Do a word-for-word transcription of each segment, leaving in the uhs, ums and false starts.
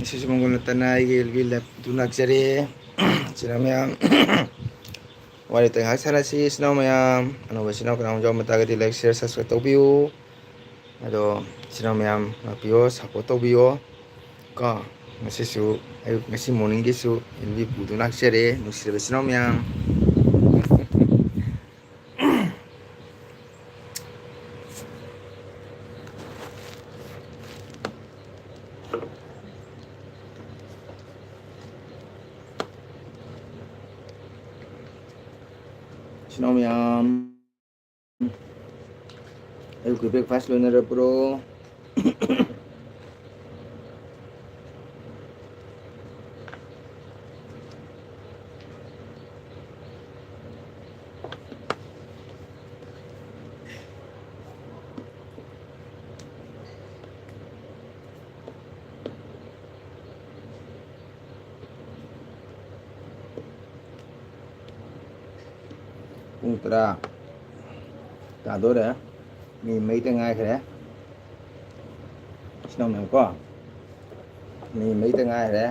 ꯁꯤꯁꯨ ꯃꯪꯒꯣꯜ ꯅꯠꯇꯅ ꯑꯩꯒꯤ ꯑꯦꯜ ꯕꯤ ꯂꯦꯞꯇꯨ ꯂꯥꯛꯆꯔꯦ꯫ ꯏꯆꯤꯟ ꯏꯅꯥꯎ ꯃꯌꯥꯝ, ꯋꯥꯔꯤ ꯋꯥꯇꯥꯏ ꯉꯥꯏꯍꯥꯛ ꯁꯥꯟꯅꯁꯤ꯫ ꯏꯆꯤꯟ ꯏꯅꯥꯎ ꯃꯌꯥꯝ, ꯑꯅꯧꯕ ꯏꯆꯤꯟ ꯏꯅꯥꯎ ꯀꯅꯥꯒꯨꯝꯕ ꯌꯥꯎꯔꯝꯕ ꯇꯥꯔꯒꯗꯤ like, share, subscribe ꯇꯧꯕꯤꯌꯨ꯫ ꯑꯗꯣ ꯏꯆꯤꯟ ꯏꯅꯥꯎ ꯃꯌꯥꯝ ꯂꯥꯛꯄꯤꯌꯣ, support ꯇꯧꯕꯤꯌꯣ꯫ ꯀꯣ, ꯉꯁꯤꯁꯨ ꯑꯌꯨꯛ, ꯉꯁꯤ morningꯒꯤꯁꯨ ꯑꯦꯜ ꯕꯤ ꯄꯨꯗꯨꯅ ꯂꯥꯛꯆꯔꯦ, ꯅꯨꯡꯁꯤꯔꯕ ꯏꯆꯤꯟ ꯏꯅꯥꯎ ꯃꯌꯥꯝ꯫ ꯏꯆꯤꯟ ꯏꯅꯥꯎ ꯃꯌꯥꯝ, ꯑꯌꯨꯛꯀꯤ breakfast ꯂꯣꯏꯅꯔꯕ꯭ꯔꯣ? ꯄꯨꯡ ꯇꯔꯥ ꯇꯥꯗꯣꯔꯦ꯫ ꯃꯤ ꯃꯔꯤꯇ ꯉꯥꯏꯈ꯭ꯔꯦ꯫ ꯏꯆꯤꯟ ꯏꯅꯥꯎ ꯃꯌꯥꯝ ꯀꯣ, ꯃꯤ ꯃꯔꯤꯇ ꯉꯥꯏꯈ꯭ꯔꯦ꯫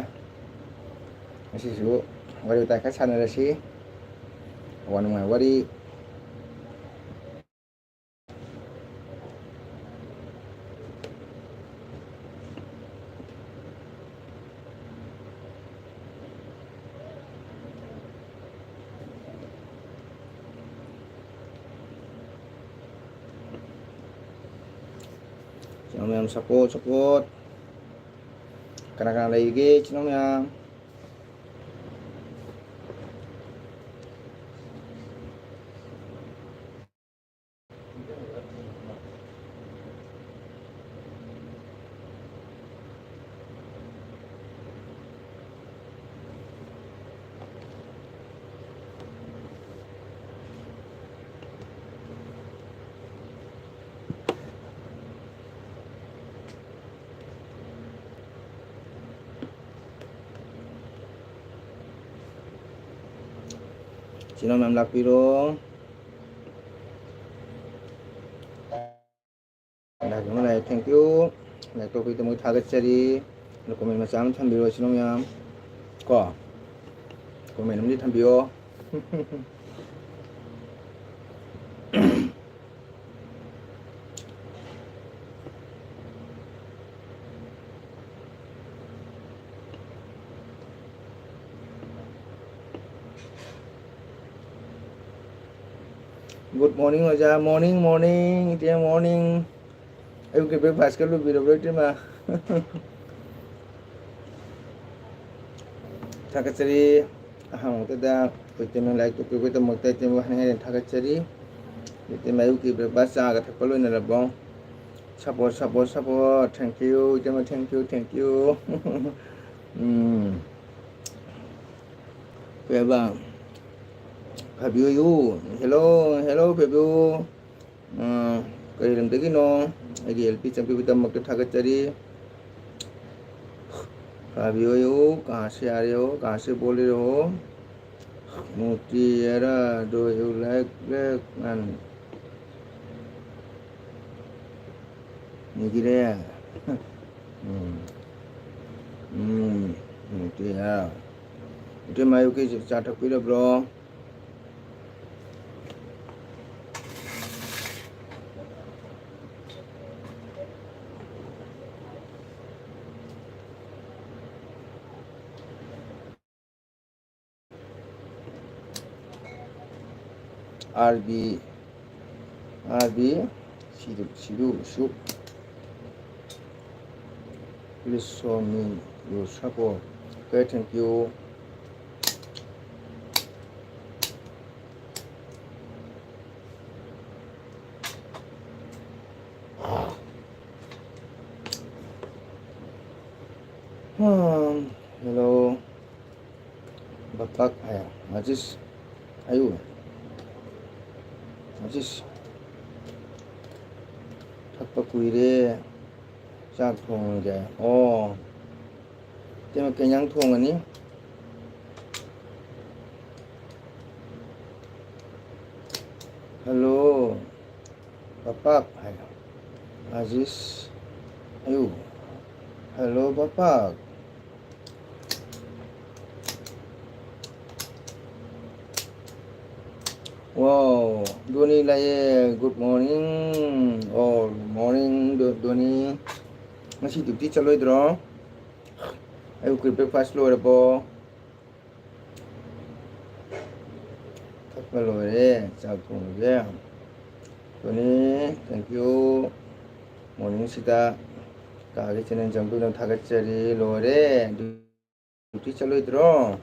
ꯉꯁꯤꯁꯨ ꯋꯥꯔꯤ ꯋꯥꯇꯥꯏ ꯈꯔ ꯁꯥꯟꯅꯔꯁꯤ꯫ ꯑꯋꯥ ꯅꯨꯡꯉꯥꯏ ꯋꯥꯔꯤ꯫ ꯏꯆꯤꯟ ꯏꯅꯥꯎ ꯃꯌꯥꯝ support, support꯫ ꯀꯅꯥ ꯀꯅꯥ ꯂꯩꯔꯤꯒꯦ ꯏꯆꯤꯟ ꯏꯅꯥꯎ ꯃꯌꯥꯝ? ꯏꯆꯤꯟ ꯏꯅꯥꯎ ꯃꯌꯥꯝ ꯂꯥꯛꯄꯤꯔꯣ꯫ Like ꯑꯃ ꯂꯥꯛꯑꯦ, thank you꯫ Like ꯇꯧꯕꯤꯗꯃꯛ ꯊꯥꯒꯠꯆꯔꯤ꯫ Comment ꯃꯆꯥ ꯑꯃ ꯊꯝꯕꯤꯔꯣ ꯏꯆꯤꯟ ꯏꯅꯥꯎ ꯃꯌꯥꯝ꯫ ꯀꯣ, comment ꯑꯃꯗꯤ ꯊꯝꯕꯤꯌꯣ꯫ Good morning ꯑꯣꯖꯥ꯫ Morning, morning, ꯏꯇꯦ, morning꯫ ꯑꯌꯨꯛꯀꯤ breakfast ꯀ ꯂꯣꯏꯕꯤꯔꯕ꯭ꯔꯣ ꯏꯇꯩꯃ? ꯊꯥꯒꯠꯆꯔꯤ꯫ ꯑꯍꯥꯟꯕꯗ ꯑꯩꯈꯣꯏ ꯏꯇꯩꯃ ꯂꯥꯏꯔꯤꯛ ꯇꯥꯛꯄꯤꯕꯒꯤꯗꯃꯛꯇ ꯏꯇꯩꯃꯕꯨ ꯍꯟꯅ ꯍꯟꯅ ꯊꯥꯒꯠꯆꯔꯤ꯫ ꯏꯇꯩꯃ ꯑꯌꯨꯛꯀꯤ breakfast ꯆꯥꯒ ꯊꯛꯄ ꯂꯣꯏꯅꯔꯕꯣ? Support, support, support. Thank you, ꯏꯇꯩꯃ, thank you, thank you꯫ ꯎꯝ꯫ ꯀꯩꯕ? ꯐꯕꯤ ꯑꯣꯏꯌꯨ꯫ Hello, hello, ꯐꯕꯤ ꯑꯣꯏꯌꯨ꯫ ꯑ, ꯀꯔꯤ ꯂꯝꯗꯒꯤꯅꯣ? ꯑꯩꯒꯤ L P ꯆꯪꯕꯤꯕꯒꯤꯗꯃꯛꯇ ꯊꯥꯒꯠꯆꯔꯤ꯫ ꯐꯕꯤ ꯑꯣꯏꯌꯨ, कहाँ से आ रहे हो, कहाँ से बोल रहे हो? मोती आ रहा, do you like black and ꯅꯤꯒꯤꯔꯦ꯫ ꯎꯝ꯫ ꯎꯝ, ꯅꯨꯡꯇꯤ ꯍꯥ꯫ ꯏꯇꯩꯃ ꯑꯌꯨꯛꯀꯤ ꯆꯥ ꯊꯛꯄꯤꯔꯕ꯭ꯔꯣ? R B, R B, Sidu, Sidu, Su. Please show me your support. Okay, thank you. Hmm, hello. ꯕꯄꯥꯛ ꯍꯥꯏ꯫ ꯑꯖꯤꯁ꯫ ꯑꯌꯨ꯫ ꯑꯖꯤꯁ꯫ ꯊꯛꯄ ꯀꯨꯏꯔꯦ꯫ ꯆꯥꯛ ꯊꯣꯡꯉꯒꯦ꯫ ꯑꯣ꯫ ꯏꯇꯩꯃ, ꯀꯩ ꯏꯟꯖꯥꯡ ꯊꯣꯡꯉꯅꯤ? Hello꯫ ꯕꯄꯥꯛ ꯍꯥꯏ꯫ ꯑꯖꯤꯁ꯫ ꯑꯌꯨ꯫ Hello, Bapak. Wow, Doni ꯂꯥꯛꯑꯦ꯫ Good morning. Oh, morning, Do-, Doni. ꯉꯁꯤ duty ꯆꯠꯂꯣꯏꯗ꯭ꯔꯣ? ꯑꯌꯨꯛꯀꯤ breakfast ꯂꯣꯏꯔꯕꯣ? ꯊꯛꯄ ꯂꯣꯏꯔꯦ, ꯆꯥꯛ ꯊꯣꯡꯉꯒꯦ꯫ Doni, thank you. Morning ꯁꯤꯗ ꯀꯥꯒꯤ channel ꯆꯪꯕꯤꯗꯨꯅ ꯊꯥꯒꯠꯆꯔꯤ꯫ ꯂꯣꯏꯔꯦ꯫ Duty ꯆꯠꯂꯣꯏꯗ꯭ꯔꯣ?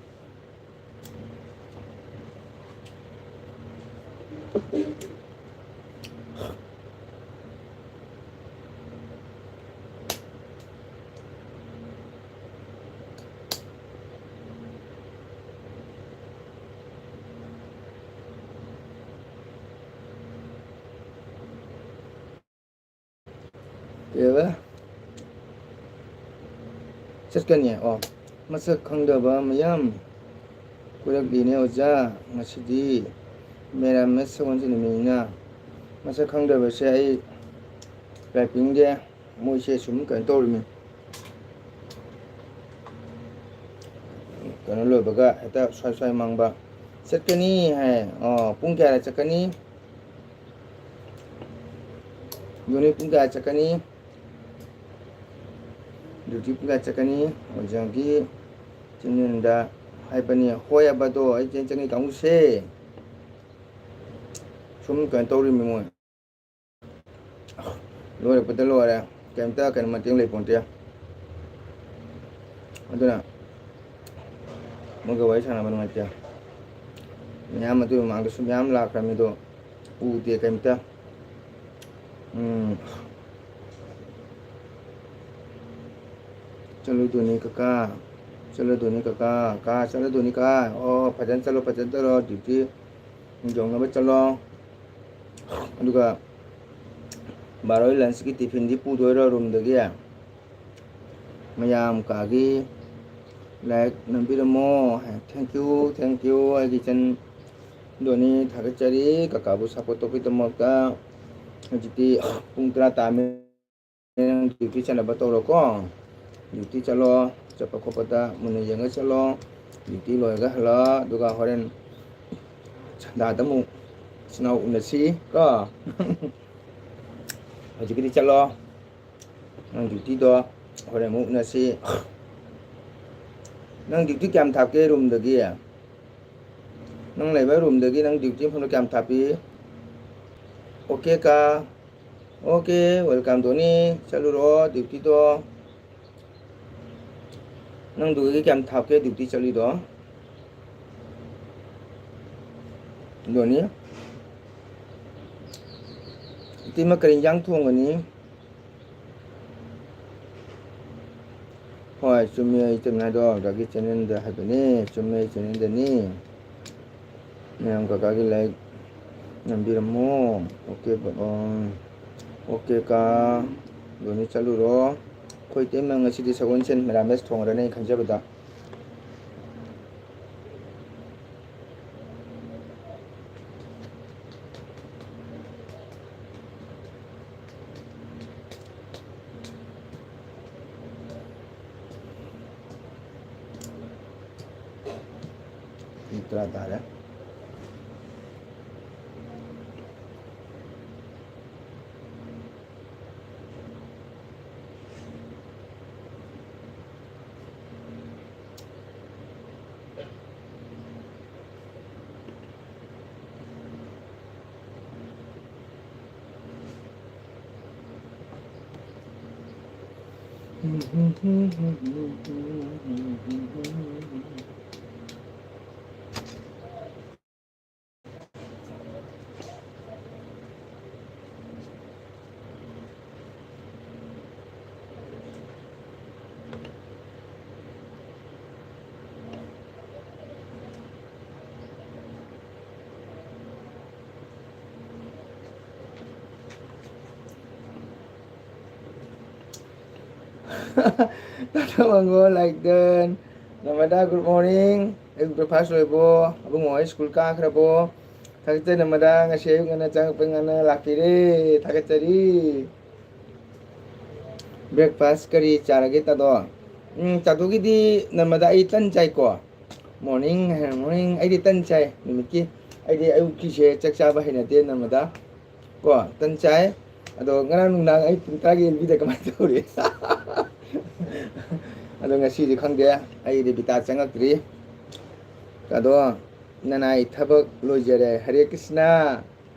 ꯀꯩꯕ? ꯆꯠꯀꯅꯤ꯫ ꯑꯣ, ꯃꯁꯛ ꯈꯪꯗꯕ ꯃꯌꯥꯝ ꯀꯣꯏꯔꯛꯂꯤꯅꯦ ꯑꯣꯖꯥ꯫ ꯉꯁꯤꯗꯤ ꯃꯦꯔꯥꯃꯦꯁ ꯁꯒꯣꯜꯁꯦꯟ ꯅꯨꯃꯤꯠꯅꯤꯅ ꯃꯁꯛ ꯈꯪꯗꯕꯁꯦ ꯑꯩ ꯂꯥꯏ ꯄꯤꯅꯤꯡꯗꯦ꯫ ꯃꯣꯏꯁꯦ ꯁꯨꯝ ꯀꯩꯅꯣ ꯇꯧꯔꯤꯃꯤ꯫ ꯀꯩꯅꯣ ꯂꯣꯏꯕꯒ ꯍꯦꯛꯇ ꯁ꯭ꯋꯥꯏ ꯁ꯭ꯋꯥꯏ ꯃꯥꯡꯕ꯫ ꯆꯠꯀꯅꯤ ꯍꯥꯏ꯫ ꯑꯣ, ꯄꯨꯡ ꯀꯌꯥꯗ ꯆꯠꯀꯅꯤ? Doni ꯄꯨꯡ ꯀꯌꯥ ꯆꯠꯀꯅꯤ? Duty ꯄꯨꯡ ꯀꯌꯥ ꯆꯠꯀꯅꯤ? ꯑꯣꯖꯥꯒꯤ ꯆꯤꯟꯗ ꯍꯥꯏꯕꯅꯤ꯫ ꯍꯣꯏ ꯍꯥꯏꯕꯗꯣ ꯑꯩ ꯆꯦꯟ ꯆꯪꯉꯤ ꯀꯥꯡꯕꯨꯁꯦ꯫ ꯁꯨꯝ ꯀꯩꯅꯣ ꯇꯧꯔꯤꯃꯤ ꯃꯣꯏ꯫ ꯂꯣꯏꯔꯛꯄꯗ ꯂꯣꯏꯔꯦ꯫ ꯀꯩꯝꯇ ꯀꯩꯅꯣ ꯃꯇꯦꯡ ꯂꯩꯄꯣꯟꯇꯦ꯫ ꯑꯗꯨꯅ ꯃꯣꯏꯒ ꯋꯥꯔꯤ ꯁꯥꯟꯅꯕ ꯅꯨꯡꯉꯥꯏꯇꯦ꯫ ꯃꯌꯥꯝ ꯑꯗꯨꯒꯤ ꯃꯃꯥꯡꯗꯁꯨ ꯃꯌꯥꯝ ꯂꯥꯛꯈ꯭ꯔꯕꯅꯤ ꯑꯗꯣ ꯎꯗꯦ ꯀꯩꯝꯇ꯫ ꯎꯝ꯫ ꯆꯠꯂꯨꯗꯣꯏꯅꯤ ꯀꯀꯥ꯫ ꯆꯠꯂꯗꯣꯏꯅꯤ ꯀꯀꯥ꯫ ꯀꯥ ꯆꯠꯂꯗꯣꯏꯅꯤ ꯀꯥ꯫ ꯑꯣ, ꯐꯖꯅ ꯆꯠꯂꯣ, ꯐꯖꯅ ꯆꯠꯂꯣ꯫ Duty ꯌꯧꯅꯕ ꯆꯠꯂꯣ꯫ ꯑꯗꯨꯒ ꯕꯥꯔꯣꯏ lunchꯀꯤ tiffinꯗꯤ ꯄꯨꯗꯣꯏꯔꯣ roomꯗꯒꯤ? ꯃꯌꯥꯝ ꯀꯥꯒꯤ like ꯅꯝꯕꯤꯔꯝꯃꯣ꯫ Thank you, thank you꯫ ꯑꯩꯒꯤ ꯏꯆꯟ Doni ꯊꯥꯒꯠꯆꯔꯤ ꯀꯀꯥꯕꯨ support ꯇꯧꯕꯒꯤꯗꯃꯛꯇ꯫ ꯍꯧꯖꯤꯛꯇꯤ ꯄꯨꯡ ꯇꯔꯥ ꯇꯥꯔꯝꯃꯦ꯫ ꯅꯪ duty ꯆꯠꯅꯕ ꯇꯧꯔꯣꯀꯣ꯫ ꯗ꯭ꯌꯨꯇꯤ ꯆꯠꯂꯣ, ꯆꯠꯄ ꯈꯣꯠꯄꯗ ꯃꯨꯟꯅ ꯌꯦꯡꯉ ꯆꯠꯂꯣ꯫ ꯗ꯭ꯌꯨꯇꯤ ꯂꯣꯏꯔꯒ ꯍꯜꯂꯛꯑꯣ, ꯑꯗꯨꯒ ꯍꯣꯔꯦꯟ ꯁꯟꯗꯥꯗ ꯑꯃꯨꯛ ꯏꯆꯤꯟ ꯏꯅꯥꯎ ꯎꯅꯁꯤ ꯀꯣ꯫ ꯍꯧꯖꯤꯛꯀꯤꯗꯤ ꯆꯠꯂꯣ, ꯅꯪ ꯗ꯭ꯌꯨꯇꯤꯗꯣ ꯍꯣꯔꯦꯟ ꯑꯃꯨꯛ ꯎꯅꯁꯤ꯫ ꯅꯪ ꯗ꯭ꯌꯨꯇꯤ ꯀꯌꯥꯝ ꯊꯥꯞꯀꯦ ꯔꯨꯝꯗꯒꯤ? ꯅꯪ ꯂꯩꯕ ꯔꯨꯝꯗꯒꯤ ꯅꯪ ꯗ꯭ꯌꯨꯇꯤ ꯃꯐꯝꯗꯣ ꯀꯌꯥꯝ ꯊꯥꯞꯄꯤ? ꯑꯣꯀꯦ ꯀꯥ, ꯑꯣꯀꯦ, ꯋꯦꯜꯀꯝ ꯗꯣꯅꯤ, ꯆꯠꯂꯨꯔꯣ ꯗ꯭ꯌꯨꯇꯤꯗꯣ꯫ ꯅꯪꯗꯨꯒꯤ ꯀꯌꯥꯝ ꯊꯥꯞꯀꯦ ꯗ꯭ꯌꯨꯇꯤ ꯆꯠꯂꯤꯗꯣ? ꯗꯣꯅꯤ, ꯏꯇꯩꯃ ꯀꯔꯤ ꯏꯟꯖꯥꯡ ꯊꯣꯡꯒꯅꯤ? ꯍꯣꯏ, ꯆꯨꯝꯃꯤ, ꯑꯩ ꯆꯨꯝꯃꯦ ꯍꯥꯏꯗꯣ, ꯑꯣꯖꯥꯒꯤ ꯆꯦꯅꯦꯜꯗ ꯍꯥꯏꯕꯅꯤ, ꯆꯨꯝꯃꯦ, ꯑꯩ ꯆꯦꯅꯦꯜꯗꯅꯤ꯫ ꯃꯌꯥꯝ ꯀꯀꯥꯒꯤ ꯂꯥꯏꯛ ꯅꯝꯕꯤꯔꯝꯃꯣ꯫ ꯑꯣꯀꯦ, ꯑꯣꯀꯦ ꯀꯥ, ꯗꯣꯅꯤ ꯆꯠꯂꯨꯔꯣ꯫ ꯑꯩꯈꯣꯏ ꯏꯇꯩꯃ ꯉꯁꯤꯗꯤ ꯁꯒꯣꯜꯁꯦꯟ ꯃꯦꯔꯥꯃꯦꯁ ꯊꯣꯡꯉꯔꯅꯤ ꯑꯩ ꯈꯟꯖꯕꯗ꯫ ꯄꯨꯡ ꯇꯔꯥ ꯇꯥꯔꯦ꯫ ꯇꯥꯇꯥ ꯃꯪꯒꯣꯜ, ꯂꯥꯏꯛꯗꯟ, ꯅꯃꯗꯥ, good morning꯫ ꯑꯌꯨꯛ breakfast ꯂꯣꯏꯕꯣ? ꯑꯕꯨꯡꯉꯣ ꯍꯣꯏ ꯁ꯭ꯀꯨꯜ ꯀꯥꯈ꯭ꯔꯕꯣ? ꯊꯥꯒꯠꯆꯔꯤ ꯅꯃꯗꯥ, ꯉꯁꯤ ꯑꯌꯨꯛ ꯉꯟꯅ ꯆꯪꯉꯛꯄ ꯉꯟꯅ ꯂꯥꯛꯄꯤꯔꯦ꯫ ꯊꯥꯒꯠꯆꯔꯤ꯫ Breakfast ꯀꯔꯤ ꯆꯥꯔꯒꯦ, ꯇꯥꯗꯣ? ꯎꯝ, ꯇꯥꯗꯣꯒꯤꯗꯤ ꯅꯝꯃꯗ ꯑꯩ ꯇꯟ ꯆꯥꯏꯀꯣ꯫ Morning ꯍꯥꯏꯔ, morning, ꯑꯩꯗꯤ ꯇꯟ ꯆꯥꯏ ꯅꯨꯃꯤꯠꯀꯤ꯫ ꯑꯩꯗꯤ ꯑꯌꯨꯛꯀꯤꯁꯦ ꯆꯥꯛ ꯆꯥꯕ ꯍꯩꯅꯗꯦ ꯅꯝꯃꯗ꯫ ꯀꯣ, ꯇꯟ ꯆꯥꯏ꯫ ꯑꯗꯣ ꯉꯔꯥꯡ ꯅꯨꯡꯗꯥꯡ ꯑꯩ ꯄꯨꯡ ꯇꯔꯥꯒꯤ ꯑꯦꯜ ꯕꯤꯗ ꯀꯃꯥꯏꯅ ꯇꯧꯔꯤ? ꯑꯗꯣ ꯉꯁꯤꯗꯤ ꯈꯪꯗꯦ, ꯑꯩ ꯔꯦꯕꯤꯇꯥ ꯆꯪꯉꯛꯇ꯭ꯔꯤ꯫ ꯑꯗꯣ ꯅꯅꯥꯏ ꯊꯕꯛ ꯂꯣꯏꯖꯔꯦ꯫ ꯍꯔꯦ ꯀ꯭ꯔꯤꯁꯅ꯫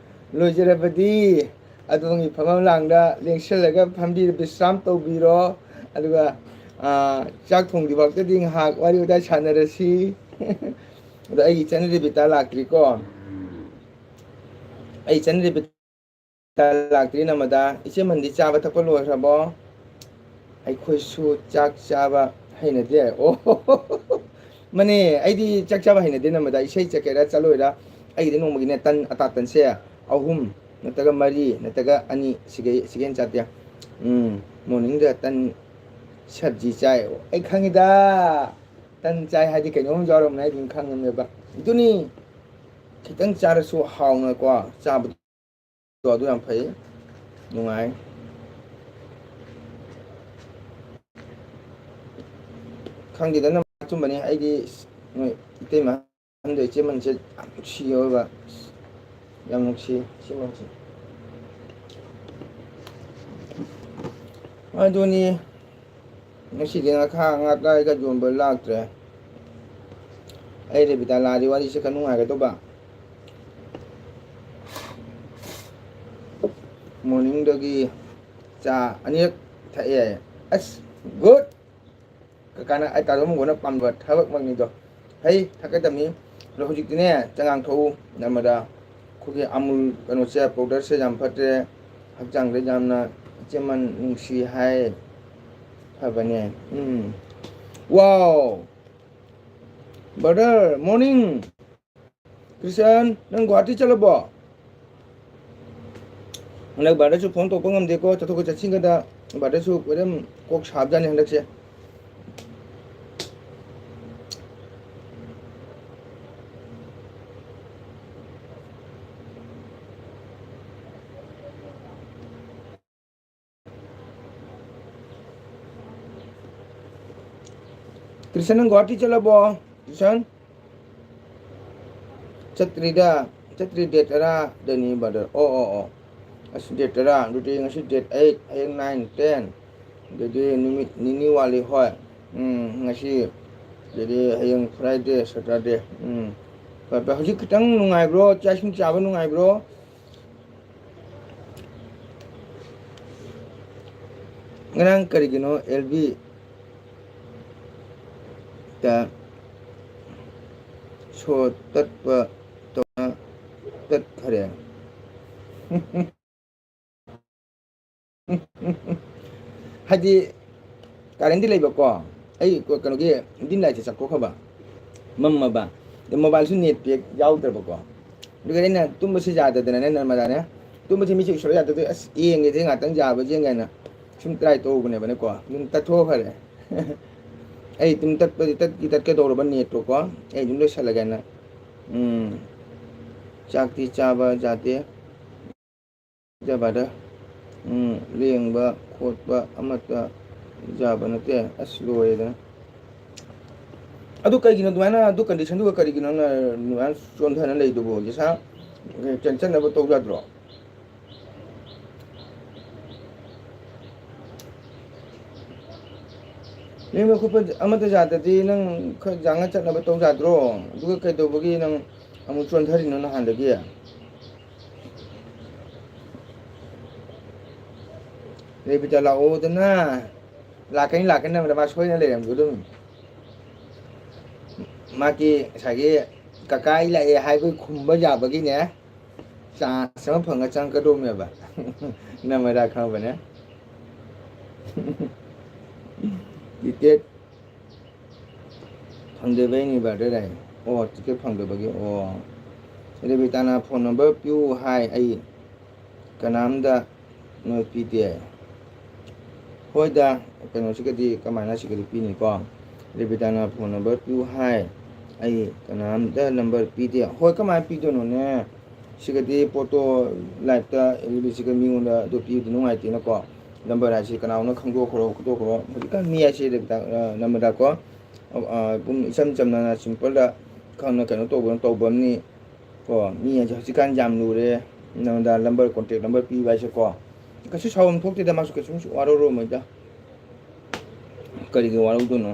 ꯂꯣꯏꯖꯔꯕꯗꯤ ꯑꯗꯣꯝꯒꯤ ꯐꯝꯐꯝ ꯂꯥꯡꯗ ꯂꯦꯡꯁꯤꯜꯂꯒ ꯐꯝꯕꯤꯔ ꯕꯤꯁ꯭ꯔꯥꯝ ꯇꯧꯕꯤꯔꯣ꯫ ꯑꯗꯨꯒ, ꯑꯥ, ꯆꯥꯛ ꯊꯣꯡꯗ꯭ꯔꯤꯐꯥꯎꯗꯗꯤ ꯉꯥꯏꯍꯥꯛ ꯋꯥꯔꯤ ꯋꯥꯇꯥꯏ ꯁꯥꯟꯅꯔꯁꯤ꯫ ꯑꯗꯣ ꯑꯩꯒꯤ ꯏꯆꯟ ꯔꯦꯕꯤꯇꯥ ꯂꯥꯛꯇ꯭ꯔꯤꯀꯣ꯫ ꯑꯩ ꯏꯆꯟ ꯔꯦꯕꯤꯇꯥ ꯂꯥꯛꯇ꯭ꯔꯤ ꯅꯝꯃꯗ꯫ ꯏꯆꯦꯃꯟꯗꯤ ꯆꯥꯕ ꯊꯛꯄ ꯂꯣꯏꯈ꯭ꯔꯕꯣ? ꯑꯩꯈꯣꯏꯁꯨ ꯆꯥꯛ ꯆꯥꯕ ꯍꯩꯅꯗꯦ꯫ ꯑꯣ, ꯃꯅꯦ, ꯑꯩꯗꯤ ꯆꯥꯛ ꯆꯥꯕ ꯍꯩꯅꯗꯦ ꯅꯝꯃꯗ꯫ ꯏꯁꯩ ꯆꯠꯀꯦꯔꯥ ꯆꯠꯂꯣꯏꯔꯥ, ꯑꯩꯒꯤꯗꯤ ꯅꯣꯡꯃꯒꯤꯅꯦ ꯇꯟ ꯑꯇꯥ ꯇꯟꯁꯦ ꯑꯍꯨꯝ ꯅꯠꯇ꯭ꯔꯒ ꯃꯔꯤ ꯅꯠꯇ꯭ꯔꯒ ꯑꯅꯤ, ꯁꯤꯒꯩ, ꯁꯤꯒꯩ ꯍꯦꯟꯅ ꯆꯥꯗꯦ꯫ ꯎꯝ, morningꯗ ꯇꯟ ꯁꯕꯖꯤ ꯆꯥꯏ꯫ ꯑꯩ ꯈꯪꯉꯤꯗ, ꯇꯟ ꯆꯥꯏ ꯍꯥꯏꯗꯤ ꯀꯩꯅꯣꯝ ꯌꯥꯎꯔꯝꯅꯤ ꯍꯥꯏꯗꯤ ꯑꯗꯨꯝ ꯈꯪꯉꯝꯃꯦꯕ꯫ ꯑꯗꯨꯅꯤ, ꯈꯤꯇꯪ ꯆꯥꯔꯁꯨ ꯍꯥꯎꯅꯀꯣ ꯆꯥꯕꯗꯣ, ꯑꯗꯨ ꯌꯥꯝ ꯐꯩ, ꯅꯨꯡꯉꯥꯏ꯫ ꯈꯪꯗꯦꯗ, ꯅꯪ ꯑꯆꯨꯝꯕꯅꯤ꯫ ꯑꯩꯗꯤ ꯅꯣꯏ ꯏꯇꯩꯃ ꯑꯍꯟꯗꯣ, ꯏꯆꯦꯃꯟꯁꯦ ꯌꯥꯝ ꯅꯨꯡꯁꯤꯌꯦꯕ, ꯌꯥꯝ ꯅꯨꯡꯁꯤ ꯏꯆꯦꯃꯟꯁꯦ꯫ ꯑꯗꯨꯅꯤ, ꯉꯁꯤꯗꯤ ꯉꯥꯈꯥ ꯉꯥ ꯇꯥꯏꯒ ꯌꯣꯟꯕ ꯂꯥꯛꯇ꯭ꯔꯦ꯫ ꯑꯩ ꯔꯦꯕꯤꯇꯥ ꯂꯥꯛꯑꯗꯤ ꯋꯥꯔꯤꯁꯦ ꯈꯔ ꯅꯨꯡꯉꯥꯏꯒꯗꯧꯕ꯫ Morningꯗꯒꯤ ꯆꯥ ꯑꯅꯤꯔꯛ ꯊꯛꯑꯦ꯫ ꯑꯁ, good꯫ ꯀꯀꯥꯅ ꯑꯩ ꯇꯥꯖꯣꯝꯒꯣꯅ ꯄꯥꯝꯕ ꯊꯕꯛꯃꯛꯅꯤꯗꯣ꯫ ꯐꯩ, ꯊꯛꯀꯗꯕꯅꯤ꯫ ꯑꯗꯣ ꯍꯧꯖꯤꯛꯇꯤꯅꯦ, ꯆꯉꯥꯡ ꯊꯛꯎ꯫ ꯅꯝꯃꯗ ꯑꯩꯈꯣꯏꯒꯤ ꯑꯃꯨꯜ ꯀꯩꯅꯣꯁꯦ, powderꯁꯦ ꯌꯥꯝ ꯐꯠꯇ꯭ꯔꯦ꯫ ꯍꯛꯆꯥꯡꯗ ꯌꯥꯝꯅ ꯏꯆꯦꯃꯟ ꯅꯨꯡꯁꯤ ꯍꯥꯏ꯫ ꯐꯕꯅꯦ꯫ ꯎꯝ꯫ Wow! Brother, morning! ꯀ꯭ꯔꯤꯁꯟ, ꯅꯪ ꯒꯨꯍꯥꯇꯤ ꯆꯠꯂꯕꯣ? ꯍꯟꯗꯛ brotherꯁꯨ phone ꯇꯧꯔꯛꯄ ꯉꯝꯗꯦꯀꯣ, ꯆꯠꯊꯣꯛꯀ ꯆꯠꯁꯤꯟꯒꯗ꯫ Brotherꯁꯨ ꯑꯗꯨꯝ ꯀꯣꯛ ꯁꯥꯕꯖꯥꯠꯅꯤ ꯍꯟꯗꯛꯁꯦ꯫ ꯀ꯭ꯔꯤꯁꯟ, ꯅꯪ ꯒꯨꯍꯥꯇꯤ ꯆꯠꯂꯕꯣ? ꯀ꯭ꯔꯤꯁꯟ? ꯆꯠꯇ꯭ꯔꯤꯗ, ꯆꯠꯇ꯭ꯔꯤ, ꯗꯦꯠ ꯇꯔꯥꯗꯅꯤ, ꯕ꯭ꯔꯗꯔ꯫ ꯑꯣ, ꯑꯣ, ꯑꯣ꯫ ꯑꯁ, ꯗꯦꯠ ꯇꯔꯥ, ꯑꯗꯨꯗꯤ ꯉꯁꯤ ꯗꯦꯠ ꯑꯩꯠ, ꯍꯌꯦꯡ ꯅꯥꯏꯟ, ꯇꯦꯟ, ꯑꯗꯨꯗꯤ ꯅꯨꯃꯤꯠ ꯅꯤꯅꯤ ꯋꯥꯠꯂꯤ꯫ ꯍꯣꯏ꯫ ꯎꯝ, ꯉꯁꯤ, ꯑꯗꯨꯗꯤ ꯍꯌꯦꯡ ꯐ꯭ꯔꯥꯏꯗꯦ, ꯁꯇꯔꯗꯦ꯫ ꯎꯝ꯫ ꯐꯔꯦ, ꯐꯔꯦ꯫ ꯍꯧꯖꯤꯛ ꯈꯤꯇꯪ ꯅꯨꯡꯉꯥꯏꯕ꯭ꯔꯣ? ꯆꯥꯛ ꯏꯁꯤꯡ ꯆꯥꯕ ꯅꯨꯡꯉꯥꯏꯕ꯭ꯔꯣ? ꯉꯔꯥꯡ ꯀꯔꯤꯒꯤꯅꯣ ꯑꯦꯜ ꯕꯤ ꯇ ꯁꯣ ꯇꯠꯄ ꯇꯧꯅ ꯇꯠꯈꯔꯦ? ꯍꯥꯏꯗꯤ, ꯀꯔꯦꯟꯗꯤ ꯂꯩꯕꯀꯣ, ꯑꯩ ꯀꯩꯅꯣꯒꯤ ꯗꯤꯟ ꯂꯥꯏꯠꯁꯦ ꯆꯥꯛꯊꯣꯛꯈ꯭ꯔꯕ, ꯃꯝꯃꯕ, ꯑꯗꯩ ꯃꯣꯕꯥꯏꯜꯁꯨ ꯅꯦꯠ ꯄꯦꯛ ꯌꯥꯎꯗ꯭ꯔꯕꯀꯣ, ꯑꯗꯨꯒ ꯑꯩꯅ ꯇꯨꯝꯕꯁꯦ ꯌꯥꯗꯗꯅꯅꯦ, ꯅꯔꯃꯗꯥꯅꯦ, ꯇꯨꯝꯕꯁꯦ ꯃꯤꯠꯁꯦ ꯎꯏꯁꯜꯂ ꯌꯥꯗꯗꯅ, "ꯑꯁ, ꯌꯦꯡꯒꯦꯗꯤ ꯉꯥꯛꯇꯪ ꯌꯥꯕ꯭ꯔꯥ ꯌꯦꯡꯒꯦꯅ" ꯁꯨꯝ ꯇ꯭ꯔꯥꯏ ꯇꯧꯕꯅꯦꯕꯅꯦꯀꯣ, ꯑꯗꯨꯝ ꯇꯠꯊꯣꯛꯈ꯭ꯔꯦ꯫ ꯑꯩ ꯑꯗꯨꯝ ꯇꯠꯄꯗꯤ ꯇꯠꯇꯤ ꯇꯠꯀꯗꯧꯔꯕ ꯅꯦꯠꯇꯣꯀꯣ, ꯑꯩ ꯑꯗꯨꯝ ꯂꯣꯏꯁꯜꯂꯒꯦꯅ꯫ ꯎꯝ, ꯆꯥꯛꯇꯤ ꯆꯥꯕ ꯌꯥꯗꯦ꯫ ꯕ꯭ꯔꯗꯔ, ꯎꯝ, ꯂꯦꯡꯕ ꯈꯣꯠꯄ ꯑꯃꯠꯇ ꯌꯥꯕ ꯅꯠꯇꯦ꯫ ꯑꯁ, ꯂꯣꯏꯔꯦꯗꯅ꯫ ꯑꯗꯨ ꯀꯩꯒꯤꯅꯣ ꯑꯗꯨꯃꯥꯏꯅ, ꯑꯗꯨ ꯀꯟꯗꯤꯁꯟꯗꯨꯒ ꯀꯔꯤꯒꯤꯅꯣ ꯅꯪꯅ ꯑꯗꯨꯃꯥꯏꯅ ꯆꯣꯟꯊꯅ ꯂꯩꯗꯨꯕꯨ? ꯏꯁꯥ ꯆꯦꯟ ꯆꯠꯅꯕ ꯇꯧ ꯌꯥꯗ꯭ꯔꯣ? ꯂꯦꯡꯕ ꯈꯣꯠꯄ ꯑꯃꯠꯇ ꯌꯥꯗ꯭ꯔꯗꯤ ꯅꯪ ꯈꯔ ꯌꯥꯡꯅ ꯆꯠꯅꯕ ꯇꯧ ꯌꯥꯗ꯭ꯔꯣ? ꯑꯗꯨꯒ ꯀꯩꯗꯧꯕꯒꯤ ꯅꯪ ꯑꯃꯨꯛ ꯆꯣꯟꯊꯔꯤꯅꯣ ꯅꯍꯥꯟꯗꯒꯤ? ꯔꯦꯕꯤꯇꯥ ꯂꯥꯛꯑꯣꯗꯅ꯫ ꯂꯥꯛꯀꯅꯤ, ꯂꯥꯛꯀꯅꯤ, ꯅꯪ ꯃꯥ ꯁꯣꯏꯗꯅ ꯂꯩꯔꯝꯒꯗꯧꯅꯤ꯫ ꯃꯥꯒꯤ ꯉꯁꯥꯏꯒꯤ ꯀꯀꯥ ꯑꯩ ꯂꯥꯛꯑꯦ ꯍꯥꯏꯕꯒꯤ ꯈꯨꯝꯕ ꯌꯥꯕꯒꯤꯅꯦ, ꯆꯥꯟꯁ ꯑꯃ ꯐꯪꯉ ꯆꯪꯉꯛꯀꯗꯧꯅꯦꯕ꯫ ꯅꯪ ꯃꯗꯥ ꯈꯪꯉꯕꯅꯦ꯫ ꯇꯤꯀꯦꯠ ꯐꯪꯗꯕꯩꯅꯤ ꯕ꯭ꯔꯗꯔ ꯍꯥꯏ꯫ ꯑꯣ, ꯇꯤꯀꯦꯠ ꯐꯪꯗꯕꯒꯤ꯫ ꯑꯣ, ꯔꯦꯕꯤꯇꯥꯅ ꯐꯣꯟ ꯅꯝꯕꯔ ꯄꯤꯌꯨ ꯍꯥꯏ, ꯑꯩ ꯀꯅꯥꯝꯗ ꯅꯣꯏ ꯄꯤꯗꯦ꯫ ꯍꯣꯏꯗ, ꯀꯩꯅꯣꯁꯤꯒꯗꯤ ꯀꯃꯥꯏꯅ ꯁꯤꯒꯗꯤ ꯄꯤꯅꯤꯀꯣ? ꯔꯦꯕꯤꯇꯥꯅ ꯐꯣꯟ ꯅꯝꯕꯔ ꯄꯤꯌꯨ ꯍꯥꯏ, ꯑꯩ ꯀꯅꯥꯝꯗ ꯅꯝꯕꯔ ꯄꯤꯗꯦ꯫ ꯍꯣꯏ, ꯀꯃꯥꯏꯅ ꯄꯤꯗꯣꯏꯅꯣꯅꯦ? ꯁꯤꯒꯗꯤ ꯄꯣꯠꯇꯣ ꯂꯥꯏꯐꯇ ꯁꯤꯒ ꯃꯤꯉꯣꯟꯗ ꯑꯗꯨ ꯄꯤꯕꯗꯤ ꯅꯨꯡꯉꯥꯏꯇꯦꯅꯀꯣ꯫ ꯅꯝꯕꯔ ꯍꯥꯏꯁꯤ ꯀꯅꯥꯒꯨꯝꯕ ꯈꯪꯗꯣꯛꯈ꯭ꯔꯣ, ꯈꯣꯠꯇꯣꯛꯈ꯭ꯔꯣ꯫ ꯍꯧꯖꯤꯛꯀꯥꯟ ꯃꯤ ꯍꯥꯏꯁꯤ ꯔꯦꯕꯤꯇꯥ, ꯑ, ꯅꯝꯕꯔꯗꯀꯣ꯫ ꯑ, ꯄꯨꯡ ꯏꯆꯝ ꯆꯝꯅ ꯁꯤꯝꯄꯜꯗ ꯈꯪꯅ ꯀꯩꯅꯣ ꯇꯧꯕ, ꯇꯧꯕ ꯑꯃꯅꯤ꯫ ꯀꯣ, ꯃꯤ ꯍꯥꯏꯁꯦ ꯍꯧꯖꯤꯛꯀꯥꯟ ꯌꯥꯝ ꯂꯨꯔꯦ꯫ ꯅꯉꯣꯟꯗ ꯅꯝꯕꯔ, ꯀꯣꯟꯇꯦꯛ ꯅꯝꯕꯔ ꯄꯤꯕ ꯍꯥꯏꯁꯦꯀꯣ, ꯀꯩꯁꯨ ꯁꯥꯎꯐꯝ ꯊꯣꯛꯇꯦꯗ, ꯃꯥꯁꯨ ꯀꯩꯁꯨꯝꯁꯨ ꯋꯥꯔꯧꯔꯝꯃꯣꯏꯗ꯫ ꯀꯔꯤꯒꯤ ꯋꯥꯔꯧꯗꯣꯏꯅꯣ?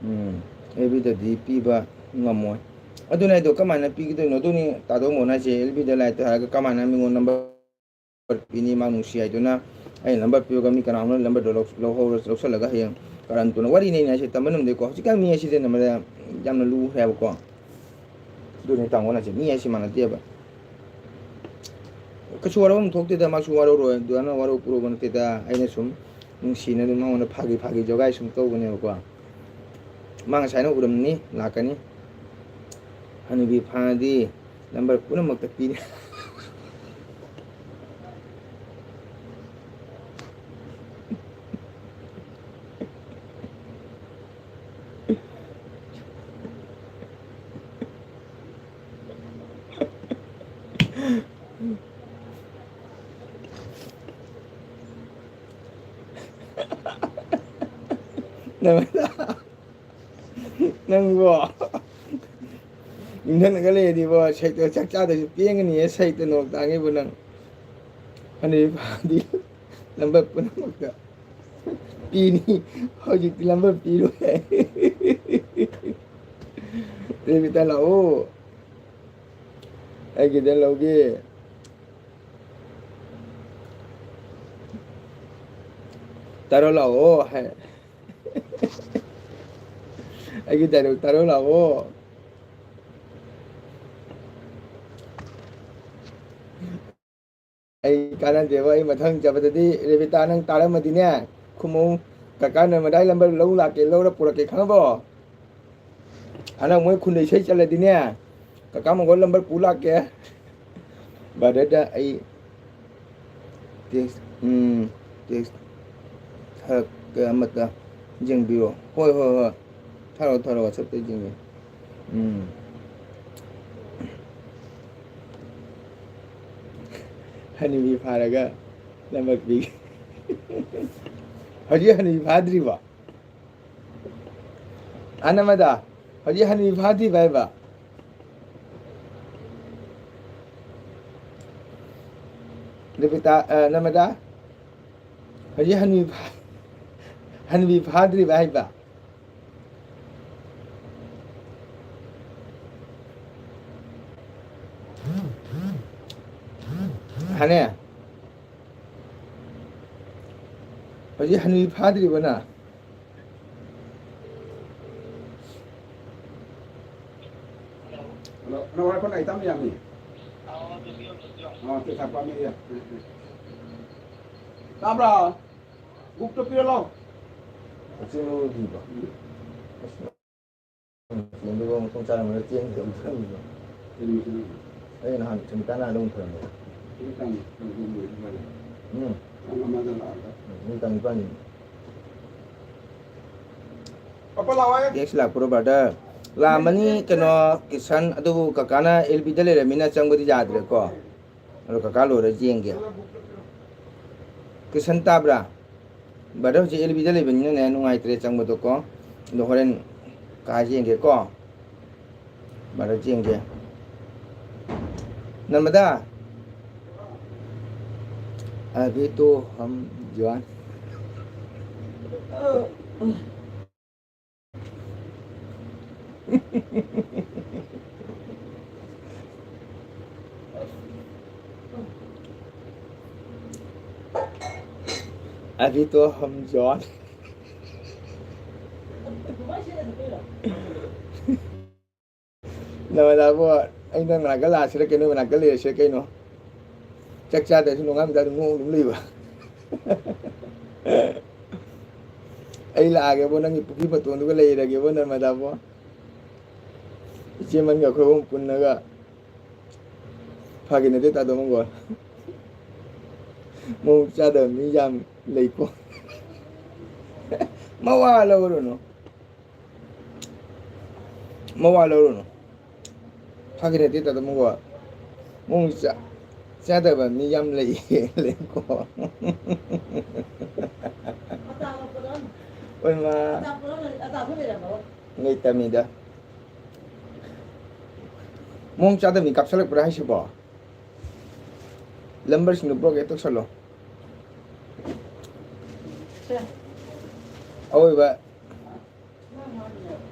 ꯎꯝ, ꯑꯦꯐ ꯕꯤꯗꯗꯤ ꯄꯤꯕ ꯉꯝꯃꯣꯏ꯫ ꯑꯗꯨꯅꯦ ꯑꯩꯗꯣ ꯀꯃꯥꯏꯅ ꯄꯤꯒꯗꯣꯏꯅꯣ? ꯑꯗꯨꯅꯤ ꯇꯥꯗꯧ ꯃꯣꯟ ꯍꯥꯏꯁꯦ, ꯑꯦꯐ ꯕꯤꯗ ꯂꯥꯏꯔꯤꯛꯇ ꯍꯥꯏꯔꯒ ꯀꯃꯥꯏꯅ ꯃꯤꯉꯣꯟꯗ ꯅꯝꯕꯔ ꯄꯤꯅꯤ? ꯃꯥ ꯅꯨꯡꯁꯤ ꯍꯥꯏꯗꯨꯅ ꯑꯩꯅ ꯅꯝꯕꯔ ꯄꯤꯔꯒ ꯃꯤ ꯀꯅꯥꯝꯅ ꯅꯝꯕꯔꯗꯣ ꯂꯧ-, ꯂꯧꯍꯧꯔ-, ꯂꯧꯁꯜꯂꯒ ꯍꯌꯦꯡ ꯀꯔꯟ ꯇꯨꯅ ꯋꯥꯔꯤꯅꯦ ꯑꯩꯅ ꯍꯥꯏꯁꯦ, ꯇꯝꯕ ꯉꯝꯗꯦꯀꯣ꯫ ꯍꯧꯖꯤꯛꯀꯥꯟ ꯃꯤ ꯍꯥꯏꯁꯤꯗꯤ ꯅꯝꯕꯔ ꯌꯥꯝꯅ ꯂꯨ ꯍꯥꯏꯕꯀꯣ꯫ ꯑꯗꯨꯅꯦ ꯇꯥꯃꯣꯅ ꯍꯥꯏꯁꯦ, ꯃꯤ ꯍꯥꯏꯁꯤ ꯃꯥꯟꯅꯗꯦꯕ꯫ ꯀꯩꯁꯨ ꯋꯥꯔꯧꯐꯝ ꯊꯣꯛꯇꯦꯗ, ꯃꯥꯁꯨ ꯋꯥꯔꯧꯔꯣꯏ꯫ ꯑꯗꯨꯃꯥꯏꯅ ꯋꯥꯔꯧ ꯄꯨꯔꯧꯕ ꯅꯠꯇꯦꯗ꯫ ꯑꯩꯅ ꯁꯨꯝ ꯅꯨꯡꯁꯤꯅ ꯑꯗꯨꯝ ꯃꯉꯣꯟꯗ ꯐꯥꯒꯤ ꯐꯥꯒꯤ ꯖꯣꯒꯥꯏ ꯁꯨꯝ ꯇꯧꯕꯅꯦꯕꯀꯣ꯫ ꯃꯥ ꯉꯁꯥꯏꯅ ꯎꯔꯝꯅꯤ, ꯂꯥꯛꯀꯅꯤ꯫ ꯍꯅꯨꯕꯤ ꯐꯥꯗꯤ ꯅꯝꯕꯔ ꯄꯨꯝꯅꯃꯛꯇ ꯄꯤꯅꯤ꯫ ꯅꯪꯕꯣ, ꯏꯪꯊꯅꯒ ꯂꯩꯔꯗꯤꯕꯣ, ꯁꯩꯇꯣ ꯆꯥꯛ ꯆꯥꯗꯁꯨ ꯄꯦꯟꯒꯅꯤꯌꯦ, ꯁꯩꯇꯣ ꯅꯣꯡ ꯇꯥꯡꯉꯤꯕꯣ ꯅꯪ? ꯍꯅꯨꯕꯤ ꯐꯥꯗꯤ ꯅꯝꯕꯔ ꯄꯨꯝꯅꯃꯛꯇ ꯄꯤꯅꯤ꯫ ꯍꯧꯖꯤꯛꯇꯤ ꯅꯝꯕꯔ ꯄꯤꯔꯣꯏ꯫ ꯔꯦꯕꯤꯇꯥ ꯂꯥꯛꯑꯣ, ꯑꯩꯒꯤꯗ ꯂꯧꯒꯦ꯫ ꯇꯥꯔꯣ ꯂꯥꯛꯑꯣ ꯍꯥꯏ꯫ ꯑꯩꯒꯤ ꯗꯥꯏꯂꯣꯛ ꯇꯥꯔꯣ ꯂꯥꯛꯑꯣ꯫ ꯑꯩ ꯀꯥꯟꯅꯗꯦꯕ, ꯑꯩ ꯃꯊꯪ ꯆꯠꯄꯗꯗꯤ ꯔꯦꯕꯤꯇꯥ ꯅꯪ ꯇꯥꯔꯝꯃꯗꯤꯅꯦ, ꯈꯨꯝꯃꯨ, ꯀꯀꯥ ꯅꯔꯃꯗꯥꯏ ꯅꯝꯕꯔ ꯂꯧ ꯂꯥꯛꯀꯦ, ꯂꯧꯔ ꯄꯨꯔꯛꯀꯦ, ꯈꯪꯉꯕꯣ? ꯍꯟꯗꯛ ꯃꯣꯏ ꯈꯨꯟꯗ ꯏꯁꯩ ꯆꯠꯂꯗꯤꯅꯦ, ꯀꯀꯥ ꯃꯪꯒꯣꯜ ꯅꯝꯕꯔ ꯄꯨ ꯂꯥꯛꯀꯦ꯫ ꯕ꯭ꯔꯗꯔꯗ ꯑꯩ ꯇꯦꯛꯁ, ꯎꯝ, ꯇꯦꯛꯁ ꯊꯥꯔꯛꯀꯦ, ꯑꯃꯇ ꯌꯦꯡꯕꯤꯔꯣ꯫ ꯍꯣꯏ, ꯍꯣꯏ, ꯍꯣꯏ, ꯊꯥꯔꯛꯑꯣ, ꯊꯥꯔꯛꯑꯣ, ꯋꯥꯆꯞꯇ ꯌꯦꯡꯒꯦ꯫ ꯎꯝ꯫ ꯍꯅꯨꯕꯤ ꯐꯥꯔꯒ ꯅꯝꯕꯔ ꯄꯤꯒꯦ꯫ ꯍꯧꯖꯤꯛ ꯍꯅꯨꯕꯤ ꯐꯥꯗ꯭ꯔꯤꯕꯣ? ꯅꯃꯗꯥ, ꯍꯧꯖꯤꯛ ꯍꯅꯨꯕꯤ ꯐꯥꯗ꯭ꯔꯤꯕ ꯍꯥꯏꯕ? ꯔꯕꯤꯇꯥ, ꯑ, ꯅꯃꯗꯥ, ꯍꯧꯖꯤꯛ ꯍꯅꯨꯕꯤ ꯐꯥ-, ꯍꯅꯨꯕꯤ ꯐꯥꯗ꯭ꯔꯤꯕ ꯍꯥꯏꯕ? ꯍꯅꯦ, ꯍꯧꯖꯤꯛ ꯍꯅꯨꯕꯤ ꯐꯥꯗ꯭ꯔꯤꯕ ꯅꯪ? ꯍꯜꯂꯣ, ꯍꯜꯂꯣ, ꯉꯥꯏꯈꯣ, ꯉꯥꯏꯈꯣ, ꯏꯇꯥꯎ ꯃꯤꯌꯥꯝꯅꯤ꯫ ꯑꯣ, ꯇꯦꯛ ꯊꯥꯛꯄ ꯃꯤ, ꯑꯦ, ꯑꯦ, ꯑꯦ꯫ ꯇꯥꯕ꯭ꯔꯣ? ꯒꯨꯞꯇ ꯄꯤꯔꯣ ꯂꯥꯎ꯫ ꯀꯛꯆꯤꯡ ꯂꯣꯝꯒꯤꯗꯣ꯫ ꯎꯝ꯫ ꯑꯁ, ꯆꯦꯟꯗꯨꯒ ꯃꯐꯝ ꯆꯥꯅ ꯆꯦꯟꯒꯗꯕ ꯊꯝꯃꯤꯗꯣ꯫ ꯆꯦꯟꯗꯨ, ꯆꯦꯟꯗꯨ꯫ ꯑꯩ ꯅꯍꯥꯟ ꯁꯨꯝ ꯇꯥꯟꯅ ꯑꯗꯨꯝ ꯊꯝꯃꯦ꯫ ꯁꯨꯝ ꯇꯥꯟꯅ ꯑꯗꯨꯝ ꯊꯝꯃꯦ꯫ ꯎꯝ꯫ ꯄꯨꯡ ꯑꯃꯗ ꯂꯥꯛꯑꯒ꯫ ꯎꯝ, ꯃꯤ ꯇꯥꯡ ꯅꯤꯄꯥꯟꯒꯤꯅꯤ꯫ ꯄꯥꯄꯥ ꯂꯥꯛꯑꯣ꯫ ꯇꯦꯛꯁ ꯂꯥꯛꯄ꯭ꯔꯣ, ꯕ꯭ꯔꯗꯔ? ꯂꯥꯛꯑꯝꯃꯅꯤ, ꯀꯩꯅꯣ, ꯀꯤꯁꯟ, ꯑꯗꯨꯕꯨ ꯀꯀꯥꯅ ꯑꯦꯜ ꯕꯤꯗ ꯂꯩꯔꯝꯃꯤꯅ ꯆꯪꯕꯗꯤ ꯌꯥꯗ꯭ꯔꯦꯀꯣ꯫ ꯑꯗꯣ ꯀꯀꯥ ꯂꯣꯏꯔ ꯌꯦꯡꯒꯦ꯫ ꯀꯤꯁꯟ ꯇꯥꯕ꯭ꯔꯥ? ꯕ꯭ꯔꯗꯔ ꯍꯧꯖꯤꯛ ꯑꯦꯜ ꯕꯤꯗ ꯂꯩꯕꯅꯤꯅꯅꯦ, ꯅꯨꯡꯉꯥꯏꯇ꯭ꯔꯦ ꯆꯪꯕꯗꯣꯀꯣ꯫ ꯑꯗꯣ ꯍꯣꯔꯦꯟ ꯀꯥ ꯌꯦꯡꯒꯦꯀꯣ꯫ ꯕ꯭ꯔꯗꯔ ꯌꯦꯡꯒꯦ꯫ ꯅꯝꯕꯗ꯫ ꯑꯚꯤ ꯇꯣ ꯍꯝ ꯖꯋꯥꯟ꯫ अभी तो हम जवान। ꯅꯃꯗꯥꯕꯣ, ꯑꯩ ꯅꯪ ꯃꯅꯥꯛꯇ ꯂꯥꯛꯁꯤꯔ ꯀꯩꯅꯣ, ꯃꯅꯥꯛꯇ ꯂꯩꯔꯁꯤꯔ ꯀꯩꯅꯣ? ꯆꯥꯛ ꯆꯥꯗ꯭ꯔꯁꯨ ꯅꯣꯡꯉꯥꯟꯕꯗ ꯑꯗꯨꯝ ꯅꯣꯛ ꯑꯗꯨꯝ ꯂꯩꯕ꯫ ꯑꯩ ꯂꯥꯛꯑꯒꯦꯕꯣ, ꯅꯪꯒꯤ ꯄꯨꯈ꯭ꯔꯤ ꯃꯇꯣꯟꯗꯨꯒ ꯂꯩꯔꯒꯦꯕꯣ, ꯅꯃꯗꯥꯕꯣ꯫ ꯏꯆꯦ ꯃꯟꯒ ꯑꯩꯈꯣꯏ ꯑꯍꯨꯝ ꯄꯨꯟꯅꯒ꯫ ꯐꯥꯒꯤ ꯅꯠꯇꯦ, ꯇꯥꯗꯣ ꯃꯪꯒꯣꯜ꯫ ꯃꯕꯨꯛ ꯆꯥꯗꯕ ꯃꯤ ꯌꯥꯝ ꯂꯩꯀꯣ꯫ ꯃꯋꯥ ꯂꯧꯔꯨꯅꯨ꯫ ꯃꯋꯥ ꯂꯧꯔꯨꯅꯨ꯫ ꯐꯥꯒꯤ ꯅꯠꯇꯦ, ꯇꯥꯗꯣ ꯃꯪꯒꯣꯜ꯫ ꯃꯕꯨꯛ ꯆꯥ-, ꯆꯥꯗꯕ ꯃꯤ ꯌꯥꯝ ꯂꯩꯌꯦ, ꯂꯩꯀꯣ꯫ ꯑꯣꯏꯃꯥ꯫ ꯂꯩꯇꯕꯅꯤꯗ꯫ ꯃꯑꯣꯡ ꯆꯥꯗꯕꯅꯤ ꯀꯥꯞꯁꯜꯂꯛꯄ꯭ꯔꯥ ꯍꯥꯏꯁꯤꯕꯣ? ꯂꯝꯕꯔꯁꯤꯡꯗꯣ ꯕ꯭ꯂꯣꯛ ꯍꯦꯛ ꯇꯧꯁꯜꯂꯣ꯫ ꯑꯋꯣꯏꯕ,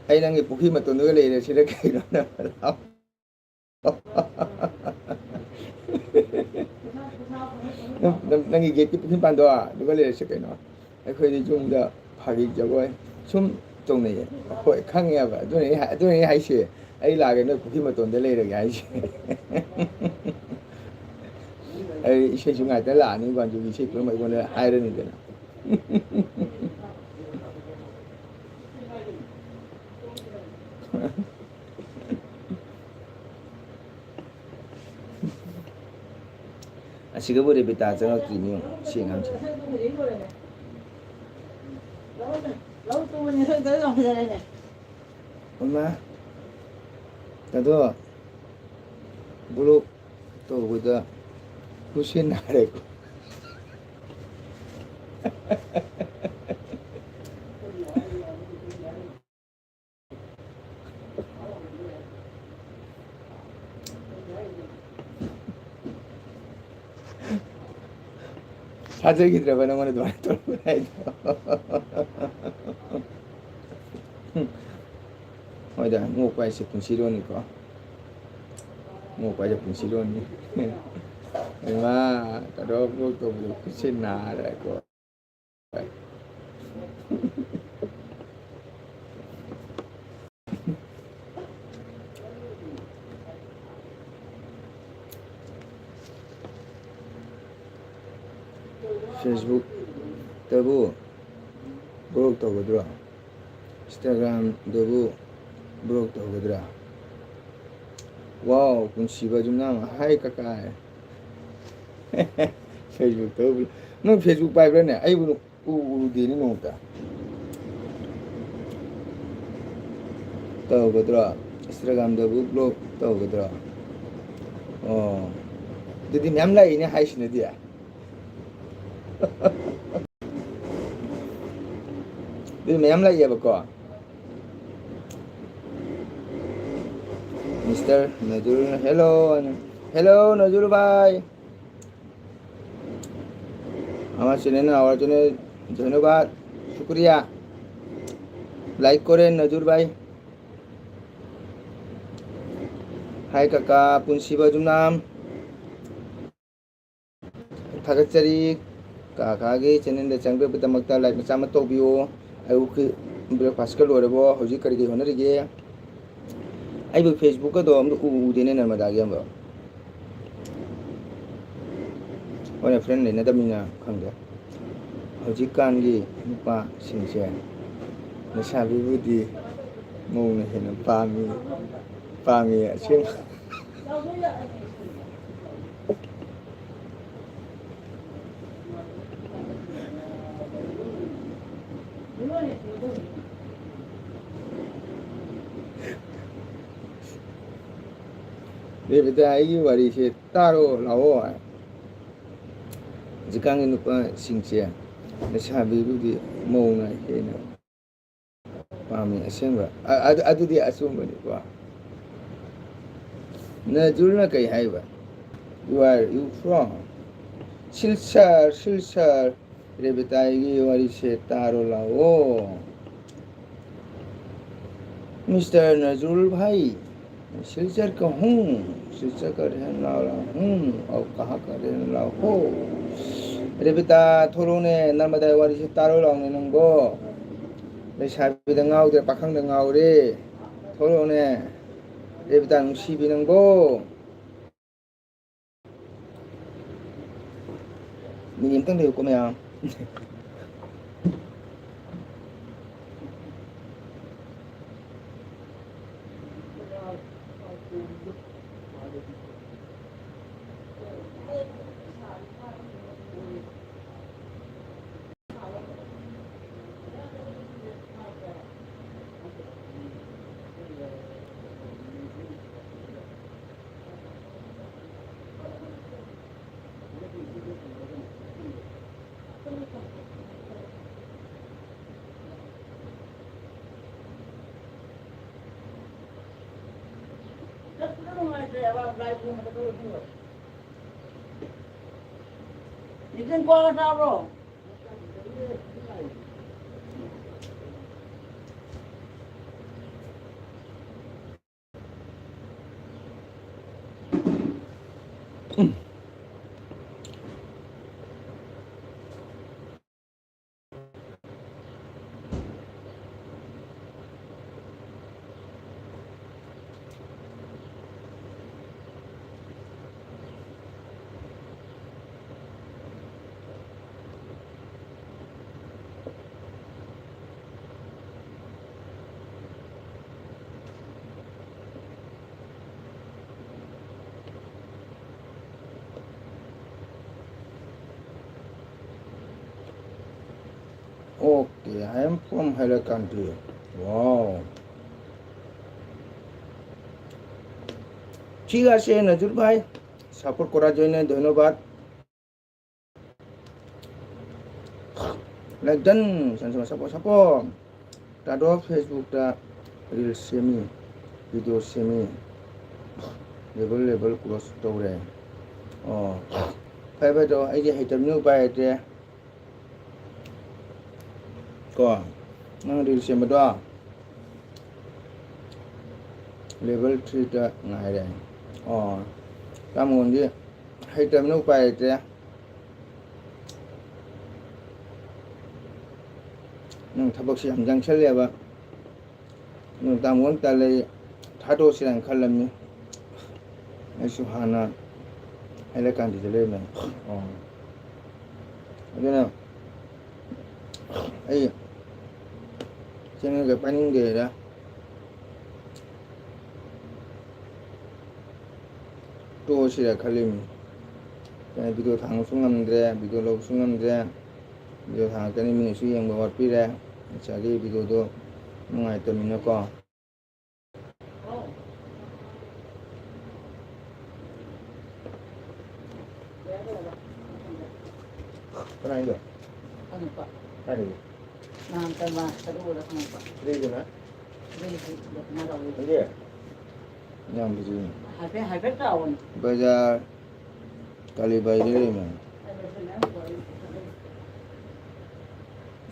ꯑꯩ ꯅꯪꯒꯤ ꯄꯨꯈ꯭ꯔꯤ ꯃꯇꯣꯟꯗꯨꯒ ꯂꯩꯔꯦ ꯁꯤꯗ ꯀꯩꯅꯣ ꯅꯪ? ꯅꯪ, ꯅꯪ, ꯅꯪꯒꯤ ꯒꯦꯠꯀꯤ ꯄꯨꯈ꯭ꯔꯤ ꯃꯄꯥꯟꯗꯣ ꯑꯗꯨꯒ ꯂꯩꯔꯁꯤ ꯀꯩꯅꯣ꯫ ꯑꯩꯈꯣꯏꯗꯤ ꯌꯨꯝꯗ ꯐꯥꯒꯤ ꯖꯒꯣꯏ ꯁꯨꯝ ꯇꯧꯅꯩꯌꯦ꯫ ꯍꯣꯏ, ꯈꯪꯉꯦꯕ꯫ ꯑꯗꯨꯅ ꯑꯩ ꯍꯥꯏ-, ꯑꯗꯨꯅ ꯑꯩ ꯍꯥꯏꯁꯦ, ꯑꯩ ꯂꯥꯛꯑꯒꯦ, ꯅꯣꯏ ꯄꯨꯈ꯭ꯔꯤ ꯃꯇꯣꯟꯗ ꯂꯩꯔꯒꯦ ꯍꯥꯏꯁꯦ꯫ ꯑꯩ ꯏꯁꯩꯁꯨ ꯉꯥꯛꯇ ꯂꯥꯛꯑꯅꯤ, ꯕꯥꯟꯖꯨꯒꯤ ꯏꯁꯩ ꯄꯨꯝꯅꯃꯛ ꯑꯩꯉꯣꯟꯗ ꯍꯥꯏꯔꯅꯤꯗꯅ꯫ ꯑꯁꯤꯒꯕꯨ ꯔꯦꯕꯤꯇꯥ ꯆꯪꯉꯛꯇ꯭ꯔꯤꯅꯤ ꯌꯦꯡꯉꯨ, ꯁꯤ ꯑꯉꯥꯡꯁꯦ꯫ ꯏꯃꯥ, ꯑꯗꯣ ꯕ꯭ꯂꯣꯛ ꯇꯧꯕꯗ ꯈꯨꯠꯁꯦ ꯅꯥꯔꯦꯀꯣ꯫ ꯊꯥꯖꯈꯤꯗ꯭ꯔꯕ ꯅꯪꯉꯣꯟꯗ ꯑꯗꯨꯃꯥꯏꯅ ꯇꯧꯔꯛꯄ ꯍꯥꯏꯗꯣ? ꯍꯣꯏꯗ, ꯅꯣꯛꯄ ꯍꯥꯏꯁꯦ ꯄꯨꯟꯁꯤꯔꯣꯟꯅꯤꯀꯣ꯫ ꯅꯣꯛꯄ ꯍꯥꯏꯁꯦ ꯄꯨꯟꯁꯤꯔꯣꯟꯅꯤ꯫ ꯏꯃꯥ, ꯀꯩꯅꯣ ꯕ꯭ꯂꯣꯛ ꯇꯧꯕꯗꯣ ꯈꯨꯠꯁꯦ ꯅꯥꯔꯦꯀꯣ꯫ Facebook ꯇꯕꯨ ꯕ꯭ꯂꯣꯛ ꯇꯧꯒꯗ꯭ꯔꯣ? Instagram ꯗꯕꯨ ꯕ꯭ꯂꯣꯛ ꯇꯧꯒꯗ꯭ꯔꯥ? ꯋꯥꯎ, ꯄꯨꯟꯁꯤꯕ ꯌꯨꯝꯅꯥꯝ, ꯍꯥꯏ ꯀꯀꯥꯏ꯫ Facebook ꯇꯕꯨ, ꯅꯪ Facebook ꯄꯥꯏꯕ꯭ꯔꯥꯅꯦ? ꯑꯩꯕꯨ ꯎ-, ꯎꯔꯨꯗꯦꯅꯦ ꯅꯣꯡꯃꯇ꯫ ꯇꯧꯒꯗ꯭ꯔꯣ? Instagram ꯗꯕꯨ ꯕ꯭ꯂꯣꯛ ꯇꯧꯒꯗ꯭ꯔꯣ? ꯑꯣ, ꯑꯗꯨꯗꯤ ꯃꯌꯥꯝ ꯂꯥꯛꯏꯅꯦ ꯍꯥꯏꯁꯤꯅꯗꯤ꯫ ꯑꯗꯨꯗꯤ ꯃꯌꯥꯝ ꯂꯥꯛꯑꯦꯕꯀꯣ꯫ Mister Nazrul, hello, hello Nazrul bhai. আমার চ্যানেল, আমার চ্যানেল, ধন্যবাদ, শুক্রিয়া। লাইক করেন নজরুল ভাই। হাই কাকা, ꯄꯨꯟꯁꯤꯕ ꯖꯨꯝꯅꯥꯝ꯫ ꯊꯥꯒꯠꯆꯔꯤ꯫ ꯀꯥꯀꯥꯒꯤ ꯆꯦꯅꯦꯜꯗ ꯆꯪꯕꯤꯔꯛꯄꯒꯤꯗꯃꯛꯇ ꯂꯥꯏꯛ ꯃꯆꯥ ꯑꯃ ꯇꯧꯕꯤꯌꯨ꯫ ꯑꯌꯨꯛꯀꯤ ꯕ꯭ꯔꯦꯛꯐꯥꯁꯀ ꯂꯣꯏꯔꯕꯣ? ꯍꯧꯖꯤꯛ ꯀꯔꯤ ꯀꯔꯤ ꯍꯣꯠꯅꯔꯤꯒꯦ? ꯑꯩꯕꯨ ꯐꯦꯁꯕꯨꯛꯀꯗꯣ ꯑꯝꯇ ꯎ ꯎꯗꯦꯅꯦ ꯅꯔꯃꯗꯥꯒꯤ ꯑꯝꯕ꯫ ꯍꯣꯏ, ꯐ꯭ꯔꯦꯟ ꯂꯩꯅꯗꯕꯅꯤꯅ ꯈꯪꯗꯦ꯫ ꯍꯧꯖꯤꯛꯀꯥꯟꯒꯤ ꯅꯨꯄꯥꯁꯤꯡꯁꯦ ꯂꯩꯁꯥꯕꯤꯕꯨꯗꯤ ꯃꯧꯅ ꯍꯦꯟꯅ ꯄꯥꯝꯃꯤ, ꯄꯥꯝꯃꯤ ꯑꯁꯦꯡꯕ꯫ ꯔꯦꯕꯤꯀꯥ, ꯑꯩꯒꯤ ꯋꯥꯔꯤꯁꯦ ꯇꯥꯔꯣ ꯂꯥꯛꯑꯣ꯫ ꯍꯧꯖꯤꯛꯀꯥꯟꯒꯤ ꯅꯨꯄꯥꯁꯤꯡꯁꯦ ꯂꯩꯁꯥꯕꯤꯕꯨꯗꯤ ꯃꯧꯅ ꯍꯦꯟꯅ ꯄꯥꯝꯃꯤ ꯑꯁꯦꯡꯕ꯫ ꯑ-, ꯑꯗꯨ-, ꯑꯗꯨꯗꯤ ꯑꯆꯨꯝꯕꯅꯤꯀꯣ꯫ ꯅꯖꯨꯜꯅ ꯀꯩ ꯍꯥꯏꯕ? Where you from? Silchar, Silchar. ꯔꯦꯕꯤꯀꯥꯒꯤ ꯋꯥꯔꯤꯁꯦ ꯇꯥꯔꯣ ꯂꯥꯛꯑꯣ꯫ Mister Nazrul bhai, सिलचर का हूँ, सिलचर का रहने वाला हूँ, और कहाँ का रहने वाला हो? ꯔꯦꯕꯤꯀꯥ, ꯊꯣꯛꯂꯛꯎꯅꯦ, ꯅꯔꯃꯗꯥꯒꯤ ꯋꯥꯔꯤꯁꯦ ꯇꯥꯔꯣ ꯂꯥꯛꯑꯣꯅꯦ ꯅꯪꯕꯣ꯫ ꯂꯩꯁꯥꯕꯤꯗ ꯉꯥꯎꯗ꯭ꯔꯦ, ꯄꯥꯈꯪꯗ ꯉꯥꯎꯔꯦ꯫ ꯊꯣꯛꯂꯛꯑꯣꯅꯦ, ꯔꯦꯕꯤꯀꯥ ꯅꯨꯡꯁꯤꯕꯤ ꯅꯪꯕꯣ꯫ ꯃꯤꯅꯤꯠ ꯑꯝꯇꯪ ꯂꯩꯌꯨꯀꯣ ꯃꯌꯥꯝ꯫ ꯅꯤꯡꯁꯤꯡ ꯀ꯭ꯋꯥꯒ ꯆꯥꯕ꯭ꯔꯣ? Okay, I am from Hailakandi. Wow. ঠিক আছে নজরুল ভাই, সাপোর্ট করার জন্য ধন্যবাদ। Like done, support, support. ꯇꯥꯗꯣ, ꯐꯦꯁꯕꯨꯛꯇ ꯔꯤꯜꯁ ꯁꯦꯝꯃꯤ, ꯚꯤꯗꯤꯑꯣ ꯁꯦꯝꯃꯤ, ꯂꯦꯕꯦꯜ ꯂꯦꯕꯦꯜ ꯀ꯭ꯔꯣꯁ ꯇꯧꯔꯦ꯫ ꯑꯣ, ꯐꯔꯦ ꯐꯔꯦ, ꯇꯧ꯫ ꯑꯩꯗꯤ ꯍꯩꯇꯕꯅꯤꯅ ꯎꯄꯥꯏ ꯂꯩꯇ꯭ꯔꯦ꯫ ꯀꯣ, ꯅꯪ ꯔꯤꯜꯁ ꯁꯦꯝꯕꯗꯣ ꯂꯦꯕꯦꯜ ꯊ꯭ꯔꯤꯗ ꯉꯥꯏꯔꯦ꯫ ꯑꯣ, ꯇꯥꯃꯣꯗꯤ ꯍꯩꯇꯕꯅꯤꯅ ꯎꯄꯥꯏ ꯂꯩꯇ꯭ꯔꯦ꯫ ꯅꯪ ꯊꯕꯛꯁꯤ ꯌꯥꯝ ꯆꯪꯁꯜꯂꯦꯕ꯫ ꯅꯪ ꯇꯥꯃꯣ ꯑꯝꯇ ꯂꯩ ꯊꯥꯗꯣꯛꯑꯁꯤꯔꯅ ꯈꯜꯂꯝꯃꯤ꯫ ꯑꯩꯁꯨ ꯍꯥꯟꯅ ꯍꯥꯏꯔꯀꯥꯟꯗꯨꯗ ꯂꯩꯔꯝꯃꯦ꯫ ꯑꯣ꯫ ꯑꯗꯨꯅ ꯑꯩ ꯆꯦꯅꯦꯜꯒ ꯄꯥꯏꯅꯤꯡꯗꯦꯗ꯫ ꯇꯣꯛꯑꯁꯤꯔ ꯈꯜꯂꯤꯃꯤ꯫ ꯀꯩꯅꯣ, ꯚꯤꯗꯤꯑꯣ ꯊꯥꯡꯕꯁꯨ ꯉꯝꯗ꯭ꯔꯦ, ꯚꯤꯗꯤꯑꯣ ꯂꯧꯕꯁꯨ ꯉꯝꯗ꯭ꯔꯦ꯫ ꯚꯤꯗꯤꯑꯣ ꯊꯥꯡꯉꯛꯀꯅꯤ, ꯃꯤꯅꯁꯨ ꯌꯦꯡꯕ ꯋꯥꯠꯄꯤꯔꯦ꯫ ꯉꯁꯥꯏꯒꯤ ꯚꯤꯗꯤꯑꯣꯗꯣ ꯅꯨꯡꯉꯥꯏꯇꯕꯅꯤꯅꯀꯣ꯫ ꯀꯅꯥꯏꯅꯣ? ꯈꯪꯉꯛꯄ꯫ ꯀꯥꯏꯗꯒꯤ? ꯅꯍꯥꯟ ꯀꯔꯕꯥꯔ ꯆꯠꯂꯨꯕꯗ ꯈꯪꯉꯛꯄ꯫ ꯀꯔꯤꯒꯤꯅꯣ? ꯀꯔꯤꯒꯤ ꯗꯈꯤꯅꯥ ꯂꯧꯔꯤꯕ? ꯈꯪꯗꯦ꯫ ꯌꯥꯝ ꯐꯖꯩ꯫ ꯍꯥꯏꯐꯦꯠ, ꯍꯥꯏꯐꯦꯠ ꯇꯥꯛꯑꯣꯅꯦ꯫ ꯕꯖꯥꯔ ꯀꯥꯂꯤꯕꯥꯏꯗ ꯂꯩꯕꯅꯦ꯫ ꯍꯥꯏꯐꯦꯠ ꯁꯨꯃꯥꯏꯅ ꯄꯨꯔꯛꯑꯣ꯫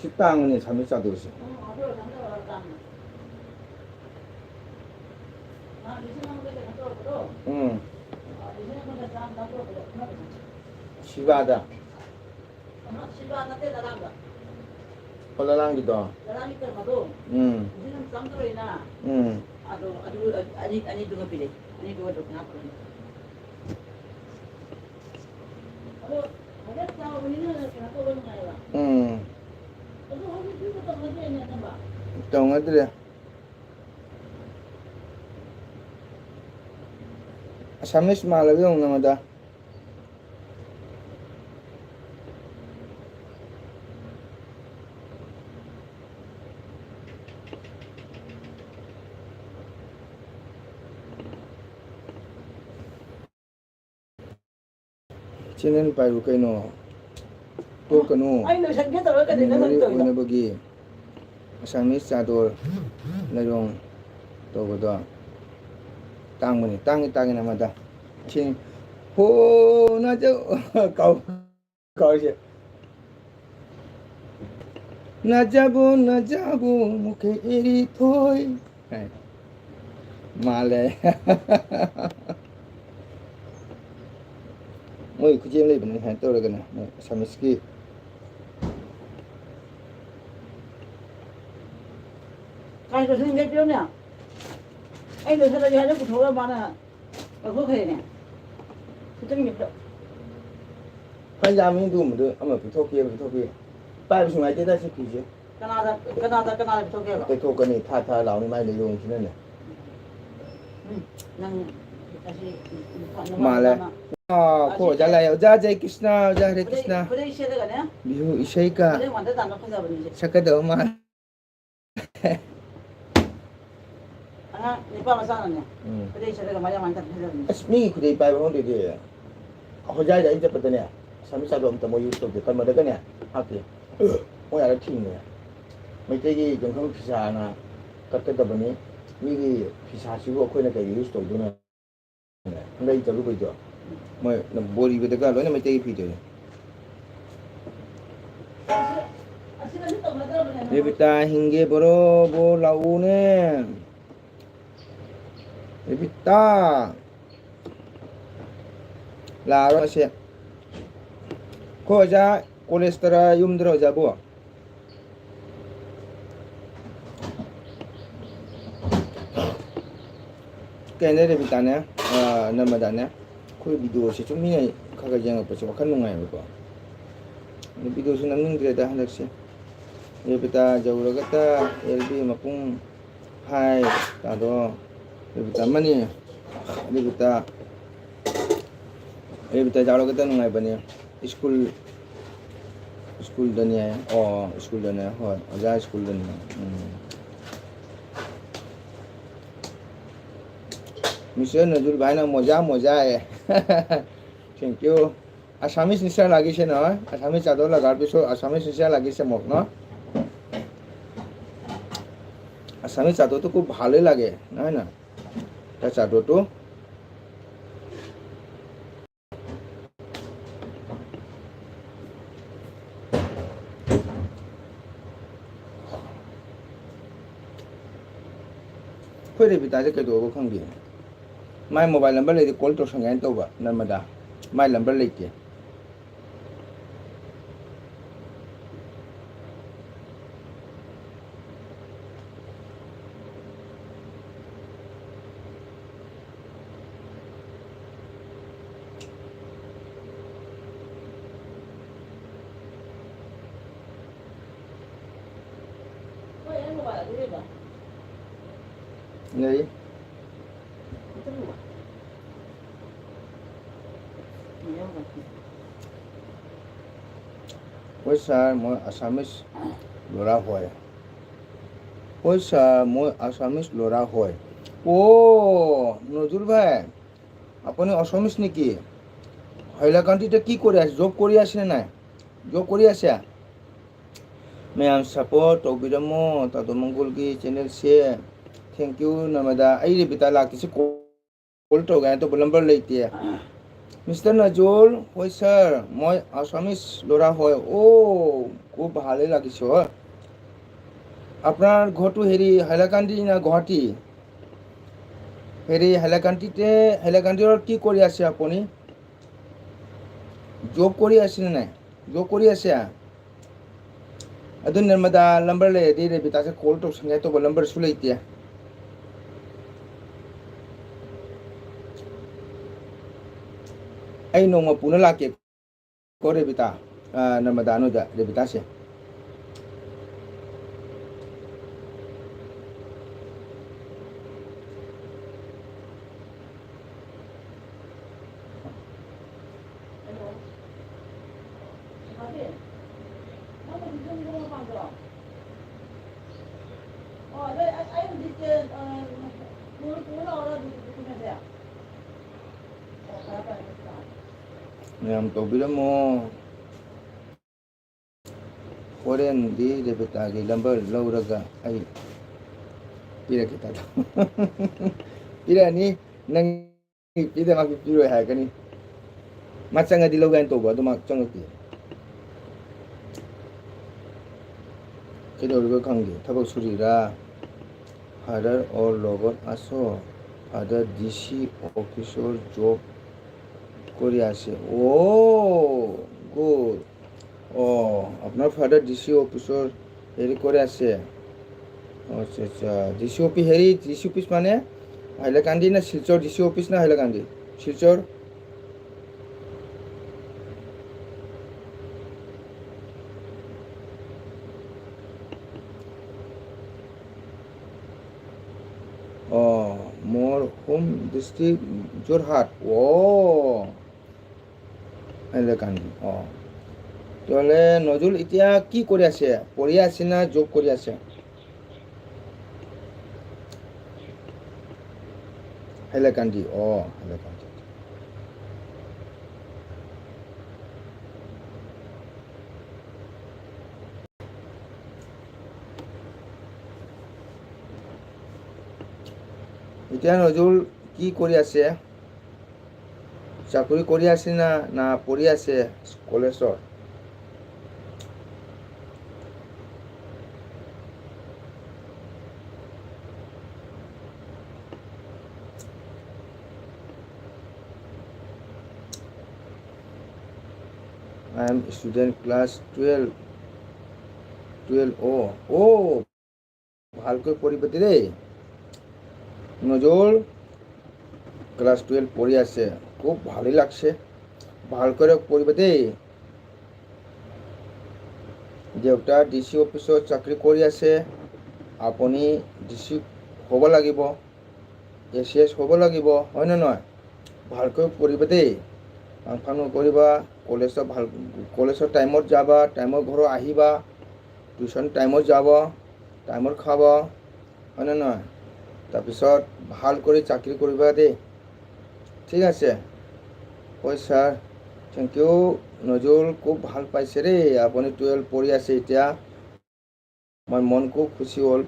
ꯁꯤ ꯇꯥꯡꯕꯅꯦ, ꯁꯥꯃꯤ ꯆꯥꯗꯣꯏꯁꯦ꯫ ꯎꯝ, ꯑꯗꯨ ꯑꯣꯏꯔꯀꯥꯟꯗ ꯇꯥꯡꯕꯅꯦ꯫ ꯎꯝ꯫ ꯁꯤꯕꯥꯗ꯫ ꯑꯣ, ꯂꯂꯥꯡꯒꯤꯗꯣ? ꯎꯝ꯫ ꯎꯝ꯫ ꯎꯝ꯫ ꯇꯧꯅꯗ꯭ꯔꯦ꯫ ꯑꯁꯥꯃꯤꯁ ꯃꯥꯜꯂꯕ ꯌꯦꯡꯉꯨ ꯅꯉꯣꯟꯗ꯫ Channel ꯄꯥꯏꯔꯨ ꯀꯩꯅꯣ꯫ ꯇꯣꯛꯀꯅꯨ꯫ ꯑꯩ ꯂꯣꯏꯁꯟꯒꯦ ꯇꯧꯔꯒ ꯀꯔꯤꯅꯣ ꯅꯪ memory ꯇꯧꯔꯤꯗꯣ? ꯑꯣꯏꯅꯕꯒꯤ ꯑꯁꯥꯃꯤꯁ ꯆꯥꯗꯣꯔ ꯂꯩꯔꯣꯡ ꯇꯧꯕꯗꯣ ꯇꯥꯡꯕꯅꯤ, ꯇꯥꯡꯉꯤ, ꯇꯥꯡꯉꯤ ꯅꯃꯗ꯫ ꯁꯤ ꯍꯣ ꯅꯖ ꯀꯥꯎ ꯀꯥꯎꯁꯦ꯫ ꯅꯖꯕꯨ ꯅꯖꯕꯨ ꯃꯨꯈꯦ ꯑꯦꯔꯤ ꯊꯣꯏ꯫ ꯍꯥꯏ꯫ ꯃꯥꯜꯂꯦ꯫ ꯃꯣꯏ ꯈꯨꯖꯦꯡ ꯂꯩꯕꯅꯤ ꯁꯨꯃꯥꯏꯅ ꯇꯧꯔꯒꯅꯦ, ꯃꯣꯏ ꯑꯁꯥꯃꯤꯁꯀꯤ꯫ ꯀꯥꯏ ꯂꯣꯏꯁꯤꯟꯒꯦ ꯄꯤꯔꯝꯃꯦ? ꯑꯩ ꯂꯣꯏꯁꯤꯜꯂꯒꯦ ꯍꯥꯏꯅ ꯄꯨꯊꯣꯛꯑꯒ ꯃꯥꯅ ꯂꯧꯊꯣꯛꯈ꯭ꯔꯦꯅꯦ꯫ ꯐꯨꯠꯇꯟꯒꯤꯗ꯫ ꯐꯅ ꯌꯥꯝꯃꯤ ꯑꯗꯨꯒꯨꯝꯕꯗꯣ, ꯑꯃ ꯄꯤꯊꯣꯛꯈꯤ, ꯑꯃ ꯄꯤꯊꯣꯛꯈꯤ꯫ ꯄꯥꯏꯕꯁꯨ ꯅꯨꯡꯉꯥꯏꯇꯦꯗ ꯁꯤ ꯐꯤꯁꯦ꯫ ꯀꯅꯥꯗ, ꯀꯅꯥꯗ, ꯀꯅꯥꯗ ꯄꯤꯊꯣꯛꯀꯦꯕ? ꯇꯩꯊꯣꯛꯀꯅꯤ, ꯊꯥ ꯊꯥ ꯂꯥꯎꯅꯤ ꯃꯥꯏ ꯂꯩꯔꯣꯡꯁꯤꯅꯅꯦ꯫ ꯎꯝ, ꯅꯪ ꯑꯁꯤ ꯅꯨꯄꯥ, ꯅꯨꯄꯥ ꯃꯥꯜꯂꯦ꯫ ꯃꯆꯥꯅ ꯑꯥ, ꯑꯩꯈꯣꯏ ꯑꯣꯖꯥ ꯑꯁꯤꯁꯦ ꯂꯥꯛꯑꯦ꯫ ꯑꯣꯖꯥ ꯖꯩ ꯀ꯭ꯔꯤꯁꯅ, ꯑꯣꯖꯥ ꯍꯔꯦ ꯈꯨꯗꯩ, ꯀ꯭ꯔꯤꯁꯅ꯫ ꯈꯨꯗꯩ ꯁꯦꯠꯂꯒꯅꯦ꯫ ꯕꯤꯍꯨ ꯏꯁꯩꯒ ꯈꯨꯗꯩ ꯋꯥꯟꯗ ꯇꯥꯅ ꯐꯖꯕꯅꯤꯁꯦ꯫ ꯁꯛꯀꯗꯕ ꯃꯥꯜꯂꯦ꯫ ꯑꯉꯥꯡ ꯅꯨꯄꯥ ꯃꯆꯥꯅꯅꯦ, ꯎꯝ꯫ ꯈꯨꯗꯩ ꯁꯦꯠꯂꯒ ꯃꯌꯥꯡ ꯃꯥꯟ ꯇꯞꯅ ꯆꯠꯂꯝꯃꯤ꯫ ꯑꯁ, ꯃꯤꯒꯤ ꯈꯨꯗꯩ ꯄꯥꯏꯕ ꯈꯪꯗꯦꯗꯤ꯫ ꯍꯣꯖꯥꯏꯗ ꯑꯩꯅ ꯆꯠꯄꯗꯅꯦ, ꯑꯁꯥꯃꯤꯁ ꯆꯥꯗꯣ ꯑꯝꯇ ꯃꯣꯏ use ꯇꯧꯗꯦ꯫ ꯀꯟꯕꯗꯒꯅꯦ, ꯍꯥꯞꯇꯦ꯫ ꯃꯣꯏ ꯑꯥꯗ ꯊꯤꯡꯉꯦ꯫ ꯃꯩꯇꯩꯒꯤ ꯌꯨꯝꯈꯪ ꯐꯤꯁꯥꯅ ꯀꯠꯀꯗꯕꯅꯤ꯫ ꯃꯤꯒꯤ ꯐꯤꯁꯥꯁꯤꯕꯨ ꯑꯩꯈꯣꯏꯅ ꯀꯩ ꯌꯨꯁ ꯇꯧꯗꯣꯏꯅꯣ? ꯍꯟꯗꯛ ꯆꯠꯂꯨꯕꯩꯗꯣ ꯃꯣꯏ ꯕꯣꯔꯤꯕꯗꯒ ꯂꯣꯏꯅ ꯃꯩꯇꯩꯒꯤ ꯐꯤꯗꯣꯏꯅꯦ꯫ ꯔꯦꯕꯤꯇꯥ ꯍꯤꯡꯒꯦ ꯕꯣꯔꯣ ꯕꯣ ꯂꯥꯛꯎꯅꯦ꯫ ꯔꯦꯕꯤꯇꯥ ꯂꯥꯛꯑꯔꯣꯏꯁꯦ꯫ ꯑꯩꯈꯣꯏ ꯑꯣꯖꯥ ꯀꯣꯂꯦꯖꯇꯔ ꯌꯨꯝꯗꯔ ꯑꯣꯖꯥꯕꯨ? ꯀꯩꯅꯣ ꯔꯦꯕꯤꯇꯥꯅꯦ, ꯑ, ꯅꯔꯃꯗꯥꯅꯦ, ꯑꯩꯈꯣꯏ ꯚꯤꯗꯤꯑꯣꯁꯦ ꯁꯨꯝ ꯃꯤꯅ ꯈꯔ ꯈꯔ ꯌꯦꯡꯉꯛꯄꯁꯦ ꯋꯥꯈꯜ ꯅꯨꯡꯉꯥꯏꯕꯀꯣ꯫ ꯑꯗꯨ ꯚꯤꯗꯤꯑꯣꯁꯨ ꯅꯝꯅꯤꯡꯗ꯭ꯔꯦꯗ ꯍꯟꯗꯛꯁꯦ꯫ ꯔꯦꯕꯤꯇꯥ ꯌꯧꯔꯒꯇ ꯑꯦꯜ ꯕꯤ ꯃꯄꯨꯡ ꯐꯥꯏ꯫ ꯇꯥꯗꯣ ꯔꯦꯕꯤꯇꯥ ꯑꯃꯅꯤ꯫ ꯔꯦꯕꯤꯇꯥ ꯑꯩ ꯕꯤꯇ ꯌꯥꯎꯔꯒꯇ ꯅꯨꯡꯉꯥꯏꯕꯅꯦ꯫ ꯁ꯭ꯀꯨꯜ, ꯁ꯭ꯀꯨꯜꯗꯅꯦ꯫ ꯑꯣ, ꯁ꯭ꯀꯨꯜꯗꯅꯦ꯫ ꯍꯣꯏ, ꯑꯣꯖꯥ ꯁ꯭ꯀꯨꯜꯗꯅꯦ꯫ ꯎꯝ꯫ Mister ꯅꯖꯨꯜ ꯚꯥꯏꯅ ꯃꯣꯖꯥ ꯃꯣꯖꯥ ꯍꯥꯏꯌꯦ꯫ Thank you꯫ Assamese ꯅꯤꯁꯥ ꯂꯥꯒꯤꯁꯦ ꯅꯣꯏ꯫ Assamese ꯆꯥꯗꯣ ꯂꯒꯥꯔ ꯄꯤꯁꯣ, Assamese ꯅꯤꯁꯥ ꯂꯥꯒꯤꯁꯦ ꯃꯣꯛ ꯅꯣ꯫ Assamese চাদৰটো খুব ভালেই লাগে, নহয় না? তাৰ চাদৰটো। ꯑꯩꯈꯣꯏ ꯔꯦꯕꯤꯇꯥꯁꯦ ꯀꯩꯗꯧꯕ ꯈꯪꯗꯦ꯫ ꯃꯥꯏ mobile number ꯂꯩꯗꯤ call ꯇꯧꯁꯟꯒꯦ ꯍꯥꯏꯅ ꯇꯧꯕ, ꯅꯔꯃꯗꯥ꯫ ꯃꯥꯏ number ꯂꯩꯇꯦ꯫ ꯂꯩ꯫ ꯍꯣꯏ sir, মই Assamese ল'ৰা হয়। ꯍꯣꯏ sir, মই Assamese ল'ৰা হয়। অ', নজুল ভাই, আপুনি Assamese নেকি? হাইলাকান্দিতে কি কৰি আছে? Job কৰি আছে নে নাই? Job কৰি আছে? ꯃꯌꯥꯝ support ꯇꯧꯕꯤꯔꯝꯃꯣ, ꯇꯥꯗꯣ ꯃꯪꯒꯣꯜꯒꯤ channelꯁꯦ꯫ Thank you, ꯅꯔꯃꯗꯥ꯫ ꯑꯩ ꯔꯦꯕꯤꯇꯥ ꯂꯥꯛꯇ꯭ꯔꯤꯁꯦ ꯀꯣꯜ ꯇꯧꯒꯦ ꯍꯥꯏꯅ ꯇꯧꯕ ꯅꯝꯕꯔ ꯂꯩꯇꯦ꯫ Mister Najul, ꯍꯣꯏ ꯁꯥꯔ, ꯃꯣꯏ ꯑꯁꯥꯃꯤꯁ ꯂꯣꯔꯥ ꯍꯣꯏ꯫ অ', খুব ভালে লাগিছে, হয়। আপোনাৰ ঘৰটো হেৰি হাইলাকান্দি না গুৱাহাটী? হেৰি হাইলাকান্দিতে, হাইলাকান্দিৰ কি কৰি আছে আপুনি? জব কৰি আছে নে নাই? জব কৰি আছে? ꯑꯗꯨ ꯅꯔꯃꯗꯥ ꯅꯝꯕꯔ ꯂꯩꯔꯗꯤ ꯔꯦꯕꯤꯇꯥꯁꯦ ꯀꯣꯜ ꯇꯧꯁꯟꯒꯦ ꯇꯧꯕ, ꯅꯝꯕꯔꯁꯨ ꯂꯩꯇꯦ꯫ ꯑꯩ ꯅꯣꯡꯃ ꯄꯨꯅ ꯂꯥꯛꯀꯦ꯫ ꯀꯣ ꯔꯦꯕꯤꯇꯥ, ꯑ, ꯅꯔꯃꯗꯥ ꯅꯣꯏꯗ ꯔꯦꯕꯤꯇꯥꯁꯦ꯫ ꯃꯌꯥꯝ ꯇꯧꯕꯤꯔꯝꯃꯣ꯫ ꯍꯣꯔꯦꯟꯗꯤ ꯔꯦꯕꯤꯇꯥꯒꯤ ꯅꯝꯕꯔ ꯂꯧꯔꯒ ꯑꯩ ꯄꯤꯔꯛꯀꯦ ꯇꯥꯗꯣ꯫ ꯄꯤꯔꯛꯑꯅꯤ꯫ ꯅꯪ ꯄꯤꯗ ꯉꯥꯛꯇ ꯄꯤꯔꯣꯏ ꯍꯥꯏꯔꯛꯀꯅꯤ꯫ ꯃꯥ ꯆꯪꯉꯗꯤ ꯂꯧꯒꯦ ꯍꯥꯏꯅ ꯇꯧꯕ, ꯑꯗꯨ ꯃꯥ ꯆꯪꯉꯛꯇꯦ꯫ ꯀꯩꯗꯧꯔꯤꯕ ꯈꯪꯗꯦ, ꯊꯕꯛ ꯁꯨꯔꯤꯔꯥ? Father or lover আছো? Father D C officer job কৰি আছে। অ', good। অ', আপোনাৰ ফাদাৰ ডি চি অফিচৰ হেৰি কৰে আছে। আচ্ছা, আচ্ছা। ডি চি অফিচ হেৰি, ডি চি অফিচ মানে হাইলাকান্দি না শিলচৰ? ডি চি অফিচ না হাইলাকান্দি? শিলচৰ? অ', মোৰ হোম ডিষ্ট্ৰিক্ট যোৰহাট। অ', হাইলাকান্দি। অ', তেতিয়াহ'লে নজুল এতিয়া কি কৰি আছে? পঢ়ি আছে না জব কৰি আছে? হাইলাকান্দি। অ', হাইলাকান্দি। এতিয়া নজৰুল কি কৰি আছে? চাকৰি কৰি আছে না, না পঢ়ি আছে কলেজত? I am student class twelve. Twelve, অ', অ', ভালকৈ পঢ়িবা দেই। নজৰুল ক্লাছ টুৱেলভ পঢ়ি আছে, খুব ভালেই লাগছে। ভালকৈ পঢ়িবা দেই। দেউতা ডি চি অফিচত চাকৰি কৰি আছে, আপুনি ডি চি হ'ব লাগিব, এ চি এছ হ'ব লাগিব, হয়নে নহয়? ভালকৈ পঢ়িবা দেই, ফাংফাং নকৰিবা। কলেজত ভাল, কলেজৰ টাইমত যাবা, টাইমত ঘৰত আহিবা, টিউশ্যন টাইমত যাব, টাইমত খাব, হয়নে নহয়? তাৰপিছত ভাল কৰি চাকৰি কৰিবা দেই, ঠিক আছে? হয় ছাৰ, থেংক ইউ। নজৰুল খুব ভাল পাইছে দেই, আপুনি টুৱেলভ পঢ়ি আছে এতিয়া। মই মন খুব খুচি হ'ল।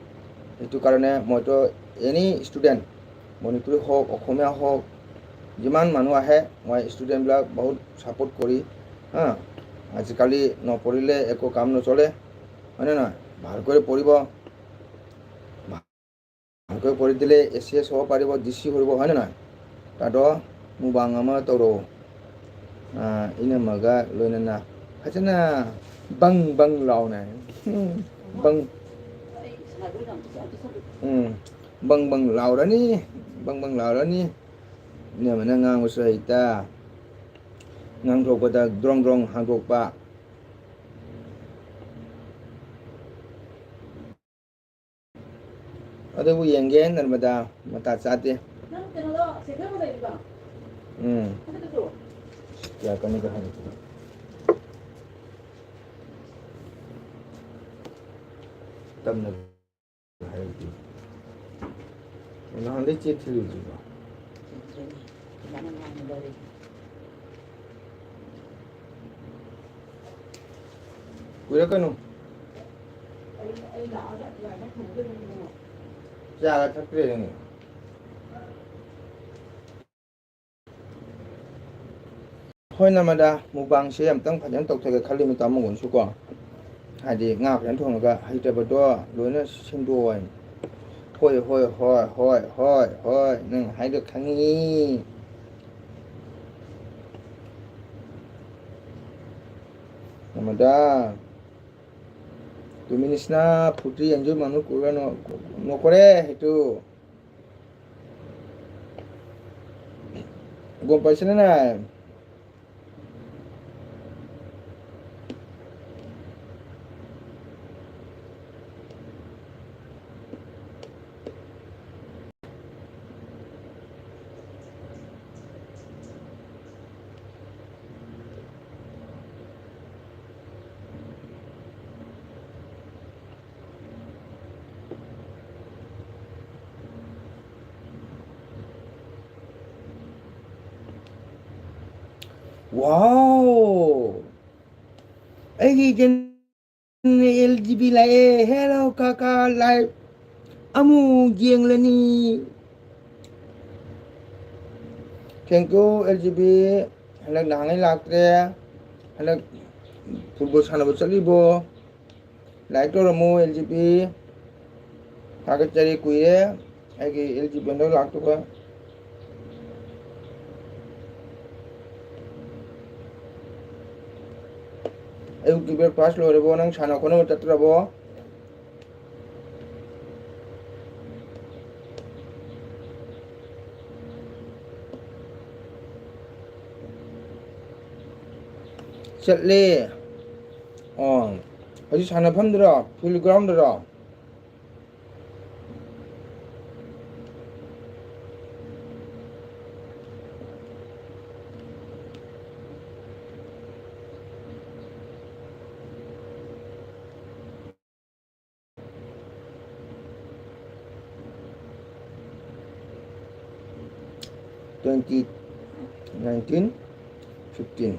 সেইটো কাৰণে মইতো এনি ষ্টুডেণ্ট, মণিপুৰী হওক, অসমীয়া হওক, যিমান মানুহ আহে, মই ষ্টুডেণ্টবিলাক বহুত ছাপোৰ্ট কৰি, হা, আজিকালি নপঢ়িলে একো কাম নচলে, হয়নে নহয়? ভালকৈ পঢ়িব, ভালকৈ পঢ়ি দিলে এ চি এছ হ'ব পাৰিব, ডি চি হ'ব, হয়নে নহয়? Tado, mubang ama toro, ah, inamaga loinana, hachana bang bang launa, bang, hmm, bang bang laurani, bang bang laurani. Ina mana ngang usa ita, ngang thok pa ta drong drong hang thok pa. ꯑꯗꯨꯕꯨ ꯌꯦꯡꯒꯦ, ꯅꯔꯃꯗꯥ ꯃꯇꯥ ꯆꯥꯗꯦ꯫ ꯅꯪ ꯀꯩꯅꯣꯗꯣ ꯁꯦꯀꯦꯟ ꯑꯃ ꯂꯩꯔꯤꯕ? ꯎꯝ꯫ ꯍꯟꯗꯛꯀꯤꯗꯣ? ꯀꯌꯥ ꯀꯅꯤꯒ ꯍꯥꯏꯔꯛꯄꯅꯣ? ꯇꯝꯅ ꯍꯥꯏꯔꯛꯇꯦ꯫ ꯅꯍꯥꯟꯗꯩ ꯆꯦ ꯊꯤꯜꯂꯨꯗ꯭ꯔꯤꯕꯣ? ꯊꯤꯜꯂꯨꯗ꯭ꯔꯤꯅꯦ꯫ ꯑꯗꯨꯃꯥꯏꯅ ꯉꯥꯡꯅ ꯂꯧꯔꯦ꯫ ꯀꯨꯏꯔꯛꯀꯅꯨ꯫ ꯆꯥꯒ ꯊꯛꯇ꯭ꯔꯦ ꯅꯪ꯫ ꯍꯣꯏ, ꯅꯃꯗ ꯃꯨꯛꯕꯥꯡꯁꯦ ꯑꯝꯇꯪ ꯐꯖꯅ ꯇꯧꯊꯒꯦ ꯈꯜꯂꯤꯃꯤ, ꯇꯥꯃꯣꯒꯣꯟꯁꯨꯀꯣ꯫ ꯍꯥꯏꯗꯤ ꯉꯥ ꯐꯖꯅ ꯊꯣꯡꯉꯒ ꯍꯩꯇꯕꯗꯣ ꯂꯣꯏꯅ ꯁꯦꯝꯗꯣꯛꯑꯣ ꯍꯥꯏꯅ꯫ ꯍꯣꯏ, ꯍꯣꯏ, ꯍꯣꯏ, ꯍꯣꯏ, ꯍꯣꯏ, ꯍꯣꯏ, ꯅꯪ ꯍꯥꯏꯗꯣ ꯈꯪꯉꯤ꯫ ꯅꯃꯗ꯫ তুমি নিচিনা ফুটি এনজয় মানুহ কোনোৱে ন-, নকৰে সেইটো। গম পাইছেনে নাই? Wow! ꯑꯩꯒꯤ ꯆꯦꯅꯦꯜ ꯑꯦꯜ ꯖꯤ ꯕꯤ ꯂꯥꯛꯑꯦ꯫ Hello ꯀꯥꯀꯥ, live ꯑꯃꯨꯛ ꯌꯦꯡꯂꯅꯤ꯫ Thank you L G B. ꯍꯟꯗꯛ ꯅꯍꯥꯟꯉꯩ ꯂꯥꯛꯇ꯭ꯔꯦ꯫ ꯍꯟꯗꯛ ꯐꯨꯠꯕꯣꯜ ꯁꯥꯟꯅꯕ ꯆꯠꯂꯤꯕꯣ? Like ꯇꯧꯔꯝꯃꯨ ꯑꯦꯜ ꯖꯤ ꯕꯤ꯫ ꯊꯥꯒꯠꯆꯔꯤ, ꯀꯨꯏꯔꯦ ꯑꯩꯒꯤ ꯑꯦꯜ ꯖꯤ ꯕꯤ ꯍꯟꯗꯛ ꯂꯥꯛꯇꯕ꯫ ꯑꯌꯨꯛꯀꯤ breakfast ꯂꯣꯏꯔꯕꯣ? ꯅꯪ ꯁꯥꯟꯅ ꯈꯣꯠꯅꯕ ꯆꯠꯇ꯭ꯔꯕꯣ? ꯆꯠꯂꯦ꯫ ꯑꯣ, ꯍꯧꯖꯤꯛ ꯁꯥꯟꯅꯐꯝꯗꯔꯣ? Field ground ꯗꯔꯣ? Twenty, nineteen, fifteen꯫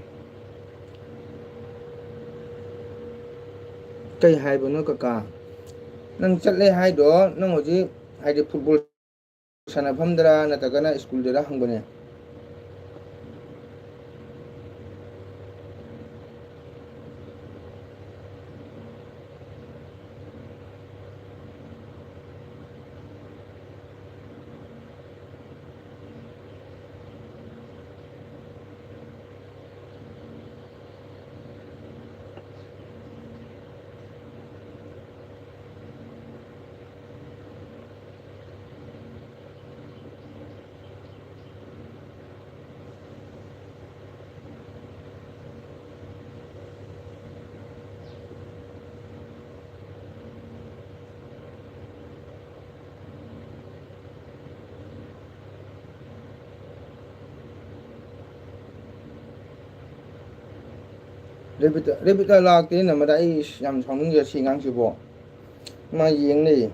ꯀꯩ ꯍꯥꯏꯕꯅꯣ ꯀꯀꯥ? ꯅꯪ ꯆꯠꯂꯦ ꯍꯥꯏꯗꯣ, ꯅꯪ ꯍꯧꯖꯤꯛ ꯍꯥꯏꯗꯤ ꯐꯨꯠꯕꯣꯜ ꯁꯥꯟꯅꯐꯝꯗꯔ ꯅꯠꯇ꯭ꯔꯒꯅ ꯁ꯭ꯀꯨꯜꯗꯔ ꯍꯪꯕꯅꯦ꯫ ꯔꯦꯕꯤꯇꯥ, ꯔꯦꯕꯤꯇꯥ ꯂꯥꯛꯇꯦ ꯅꯝꯕꯗ꯫ ꯑꯩ ꯌꯥꯝ ꯁꯥꯎꯅꯤꯡꯖꯔꯦ ꯁꯤ ꯑꯉꯥꯡꯁꯤꯕꯣ꯫ ꯃꯥ ꯌꯦꯡ ꯂꯩꯌꯦ꯫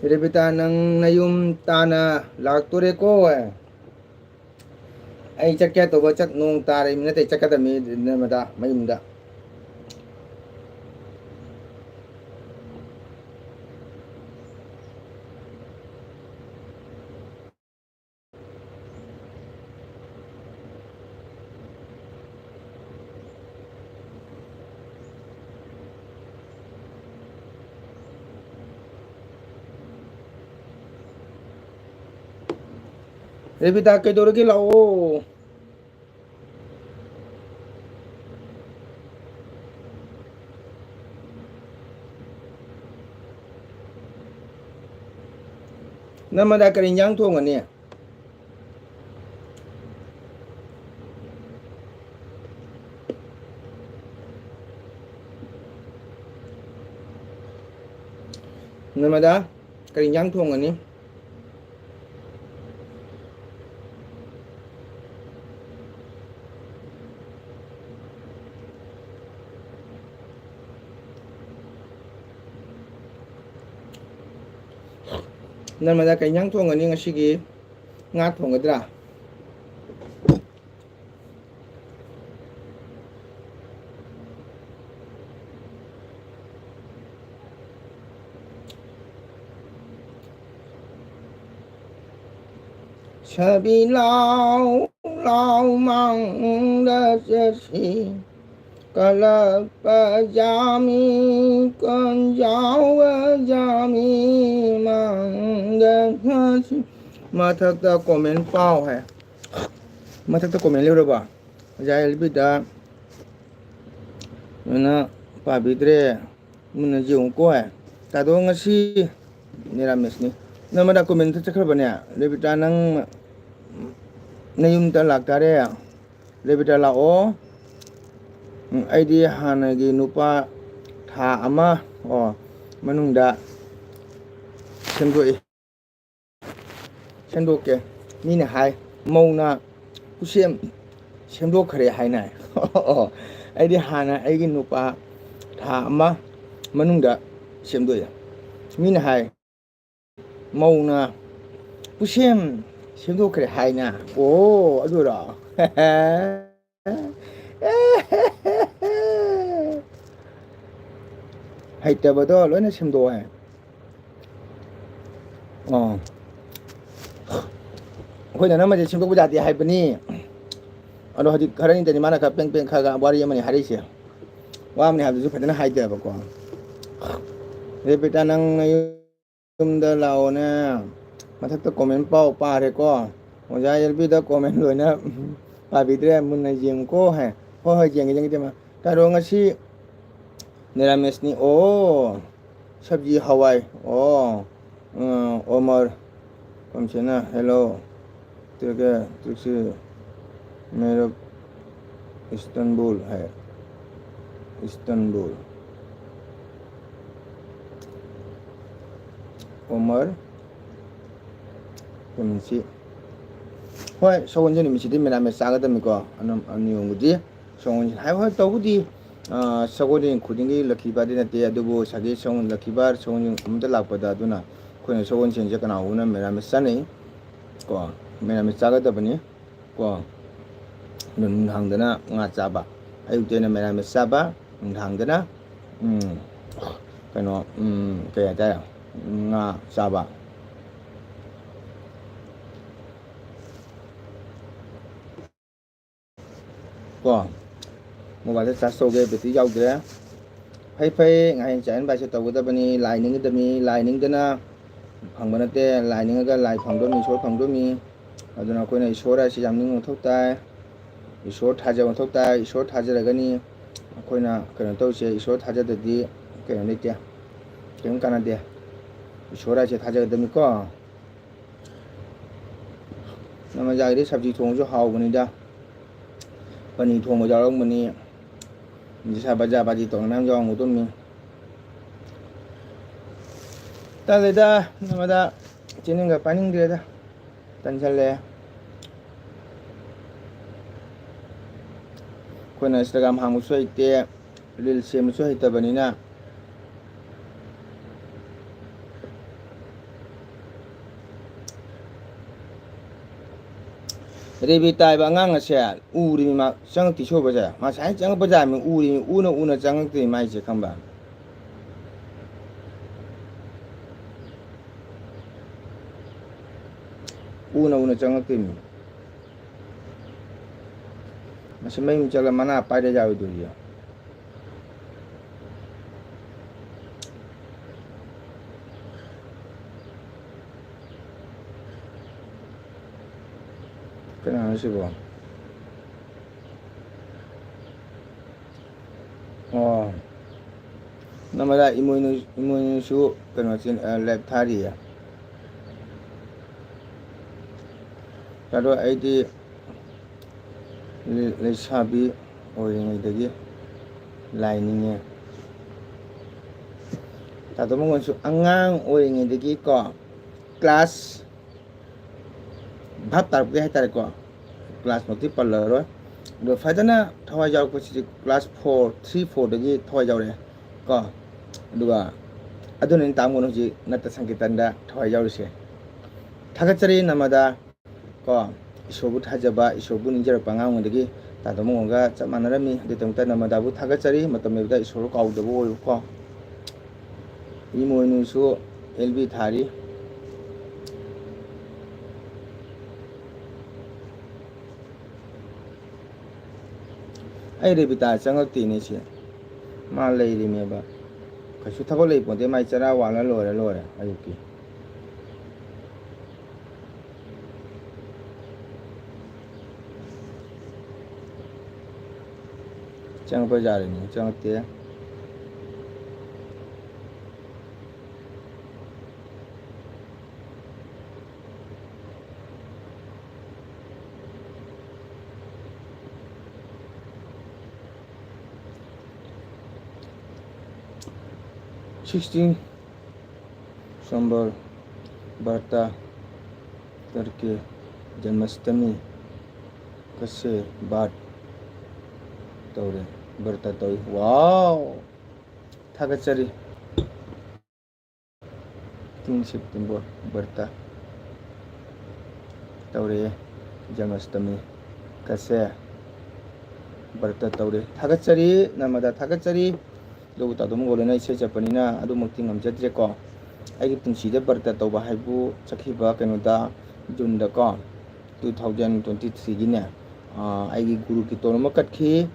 ꯔꯦꯕꯤꯇꯥ, ꯅꯪ ꯅꯌꯨꯝ ꯇꯥꯅ ꯂꯥꯛꯇꯣꯔꯦꯀꯣ꯫ ꯑꯩ ꯆꯠꯀꯦ ꯇꯧꯕ, ꯆꯠ-, ꯅꯣꯡ ꯇꯥꯔꯤꯕ ꯅꯠꯇꯦ, ꯆꯠꯀꯗꯕꯅꯤ ꯅꯔꯃꯗꯥ ꯃꯌꯨꯝꯗ꯫ ꯔꯦꯕꯤꯇꯥ, ꯀꯩꯗꯧꯔꯒꯦ? ꯂꯥꯛꯑꯣ꯫ ꯅꯃꯗ ꯀꯔꯤ ꯏꯟꯖꯥꯡ ꯊꯣꯡꯒꯅꯤ? ꯅꯃꯗ ꯀꯔꯤ ꯏꯟꯖꯥꯡ ꯊꯣꯡꯒꯅꯤ? ꯅꯃꯗ ꯀꯩ ꯏꯟꯖꯥꯡ ꯊꯣꯡꯒꯅꯤ ꯉꯁꯤꯒꯤ? ꯉꯥ ꯊꯣꯡꯒꯗ꯭ꯔꯥ? ꯁꯥꯕꯤ ꯂꯥꯎ, ꯇꯥꯎ ꯃꯥꯡꯗ ꯆꯠꯁꯤ꯫ ꯀꯂꯛꯄ ꯖꯥꯃꯤ ꯀꯣꯟꯖꯥꯎꯕ ꯖꯥꯃꯤ ꯃꯥꯡꯗ ꯆꯠꯁꯤ꯫ ꯃꯊꯛꯇ comment ꯄꯥꯎ ꯍꯥꯏ꯫ ꯃꯊꯛꯇ comment ꯂꯩꯔꯕ? ꯑꯣꯖꯥ ꯑꯦꯜꯕꯤꯗ ꯅꯣꯏꯅ ꯄꯥꯕꯤꯗ꯭ꯔꯦ꯫ ꯃꯨꯟꯅ ꯌꯦꯡꯉꯨꯀꯣ ꯍꯥꯏ꯫ ꯇꯥꯗꯣ ꯉꯁꯤ ꯅꯤꯔꯥꯃꯤꯁꯅꯤ꯫ ꯅꯃꯗꯥ comment ꯆꯠꯈ꯭ꯔꯕꯅꯦ? ꯔꯦꯕꯤꯇꯥ, ꯅꯪ ꯅꯌꯨꯝꯗ ꯂꯥꯛꯇꯥꯔꯦ꯫ ꯔꯦꯕꯤꯇꯥ, ꯂꯥꯛꯑꯣ꯫ ꯎꯝ, ꯑꯩꯗꯤ ꯍꯥꯟꯅꯒꯤ ꯅꯨꯄꯥ ꯊꯥ ꯑꯃ, ꯑꯣ, ꯃꯅꯨꯡꯗ ꯁꯦꯝꯗꯣꯛꯏ꯫ ꯁꯦꯝꯗꯣꯛꯀꯦ꯫ ꯃꯤꯅ ꯍꯥꯏ, "ꯃꯧꯅ ꯈꯨꯠꯁꯦꯝ ꯁꯦꯝꯗꯣꯛꯈ꯭ꯔꯦ" ꯍꯥꯏꯅ꯫ ꯑꯩꯗꯤ ꯍꯥꯟꯅ ꯑꯩꯒꯤ ꯅꯨꯄꯥ ꯊꯥ ꯑꯃ ꯃꯅꯨꯡꯗ ꯁꯦꯝꯗꯣꯛꯑꯦ꯫ ꯃꯤꯅ ꯍꯥꯏ, "ꯃꯧꯅ ꯈꯨꯠꯁꯦꯝ ꯁꯦꯝꯗꯣꯛꯈ꯭ꯔꯦ" ꯍꯥꯏꯅ꯫ ꯑꯣ, ꯑꯗꯨꯔꯣ? ꯍꯩꯇꯕꯗꯣ ꯂꯣꯏꯅ ꯁꯦꯝꯗꯣꯛꯑꯣ ꯍꯥꯏ꯫ ꯑꯣ꯫ ꯑꯩꯈꯣꯏꯅ ꯅꯝꯃꯁꯦ ꯁꯦꯝꯗꯣꯛꯄ ꯌꯥꯗꯦ ꯍꯥꯏꯕꯅꯤ꯫ ꯑꯗꯣ ꯍꯧꯖꯤꯛ ꯈꯔꯅꯤꯗꯅꯤ ꯃꯥꯅ ꯈꯔ ꯄꯦꯡ ꯄꯦꯡ ꯈꯔ ꯈꯔ ꯋꯥꯔꯤ ꯑꯃꯅꯤ ꯍꯥꯏꯔꯛꯏꯁꯦ꯫ ꯋꯥ ꯑꯃꯅꯤ ꯍꯥꯏꯕꯗꯨꯁꯨ ꯐꯖꯅ ꯍꯥꯏꯗꯦꯕꯀꯣ꯫ ꯔꯦꯕꯤꯇꯥ, ꯅꯪ ꯅꯌꯨꯝꯗ ꯂꯥꯛꯑꯣꯅꯦ꯫ ꯃꯊꯛꯇ comment ꯄꯥꯎ ꯄꯥꯔꯦꯀꯣ꯫ ꯑꯣꯖꯥ ꯑꯦꯜꯕꯤꯗ comment ꯂꯣꯏꯅ ꯄꯥꯕꯤꯗ꯭ꯔꯦ, ꯃꯨꯟꯅ ꯌꯦꯡꯉꯨꯀꯣ ꯍꯥꯏ꯫ ꯍꯣꯏ, ꯍꯣꯏ, ꯌꯦꯡꯒꯦ, ꯌꯦꯡꯒꯦ, ꯏꯇꯩꯃ꯫ ꯀꯩꯅꯣ, ꯉꯁꯤ ꯅꯤꯔꯥꯃꯤꯁꯅꯤ꯫ ꯑꯣ, ꯁꯕꯖꯤ ꯍꯋꯥꯏ꯫ ꯑꯣ, ꯎꯝ, ꯑꯣꯃꯔ ꯄꯝꯁꯦꯅ, hello꯫ ꯇꯦꯛ ꯇꯨꯁꯤ ꯃꯦꯔꯕ ꯏꯁꯇꯟꯕꯨꯜ ꯍꯥꯏ꯫ ꯏꯁꯇꯟꯕꯨꯜ꯫ ꯑꯣꯃꯔ ꯄꯝꯁꯤ꯫ ꯍꯣꯏ, ꯁꯒꯣꯜꯁꯦ ꯅꯨꯃꯤꯠꯁꯤꯗꯤ ꯃꯦꯔꯥꯃꯦꯁ ꯆꯥꯒꯗꯕꯅꯤꯀꯣ, ꯑꯅꯝ-, ꯑꯅꯤꯔꯣꯝꯒꯤꯗꯤ꯫ ꯁꯒꯣꯜꯁꯦꯟ ꯍꯥꯏꯕ ꯍꯣꯏ, ꯇꯧꯕꯨꯗꯤ, ꯑ, ꯁꯒꯣꯜꯁꯦꯟ ꯈꯨꯗꯤꯡꯒꯤ ꯂꯛꯈꯤ ꯕꯥꯔꯗꯦ ꯅꯠꯇꯦ, ꯑꯗꯨꯕꯨ ꯉꯁꯥꯏꯒꯤ ꯁꯒꯣꯜ, ꯂꯛꯈꯤ ꯕꯥꯔ, ꯁꯒꯣꯜꯁꯦꯟ ꯑꯃꯗ ꯂꯥꯛꯄꯗ, ꯑꯗꯨꯅ ꯑꯩꯈꯣꯏꯅ ꯁꯒꯣꯜꯁꯦꯟꯁꯦ ꯀꯅꯥꯒꯨꯝꯕꯅ ꯃꯦꯔꯥꯃꯦꯁ ꯆꯥꯅꯩ ꯀꯣ, ꯃꯦꯔꯥꯃꯦꯁ ꯆꯥꯒꯗꯕꯅꯤ ꯀꯣ꯫ ꯑꯗꯨ ꯅꯨꯡꯗꯥꯡꯗꯅ ꯉꯥ ꯆꯥꯕ, ꯑꯌꯨꯛꯇꯅ ꯃꯦꯔꯥꯃꯦꯁ ꯆꯥꯕ, ꯅꯨꯡꯗꯥꯡꯗꯅ, ꯎꯝ, ꯀꯩꯅꯣ, ꯎꯝ, ꯀꯩ ꯍꯥꯏꯇꯥꯔꯦ, ꯉꯥ ꯆꯥꯕ꯫ ꯀꯣ꯫ ꯃꯣꯕꯥꯏꯜꯗ ꯆꯥꯔꯖ ꯇꯧꯒꯦ, ꯕꯦꯇ꯭ꯔꯤ ꯌꯥꯎꯗ꯭ꯔꯦ꯫ ꯐꯩ ꯐꯩ, ꯉꯥꯍꯦꯟ ꯆꯥꯍꯦꯟ ꯕꯥꯏꯁꯦ ꯇꯧꯒꯗꯕꯅꯤ꯫ ꯂꯥꯏ ꯅꯤꯡꯒꯗꯕꯅꯤ, ꯂꯥꯏ ꯅꯤꯡꯗꯅ ꯐꯪꯕ ꯅꯠꯇꯦ, ꯂꯥꯏ ꯅꯤꯡꯉꯒ ꯂꯥꯏ ꯐꯪꯗꯣꯏꯅꯤ, ꯏꯁꯣꯔ ꯐꯪꯗꯣꯏꯅꯤ꯫ ꯑꯗꯨꯅ ꯑꯩꯈꯣꯏꯅ ꯏꯁꯣꯔ ꯍꯥꯏꯁꯤ ꯌꯥꯝ ꯅꯤꯡꯕ ꯃꯊꯧ ꯇꯥꯏ, ꯏꯁꯣꯔ ꯊꯥꯖꯕ ꯃꯊꯧ ꯇꯥꯏ꯫ ꯏꯁꯣꯔ ꯊꯥꯖꯔꯒꯅꯤ ꯑꯩꯈꯣꯏꯅ ꯀꯩꯅꯣ ꯇꯧꯔꯤꯁꯦ꯫ ꯏꯁꯣꯔ ꯊꯥꯖꯗꯗꯤ ꯀꯩꯅꯣ ꯂꯩꯇꯦ, ꯀꯩꯝ ꯀꯥꯟꯅꯗꯦ꯫ ꯏꯁꯣꯔ ꯍꯥꯏꯁꯦ ꯊꯥꯖꯒꯗꯕꯅꯤꯀꯣ꯫ ꯅꯃꯖꯥꯒꯤꯗꯤ ꯁꯕꯖꯤ ꯊꯣꯡꯕꯁꯨ ꯍꯥꯎꯕꯅꯤꯗ꯫ ꯄꯅꯤ ꯊꯣꯡꯕ ꯌꯥꯎꯔꯝꯒꯅꯤ꯫ ꯅꯤꯁꯥ ꯕꯖꯥ ꯕꯥꯖꯤ ꯇꯧꯅ ꯃꯌꯥꯝ ꯌꯥꯎꯔꯝꯒꯗꯧꯅꯤ꯫ ꯇꯜꯂꯦꯗ, ꯅꯃꯗ ꯆꯦꯅꯤꯡꯒ ꯄꯥꯏꯅꯤꯡꯗ꯭ꯔꯦꯗ꯫ ꯇꯟꯁꯜꯂꯦ꯫ ꯑꯩꯈꯣꯏꯅ Instagram ꯍꯥꯡꯕꯁꯨ ꯍꯩꯇꯦ, ꯔꯤꯜꯁ ꯁꯦꯝꯕꯁꯨ ꯍꯩꯇꯕꯅꯤꯅ꯫ ꯔꯦꯕꯤ ꯇꯥꯏꯕ ꯑꯉꯥꯡ ꯑꯁꯦ ꯎꯔꯤꯃꯤ ꯃꯥ ꯆꯪꯉꯛꯇꯤ ꯁꯣꯏꯕꯁꯦ꯫ ꯃꯥ ꯁꯥꯏꯅ ꯆꯪꯉꯛꯄ ꯖꯥꯠꯃꯤ ꯎꯔꯤꯃꯤ, ꯎꯅ ꯎꯅ ꯆꯪꯉꯛꯇꯣꯏꯅꯤ ꯃꯥꯏꯁꯦ ꯈꯪꯕ꯭ꯔꯥ? ꯎꯅ ꯎꯅ ꯆꯪꯉꯛꯇꯣꯏꯅꯤ꯫ ꯃꯁꯤ ꯃꯌꯨꯝ ꯆꯠꯂ ꯃꯅꯥ ꯄꯥꯏꯔ ꯌꯥꯔꯣꯏꯗꯣꯔꯤꯌꯦ꯫ ꯀꯅꯥꯅꯣ ꯁꯤꯕꯣ? ꯑꯣ, ꯅꯃꯗ ꯏꯃꯣꯏꯅꯨ, ꯏꯃꯣꯏꯅꯨꯁꯨ ꯀꯩꯅꯣ ꯆꯦꯟ-, ꯑ, ꯂꯥꯏꯞ ꯊꯥꯔꯤꯌꯦ꯫ ꯑꯗꯣ ꯑꯩꯗꯤ ꯂꯩ-, ꯂꯩꯁꯥꯕꯤ ꯑꯣꯏꯔꯤꯉꯩꯗꯒꯤ ꯂꯥꯏ ꯅꯤꯡꯉꯦ꯫ ꯇꯥꯇꯣ ꯃꯉꯣꯟꯁꯨ ꯑꯉꯥꯡ ꯑꯣꯏꯔꯤꯉꯩꯗꯒꯤ ꯀꯣ, ꯀ꯭ꯂꯥꯁ ꯚꯥꯞ ꯇꯥꯔꯛꯄꯗꯒꯤ ꯍꯥꯏꯇꯥꯔꯦꯀꯣ, ꯀ꯭ꯂꯥꯁꯃꯛꯇꯤ ꯄꯜꯂꯔꯣꯏ꯫ ꯑꯗꯣ ꯐꯖꯅ ꯊꯋꯥꯏ ꯌꯥꯎꯔꯛꯄꯁꯤꯗꯤ ꯀ꯭ꯂꯥꯁ four, three, fourꯗꯒꯤ ꯊꯋꯥꯏ ꯌꯥꯎꯔꯛꯑꯦ ꯀꯣ꯫ ꯑꯗꯨꯒ ꯑꯗꯨꯅ ꯑꯩꯅ ꯇꯥꯛꯑꯝꯕꯅ ꯍꯧꯖꯤꯛ ꯅꯠꯇ ꯁꯪꯀꯤꯔꯇꯟꯗ ꯊꯋꯥꯏ ꯌꯥꯎꯔꯤꯁꯦ꯫ ꯊꯥꯒꯠꯆꯔꯤ ꯅꯃꯗ ꯀꯣ꯫ ꯏꯁꯣꯔꯕꯨ ꯊꯥꯖꯕ, ꯏꯁꯣꯔꯕꯨ ꯅꯤꯡꯖꯔꯛꯄ ꯑꯉꯥꯡ ꯑꯣꯏꯔꯤꯉꯩꯗꯒꯤ ꯇꯥꯇꯣ ꯃꯉꯣꯟꯒ ꯆꯞ ꯃꯥꯟꯅꯔꯝꯃꯤ꯫ ꯑꯗꯨꯒꯤꯗꯃꯛꯇ ꯅꯃꯗꯕꯨ ꯊꯥꯒꯠꯆꯔꯤ꯫ ꯃꯇꯝ ꯂꯩꯕꯗ ꯏꯁꯣꯔꯕꯨ ꯀꯥꯎꯗꯕ ꯑꯣꯏꯌꯨꯀꯣ꯫ ꯏꯃꯣꯏꯅꯨꯁꯨ ꯑꯦꯜ ꯕꯤ ꯊꯥꯔꯤ꯫ ꯑꯩ ꯔꯦꯕꯤꯇꯥ ꯆꯪꯉꯛꯇꯦꯅꯦ ꯁꯤ꯫ ꯃꯥ ꯂꯩꯔꯤꯃꯦꯕ꯫ ꯀꯩꯁꯨ ꯊꯕꯛ ꯂꯩ ꯄꯣꯟꯇꯦ, ꯃꯥꯏ ꯆꯔꯥ ꯋꯥꯜꯂ ꯂꯣꯏꯔꯦ, ꯂꯣꯏꯔꯦ ꯑꯌꯨꯛꯀꯤ꯫ ꯆꯪꯉꯛꯄ ꯌꯥꯔꯦꯅꯦ, ꯆꯪꯉꯛꯇꯦ꯫ सिक्सटीन सोमवार, बर्ता करके जन्माष्टमी कसे बात ꯇꯧꯔꯦ, ꯕ꯭ꯔꯇ ꯇꯧꯏ꯫ ꯋꯥꯎ! ꯊꯥꯒꯠꯆꯔꯤ꯫ ꯇꯤꯟ ꯁꯦꯞꯇꯦꯝꯕꯔ ꯕ꯭ꯔꯇ ꯇꯧꯔꯦ, ꯖꯟꯃꯥꯁꯇꯃꯤ ꯀꯁꯦ ꯕ꯭ꯔꯇ ꯇꯧꯔꯦ꯫ ꯊꯥꯒꯠꯆꯔꯤ, ꯅꯔꯃꯗꯥ ꯊꯥꯒꯠꯆꯔꯤ꯫ ꯑꯗꯨꯕꯨ ꯇꯥꯗꯣ ꯃꯪꯒꯣꯜꯅ ꯏꯁꯩ ꯆꯠꯄꯅꯤꯅ ꯑꯗꯨꯃꯛꯇꯤ ꯉꯝꯖꯗ꯭ꯔꯦꯀꯣ꯫ ꯑꯩꯒꯤ ꯄꯨꯟꯁꯤꯗ ꯕ꯭ꯔꯇ ꯇꯧꯕ ꯍꯥꯏꯕꯨ ꯆꯠꯈꯤꯕ ꯀꯩꯅꯣꯗ, ꯖꯨꯟꯗꯀꯣ, ꯇꯨ ꯊꯥꯎꯖꯟ ꯇ꯭ꯋꯦꯟꯇꯤ ꯊ꯭ꯔꯤꯒꯤꯅꯦ, ꯑꯩꯒꯤ ꯒꯨꯔꯨ ꯀꯤꯔꯇꯣꯟ ꯑꯃ ꯀꯠꯈꯤ꯫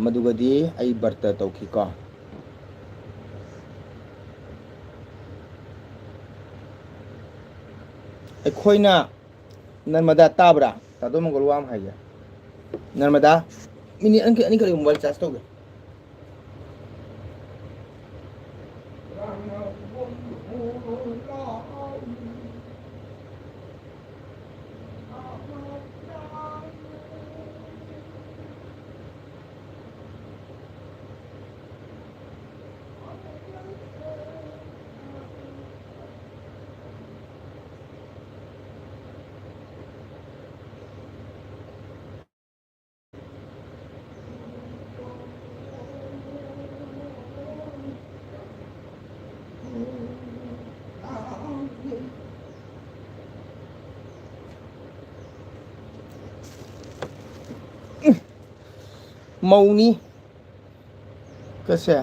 ꯃꯗꯨꯒꯗꯤ ꯑꯩ ꯕ꯭ꯔꯇ ꯇꯧꯈꯤꯀꯣ꯫ ꯑꯩꯈꯣꯏꯅ ꯅꯔꯃꯗꯥ ꯇꯥꯕ꯭ꯔꯥ? ꯇꯥꯗꯣ ꯃꯪꯒꯣꯜ ꯋꯥ ꯑꯃ ꯍꯥꯏꯒꯦ꯫ ꯅꯔꯃꯗꯥ, ꯃꯤꯅꯤꯠ ꯑꯅꯤꯈꯛ, ꯑꯅꯤꯈꯛ ꯃꯣꯕꯥꯏꯜ ꯆꯥꯔꯖ ꯇꯧꯒꯦ꯫ ꯃꯧꯅꯤ꯫ ꯀꯁꯦ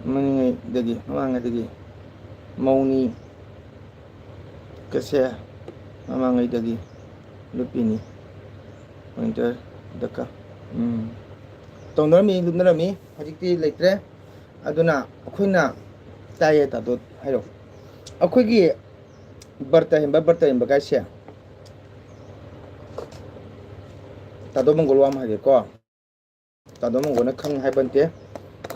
ꯃꯅꯤꯡꯉꯩꯗꯒꯤ, ꯃꯃꯥꯡꯉꯩꯗꯒꯤ ꯃꯧꯅꯤ꯫ ꯀꯁꯦ ꯃꯃꯥꯡꯉꯩꯗꯒꯤ ꯅꯨꯄꯤꯅꯤ꯫ ꯋꯤꯟꯇꯔ ꯗꯀ꯫ ꯎꯝ꯫ ꯇꯧꯅꯔꯝꯃꯤ, ꯂꯨꯞꯅꯔꯝꯃꯤ, ꯍꯧꯖꯤꯛꯇꯤ ꯂꯩꯇ꯭ꯔꯦ꯫ ꯑꯗꯨꯅ ꯑꯩꯈꯣꯏꯅ ꯇꯥꯏꯌꯦ ꯇꯥꯗꯣ꯫ ꯍꯥꯏꯔꯣ꯫ ꯑꯩꯈꯣꯏꯒꯤ ꯕꯔꯇ ꯍꯦꯟꯕ, ꯕꯔꯇ ꯍꯦꯟꯕ ꯀꯥꯏꯁꯦ, ꯇꯥꯗꯣ ꯃꯪꯒꯣꯜ ꯋꯥ ꯑꯃ ꯍꯥꯏꯒꯦꯀꯣ꯫ ꯇꯥꯗꯣ ꯃꯪꯒꯣꯜꯅ ꯈꯪ ꯍꯥꯏꯕ ꯅꯠꯇꯦ꯫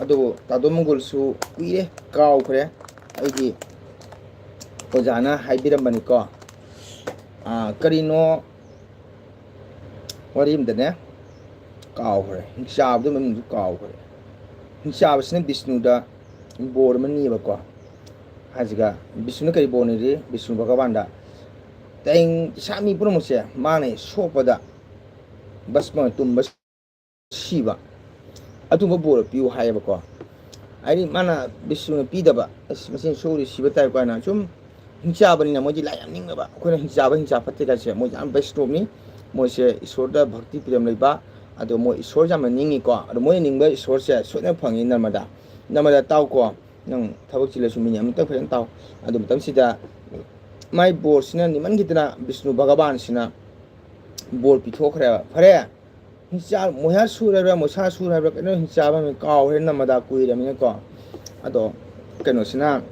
ꯑꯗꯨꯕꯨ ꯇꯥꯗꯣ ꯃꯪꯒꯣꯜꯁꯨ ꯀꯨꯏꯔꯦ, ꯀꯥꯎꯈ꯭ꯔꯦ꯫ ꯑꯩꯒꯤ ꯑꯣꯖꯥꯅ ꯍꯥꯏꯕꯤꯔꯝꯕꯅꯤꯀꯣ꯫ ꯑꯥ, ꯀꯔꯤꯅꯣ ꯋꯥꯔꯤ ꯑꯃꯗꯅꯦ, ꯀꯥꯎꯈ꯭ꯔꯦ, ꯍꯤꯡꯆꯥꯕꯗꯨ ꯃꯃꯤꯡꯁꯨ ꯀꯥꯎꯈ꯭ꯔꯦ꯫ ꯍꯤꯡꯆꯥꯕꯁꯤꯅ ꯕꯤꯁꯅꯨꯗ ꯕꯣꯔ ꯑꯃ ꯅꯤꯌꯦꯕꯀꯣ꯫ ꯍꯥꯏꯁꯤꯒ ꯕꯤꯁꯅꯨꯅ ꯀꯔꯤ ꯕꯣꯔ ꯅꯤꯔꯤ? ꯕꯤꯁꯅꯨ ꯚꯒꯋꯥꯟꯗ ꯇꯦꯡ ꯏꯁꯥ ꯃꯤ ꯄꯨꯝꯅꯃꯛꯁꯦ ꯃꯥꯅ ꯍꯦꯛ ꯁꯣꯛꯄꯗ ꯚꯁꯃ ꯇꯨꯝꯕ ꯁꯤꯕ, ꯑꯗꯨꯝꯕ ꯕꯣꯔ ꯄꯤꯌꯨ ꯍꯥꯏꯌꯦꯕꯀꯣ꯫ ꯍꯥꯏꯗꯤ ꯃꯥꯅ ꯕꯤꯁꯅꯨꯅ ꯄꯤꯗꯕ, ꯑꯁ, ꯃꯁꯤ ꯁꯣꯛꯎꯔꯤ ꯁꯤꯕ ꯇꯥꯏ ꯀꯥꯏꯅ ꯁꯨꯝ ꯍꯤꯡꯆꯥꯕꯅꯤꯅ ꯃꯣꯏꯗꯤ ꯂꯥꯏ ꯌꯥꯝ ꯅꯤꯡꯉꯕ꯫ ꯑꯩꯈꯣꯏꯅ ꯍꯤꯡꯆꯥꯕ, ꯍꯤꯡꯆꯥ ꯐꯠꯇꯦ ꯀꯥꯏꯁꯦ, ꯃꯣꯏ ꯌꯥꯝ ꯕꯩꯁꯅꯣꯞꯅꯤ꯫ ꯃꯣꯏꯁꯦ ꯏꯁꯣꯔꯗ ꯚꯛꯇꯤ ꯄꯤꯔꯝ ꯂꯩꯕ, ꯑꯗꯣ ꯃꯣꯏ ꯏꯁꯣꯔꯁꯦ ꯌꯥꯝꯅ ꯅꯤꯡꯉꯤꯀꯣ꯫ ꯑꯗꯣ ꯃꯣꯏꯅ ꯅꯤꯡꯕ ꯏꯁꯣꯔꯁꯦ ꯁꯣꯏꯗꯅ ꯐꯪꯉꯤ꯫ ꯅꯔꯃꯗꯥ, ꯅꯔꯃꯗꯥ ꯇꯥꯎꯀꯣ, ꯅꯪ ꯊꯕꯛ ꯆꯤꯜꯂꯁꯨ ꯃꯤꯅꯤ ꯑꯃꯇꯪ ꯐꯖꯅ ꯇꯥꯎ꯫ ꯑꯗꯨ ꯃꯇꯝꯁꯤꯗ ꯃꯥꯏ ꯕꯣꯔꯁꯤꯅ ꯅꯤꯃꯟꯈꯤꯗꯅ ꯕꯤꯁꯅꯨ ꯚꯒꯋꯥꯟꯁꯤꯅ ꯕꯣꯔ ꯄꯤꯊꯣꯛꯈ꯭ꯔꯦꯕ꯫ ꯐꯔꯦ, ꯍꯤꯡꯆꯥ-, ꯃꯣꯍꯥꯁꯨꯔ ꯍꯥꯏꯕ꯭ꯔꯥ, ꯃꯣꯁꯥꯁꯨꯔ ꯍꯥꯏꯕ꯭ꯔꯥ, ꯀꯩꯅꯣ, ꯍꯤꯡꯆꯥꯕ ꯑꯃ ꯀꯥꯎꯈ꯭ꯔꯦ, ꯅꯔꯃꯗꯥ ꯀꯨꯏꯔꯕꯅꯤꯅꯀꯣ꯫ ꯑꯗꯣ ꯀꯩꯅꯣꯁꯤꯅ,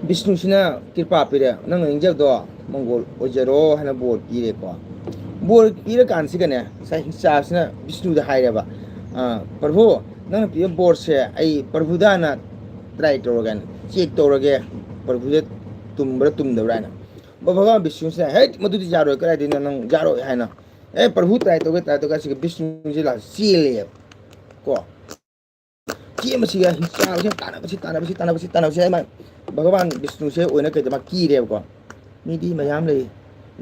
ꯕꯤꯁꯅꯨꯁꯤꯅ ꯀ꯭ꯔꯤꯄꯥ ꯄꯤꯔꯦ, "ꯅꯪꯅ ꯅꯤꯡꯖꯕꯗꯣ ꯃꯪꯒꯣꯜ ꯑꯣꯏꯖꯔꯣ" ꯍꯥꯏꯅ ꯕꯣꯔ ꯄꯤꯔꯦꯀꯣ꯫ ꯕꯣꯔ ꯄꯤꯔꯀꯥꯟꯁꯤꯒꯅꯦ, ꯉꯁꯥꯏ ꯍꯤꯡꯆꯥꯕꯁꯤꯅ ꯕꯤꯁꯅꯨꯗ ꯍꯥꯏꯔꯦꯕ, "ꯑ, ꯄ꯭ꯔꯚꯨ, ꯅꯪꯅ ꯄꯤꯕ ꯕꯣꯔꯁꯦ ꯑꯩ ꯄ꯭ꯔꯚꯨꯗ ꯍꯥꯟꯅ ꯇ꯭ꯔꯥꯏ ꯇꯧꯔꯒꯦ, ꯆꯦꯛ ꯇꯧꯔꯒꯦ, ꯄ꯭ꯔꯚꯨꯁꯦ ꯇꯨꯝꯕ꯭ꯔꯥ ꯇꯨꯝꯗꯕ꯭ꯔꯥ" ꯍꯥꯏꯅ꯫ ꯚꯒꯋꯥꯟ ꯕꯤꯁꯅꯨꯁꯤꯅ, "ꯍꯦꯠ, ꯃꯗꯨꯗꯤ ꯌꯥꯔꯣꯏ, ꯀꯗꯥꯏꯗꯩꯅꯣ ꯅꯪ ꯌꯥꯔꯣꯏ" ꯍꯥꯏꯅ꯫ "ꯑꯦ, ꯄ꯭ꯔꯚꯨ, ꯇ꯭ꯔꯥꯏ ꯇꯧꯒꯦ, ꯇ꯭ꯔꯥꯏ ꯇꯧꯒꯦ" ꯍꯥꯏꯁꯤꯒ ꯕꯤꯁꯅꯨꯁꯤ ꯂꯥꯛ ꯆꯦꯜꯂꯦꯕ ꯀꯣ꯫ ꯆꯦꯟꯕꯁꯤꯒ ꯍꯤꯡꯆꯥꯕꯁꯤꯅ ꯇꯥꯟꯅꯕꯁꯤ, ꯇꯥꯟꯅꯕꯁꯤ, ꯇꯥꯟꯅꯕꯁꯤ ꯍꯥꯏ ꯃꯥ ꯚꯒꯋꯥꯟ ꯕꯤꯁꯅꯨꯁꯦ ꯑꯣꯏꯅ ꯀꯩꯗ ꯃꯥ ꯀꯤꯔꯦꯕꯀꯣ꯫ ꯃꯤꯗꯤ ꯃꯌꯥꯝ ꯂꯩ,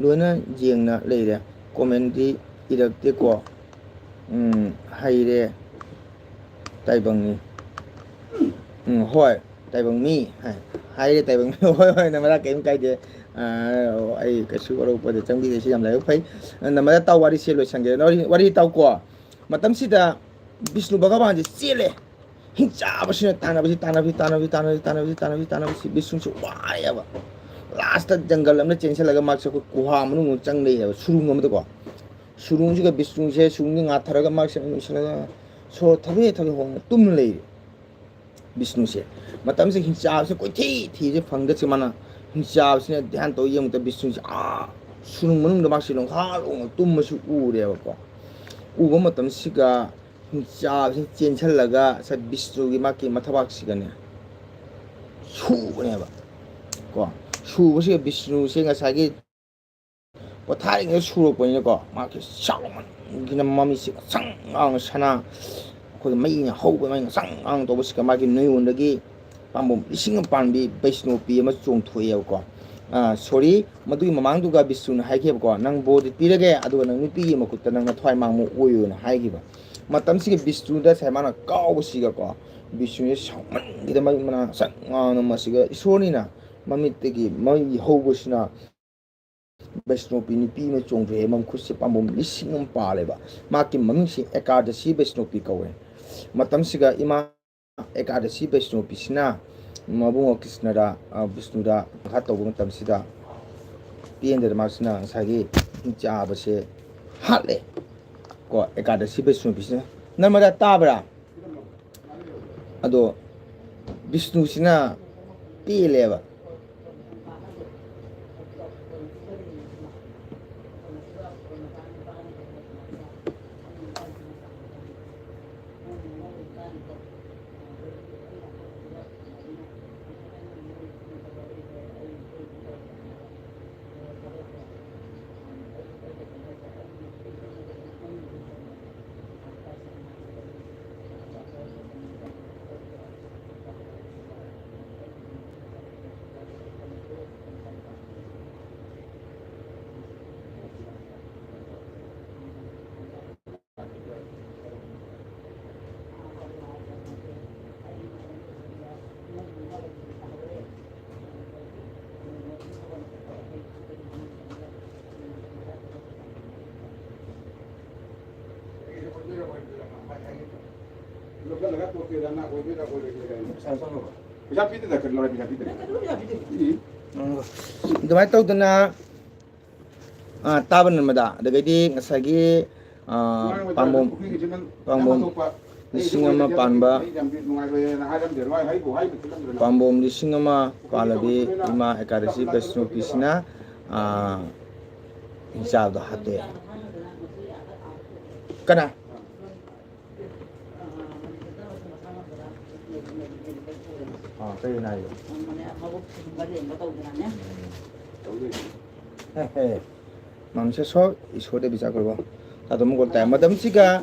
ꯂꯣꯏꯅ ꯌꯦꯡꯅ ꯂꯩꯔꯦ, ꯀꯣꯃꯦꯟꯗꯤ ꯏꯔꯛꯇꯦꯀꯣ꯫ ꯎꯝ, ꯍꯩꯔꯦ ꯇꯥꯏꯕꯪꯅꯤ꯫ ꯎꯝ, ꯍꯣꯏ, ꯇꯥꯏꯕꯪ ꯃꯤ ꯍꯥꯏ꯫ ꯍꯥꯏꯔꯦ ꯇꯥꯏꯕꯪ ꯃꯤ꯫ ꯍꯣꯏ, ꯍꯣꯏ, ꯅꯃꯗꯥ ꯀꯔꯤꯝ ꯀꯥꯏꯗꯦ꯫ ꯑꯥ, ꯑꯩ ꯀꯩꯁꯨ ꯑꯔꯧꯕꯗ ꯆꯪꯕꯤꯗꯦ, ꯁꯤ ꯌꯥꯝ ꯂꯥꯏꯕꯛ ꯐꯩ꯫ ꯅꯃꯗꯥ ꯇꯥꯎ, ꯋꯥꯔꯤꯁꯦ ꯂꯣꯏꯁꯟꯒꯦ꯫ ꯋꯥꯔꯤ, ꯋꯥꯔꯤ ꯇꯥꯎꯀꯣ꯫ ꯃꯇꯝꯁꯤꯗ ꯕꯤꯁꯅꯨ ꯚꯒꯋꯥꯟꯁꯦ ꯆꯦꯜꯂꯦ꯫ ꯍꯤꯡꯆꯥꯕꯁꯤꯅ ꯇꯥꯟꯅꯕꯁꯤ, ꯇꯥꯟꯅꯕꯁꯤ, ꯇꯥꯟꯅꯕꯁꯤ, ꯇꯥꯟꯅꯕꯁꯤ, ꯇꯥꯟꯅꯕꯁꯤ, ꯇꯥꯟꯅꯕꯁꯤ ꯕꯤꯁꯅꯨꯁꯦ ꯋꯥꯔꯦꯕ꯫ ꯂꯥꯁꯇ ꯖꯪꯒꯜ ꯑꯃꯗ ꯆꯦꯟꯁꯤꯜꯂꯒ ꯃꯥꯁꯦ ꯑꯩꯈꯣꯏ ꯒꯨꯍꯥ ꯃꯅꯨꯡꯗ ꯆꯪ ꯂꯩꯌꯦꯕ, ꯁꯨꯔꯨꯡ ꯑꯃꯗꯀꯣ꯫ ꯁꯨꯔꯨꯡꯁꯤꯒ ꯕꯤꯁꯅꯨꯁꯦ, ꯁꯨꯔꯨꯡꯁꯤ ꯉꯥꯊꯔꯒ ꯃꯥꯁꯦ ꯂꯣꯏꯁꯤꯜꯂꯒ ꯁꯣꯔ ꯊꯕꯦ ꯊꯕꯦ ꯍꯣꯡꯅ ꯇꯨꯝꯅ ꯂꯩꯔꯦ꯫ ꯕꯤꯁꯅꯨꯁꯦ ꯃꯇꯝꯁꯦ ꯍꯤꯡꯆꯥꯕꯁꯦ ꯀꯣꯏꯊꯤ ꯊꯤꯁꯦ ꯐꯪꯗꯁꯦ꯫ ꯃꯥꯅ ꯍꯤꯡꯆꯥꯕꯁꯤꯅ ꯙ꯭ꯌꯥꯟ ꯇꯧ ꯌꯦꯡꯕꯗ ꯕꯤꯁꯅꯨꯁꯦ ꯑꯥ ꯁꯨꯔꯨꯡ ꯃꯅꯨꯡꯗ ꯃꯥꯁꯦ ꯂꯣꯡꯈꯥ ꯂꯣꯡꯅ ꯇꯨꯝꯕꯁꯨ ꯎꯔꯦꯕꯀꯣ꯫ ꯎꯕ ꯃꯇꯝꯁꯤꯒ ꯍꯤꯡꯆꯥꯕꯁꯤꯅ ꯆꯦꯟꯁꯤꯜꯂꯒ ꯉꯁꯥꯏ ꯕꯤꯁꯅꯨꯒꯤ ꯃꯥꯒꯤ ꯃꯊꯕꯥꯛꯁꯤꯒꯅꯦ ꯁꯨꯕꯅꯦꯕ꯫ ꯀꯣ, ꯁꯨꯕꯁꯤꯗ ꯕꯤꯁꯅꯨꯁꯦ ꯉꯁꯥꯏꯒꯤ ꯄꯣꯊꯥꯔꯤꯉꯩꯗ ꯁꯨꯔꯛꯄꯅꯤꯅꯀꯣ, ꯃꯥꯒꯤ ꯆꯥꯎꯃꯟꯒꯤꯅ ꯃꯃꯤꯠꯁꯦ ꯉꯁꯪ ꯉꯥꯡꯅ ꯁꯅꯥ, ꯑꯩꯈꯣꯏꯒꯤ ꯃꯩꯅ ꯍꯧꯕ ꯃꯩ ꯉꯁꯪ ꯉꯥꯡ ꯇꯧꯕꯁꯤꯒ ꯃꯥꯒꯤ ꯅꯣꯏꯌꯣꯟꯗꯒꯤ ꯄꯥꯝꯕꯣꯝ ꯂꯤꯁꯤꯡ ꯑꯃ ꯄꯥꯟꯕꯤ ꯕꯩꯁꯅꯣꯄꯤ ꯑꯃ ꯆꯣꯡꯊꯣꯛꯑꯦꯕꯀꯣ꯫ ꯑꯥ, sorry, ꯃꯗꯨꯒꯤ ꯃꯃꯥꯡꯗꯨꯒ ꯕꯤꯁꯅꯨꯅ ꯍꯥꯏꯈꯤꯕꯀꯣ, "ꯅꯪ ꯕꯣꯔꯗꯤ ꯄꯤꯔꯒꯦ, ꯑꯗꯨꯒ ꯅꯪ ꯅꯨꯄꯤꯒꯤ ꯃꯈꯨꯠꯇ ꯅꯪ ꯅꯊ꯭ꯋꯥꯏ ꯃꯥꯡꯕ ꯑꯣꯏꯌꯣꯅ" ꯍꯥꯏꯈꯤꯕ꯫ ꯃꯇꯝꯁꯤꯒꯤ ꯕꯤꯁꯅꯨꯗ ꯉꯁꯥꯏ ꯃꯥꯅ ꯀꯥꯎꯕꯁꯤꯒꯀꯣ, ꯕꯤꯁꯅꯨꯁꯦ ꯁꯥꯎꯃꯟꯈꯤꯗꯅ ꯃꯃꯤꯠ ꯃꯅꯥ ꯉꯁꯪ ꯉꯥꯡꯅ ꯃꯁꯤꯒ ꯏꯁꯣꯔꯅꯤꯅ ꯃꯃꯤꯠꯇꯒꯤ ꯃꯩ ꯍꯧꯕꯁꯤꯅ ꯕꯩꯁꯅꯣꯄꯤ ꯅꯨꯄꯤ ꯑꯃ ꯆꯣꯡꯊꯣꯛꯑꯦ, ꯃꯈꯨꯠꯁꯦ ꯄꯥꯝꯕꯣꯝ ꯂꯤꯁꯤꯡ ꯑꯃ ꯄꯥꯜꯂꯦꯕ꯫ ꯃꯍꯥꯛꯀꯤ ꯃꯃꯤꯡꯁꯦ ꯑꯦꯀꯥꯗꯁꯤ ꯕꯩꯁꯅꯣꯄꯤ ꯀꯧꯋꯦ꯫ ꯃꯇꯝꯁꯤꯒ ꯏꯃꯥ ꯑꯦꯀꯥꯗꯁꯤ ꯕꯩꯁꯅꯣꯄꯤꯁꯤꯅ ꯃꯕꯨꯡꯉꯣ ꯀ꯭ꯔꯤꯁꯅꯗ, ꯑ, ꯕꯤꯁꯅꯨꯗ ꯃꯈꯥ ꯇꯧꯕ ꯃꯇꯝꯁꯤꯗ ꯄꯦꯟꯗꯗꯅ ꯃꯥꯁꯤꯅ ꯉꯁꯥꯏꯒꯤ ꯆꯥꯕꯁꯦ ꯍꯥꯠꯂꯦ꯫ ꯀꯣ, ꯑꯦꯀꯥꯗꯁꯤ ꯕꯩꯁꯅꯣꯄꯤꯁꯤꯅ, ꯅꯔꯃꯗꯥ ꯇꯥꯕ꯭ꯔꯥ? ꯑꯗꯣ ꯕꯤꯁꯅꯨꯁꯤꯅ ꯄꯦꯜꯂꯦꯕ꯫ ꯄꯩꯁꯥ ꯄꯤꯗꯗ ꯀꯔꯤ ꯂꯧꯔꯦ? ꯄꯩꯁꯥ ꯄꯤꯗꯦ꯫ ꯎꯝ꯫ ꯑꯗꯨꯃꯥꯏꯅ ꯇꯧꯗꯅ ꯑꯥ, ꯇꯥꯕ ꯅꯟꯕꯗ, ꯑꯗꯒꯤꯗꯤ ꯉꯁꯥꯏꯒꯤ, ꯑꯥ, ꯄꯥꯝꯕꯣꯝ, ꯄꯥꯝꯕꯣꯝ ꯂꯤꯁꯤꯡ ꯑꯃ ꯄꯥꯟꯕ, ꯄꯥꯝꯕꯣꯝ ꯂꯤꯁꯤꯡ ꯑꯃ ꯄꯥꯜꯂꯕꯤ ꯏꯃꯥ ꯑꯦꯀꯥꯗꯁꯤ ꯕꯩꯁꯅꯣꯄꯤꯁꯤꯅ, ꯑꯥ, ꯍꯤꯡꯆꯥꯕꯗꯣ ꯍꯥꯠꯇꯣꯛꯑꯦ꯫ ꯀꯅꯥ? ꯑꯥ, ꯀꯔꯤ ꯅꯥꯏꯕ? ꯍꯦ, ꯍꯦ꯫ ꯃꯥꯅꯨꯁ ꯁꯣ ꯏꯁꯣꯔꯗ ꯕꯤꯆꯥꯔ ꯀꯔꯣ꯫ ꯇꯥꯗꯣ ꯃꯒꯣꯜ ꯇꯥꯏ꯫ ꯃꯇꯝꯁꯤꯒ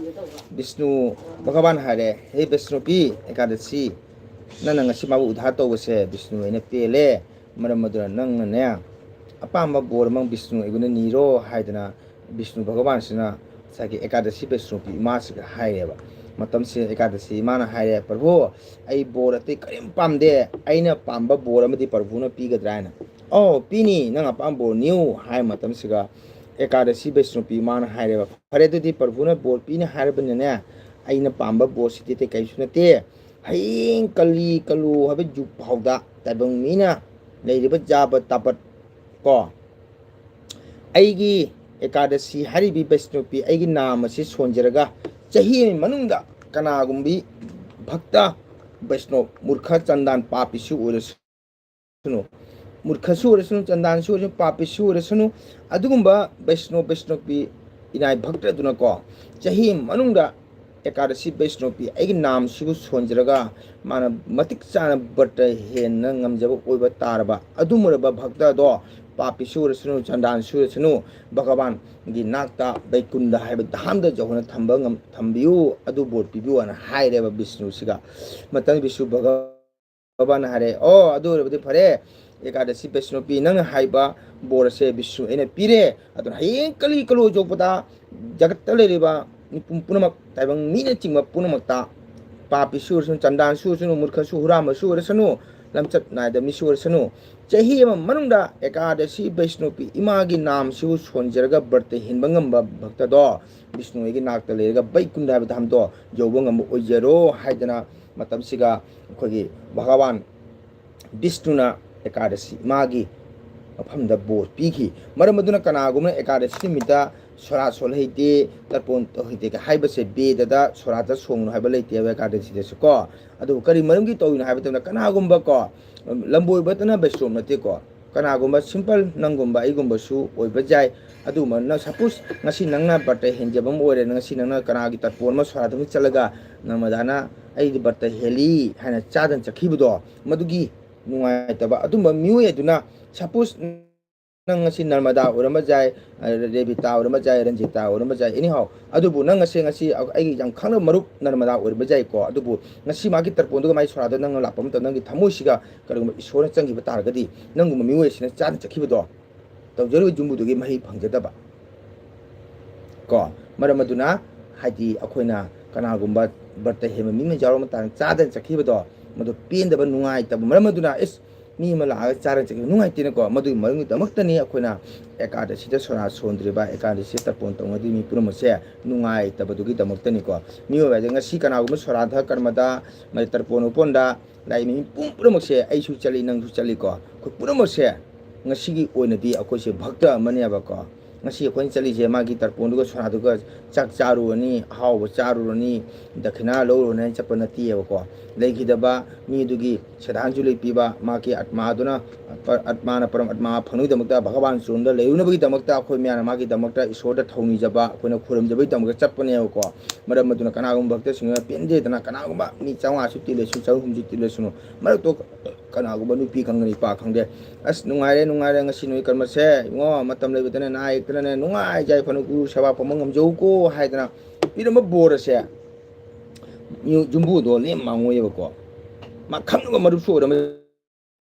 ꯕꯤꯁꯅꯨ ꯚꯒꯋꯥꯟ ꯍꯥꯏꯔꯦ, "ꯍꯦ ꯕꯤꯁꯅꯨꯄꯤ ꯑꯦꯀꯥꯗꯁꯤ, ꯅꯪꯅ ꯉꯁꯤ ꯃꯥꯕꯨ ꯎꯗꯥꯔ ꯇꯧꯕꯁꯦ ꯕꯤꯁꯅꯨ ꯑꯩꯅ ꯄꯦꯜꯂꯦ꯫ ꯃꯔꯝ ꯑꯗꯨꯅ ꯅꯪꯅꯅꯦ, ꯑꯄꯥꯝꯕ ꯕꯣꯔ ꯑꯃ ꯕꯤꯁꯅꯨ ꯑꯩꯉꯣꯟꯗ ꯅꯤꯔꯣ" ꯍꯥꯏꯗꯅ ꯕꯤꯁꯅꯨ ꯚꯒꯋꯥꯟꯁꯤꯅ ꯉꯁꯥꯏꯒꯤ ꯑꯦꯀꯥꯗꯁꯤ ꯕꯩꯁꯅꯣꯄꯤ ꯏꯃꯥꯁꯤꯒ ꯍꯥꯏꯔꯦꯕ꯫ ꯃꯇꯝꯁꯤꯗ ꯑꯦꯀꯥꯗꯁꯤ ꯏꯃꯥꯅ ꯍꯥꯏꯔꯦ, "ꯄ꯭ꯔꯚꯨ, ꯑꯩ ꯕꯣꯔ ꯑꯇꯩ ꯀꯔꯤꯝ ꯄꯥꯝꯗꯦ, ꯑꯩꯅ ꯄꯥꯝꯕ ꯕꯣꯔ ꯑꯃꯗꯤ ꯄ꯭ꯔꯚꯨꯅ ꯄꯤꯒꯗ꯭ꯔꯥ?" ꯍꯥꯏꯅ꯫ "ꯑꯧ, ꯄꯤꯅꯤ, ꯅꯪ ꯑꯄꯥꯝꯕ ꯕꯣꯔ ꯅꯤꯌꯨ" ꯍꯥꯏ ꯃꯇꯝꯁꯤꯒ ꯑꯦꯀꯥꯗꯁꯤ ꯕꯩꯁꯅꯣꯄꯤ ꯏꯃꯥꯅ ꯍꯥꯏꯔꯦꯕ, "ꯐꯔꯦ, ꯑꯗꯨꯗꯤ ꯄ꯭ꯔꯚꯨꯅ ꯕꯣꯔ ꯄꯤꯅꯤ ꯍꯥꯏꯔꯕꯅꯤꯅꯅꯦ, ꯑꯩꯅ ꯄꯥꯝꯕ ꯕꯣꯔꯁꯤꯗꯤ ꯑꯇꯩ ꯀꯔꯤꯁꯨ ꯅꯠꯇꯦ꯫ ꯍꯌꯦꯡ ꯀꯂꯤ ꯀꯂꯨ ꯍꯥꯏꯕ ꯖꯨꯛ ꯐꯥꯎꯗ ꯇꯥꯏꯕꯪ ꯃꯤꯅ ꯂꯩꯔꯤꯕ ꯖꯥꯕ ꯇꯥꯕꯠ ꯀꯣ, ꯑꯩꯒꯤ ꯑꯦꯀꯥꯗꯁꯤ ꯍꯥꯏꯔꯤꯕꯤ ꯕꯩꯁꯅꯣꯄꯤ ꯑꯩꯒꯤ ꯅꯥꯝ ꯑꯁꯤ ꯁꯣꯟꯖꯔꯒ ꯆꯍꯤ ꯑꯃꯒꯤ ꯃꯅꯨꯡꯗ ꯀꯅꯥꯒꯨꯝꯕꯤ ꯚꯛꯇ ꯕꯩꯁꯅꯣꯞ, ꯃꯨꯔꯈ, ꯆꯟꯗꯥꯟ, ꯄꯥꯄꯤꯁꯨ ꯑꯣꯏꯔꯁꯅꯨ, ꯃꯨꯔꯈꯁꯨ ꯑꯣꯏꯔꯁꯅꯨ, ꯆꯟꯗꯥꯟꯁꯨ ꯑꯣꯏꯔꯁꯅꯨ, ꯄꯥꯄꯤꯁꯨ ꯑꯣꯏꯔꯁꯅꯨ, ꯑꯗꯨꯒꯨꯝꯕ ꯕꯩꯁꯅꯣꯞ, ꯕꯩꯁꯅꯣꯄꯤ ꯏꯅꯥꯏ ꯚꯛꯇ ꯑꯗꯨꯅꯀꯣ, ꯆꯍꯤ ꯑꯃꯒꯤ ꯃꯅꯨꯡꯗ ꯑꯦꯀꯥꯗꯁꯤ ꯕꯩꯁꯅꯣꯄꯤ ꯑꯩꯒꯤ ꯅꯥꯝꯁꯤꯕꯨ ꯁꯣꯟꯖꯔꯒ ꯃꯥꯅ ꯃꯇꯤꯛ ꯆꯥꯅ ꯕ꯭ꯔꯇ ꯍꯦꯟꯅ ꯉꯝꯖꯕ ꯑꯣꯏꯕ ꯇꯥꯔꯕ ꯑꯗꯨꯒꯨꯝꯂꯕ ꯚꯛꯇ ꯑꯗꯣ, ꯄꯥꯄꯤꯁꯨ ꯑꯣꯏꯔꯁꯅꯨ, ꯆꯟꯗꯥꯟꯁꯨ ꯑꯣꯏꯔꯁꯅꯨ, ꯚꯒꯋꯥꯟꯒꯤ ꯅꯥꯛꯇ ꯕꯩꯀꯨꯟꯗ ꯍꯥꯏꯕ ꯙꯥꯝꯗ ꯌꯧꯍꯟꯅ ꯊꯝꯕ ꯉꯝ-, ꯊꯝꯕꯤꯌꯨ, ꯑꯗꯨ ꯕꯣꯔ ꯄꯤꯕꯤꯌꯨ" ꯍꯥꯏꯅ ꯍꯥꯏꯔꯦꯕ ꯕꯤꯁꯅꯨꯁꯤꯒ꯫ ꯃꯇꯝ ꯕꯤꯁꯅꯨ ꯚꯒ-, ꯚꯒꯋꯥꯟꯅ ꯍꯥꯏꯔꯦ, "ꯑꯣ, ꯑꯗꯨ ꯑꯣꯏꯔꯕꯗꯤ ꯐꯔꯦ, ꯑꯦꯀꯥꯗꯁꯤ ꯕꯩꯁꯅꯣꯄꯤ, ꯅꯪꯅ ꯍꯥꯏꯕ ꯕꯣꯔ ꯑꯁꯦ ꯕꯤꯁꯅꯨ ꯑꯩꯅ ꯄꯤꯔꯦ꯫ ꯑꯗꯨꯅ ꯍꯌꯦꯡ ꯀꯂꯤ ꯀꯂꯨ ꯌꯧꯔꯛꯄꯗ ꯖꯒꯠꯇ ꯂꯩꯔꯤꯕ ꯃꯤꯄꯨꯝ ꯄꯨꯝꯅꯃꯛ, ꯇꯥꯏꯕꯪ ꯃꯤꯅꯆꯤꯡꯕ ꯄꯨꯝꯅꯃꯛꯇ, ꯄꯥꯄꯤꯁꯨ ꯑꯣꯏꯔꯁꯅꯨ, ꯆꯟꯗꯥꯟꯁꯨ ꯑꯣꯏꯔꯁꯅꯨ, ꯃꯨꯔꯈꯁꯨ, ꯍꯨꯔꯥꯟꯕꯁꯨ ꯑꯣꯏꯔꯁꯅꯨ, ꯂꯝꯆꯠ ꯅꯥꯏꯗꯕ ꯃꯤꯁꯨ ꯑꯣꯏꯔꯁꯅꯨ, ꯆꯍꯤ ꯑꯃ ꯃꯅꯨꯡꯗ ꯑꯦꯀꯥꯗꯁꯤ ꯕꯩꯁꯅꯣꯄꯤ ꯏꯃꯥꯒꯤ ꯅꯥꯝꯁꯤꯕꯨ ꯁꯣꯟꯖꯔꯒ ꯕ꯭ꯔꯇ ꯍꯦꯟꯕ ꯉꯝꯕ ꯚꯛꯇꯗꯣ, ꯕꯤꯁꯅꯨ ꯑꯩꯒꯤ ꯅꯥꯛꯇ ꯂꯩꯔꯒ ꯕꯩꯀꯨꯟꯗ ꯍꯥꯏꯕ ꯙꯥꯝꯗꯣ ꯌꯧꯕ ꯉꯝꯕ ꯑꯣꯏꯖꯔꯣ" ꯍꯥꯏꯗꯅ ꯃꯇꯝꯁꯤꯒ ꯑꯩꯈꯣꯏꯒꯤ ꯚꯒꯋꯥꯟ ꯕꯤꯁꯅꯨꯅ ꯑꯦꯀꯥꯗꯁꯤ ꯏꯃꯥꯒꯤ ꯃꯐꯝꯗ ꯕꯣꯔ ꯄꯤꯈꯤ꯫ ꯃꯔꯝ ꯑꯗꯨꯅ ꯀꯅꯥꯒꯨꯝꯕꯅ ꯑꯦꯀꯥꯗꯁꯤ ꯅꯨꯃꯤꯠꯇ ꯁꯣꯔꯥꯠ ꯁꯣꯜ ꯍꯩꯇꯦ, ꯇꯔꯄꯣꯟ ꯇꯧ ꯍꯩꯇꯦ ꯍꯥꯏꯕꯁꯦ ꯕꯦꯗꯗ ꯁꯣꯔꯥꯠꯇ ꯁꯣꯡꯅꯨ ꯍꯥꯏꯕ ꯂꯩꯇꯦꯕ ꯑꯦꯀꯥꯗꯁꯤꯗꯁꯨ ꯀꯣ꯫ ꯑꯗꯨꯕꯨ ꯀꯔꯤ ꯃꯔꯝꯒꯤ ꯇꯧꯔꯤꯅꯣ ꯍꯥꯏꯕ ꯃꯇꯝꯗ ꯀꯅꯥꯒꯨꯝꯕ ꯀꯣ, ꯂꯝꯕꯣꯏꯕꯇꯅ ꯕꯩꯁ꯭ꯅꯣꯞ ꯅꯠꯇꯦꯀꯣ, ꯀꯅꯥꯒꯨꯝꯕ ꯁꯤꯝꯄꯜ ꯅꯪꯒꯨꯝꯕ ꯑꯩꯒꯨꯝꯕꯁꯨ ꯑꯣꯏꯕ ꯌꯥꯏ꯫ ꯑꯗꯨꯒꯨꯝꯕ ꯅꯪ ꯁꯄꯣꯁ ꯉꯁꯤ ꯅꯪꯅ ꯕ꯭ꯔꯇ ꯍꯦꯟꯖꯕ ꯑꯃ ꯑꯣꯏꯔꯦ, ꯉꯁꯤ ꯅꯪꯅ ꯀꯅꯥꯒꯤ ꯇꯔꯄꯣꯟ ꯑꯃ ꯁꯣꯔꯥꯠꯇ ꯑꯃ ꯆꯠꯂꯒ ꯅꯔꯃꯗꯥꯅ ꯑꯩꯗꯤ ꯕ꯭ꯔꯇ ꯍꯦꯜꯂꯤ ꯍꯥꯏꯅ ꯆꯥꯗꯅ ꯆꯠꯈꯤꯕꯗꯣ, ꯃꯗꯨꯒꯤ ꯅꯨꯡꯉꯥꯏꯇꯕ ꯑꯗꯨꯝꯕ ꯃꯤꯑꯣꯏ ꯑꯗꯨꯅ ꯁꯄꯣꯁ ꯅꯪ ꯉꯁꯤ ꯅꯔꯃꯗꯥ ꯑꯣꯏꯔꯝꯕ ꯌꯥꯏ, ꯔꯦꯕꯤꯇꯥ ꯑꯣꯏꯔꯝꯕ ꯌꯥꯏ, ꯔꯟꯖꯤꯇꯥ ꯑꯣꯏꯔꯝꯕ ꯌꯥꯏ, ꯑꯦꯅꯤꯍꯥꯎ꯫ ꯑꯗꯨꯕꯨ ꯅꯪ ꯉꯁꯤ, ꯉꯁꯤ ꯑꯩꯒꯤ ꯌꯥꯝ ꯈꯪꯅꯕ ꯃꯔꯨꯞ ꯅꯔꯃꯗꯥ ꯑꯣꯏꯔꯝꯕ ꯌꯥꯏꯀꯣ꯫ ꯑꯗꯨꯕꯨ ꯉꯁꯤ ꯃꯥꯒꯤ ꯇꯔꯄꯣꯟꯗꯨꯒ ꯃꯥꯒꯤ ꯁꯣꯔꯥꯗ ꯅꯪꯅ ꯂꯥꯛꯄ ꯃꯇꯝꯗ ꯅꯪꯒꯤ ꯊꯃꯣꯏꯁꯤꯒ ꯀꯔꯤꯒꯨꯝꯕ ꯏꯁꯣꯔꯅ ꯆꯪꯈꯤꯕ ꯇꯥꯔꯒꯗꯤ, ꯅꯪꯒꯨꯝꯕ ꯃꯤꯑꯣꯏ ꯑꯁꯤꯅ ꯆꯥꯗꯅ ꯆꯠꯈꯤꯕꯗꯣ, ꯇꯧꯖꯔꯤꯕ ꯌꯨꯝꯕꯨꯗꯨꯒꯤ ꯃꯍꯩ ꯐꯪꯖꯗꯕ ꯀꯣ꯫ ꯃꯔꯝ ꯑꯗꯨꯅ ꯍꯥꯏꯗꯤ ꯑꯩꯈꯣꯏꯅ ꯀꯅꯥꯒꯨꯝꯕ ꯕ꯭ꯔꯇ ꯍꯦꯟꯕ ꯃꯤ ꯑꯃ ꯌꯥꯎꯔꯕ ꯃꯇꯥꯡꯗ ꯆꯥꯗꯅ ꯆꯠꯈꯤꯕꯗꯣ, ꯃꯗꯨ ꯄꯦꯟꯗꯕ, ꯅꯨꯡꯉꯥꯏꯇꯕ꯫ ꯃꯔꯝ ꯑꯗꯨꯅ ꯏꯁ, ꯃꯤ ꯑꯃ ꯂꯥꯛꯑꯒ ꯆꯥꯗꯅ ꯆꯠꯈꯤꯕ ꯅꯨꯡꯉꯥꯏꯇꯦꯅꯀꯣ꯫ ꯃꯗꯨꯒꯤ ꯃꯔꯝꯒꯤꯗꯃꯛꯇꯅꯤ ꯑꯩꯈꯣꯏꯅ ꯑꯦꯀꯥꯗꯁꯤꯗ ꯁꯣꯔꯥ ꯁꯣꯟꯗ꯭ꯔꯤꯕ, ꯑꯦꯀꯥꯗꯁꯤꯗ ꯇꯔꯄꯣꯟ ꯇꯧꯅꯗ꯭ꯔꯤꯕ ꯃꯤ ꯄꯨꯝꯅꯃꯛꯁꯦ ꯅꯨꯡꯉꯥꯏꯇꯕꯗꯨꯒꯤꯗꯃꯛꯇꯅꯤꯀꯣ꯫ ꯃꯤꯑꯣꯏꯕ ꯍꯥꯏꯁꯦ ꯉꯁꯤ ꯀꯅꯥꯒꯨꯝꯕ ꯁꯣꯔꯥꯗ ꯀꯔꯃꯗ ꯃꯗꯩ ꯇꯔꯄꯣꯟ ꯎꯄꯣꯟꯗ ꯂꯥꯛꯏ ꯃꯤ ꯄꯨꯝ-, ꯄꯨꯝꯅꯃꯛꯁꯦ, ꯑꯩꯁꯨ ꯆꯠꯂꯤ, ꯅꯪꯁꯨ ꯆꯠꯂꯤꯀꯣ꯫ ꯑꯩꯈꯣꯏ ꯄꯨꯝꯅꯃꯛꯁꯦ ꯉꯁꯤꯒꯤ ꯑꯣꯏꯅꯗꯤ ꯑꯩꯈꯣꯏꯁꯦ ꯚꯛꯇ ꯑꯃꯅꯦꯕꯀꯣ꯫ ꯉꯁꯤ ꯑꯩꯈꯣꯏꯅ ꯆꯠꯂꯤꯁꯦ ꯃꯥꯒꯤ ꯇꯔꯄꯣꯟꯗꯨꯒ ꯁꯣꯔꯥꯗꯨꯒ ꯆꯥꯛ ꯆꯥꯔꯨꯔꯅꯤ, ꯑꯍꯥꯎꯕ ꯆꯥꯔꯨꯔꯅꯤ, ꯗꯈꯤꯅꯥ ꯂꯧꯔꯨꯔꯅꯤ ꯍꯥꯏꯅ ꯆꯠꯄ ꯅꯠꯇꯦꯕꯀꯣ꯫ ꯂꯩꯈꯤꯗꯕ ꯃꯤꯗꯨꯒꯤ ꯁ꯭ꯔꯗꯥꯟꯖꯂꯤ ꯄꯤꯕ, ꯃꯥꯒꯤ ꯑꯠꯃꯥꯗꯨꯅ, ꯑꯠꯃꯥꯅ ꯄꯔꯝ ꯑꯠꯃꯥ ꯐꯪꯅꯕꯒꯤꯗꯃꯛꯇ, ꯚꯒꯋꯥꯟ ꯆꯣꯟꯗ ꯂꯩꯔꯨꯅꯕꯒꯤꯗꯃꯛꯇ ꯑꯩꯈꯣꯏ ꯃꯌꯥꯝꯅ ꯃꯥꯒꯤꯗꯃꯛꯇ ꯏꯁꯣꯔꯗ ꯊꯧꯅꯤꯖꯕ, ꯑꯩꯈꯣꯏꯅ ꯈꯨꯔꯨꯝꯖꯕꯒꯤꯗꯃꯛꯇ ꯆꯠꯄꯅꯦꯕꯀꯣ꯫ ꯃꯔꯝ ꯑꯗꯨꯅ ꯀꯅꯥꯒꯨꯝꯕ ꯚꯛꯇꯁꯤꯡꯅ ꯄꯦꯟꯗꯦꯗꯅ ꯀꯅꯥꯒꯨꯝꯕ ꯃꯤ ꯆꯥꯝꯃꯉꯥꯁꯨ ꯇꯤꯜꯂꯁꯨ, ꯆꯍꯨꯝꯁꯨ ꯇꯤꯜꯂꯁꯅꯨ, ꯃꯔꯛꯇꯣ ꯀꯅꯥꯒꯨꯝꯕ ꯅꯨꯄꯤ ꯈꯪꯗꯦ, ꯅꯨꯄꯥ ꯈꯪꯗꯦ, "ꯑꯁ, ꯅꯨꯡꯉꯥꯏꯔꯦ, ꯅꯨꯡꯉꯥꯏꯔꯦ, ꯉꯁꯤ ꯅꯣꯏ ꯀꯔꯃꯁꯦ, ꯏꯉꯣ, ꯃꯇꯝ ꯂꯩꯕꯗꯅꯦ, ꯅꯥ ꯌꯦꯛꯇꯅꯅꯦ, ꯅꯨꯡꯉꯥꯏ ꯌꯥꯏꯐꯅ ꯒꯨꯔꯨ ꯁꯦꯕꯥ ꯐꯪꯕ ꯉꯝꯖꯧꯀꯣ" ꯍꯥꯏꯗꯅ ꯄꯤꯔꯝꯕ ꯕꯣꯔ ꯑꯁꯦ ꯌꯨꯝꯕꯨꯗꯣ ꯂꯦꯝ ꯃꯥꯡꯉꯣꯏꯌꯦꯕꯀꯣ꯫ ꯃꯥ ꯈꯪꯅꯕ ꯃꯔꯨꯞꯁꯨ ꯑꯣꯏꯔꯝꯕ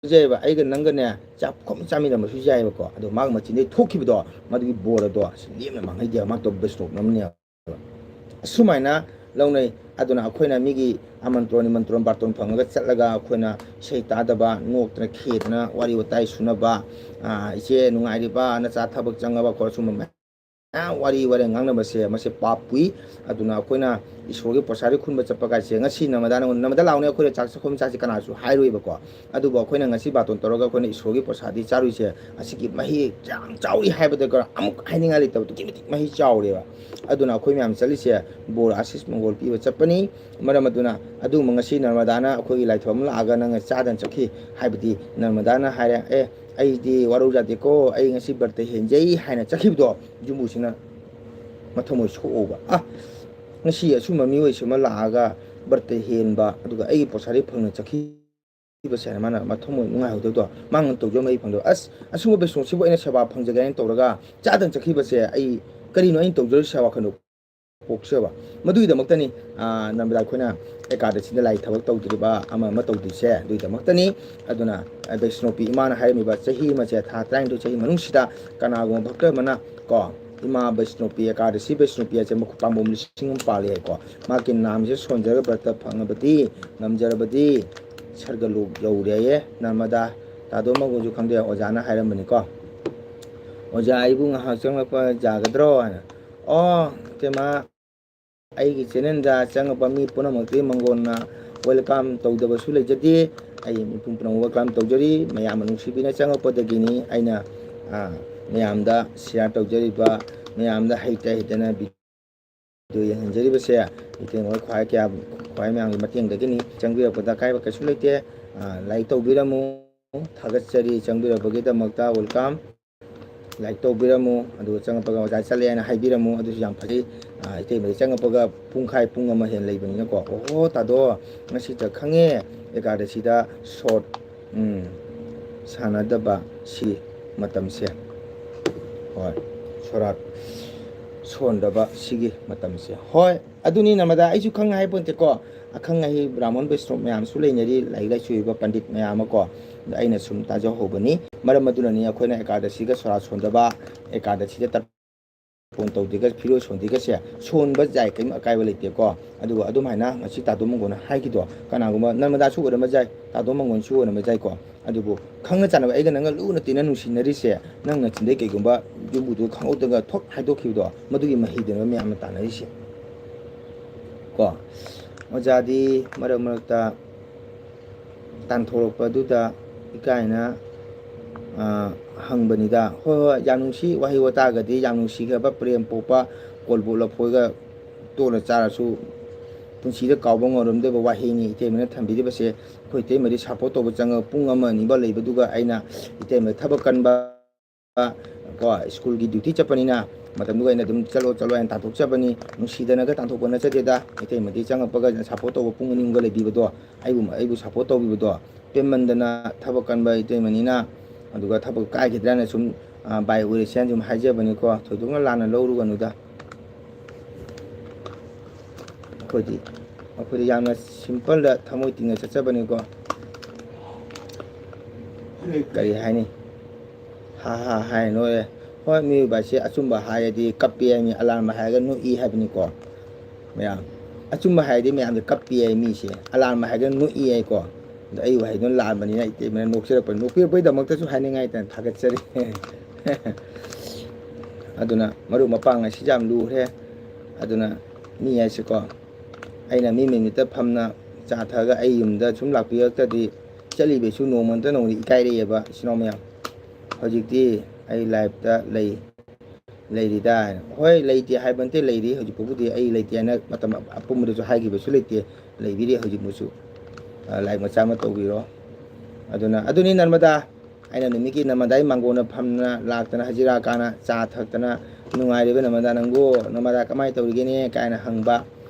ꯌꯥꯏꯕ, ꯑꯩꯒ ꯅꯪꯒꯅꯦ ꯆꯥꯛ ꯈꯣꯝ ꯆꯥꯃꯤꯟꯅꯔꯝꯕꯁꯨ ꯌꯥꯏꯕꯀꯣ꯫ ꯑꯗꯣ ꯃꯥꯒꯤ ꯃꯆꯤꯟꯗꯩ ꯊꯣꯛꯈꯤꯕꯗꯣ, ꯃꯗꯨꯒꯤ ꯕꯣꯔ ꯑꯗꯣ ꯑꯁ ꯂꯦꯝꯅ ꯃꯥꯡꯍꯩꯗꯦ, ꯃꯥ ꯇꯧꯕ ꯕꯩꯁ꯭ꯅꯣꯞꯅ ꯑꯃꯅꯦꯕ꯫ ꯑꯁꯨꯃꯥꯏꯅ ꯂꯧꯅꯩ꯫ ꯑꯗꯨꯅ ꯑꯩꯈꯣꯏꯅ ꯃꯤꯒꯤ ꯑꯃꯟꯇ꯭ꯔꯣꯟ, ꯅꯤꯃꯟꯇ꯭ꯔꯣꯟ, ꯕꯥꯔꯇꯣꯟ ꯐꯪꯉꯒ ꯆꯠꯂꯒ ꯑꯩꯈꯣꯏꯅ ꯏꯁꯩ ꯇꯥꯗꯕ, ꯅꯣꯛꯇꯅ ꯈꯦꯗꯅ ꯋꯥꯔꯤ ꯋꯥꯇꯥꯏ ꯁꯨꯅꯕ, "ꯑꯥ, ꯏꯆꯦ ꯅꯨꯡꯉꯥꯏꯔꯤꯕ, ꯅꯆꯥ ꯊꯕꯛ ꯆꯪꯉꯕ?" ꯈꯣꯠꯂ ꯁꯨꯝꯕ ꯃꯌꯥꯝ ꯃꯌꯥꯝ ꯋꯥꯔꯤ ꯋꯥꯔꯦꯡ ꯉꯥꯡꯅꯕꯁꯦ, ꯃꯁꯤ ꯄꯥꯞ ꯄꯨꯏ꯫ ꯑꯗꯨꯅ ꯑꯩꯈꯣꯏꯅ ꯏꯁꯣꯔꯒꯤ ꯄ꯭ꯔꯣꯁꯥꯗꯤ ꯈꯨꯟꯕ ꯆꯠꯄ ꯀꯥꯏꯁꯦ, ꯉꯁꯤ ꯅꯔꯃꯗꯥ ꯅꯪꯉꯣꯟꯗ ꯅꯔꯃꯗꯥ ꯂꯥꯛꯑꯣꯅꯦ, ꯑꯩꯈꯣꯏꯅ ꯆꯥꯛ ꯆꯥꯛꯈꯨꯝ ꯆꯥꯁꯤ ꯀꯅꯥꯁꯨ ꯍꯥꯏꯔꯣꯏꯕꯀꯣ꯫ ꯑꯗꯨꯕꯨ ꯑꯩꯈꯣꯏꯅ ꯉꯁꯤ ꯕꯥꯇꯣꯟ ꯇꯧꯔꯒ ꯑꯩꯈꯣꯏꯅ ꯏꯁꯣꯔꯒꯤ ꯄ꯭ꯔꯣꯁꯥꯗꯤ ꯆꯥꯔꯨꯏꯁꯦ, ꯑꯁꯤꯒꯤ ꯃꯍꯤ ꯌꯥꯝ ꯆꯥꯎꯏ ꯍꯥꯏꯕꯗ ꯑꯃꯨꯛ ꯍꯥꯏꯅꯤꯡꯉꯥꯏ ꯂꯩꯇꯕ, ꯑꯗꯨꯛꯀꯤ ꯃꯇꯤꯛ ꯃꯍꯤ ꯆꯥꯎꯔꯦꯕ꯫ ꯑꯗꯨꯅ ꯑꯩꯈꯣꯏ ꯃꯌꯥꯝ ꯆꯠꯂꯤꯁꯦ ꯕꯣꯔ ꯑꯥꯁꯤꯁ ꯃꯪꯒꯣꯜ ꯄꯤꯕ ꯆꯠꯄꯅꯤ꯫ ꯃꯔꯝ ꯑꯗꯨꯅ ꯑꯗꯨꯒꯨꯝꯕ ꯉꯁꯤ ꯅꯔꯃꯗꯥꯅ ꯑꯩꯈꯣꯏꯒꯤ ꯂꯥꯏꯊꯧ ꯑꯃ ꯂꯥꯛꯑꯒ ꯅꯪꯅ ꯆꯥꯗꯅ ꯆꯠꯈꯤ ꯍꯥꯏꯕꯗꯤ, ꯅꯔꯃꯗꯥꯅ ꯍꯥꯏꯔꯦ, "ꯑꯦ, ꯑꯩꯗꯤ ꯋꯥꯔꯧ ꯌꯥꯗꯦꯀꯣ, ꯑꯩ ꯉꯁꯤ ꯕ꯭ꯔꯇ ꯍꯦꯟꯖꯩ" ꯍꯥꯏꯅ ꯆꯠꯈꯤꯕꯗꯣ, ꯌꯨꯝꯕꯨꯁꯤꯅ ꯃꯊꯃꯣꯏ ꯁꯣꯛꯎꯕ꯫ "ꯑ, ꯉꯁꯤ ꯑꯁꯨꯝꯕ ꯃꯤꯑꯣꯏꯁꯤ ꯑꯃ ꯂꯥꯛꯑꯒ ꯕ꯭ꯔꯇ ꯍꯦꯟꯕ, ꯑꯗꯨꯒ ꯑꯩꯒꯤ ꯄꯣꯠꯁꯥꯗꯤ ꯐꯪꯅ ꯆꯠꯈꯤꯕꯁꯦ" ꯍꯥꯏꯅ ꯃꯥꯅ ꯃꯊꯃꯣꯏ ꯅꯨꯡꯉꯥꯏꯍꯧꯗꯕꯗꯣ, ꯃꯥꯅ ꯇꯧꯖꯔꯝꯕ ꯑꯩ ꯐꯪꯗꯕ, "ꯑꯁ, ꯑꯁꯨꯝꯕ ꯕꯩꯁꯅꯣꯞꯁꯤꯕꯨ ꯑꯩꯅ ꯁꯦꯕꯥ ꯐꯪꯖꯒꯦ ꯍꯥꯏꯅ ꯇꯧꯔꯒ ꯆꯥꯗꯅ ꯆꯠꯈꯤꯕꯁꯦ, ꯑꯩ ꯀꯔꯤꯅꯣ ꯑꯩꯅ ꯇꯧꯖꯔꯤꯁꯦ?" ꯋꯥꯈꯜꯗꯣ ꯄꯣꯛꯆꯕ꯫ ꯃꯗꯨꯒꯤꯗꯃꯛꯇꯅꯤ, ꯑ, ꯅꯔꯃꯗꯥ ꯑꯩꯈꯣꯏꯅ ꯑꯦꯀꯥꯗꯁꯤꯗ ꯂꯥꯏ ꯊꯕꯛ ꯇꯧꯗ꯭ꯔꯤꯕ, ꯑꯃ ꯑꯃ ꯇꯧꯗ꯭ꯔꯤꯁꯦ ꯑꯗꯨꯒꯤꯗꯃꯛꯇꯅꯤ꯫ ꯑꯗꯨꯅ, ꯑ, ꯕꯩꯁꯅꯣꯄꯤ ꯏꯃꯥꯅ ꯍꯥꯏꯔꯝꯃꯤꯕ, ꯆꯍꯤ ꯑꯃꯁꯦ, ꯊꯥ ꯇꯔꯥꯅꯤꯊꯣꯏ, ꯆꯍꯤ ꯃꯅꯨꯡꯁꯤꯗ ꯀꯅꯥꯒꯨꯝꯕ ꯚꯛꯇ ꯑꯃꯅ ꯀꯣ, ꯏꯃꯥ ꯕꯩꯁꯅꯣꯄꯤ, ꯑꯦꯀꯥꯗꯁꯤ ꯕꯩꯁꯅꯣꯄꯤ ꯍꯥꯏꯁꯦ ꯃꯈꯣꯏ ꯄꯥꯝꯕꯣꯝ ꯂꯤꯁꯤꯡ ꯑꯃ ꯄꯥꯜꯂꯦ ꯍꯥꯏꯀꯣ, ꯃꯥꯒꯤ ꯅꯥꯝꯁꯦ ꯁꯣꯟꯖꯔꯒ ꯕ꯭ꯔꯇ ꯐꯪꯉꯕꯗꯤ, ꯉꯝꯖꯔꯕꯗꯤ ꯁꯔꯒ ꯂꯣꯛ ꯌꯧꯔꯦ ꯍꯥꯏꯌꯦ꯫ ꯅꯔꯃꯗꯥ, ꯇꯥꯗꯣ ꯃꯒꯨꯟꯁꯨ ꯈꯪꯗꯦ, ꯑꯣꯖꯥꯅ ꯍꯥꯏꯔꯝꯕꯅꯤꯀꯣ꯫ "ꯑꯣꯖꯥ, ꯑꯩꯕꯨ ꯉꯥꯏꯍꯥꯛ ꯆꯪꯂꯛꯄ ꯌꯥꯒꯗ꯭ꯔꯣ?" ꯍꯥꯏꯅ꯫ "ꯑꯣ, ꯏꯇꯩꯃ, ꯑꯩꯒꯤ ꯆꯦꯅꯦꯜꯗ ꯆꯪꯉꯛꯄ ꯃꯤ ꯄꯨꯝꯅꯃꯛꯇꯤ ꯃꯪꯒꯣꯟꯅ ꯋꯦꯜꯀꯝ ꯇꯧꯗꯕꯁꯨ ꯂꯩꯖꯗꯦ꯫ ꯑꯩ ꯃꯤꯄꯨꯝ ꯄꯨꯝꯅꯃꯛ ꯋꯦꯜꯀꯝ ꯇꯧꯖꯔꯤ꯫ ꯃꯌꯥꯝꯅ ꯅꯨꯡꯁꯤꯕꯤꯅ ꯆꯪꯉꯛꯄꯗꯒꯤꯅꯤ ꯑꯩꯅ, ꯑ, ꯃꯌꯥꯝꯗ ꯁꯤꯌꯥꯔ ꯇꯧꯖꯔꯤꯕ, ꯃꯌꯥꯝꯗ ꯍꯩꯇ ꯍꯩꯇꯅ ꯚꯤꯗꯤꯑꯣ ꯌꯦꯡꯍꯟꯖꯔꯤꯕꯁꯦ ꯏꯇꯩꯃ ꯈ꯭ꯋꯥꯏ ꯀꯌꯥ, ꯈ꯭ꯋꯥꯏ ꯃꯌꯥꯝꯒꯤ ꯃꯇꯦꯡꯗꯒꯤꯅꯤ꯫ ꯆꯪꯕꯤꯔꯛꯄꯗ ꯑꯀꯥꯏꯕ ꯀꯩꯁꯨ ꯂꯩꯇꯦ꯫ ꯑ, ꯂꯥꯏꯛ ꯇꯧꯕꯤꯔꯝꯃꯨ꯫ ꯊꯥꯒꯠꯆꯔꯤ ꯆꯪꯕꯤꯔꯛꯄꯒꯤꯗꯃꯛꯇ, ꯋꯦꯜꯀꯝ꯫ ꯂꯥꯏꯛ ꯇꯧꯕꯤꯔꯝꯃꯨ, ꯑꯗꯨꯒ ꯆꯪꯉꯛꯄꯒ "ꯑꯣꯖꯥ ꯆꯠꯂꯦ" ꯍꯥꯏꯅ ꯍꯥꯏꯕꯤꯔꯝꯃꯨ, ꯑꯗꯨꯁꯨ ꯌꯥꯝ ꯐꯖꯩ꯫ ꯑ, ꯏꯇꯩꯃꯗꯤ ꯆꯪꯉꯛꯄꯒ ꯄꯨꯡꯈꯥꯏ ꯄꯨꯡ ꯑꯃ ꯍꯦꯟꯅ ꯂꯩꯕꯅꯤꯅꯀꯣ꯫ "ꯑꯣꯍꯣ, ꯇꯥꯗꯣ, ꯉꯁꯤꯇ ꯈꯪꯉꯦ ꯑꯦꯀꯥꯗꯁꯤꯗ ꯁꯣꯔꯠ, ꯎꯝ, ꯁꯥꯟꯅꯗꯕ ꯁꯤ ꯃꯇꯝꯁꯦ"꯫ ꯍꯣꯏ, ꯁꯣꯔꯥꯠ ꯁꯣꯟꯗꯕ ꯁꯤꯒꯤ ꯃꯇꯝꯁꯦ꯫ ꯍꯣꯏ, ꯑꯗꯨꯅꯤ ꯅꯔꯃꯗꯥ, ꯑꯩꯁꯨ ꯈꯪ ꯍꯥꯏ ꯄꯣꯟꯇꯦꯀꯣ꯫ ꯑꯈꯪ ꯑꯍꯩ ꯕ꯭ꯔꯥꯍꯃꯟ ꯕꯩꯁꯅꯣꯞ ꯃꯌꯥꯝꯁꯨ ꯂꯩꯅꯔꯤ, ꯂꯥꯏꯔꯤꯛ ꯂꯥꯏꯁꯨ ꯍꯩꯕ ꯄꯟꯗꯤꯠ ꯃꯌꯥꯝ ꯑꯃ ꯀꯣ꯫ ꯑꯗ ꯑꯩꯅ ꯁꯨꯝ ꯇꯥꯖꯍꯧꯕꯅꯤ꯫ ꯃꯔꯝ ꯑꯗꯨꯅꯅꯤ ꯑꯩꯈꯣꯏꯅ ꯑꯦꯀꯥꯗꯁꯤꯒ ꯁꯣꯔꯥꯠ ꯁꯣꯟꯗꯕ, ꯑꯦꯀꯥꯗꯁꯤꯗ ꯇꯔ-, ꯐꯣꯟ ꯇꯧꯗꯦꯒ ꯐꯤꯔꯣꯜ ꯁꯣꯟꯗꯦꯒꯁꯦ ꯁꯣꯟꯕ ꯌꯥꯏ, ꯀꯔꯤꯝ ꯑꯀꯥꯏꯕ ꯂꯩꯇꯦꯀꯣ꯫ ꯑꯗꯨꯒ ꯑꯗꯨꯝ ꯍꯥꯏꯅ ꯉꯁꯤ ꯇꯥꯗꯣ ꯃꯪꯒꯣꯟꯅ ꯍꯥꯏꯈꯤꯗꯣ, ꯀꯅꯥꯒꯨꯝꯕ ꯅꯔꯃꯗꯥꯁꯨ ꯑꯣꯏꯔꯝꯕ ꯌꯥꯏ, ꯇꯥꯗꯣ ꯃꯪꯒꯣꯟꯁꯨ ꯑꯣꯏꯔꯝꯕ ꯌꯥꯏꯀꯣ꯫ ꯑꯗꯨꯕꯨ ꯈꯪꯅ ꯆꯥꯟꯅꯕ ꯑꯩꯒ ꯅꯪꯒ ꯂꯨꯅ ꯇꯤꯟꯅ ꯅꯨꯡꯁꯤꯅꯔꯤꯁꯦ, ꯅꯪꯅ ꯆꯤꯟꯗꯩ ꯀꯩꯒꯨꯝꯕ ꯌꯨꯝꯕꯨꯗꯣ ꯈꯪꯍꯧꯗꯒ ꯊꯣꯛ ꯍꯥꯏꯗꯣꯛꯈꯤꯕꯗꯣ, ꯃꯗꯨꯒꯤ ꯃꯍꯩꯗꯨꯅ ꯃꯌꯥꯝꯅ ꯇꯥꯟꯅꯔꯤꯁꯦ ꯀꯣ꯫ ꯑꯣꯖꯥꯗꯤ ꯃꯔꯛ ꯃꯔꯛꯇ ꯇꯥꯟꯊꯣꯔꯛꯄꯗꯨꯗ ꯏꯀꯥꯏꯅ, ꯑ, ꯍꯪꯕꯅꯤꯗ꯫ ꯍꯣꯏ, ꯍꯣꯏ, ꯌꯥꯝ ꯅꯨꯡꯁꯤ꯫ ꯋꯥꯍꯩ ꯋꯥꯇꯥꯒꯗꯤ ꯌꯥꯝ ꯅꯨꯡꯁꯤꯈ꯭ꯔꯕ, ꯄ꯭ꯔꯦꯝ ꯄꯣꯛꯄ, ꯀꯣꯜꯕꯨ ꯂꯐꯣꯏꯒ ꯇꯣꯠꯂ ꯆꯥꯔꯁꯨ ꯄꯨꯟꯁꯤꯗ ꯀꯥꯎꯕ ꯉꯝꯂꯝꯗꯕ ꯋꯥꯍꯩꯅꯤ ꯏꯇꯩꯃꯅ ꯊꯝꯕꯤꯔꯤꯕꯁꯦ꯫ ꯑꯩꯈꯣꯏ ꯏꯇꯩꯃꯗꯤ ꯁꯞꯄꯣꯔꯠ ꯇꯧꯕ ꯆꯪꯉꯒ ꯄꯨꯡ ꯑꯃ ꯑꯅꯤꯐꯥꯎ ꯂꯩꯕꯗꯨꯒ ꯑꯩꯅ ꯏꯇꯩꯃ ꯊꯕꯛ ꯀꯟꯕ ꯀꯣ, ꯁ꯭ꯀꯨꯜꯒꯤ ꯗ꯭ꯌꯨꯇꯤ ꯆꯠꯄꯅꯤꯅ ꯃꯇꯝꯗꯨꯒ ꯑꯩꯅ ꯑꯗꯨꯝ "ꯆꯠꯂꯣ, ꯆꯠꯂꯣ" ꯍꯥꯏꯅ ꯇꯥꯟꯊꯣꯛꯆꯕꯅꯤ꯫ ꯅꯨꯡꯁꯤꯗꯅꯒ ꯇꯥꯟꯊꯣꯛꯄ ꯅꯠꯆꯗꯦꯗ꯫ ꯏꯇꯩꯃꯗꯤ ꯆꯪꯉꯛꯄꯒ ꯁꯞꯄꯣꯔꯠ ꯇꯧꯕ ꯄꯨꯡ ꯑꯅꯤ ꯑꯍꯨꯝꯒ ꯂꯩꯕꯤꯕꯗꯣ, ꯑꯩꯕꯨ, ꯑꯩꯕꯨ ꯁꯞꯄꯣꯔꯠ ꯇꯧꯕꯤꯕꯗꯣ, ꯄꯦꯟꯃꯟꯗꯅ ꯊꯕꯛ ꯀꯟꯕ ꯏꯇꯩꯃꯅꯤꯅ꯫ ꯑꯗꯨꯒ ꯊꯕꯛ ꯀꯥꯏꯈꯤꯗ꯭ꯔꯅ ꯁꯨꯝ, ꯑ, ꯕꯥꯏ ꯑꯣꯏꯔꯁꯦꯅ ꯁꯨꯝ ꯍꯥꯏꯖꯕꯅꯤꯀꯣ꯫ ꯊꯣꯏꯗꯣꯛꯅ ꯂꯥꯟꯅ ꯂꯧꯔꯨꯒꯅꯨꯗ꯫ ꯑꯩꯈꯣꯏꯗꯤ, ꯑꯩꯈꯣꯏꯗꯤ ꯌꯥꯝꯅ ꯁꯤꯝꯄꯜꯗ ꯊꯃꯣꯏ ꯇꯤꯡꯅ ꯆꯠꯆꯕꯅꯤꯀꯣ꯫ ꯀꯔꯤ ꯍꯥꯏꯅꯤ? ꯍꯥ ꯍꯥ ꯍꯥꯏ ꯅꯣꯛꯑꯦ꯫ ꯍꯣꯏ, ꯃꯤꯑꯣꯏꯕ ꯑꯁꯤ ꯑꯆꯨꯝꯕ ꯍꯥꯏꯔꯗꯤ ꯀꯞꯄꯤ ꯍꯥꯏꯅꯤ, ꯑꯂꯥꯟꯕ ꯍꯥꯏꯔꯒ ꯅꯣꯛꯏ ꯍꯥꯏꯕꯅꯤꯀꯣ꯫ ꯃꯌꯥꯝ, ꯑꯆꯨꯝꯕ ꯍꯥꯏꯔꯗꯤ ꯃꯌꯥꯝꯁꯦ ꯀꯞꯄꯤ ꯍꯥꯏ ꯃꯤꯁꯦ, ꯑꯂꯥꯟꯕ ꯍꯥꯏꯔꯒ ꯅꯣꯛꯏ ꯍꯥꯏꯀꯣ꯫ ꯑꯗꯣ ꯑꯩ ꯋꯥꯍꯩꯗꯣ ꯂꯥꯟꯕꯅꯤꯅ ꯏꯇꯩꯃꯅ ꯅꯣꯛꯆꯔꯛꯄ, ꯅꯣꯛꯄꯤꯔꯛꯄꯒꯤꯗꯃꯛꯇꯁꯨ ꯍꯥꯏꯅꯤꯡꯉꯥꯏꯇꯅ ꯊꯥꯒꯠꯆꯔꯤ꯫ ꯑꯗꯨꯅ ꯃꯔꯨꯞ ꯃꯄꯥꯡ ꯑꯁꯤ ꯌꯥꯝ ꯂꯨꯈ꯭ꯔꯦ꯫ ꯑꯗꯨꯅ ꯃꯤ ꯍꯥꯏꯁꯦꯀꯣ, ꯑꯩꯅ ꯃꯤ ꯃꯃꯤꯠꯇ ꯐꯝꯅ ꯆꯥ ꯊꯛꯑꯒ ꯑꯩ ꯌꯨꯝꯗ ꯁꯨꯝ ꯂꯥꯛꯄꯤꯔꯛꯇ꯭ꯔꯗꯤ ꯆꯠꯂꯤꯕꯩꯁꯨ ꯅꯣꯡꯃ ꯅꯠꯇ꯭ꯔ ꯅꯣꯡꯃꯗꯤ ꯏꯀꯥꯏꯔꯛꯑꯦꯕ, ꯏꯆꯤꯟ ꯏꯅꯥꯎ ꯃꯌꯥꯝ꯫ ꯍꯧꯖꯤꯛꯇꯤ ꯑꯩ ꯂꯥꯏꯐꯇ ꯂꯩ, ꯂꯩꯔꯤꯗ ꯍꯥꯏꯅ꯫ ꯍꯣꯏ, ꯂꯩꯇꯦ ꯍꯥꯏꯕ ꯅꯠꯇꯦ, ꯂꯩꯔꯤ꯫ ꯍꯧꯖꯤꯛ ꯐꯥꯎꯕꯗꯤ ꯑꯩ ꯂꯩꯇꯦ ꯍꯥꯏꯅ ꯃꯇꯝ ꯑꯄꯨꯝꯕꯗꯁꯨ ꯍꯥꯏꯈꯤꯕꯁꯨ ꯂꯩꯇꯦ, ꯂꯩꯕꯤꯔꯤ ꯍꯧꯖꯤꯛꯃꯛꯁꯨ꯫ ꯑ, ꯂꯥꯏꯛ ꯃꯆꯥ ꯑꯃ ꯇꯧꯕꯤꯔꯣ꯫ ꯑꯗꯨꯅ, ꯑꯗꯨꯅꯤ ꯅꯔꯃꯗꯥ, ꯑꯩꯅ ꯅꯨꯃꯤꯠꯀꯤ ꯅꯔꯃꯗꯥꯒꯤ ꯃꯥꯡꯒꯣꯟꯅ ꯐꯝꯗꯅ ꯂꯥꯛꯇꯅ ꯍꯖꯤꯔꯥ ꯀꯥꯅ ꯆꯥ ꯊꯛꯇꯅ ꯅꯨꯡꯉꯥꯏꯔꯤꯕ ꯅꯔꯃꯗꯥ ꯅꯪꯕꯨ, ꯅꯔꯃꯗꯥ ꯀꯃꯥꯏꯅ ꯇꯧꯔꯤꯒꯦꯅꯦ ꯀꯥꯏꯅ ꯍꯪꯕ꯫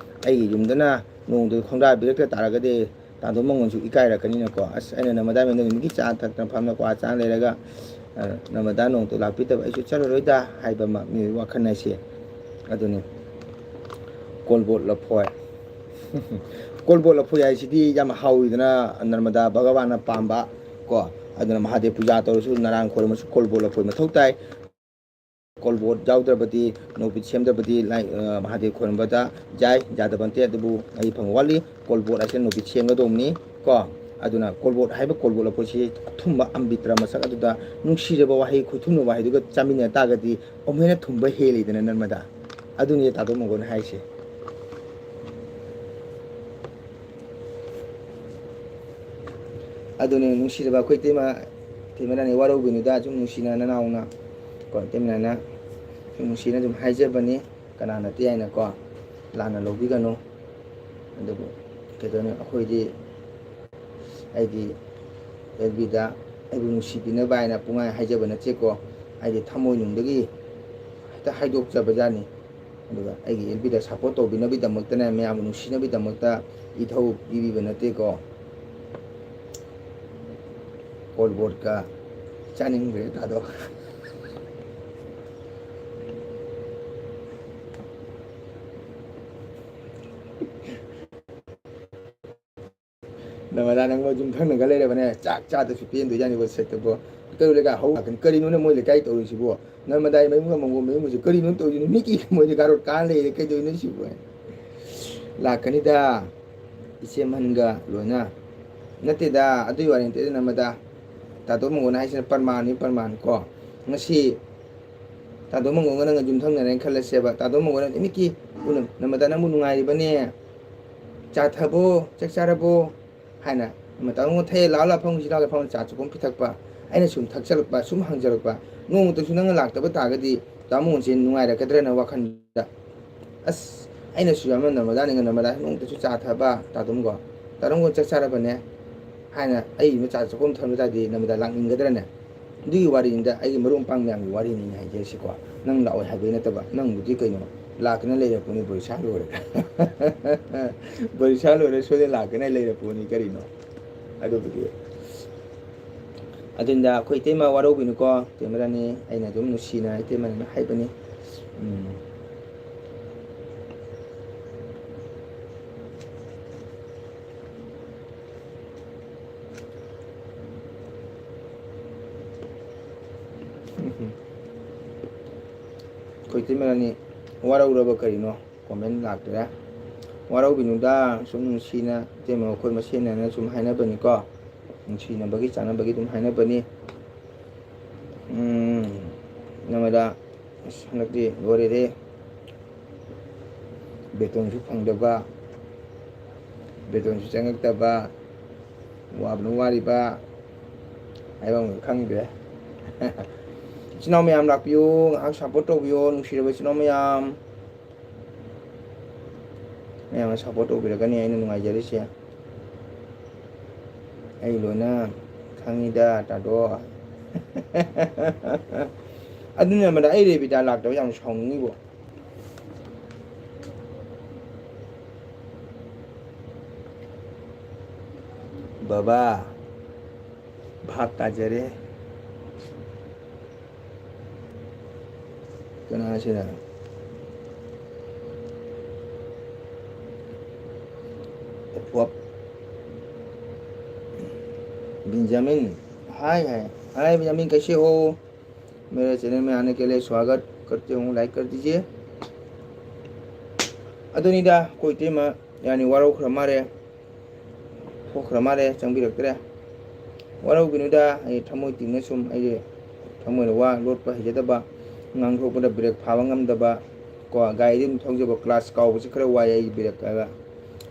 ꯑꯩꯒꯤ ꯌꯨꯝꯗꯅ ꯅꯣꯡꯃꯗꯨ ꯈꯣꯡꯗꯥꯕꯤꯔꯛꯇ ꯇꯥꯔꯒꯗꯤ ꯇꯥꯗꯣ ꯃꯉꯣꯟꯁꯨ ꯏꯀꯥꯏꯔꯛꯀꯅꯤꯅꯀꯣ꯫ ꯑꯁ, ꯑꯩꯅ ꯅꯔꯃꯗꯥ ꯃꯌꯨꯝꯗ ꯅꯨꯃꯤꯠꯀꯤ ꯆꯥ ꯊꯛꯇꯅ ꯐꯝꯅ ꯀ꯭ꯋꯥ ꯆꯥꯅ ꯂꯩꯔꯒ, ꯑ, ꯅꯔꯃꯗꯥ ꯅꯣꯡꯃꯇ ꯂꯥꯛꯄꯤꯗꯕ ꯑꯩꯁꯨ ꯆꯠꯂꯔꯣꯏꯗ ꯍꯥꯏꯕ ꯑꯃ ꯃꯤꯑꯣꯏ ꯋꯥꯈꯜ ꯍꯥꯏꯁꯦ꯫ ꯑꯗꯨꯅꯤ꯫ ꯀꯣꯜꯕꯣꯠ ꯂꯐꯣꯏ꯫ ꯀꯣꯜꯕꯣꯠ ꯂꯐꯣꯏ ꯍꯥꯏꯁꯤꯗꯤ ꯌꯥꯝ ꯍꯥꯎꯋꯤꯗꯅ, ꯅꯔꯃꯗꯥ ꯚꯒꯕꯥꯟꯅ ꯄꯥꯝꯕ ꯀꯣ꯫ ꯑꯗꯨꯅ ꯃꯍꯥꯗꯦꯕ ꯄꯨꯖꯥ ꯇꯧꯔꯁꯨ, ꯅꯔꯥꯟ ꯈꯣꯏꯔꯝꯃꯁꯨ ꯀꯣꯜꯕꯣꯠ ꯂꯐꯣꯏ ꯃꯊꯧ ꯇꯥꯏ꯫ ꯀꯣꯜꯕꯣꯠ ꯌꯥꯎꯗ꯭ꯔꯕꯗꯤ, ꯅꯣꯕꯤꯠ ꯁꯦꯝꯗ꯭ꯔꯕꯗꯤ ꯂꯥꯏ, ꯑ, ꯃꯍꯥꯗꯦꯕ ꯈꯣꯏꯔꯝꯕꯗ ꯌꯥꯏ, ꯌꯥꯗꯕ ꯅꯠꯇꯦ꯫ ꯑꯗꯨꯕꯨ ꯑꯩ ꯐꯪꯕ ꯋꯥꯠꯂꯤ꯫ ꯀꯣꯜꯕꯣꯠ ꯍꯥꯏꯁꯦ ꯅꯣꯕꯤꯠ ꯁꯦꯝꯒꯗꯧꯕꯅꯤ ꯀꯣ꯫ ꯑꯗꯨꯅ ꯀꯣꯜꯕꯣꯠ ꯍꯥꯏꯕ ꯀꯣꯜꯕꯣꯠ ꯂꯐꯣꯏꯁꯤ ꯑꯊꯨꯝꯕ ꯑꯝꯕꯤꯇ꯭ꯔ ꯃꯁꯛ ꯑꯗꯨꯗ ꯅꯨꯡꯁꯤꯔꯕ ꯋꯥꯍꯩ, ꯈꯣꯏꯊꯨꯝꯅ ꯋꯥꯍꯩꯗꯨꯒ ꯆꯥꯃꯤꯟꯅ ꯇꯥꯔꯒꯗꯤ ꯑꯃꯨꯛ ꯍꯦꯟꯅ ꯊꯨꯝꯕ ꯍꯦꯜꯂꯤꯗꯅ ꯅꯔꯃꯗꯥ꯫ ꯑꯗꯨꯅꯤ ꯇꯥꯗꯣ ꯃꯪꯒꯣꯟ ꯍꯥꯏꯁꯦ꯫ ꯑꯗꯨꯅꯤ ꯅꯨꯡꯁꯤꯔꯕ ꯑꯩꯈꯣꯏ ꯏꯇꯩꯃ, ꯏꯇꯩꯃꯅꯅꯦ ꯋꯥꯔꯧꯕꯤꯅꯨꯗ, ꯁꯨꯝ ꯅꯨꯡꯁꯤꯅ ꯅꯅꯥꯎꯅ ꯀꯣ, ꯏꯇꯩꯃꯅ ꯁꯨꯝ ꯅꯨꯡꯁꯤꯅ ꯑꯗꯨꯝ ꯍꯥꯏꯖꯕꯅꯤ꯫ ꯀꯅꯥ ꯅꯠꯇꯦ ꯍꯥꯏꯅꯀꯣ ꯂꯥꯟꯅ ꯂꯧꯕꯤꯒꯅꯨ꯫ ꯑꯗꯨꯕꯨ ꯀꯩꯗꯧꯅꯤ, ꯑꯩꯈꯣꯏꯗꯤ, ꯑꯩꯗꯤ ꯑꯦꯜ ꯕꯤꯗ ꯑꯩꯕꯨ ꯅꯨꯡꯁꯤꯕꯤꯅꯕ ꯍꯥꯏꯅ ꯄꯨꯡꯍꯥꯏ ꯍꯥꯏꯖꯕ ꯅꯠꯇꯦꯀꯣ꯫ ꯑꯩꯗꯤ ꯊꯃꯣꯏꯅꯨꯡꯗꯒꯤ ꯍꯦꯛꯇ ꯍꯥꯏꯗꯣꯛꯆꯕꯖꯥꯠꯅꯤ꯫ ꯑꯗꯨꯒ ꯑꯩꯒꯤ ꯑꯦꯜ ꯕꯤꯗ ꯁꯞꯄꯣꯔꯠ ꯇꯧꯕꯤꯅꯕꯒꯤꯗꯃꯛꯇꯅꯦ, ꯃꯌꯥꯝꯕꯨ ꯅꯨꯡꯁꯤꯅꯕꯒꯤꯗꯃꯛꯇ ꯏꯊꯧ ꯄꯤꯕꯤꯕ ꯅꯠꯇꯦꯀꯣ꯫ ꯀꯣꯜꯕꯣꯠꯀ ꯆꯥꯅꯤꯡꯈ꯭ꯔꯦ ꯇꯥꯗꯣ꯫ ꯅꯃꯗꯥ ꯅꯪꯕꯨ ꯌꯨꯝꯊꯪꯅꯒ ꯂꯩꯔꯕꯅꯦ, ꯆꯥꯛ ꯆꯥꯗꯁꯨ ꯄꯦꯟꯗꯣꯏꯖꯥꯠꯅꯤꯀꯣ ꯁꯛꯇꯕꯣ꯫ ꯀꯩ ꯂꯩꯀꯥꯏ ꯍꯧ ꯂꯥꯛꯀꯅꯤ? ꯀꯔꯤꯅꯣꯅꯦ ꯃꯣꯏ ꯂꯩꯀꯥꯏ ꯇꯧꯔꯤꯁꯤꯕꯣ? ꯅꯃꯗꯥꯏ ꯃꯌꯨꯝꯒ ꯃꯪꯒꯣꯜ ꯃꯌꯨꯝꯒꯁꯨ ꯀꯔꯤꯅꯣ ꯇꯧꯔꯤꯁꯤꯅꯣ? ꯃꯤꯒꯤ ꯃꯣꯏꯗꯤ ꯒꯥꯔꯣꯠ ꯀꯥ ꯂꯩꯔꯦ, ꯀꯩꯗꯧꯔꯤꯅꯣ ꯁꯤꯕꯨ? ꯂꯥꯛꯀꯅꯤꯗ, ꯏꯆꯦ ꯑꯍꯟꯒ ꯂꯣꯏꯅ꯫ ꯅꯠꯇꯦꯗ, ꯑꯗꯨꯒꯤ ꯋꯥꯔꯤ ꯅꯠꯇꯦꯗ ꯅꯃꯗꯥ꯫ ꯇꯥꯇꯣ ꯃꯪꯒꯣꯜ ꯍꯥꯏꯁꯤꯅ ꯄ꯭ꯔꯃꯥꯟꯅꯤ, ꯄ꯭ꯔꯃꯥꯟ ꯀꯣ꯫ ꯉꯁꯤ ꯇꯥꯗꯣ ꯃꯪꯒꯣꯜꯒ ꯅꯪꯒ ꯌꯨꯝꯊꯪꯅꯔꯦꯅ ꯈꯜꯂꯁꯦꯕ꯫ ꯇꯥꯗꯣ ꯃꯪꯒꯣꯜꯅ ꯏꯃꯤꯠꯀꯤ ꯎꯅ, "ꯅꯃꯗꯥ ꯅꯪꯕꯨ ꯅꯨꯡꯉꯥꯏꯔꯤꯕꯅꯦ? ꯆꯥ ꯊꯛꯑꯕꯣ? ꯆꯥꯛ ꯆꯥꯔꯕꯣ?" ꯍꯥꯏꯅ, "ꯃꯇꯥ ꯃꯪꯒꯣꯜ ꯊꯛꯑꯦ, ꯂꯥꯛꯑꯣ, ꯂꯥꯛꯑꯣ, ꯐꯝꯁꯤ, ꯂꯥꯛꯑꯣ, ꯐꯝ", ꯆꯥ ꯆꯨꯞꯄ ꯑꯃ ꯄꯤꯊꯛꯄ꯫ ꯑꯩꯅ ꯁꯨꯝ ꯊꯛꯆꯜꯂꯛꯄ, ꯁꯨꯝ ꯍꯪꯖꯜꯂꯛꯄ꯫ ꯅꯣꯡꯃꯇꯁꯨ ꯅꯪꯅ ꯂꯥꯛꯇꯕ ꯇꯥꯔꯒꯗꯤ ꯇꯥꯃꯣꯁꯦ ꯅꯨꯡꯉꯥꯏꯔꯛꯀꯗ꯭ꯔꯅ ꯋꯥꯈꯜꯗ꯫ ꯑꯁ, ꯑꯩꯅꯁꯨ ꯌꯥꯝꯅ ꯅꯃꯗꯥꯅꯤꯒ ꯅꯃꯗꯥ ꯅꯣꯡꯃꯇꯁꯨ ꯆꯥ ꯊꯛꯑꯕ ꯇꯥꯗꯣꯝꯒꯣ? ꯇꯥꯗꯣꯝꯒꯣ ꯆꯥꯛ ꯆꯥꯔꯕꯅꯦ? ꯍꯥꯏꯅ ꯑꯩ ꯏꯃ ꯆꯥ ꯆꯥꯛꯈꯨꯝ ꯊꯝꯕ ꯇꯥꯔꯗꯤ ꯅꯃꯗꯥ ꯂꯥꯛꯅꯤꯡꯒꯗ꯭ꯔꯅꯦ? ꯑꯗꯨꯒꯤ ꯋꯥꯔꯤꯅꯤꯗ, ꯑꯩꯒꯤ ꯃꯔꯨꯞ ꯃꯄꯥꯡ ꯃꯌꯥꯝꯒꯤ ꯋꯥꯔꯤꯅꯤꯅ ꯍꯥꯏꯖꯔꯤꯁꯤꯀꯣ꯫ ꯅꯪ ꯂꯥꯛꯑꯣꯏ ꯍꯥꯏꯕꯒꯤ ꯅꯠꯇꯕ, ꯅꯪꯕꯨꯗꯤ ꯀꯩꯅꯣ, ꯂꯥꯛꯇꯅ ꯂꯩꯔꯛꯄꯅꯤ, ꯄꯔꯤꯁꯥ ꯂꯣꯏꯔꯦ꯫ ꯄꯔꯤꯁꯥ ꯂꯣꯏꯔꯦ, ꯁꯣꯏꯗꯅ ꯂꯥꯛꯇꯅ ꯂꯩꯔꯛꯄꯅꯤ ꯀꯔꯤꯅꯣ? ꯑꯗꯨꯕꯨꯗꯤ꯫ ꯑꯗꯨꯅ ꯑꯩꯈꯣꯏ ꯏꯇꯩꯃ ꯋꯥꯔꯧꯕꯤꯅꯨꯀꯣ, ꯏꯇꯩꯃꯔꯅꯤ, ꯑꯩꯅ ꯑꯗꯨꯝ ꯅꯨꯡꯁꯤꯅ ꯏꯇꯩꯃꯅ ꯍꯥꯏꯕꯅꯤ꯫ ꯎꯝ꯫ ꯑꯩꯈꯣꯏ ꯏꯇꯩꯃ ꯔꯥꯅꯤ ꯋꯥꯔꯧꯔꯕ ꯀꯔꯤꯅꯣ? ꯀꯣꯃꯦꯟ ꯂꯥꯛꯇ꯭ꯔꯦ꯫ ꯋꯥꯔꯧꯕꯤꯅꯨꯗ, ꯁꯨꯝ ꯅꯨꯡꯁꯤꯅ ꯏꯇꯩꯃ ꯑꯩꯈꯣꯏ ꯃꯁꯦꯟꯅꯅ ꯁꯨꯝ ꯍꯥꯏꯅꯕꯅꯤꯀꯣ꯫ ꯅꯨꯡꯁꯤꯅꯕꯒꯤ ꯆꯥꯟꯅꯕꯒꯤ ꯑꯗꯨꯝ ꯍꯥꯏꯅꯕꯅꯤ꯫ ꯎꯝ, ꯅꯃꯗ ꯑꯁ, ꯍꯟꯗꯛꯇꯤ ꯂꯣꯏꯔꯦ꯫ ꯕꯦꯇꯣꯟꯁꯨ ꯐꯪꯗꯕ, ꯕꯦꯇꯣꯟꯁꯨ ꯆꯪꯉꯛꯇꯕ, ꯋꯥꯕꯅ ꯋꯥꯔꯤꯕ ꯍꯥꯏꯕ ꯑꯃ ꯈꯪꯗ꯭ꯔꯦ꯫ ꯏꯆꯤꯟ ꯏꯅꯥꯎ ꯃꯌꯥꯝ ꯂꯥꯛꯄꯤꯌꯨ, ꯉꯥꯏꯍꯥꯛ ꯁꯞꯄꯣꯔꯠ ꯇꯧꯕꯤꯌꯣ, ꯅꯨꯡꯁꯤꯔꯕ ꯏꯆꯤꯟ ꯏꯅꯥꯎ ꯃꯌꯥꯝ꯫ ꯃꯌꯥꯝꯅ ꯁꯞꯄꯣꯔꯠ ꯇꯧꯕꯤꯔꯒꯅꯤ ꯑꯩꯅ ꯅꯨꯡꯉꯥꯏꯖꯔꯤꯁꯦ꯫ ꯑꯩ ꯂꯣꯏꯅ ꯈꯪꯉꯤꯗ, ꯇꯥꯗꯣ꯫ ꯑꯗꯨꯅ ꯃꯗꯥ ꯑꯩ ꯔꯦꯕꯤꯗꯥ ꯂꯥꯛꯇꯕ ꯌꯥꯝ ꯁꯥꯎꯅꯤꯡꯉꯤꯕꯣ꯫ ꯕꯕꯥ, ꯚꯥꯞ ꯇꯥꯖꯔꯦ꯫ ꯀꯅꯥꯁꯤꯅ? ꯋꯥꯞ-, ꯕꯦꯟꯖꯥꯃꯤꯟ, ꯍꯥꯏ, ꯍꯥꯏ, ꯍꯥꯏ, ꯕꯦꯟꯖꯥꯃꯤꯟ, ꯀꯩꯁꯦ ꯍꯣ? ꯃꯦꯔꯦ ꯆꯦꯅꯦꯜ ꯃꯦ ꯑꯥꯅꯦ ꯀꯦ ꯂꯤꯌꯦ ꯁ꯭ꯋꯥꯒꯠ ꯀꯔꯇꯦ ꯍꯨ, ꯂꯥꯏꯛ ꯀꯔ ꯗꯤꯖꯤꯌꯦ꯫ ꯑꯗꯨꯅꯤꯗ, ꯑꯩꯈꯣꯏ ꯏꯇꯩꯃ ꯌꯥꯅꯤ ꯋꯥꯔꯧꯈ꯭ꯔ ꯃꯥꯜꯂꯦ, ꯊꯣꯛꯈ꯭ꯔ ꯃꯥꯜꯂꯦ, ꯆꯪꯕꯤꯔꯛꯇ꯭ꯔꯦ꯫ ꯋꯥꯔꯧꯕꯤꯅꯨꯗ, ꯑꯩ ꯊꯃꯣꯏ ꯇꯤꯡꯅ ꯁꯨꯝ ꯑꯩꯁꯦ ꯊꯃꯣꯏꯅ ꯋꯥ ꯂꯣꯠꯄ ꯍꯩꯖꯗꯕ, ꯉꯥꯡꯊꯣꯛꯄꯗ ꯕ꯭ꯔꯦꯛ ꯐꯥꯕ ꯉꯝꯗꯕ ꯀꯣ, ꯒꯥꯔꯤꯗꯤ ꯑꯗꯨꯝ ꯊꯧꯖꯕ, ꯀ꯭ꯂꯥꯁ ꯀꯥꯎꯕꯁꯤ ꯈꯔ ꯋꯥꯏ ꯑꯩ ꯕ꯭ꯔꯦꯛ ꯐꯥꯕ꯫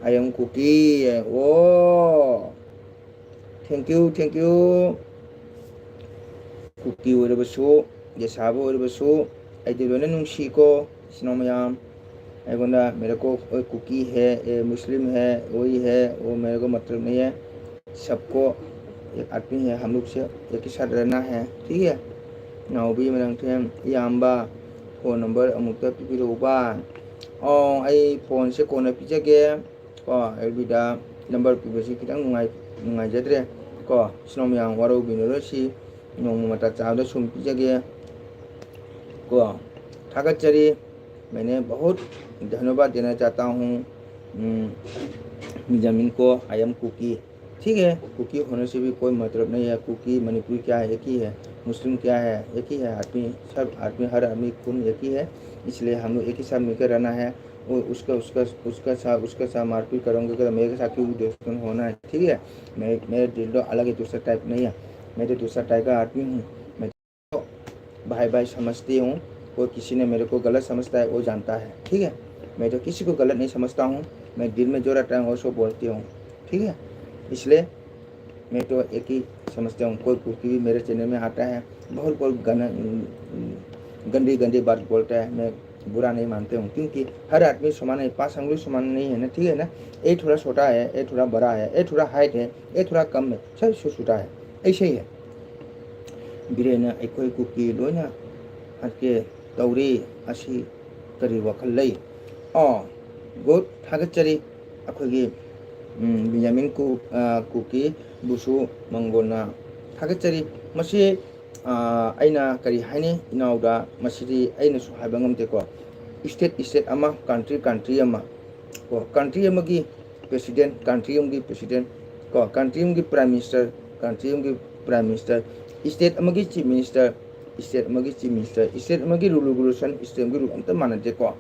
ꯑꯥꯏ ꯑꯦꯝ ꯀꯨꯀꯤ, ꯑꯣ꯫ Thank you, thank you꯫ ꯀꯨꯀꯤ ꯑꯣꯏꯔꯕꯁꯨ, ꯌꯦꯁꯥꯕꯨ ꯑꯣꯏꯔꯕꯁꯨ, ꯑꯩꯗꯤ ꯂꯣꯏꯅ ꯅꯨꯡꯁꯤꯀꯣ, ꯏꯆꯤꯟ ꯏꯅꯥꯎ ꯃꯌꯥꯝ꯫ ꯑꯩꯉꯣꯟꯗ ꯃꯦꯔꯦ ꯀꯣ ꯀꯣꯏ ꯀꯨꯀꯤ ꯍꯦ, ꯑꯦ ꯃꯨꯁꯂꯤꯝ ꯍꯦ, ꯋꯣꯍꯤ ꯍꯦ, ꯋꯣ ꯃꯦꯔꯦ ꯀꯣ ꯃꯇꯂꯕ ꯅꯍꯤ ꯍꯦ꯫ ꯁꯕꯀꯣ ꯑꯦꯛ ꯑꯥꯗꯃꯤ ꯍꯦ, ꯍꯝ ꯂꯣꯒ ꯁꯦ ꯑꯦꯛ ꯍꯤ ꯁꯥꯊ ꯔꯍꯅꯥ ꯍꯦ, ꯊꯤꯛ ꯍꯦ? ꯅꯥꯎꯕꯤ ꯃꯔꯥꯡꯊꯦꯝ, ꯏꯌꯥꯝꯕ, ꯐꯣꯟ ꯅꯝꯕꯔ ꯑꯃꯨꯛꯇ ꯄꯤꯕꯤꯔꯛꯎꯕ꯫ ꯑꯣ, ꯑꯩ ꯐꯣꯟꯁꯦ ꯀꯣꯟꯅ ꯄꯤꯖꯒꯦ꯫ ꯀꯣ, ꯑꯦꯐ ꯕꯤꯗ ꯅꯝꯕꯔ ꯄꯤꯕꯁꯤ ꯈꯤꯇꯪ ꯅꯨꯡꯉꯥꯏ-, ꯅꯨꯡꯉꯥꯏꯖꯗ꯭ꯔꯦ꯫ ꯀꯣ, ꯏꯆꯤꯟ ꯏꯅꯥꯎ ꯃꯌꯥꯝ ꯋꯥꯔꯧꯕꯤꯅꯔꯣꯏꯁꯤ, ꯅꯣꯡꯃ ꯃꯇꯥ ꯆꯥꯕꯗ ꯁꯨꯝ ꯄꯤꯖꯒꯦ꯫ ꯀꯣ, ꯊꯥꯒꯠꯆꯔꯤ꯫ मैंने बहुत धन्यवाद देना चाहता हूँ, ꯎꯝ, ꯕꯦꯟꯖꯥꯃꯤꯟ ꯀꯣ, I am ꯀꯨꯀꯤ꯫ ठीक है, कुकी होने से भी कोई मतलब नहीं है। कुकी, मणिपुरी क्या है? एक ही है। मुस्लिम क्या है? एक ही है। आदमी, सब आदमी, हर आदमी खून एक ही है। इसलिए हम लोग एक ही साथ मिलकर रहना है। वो उसका, उसका, उसका साथ, उसका साथ मारपीट करोगे तो मेरे साथ क्यों दुश्मन होना है? ठीक है, मैं, मेरा दिल तो अलग है, दूसरा टाइप नहीं है। मैं तो दूसरा टाइप का आदमी हूँ। मैं तो भाई भाई समझती हूँ। कोई किसी ने मेरे को गलत समझता है, वो जानता है। ठीक है, मैं तो किसी को गलत नहीं समझता हूँ। मैं दिल में जो रहता है वो सब बोलती हूँ। ठीक है, इसलिए मैं तो एक ही समझता हूँ। कोई कुकी भी मेरे चैनल में आता है, बहुत बहुत गन, गंदी गंदी बात बोलता है, मैं बुरा नहीं मानते हूँ, क्योंकि हर आदमी समान है, पाँच आंगुली समान नहीं है ना। ठीक है ना, ये थोड़ा छोटा है, ये थोड़ा बड़ा है, ये थोड़ा हाइट है, ये थोड़ा कम है, सब छोटा है, ऐसे ही है। ꯕꯤꯔꯦꯟꯅ ꯑꯩꯈꯣꯏ ꯀꯨꯀꯤ ꯂꯣꯏꯅ ꯍꯥꯠꯀꯦ ꯇꯧꯔꯤ꯫ ꯑꯁꯤ ꯀꯔꯤ ꯋꯥꯈꯜ ꯂꯩ? ꯑꯣ, ꯒꯨꯗ, ꯊꯥꯒꯠꯆꯔꯤ꯫ ꯑꯩꯈꯣꯏꯒꯤ, ꯎꯝ, ꯕꯦꯟꯖꯥꯃꯤꯟ ꯀꯨ-, ꯑ, ꯀꯨꯀꯤ ꯕꯨꯁꯨ ꯃꯪꯒꯣꯜꯅ ꯊꯥꯒꯠꯆꯔꯤ꯫ ꯃꯁꯤ, ꯑ, ꯑꯩꯅ ꯀꯔꯤ ꯍꯥꯏꯅꯤ ꯏꯅꯥꯎꯗ, ꯃꯁꯤꯗꯤ ꯑꯩꯅꯁꯨ ꯍꯥꯏꯕ ꯉꯝꯗꯦꯀꯣ꯫ ꯏꯁꯇꯦꯠ, ꯏꯁꯇꯦꯠ ꯑꯃ, ꯀꯟꯇ꯭ꯔꯤ, ꯀꯟꯇ꯭ꯔꯤ ꯑꯃ ꯀꯣ, ꯀꯟꯇ꯭ꯔꯤ ꯑꯃꯒꯤ ꯄ꯭ꯔꯦꯁꯤꯗꯦꯟ, ꯀꯟꯇ꯭ꯔꯤ ꯑꯃꯒꯤ ꯄ꯭ꯔꯦꯁꯤꯗꯦꯟ ꯀꯣ, ꯀꯟꯇ꯭ꯔꯤ ꯑꯃꯒꯤ ꯄ꯭ꯔꯥꯏꯝ ꯃꯤꯅꯤꯁꯇꯔ, ꯀꯟꯇ꯭ꯔꯤ ꯑꯃꯒꯤ ꯄ꯭ꯔꯥꯏꯝ ꯃꯤꯅꯤꯁꯇꯔ, ꯏꯁꯇꯦꯠ ꯑꯃꯒꯤ ꯆꯤꯐ ꯃꯤꯅꯤꯁꯇꯔ, ꯏꯁꯇꯦꯠ ꯑꯃꯒꯤ ꯆꯤꯐ ꯃꯤꯅꯤꯁꯇꯔ, ꯏꯁꯇꯦꯠ ꯑꯃꯒꯤ ꯔꯨꯜ ꯔꯦꯒꯨꯂꯦꯁꯟ, ꯏꯁꯇꯦꯠ ꯑꯃꯒꯤ ꯔꯨꯜ ꯑꯝꯇ ꯃꯥꯟꯅꯗꯦꯀꯣ꯫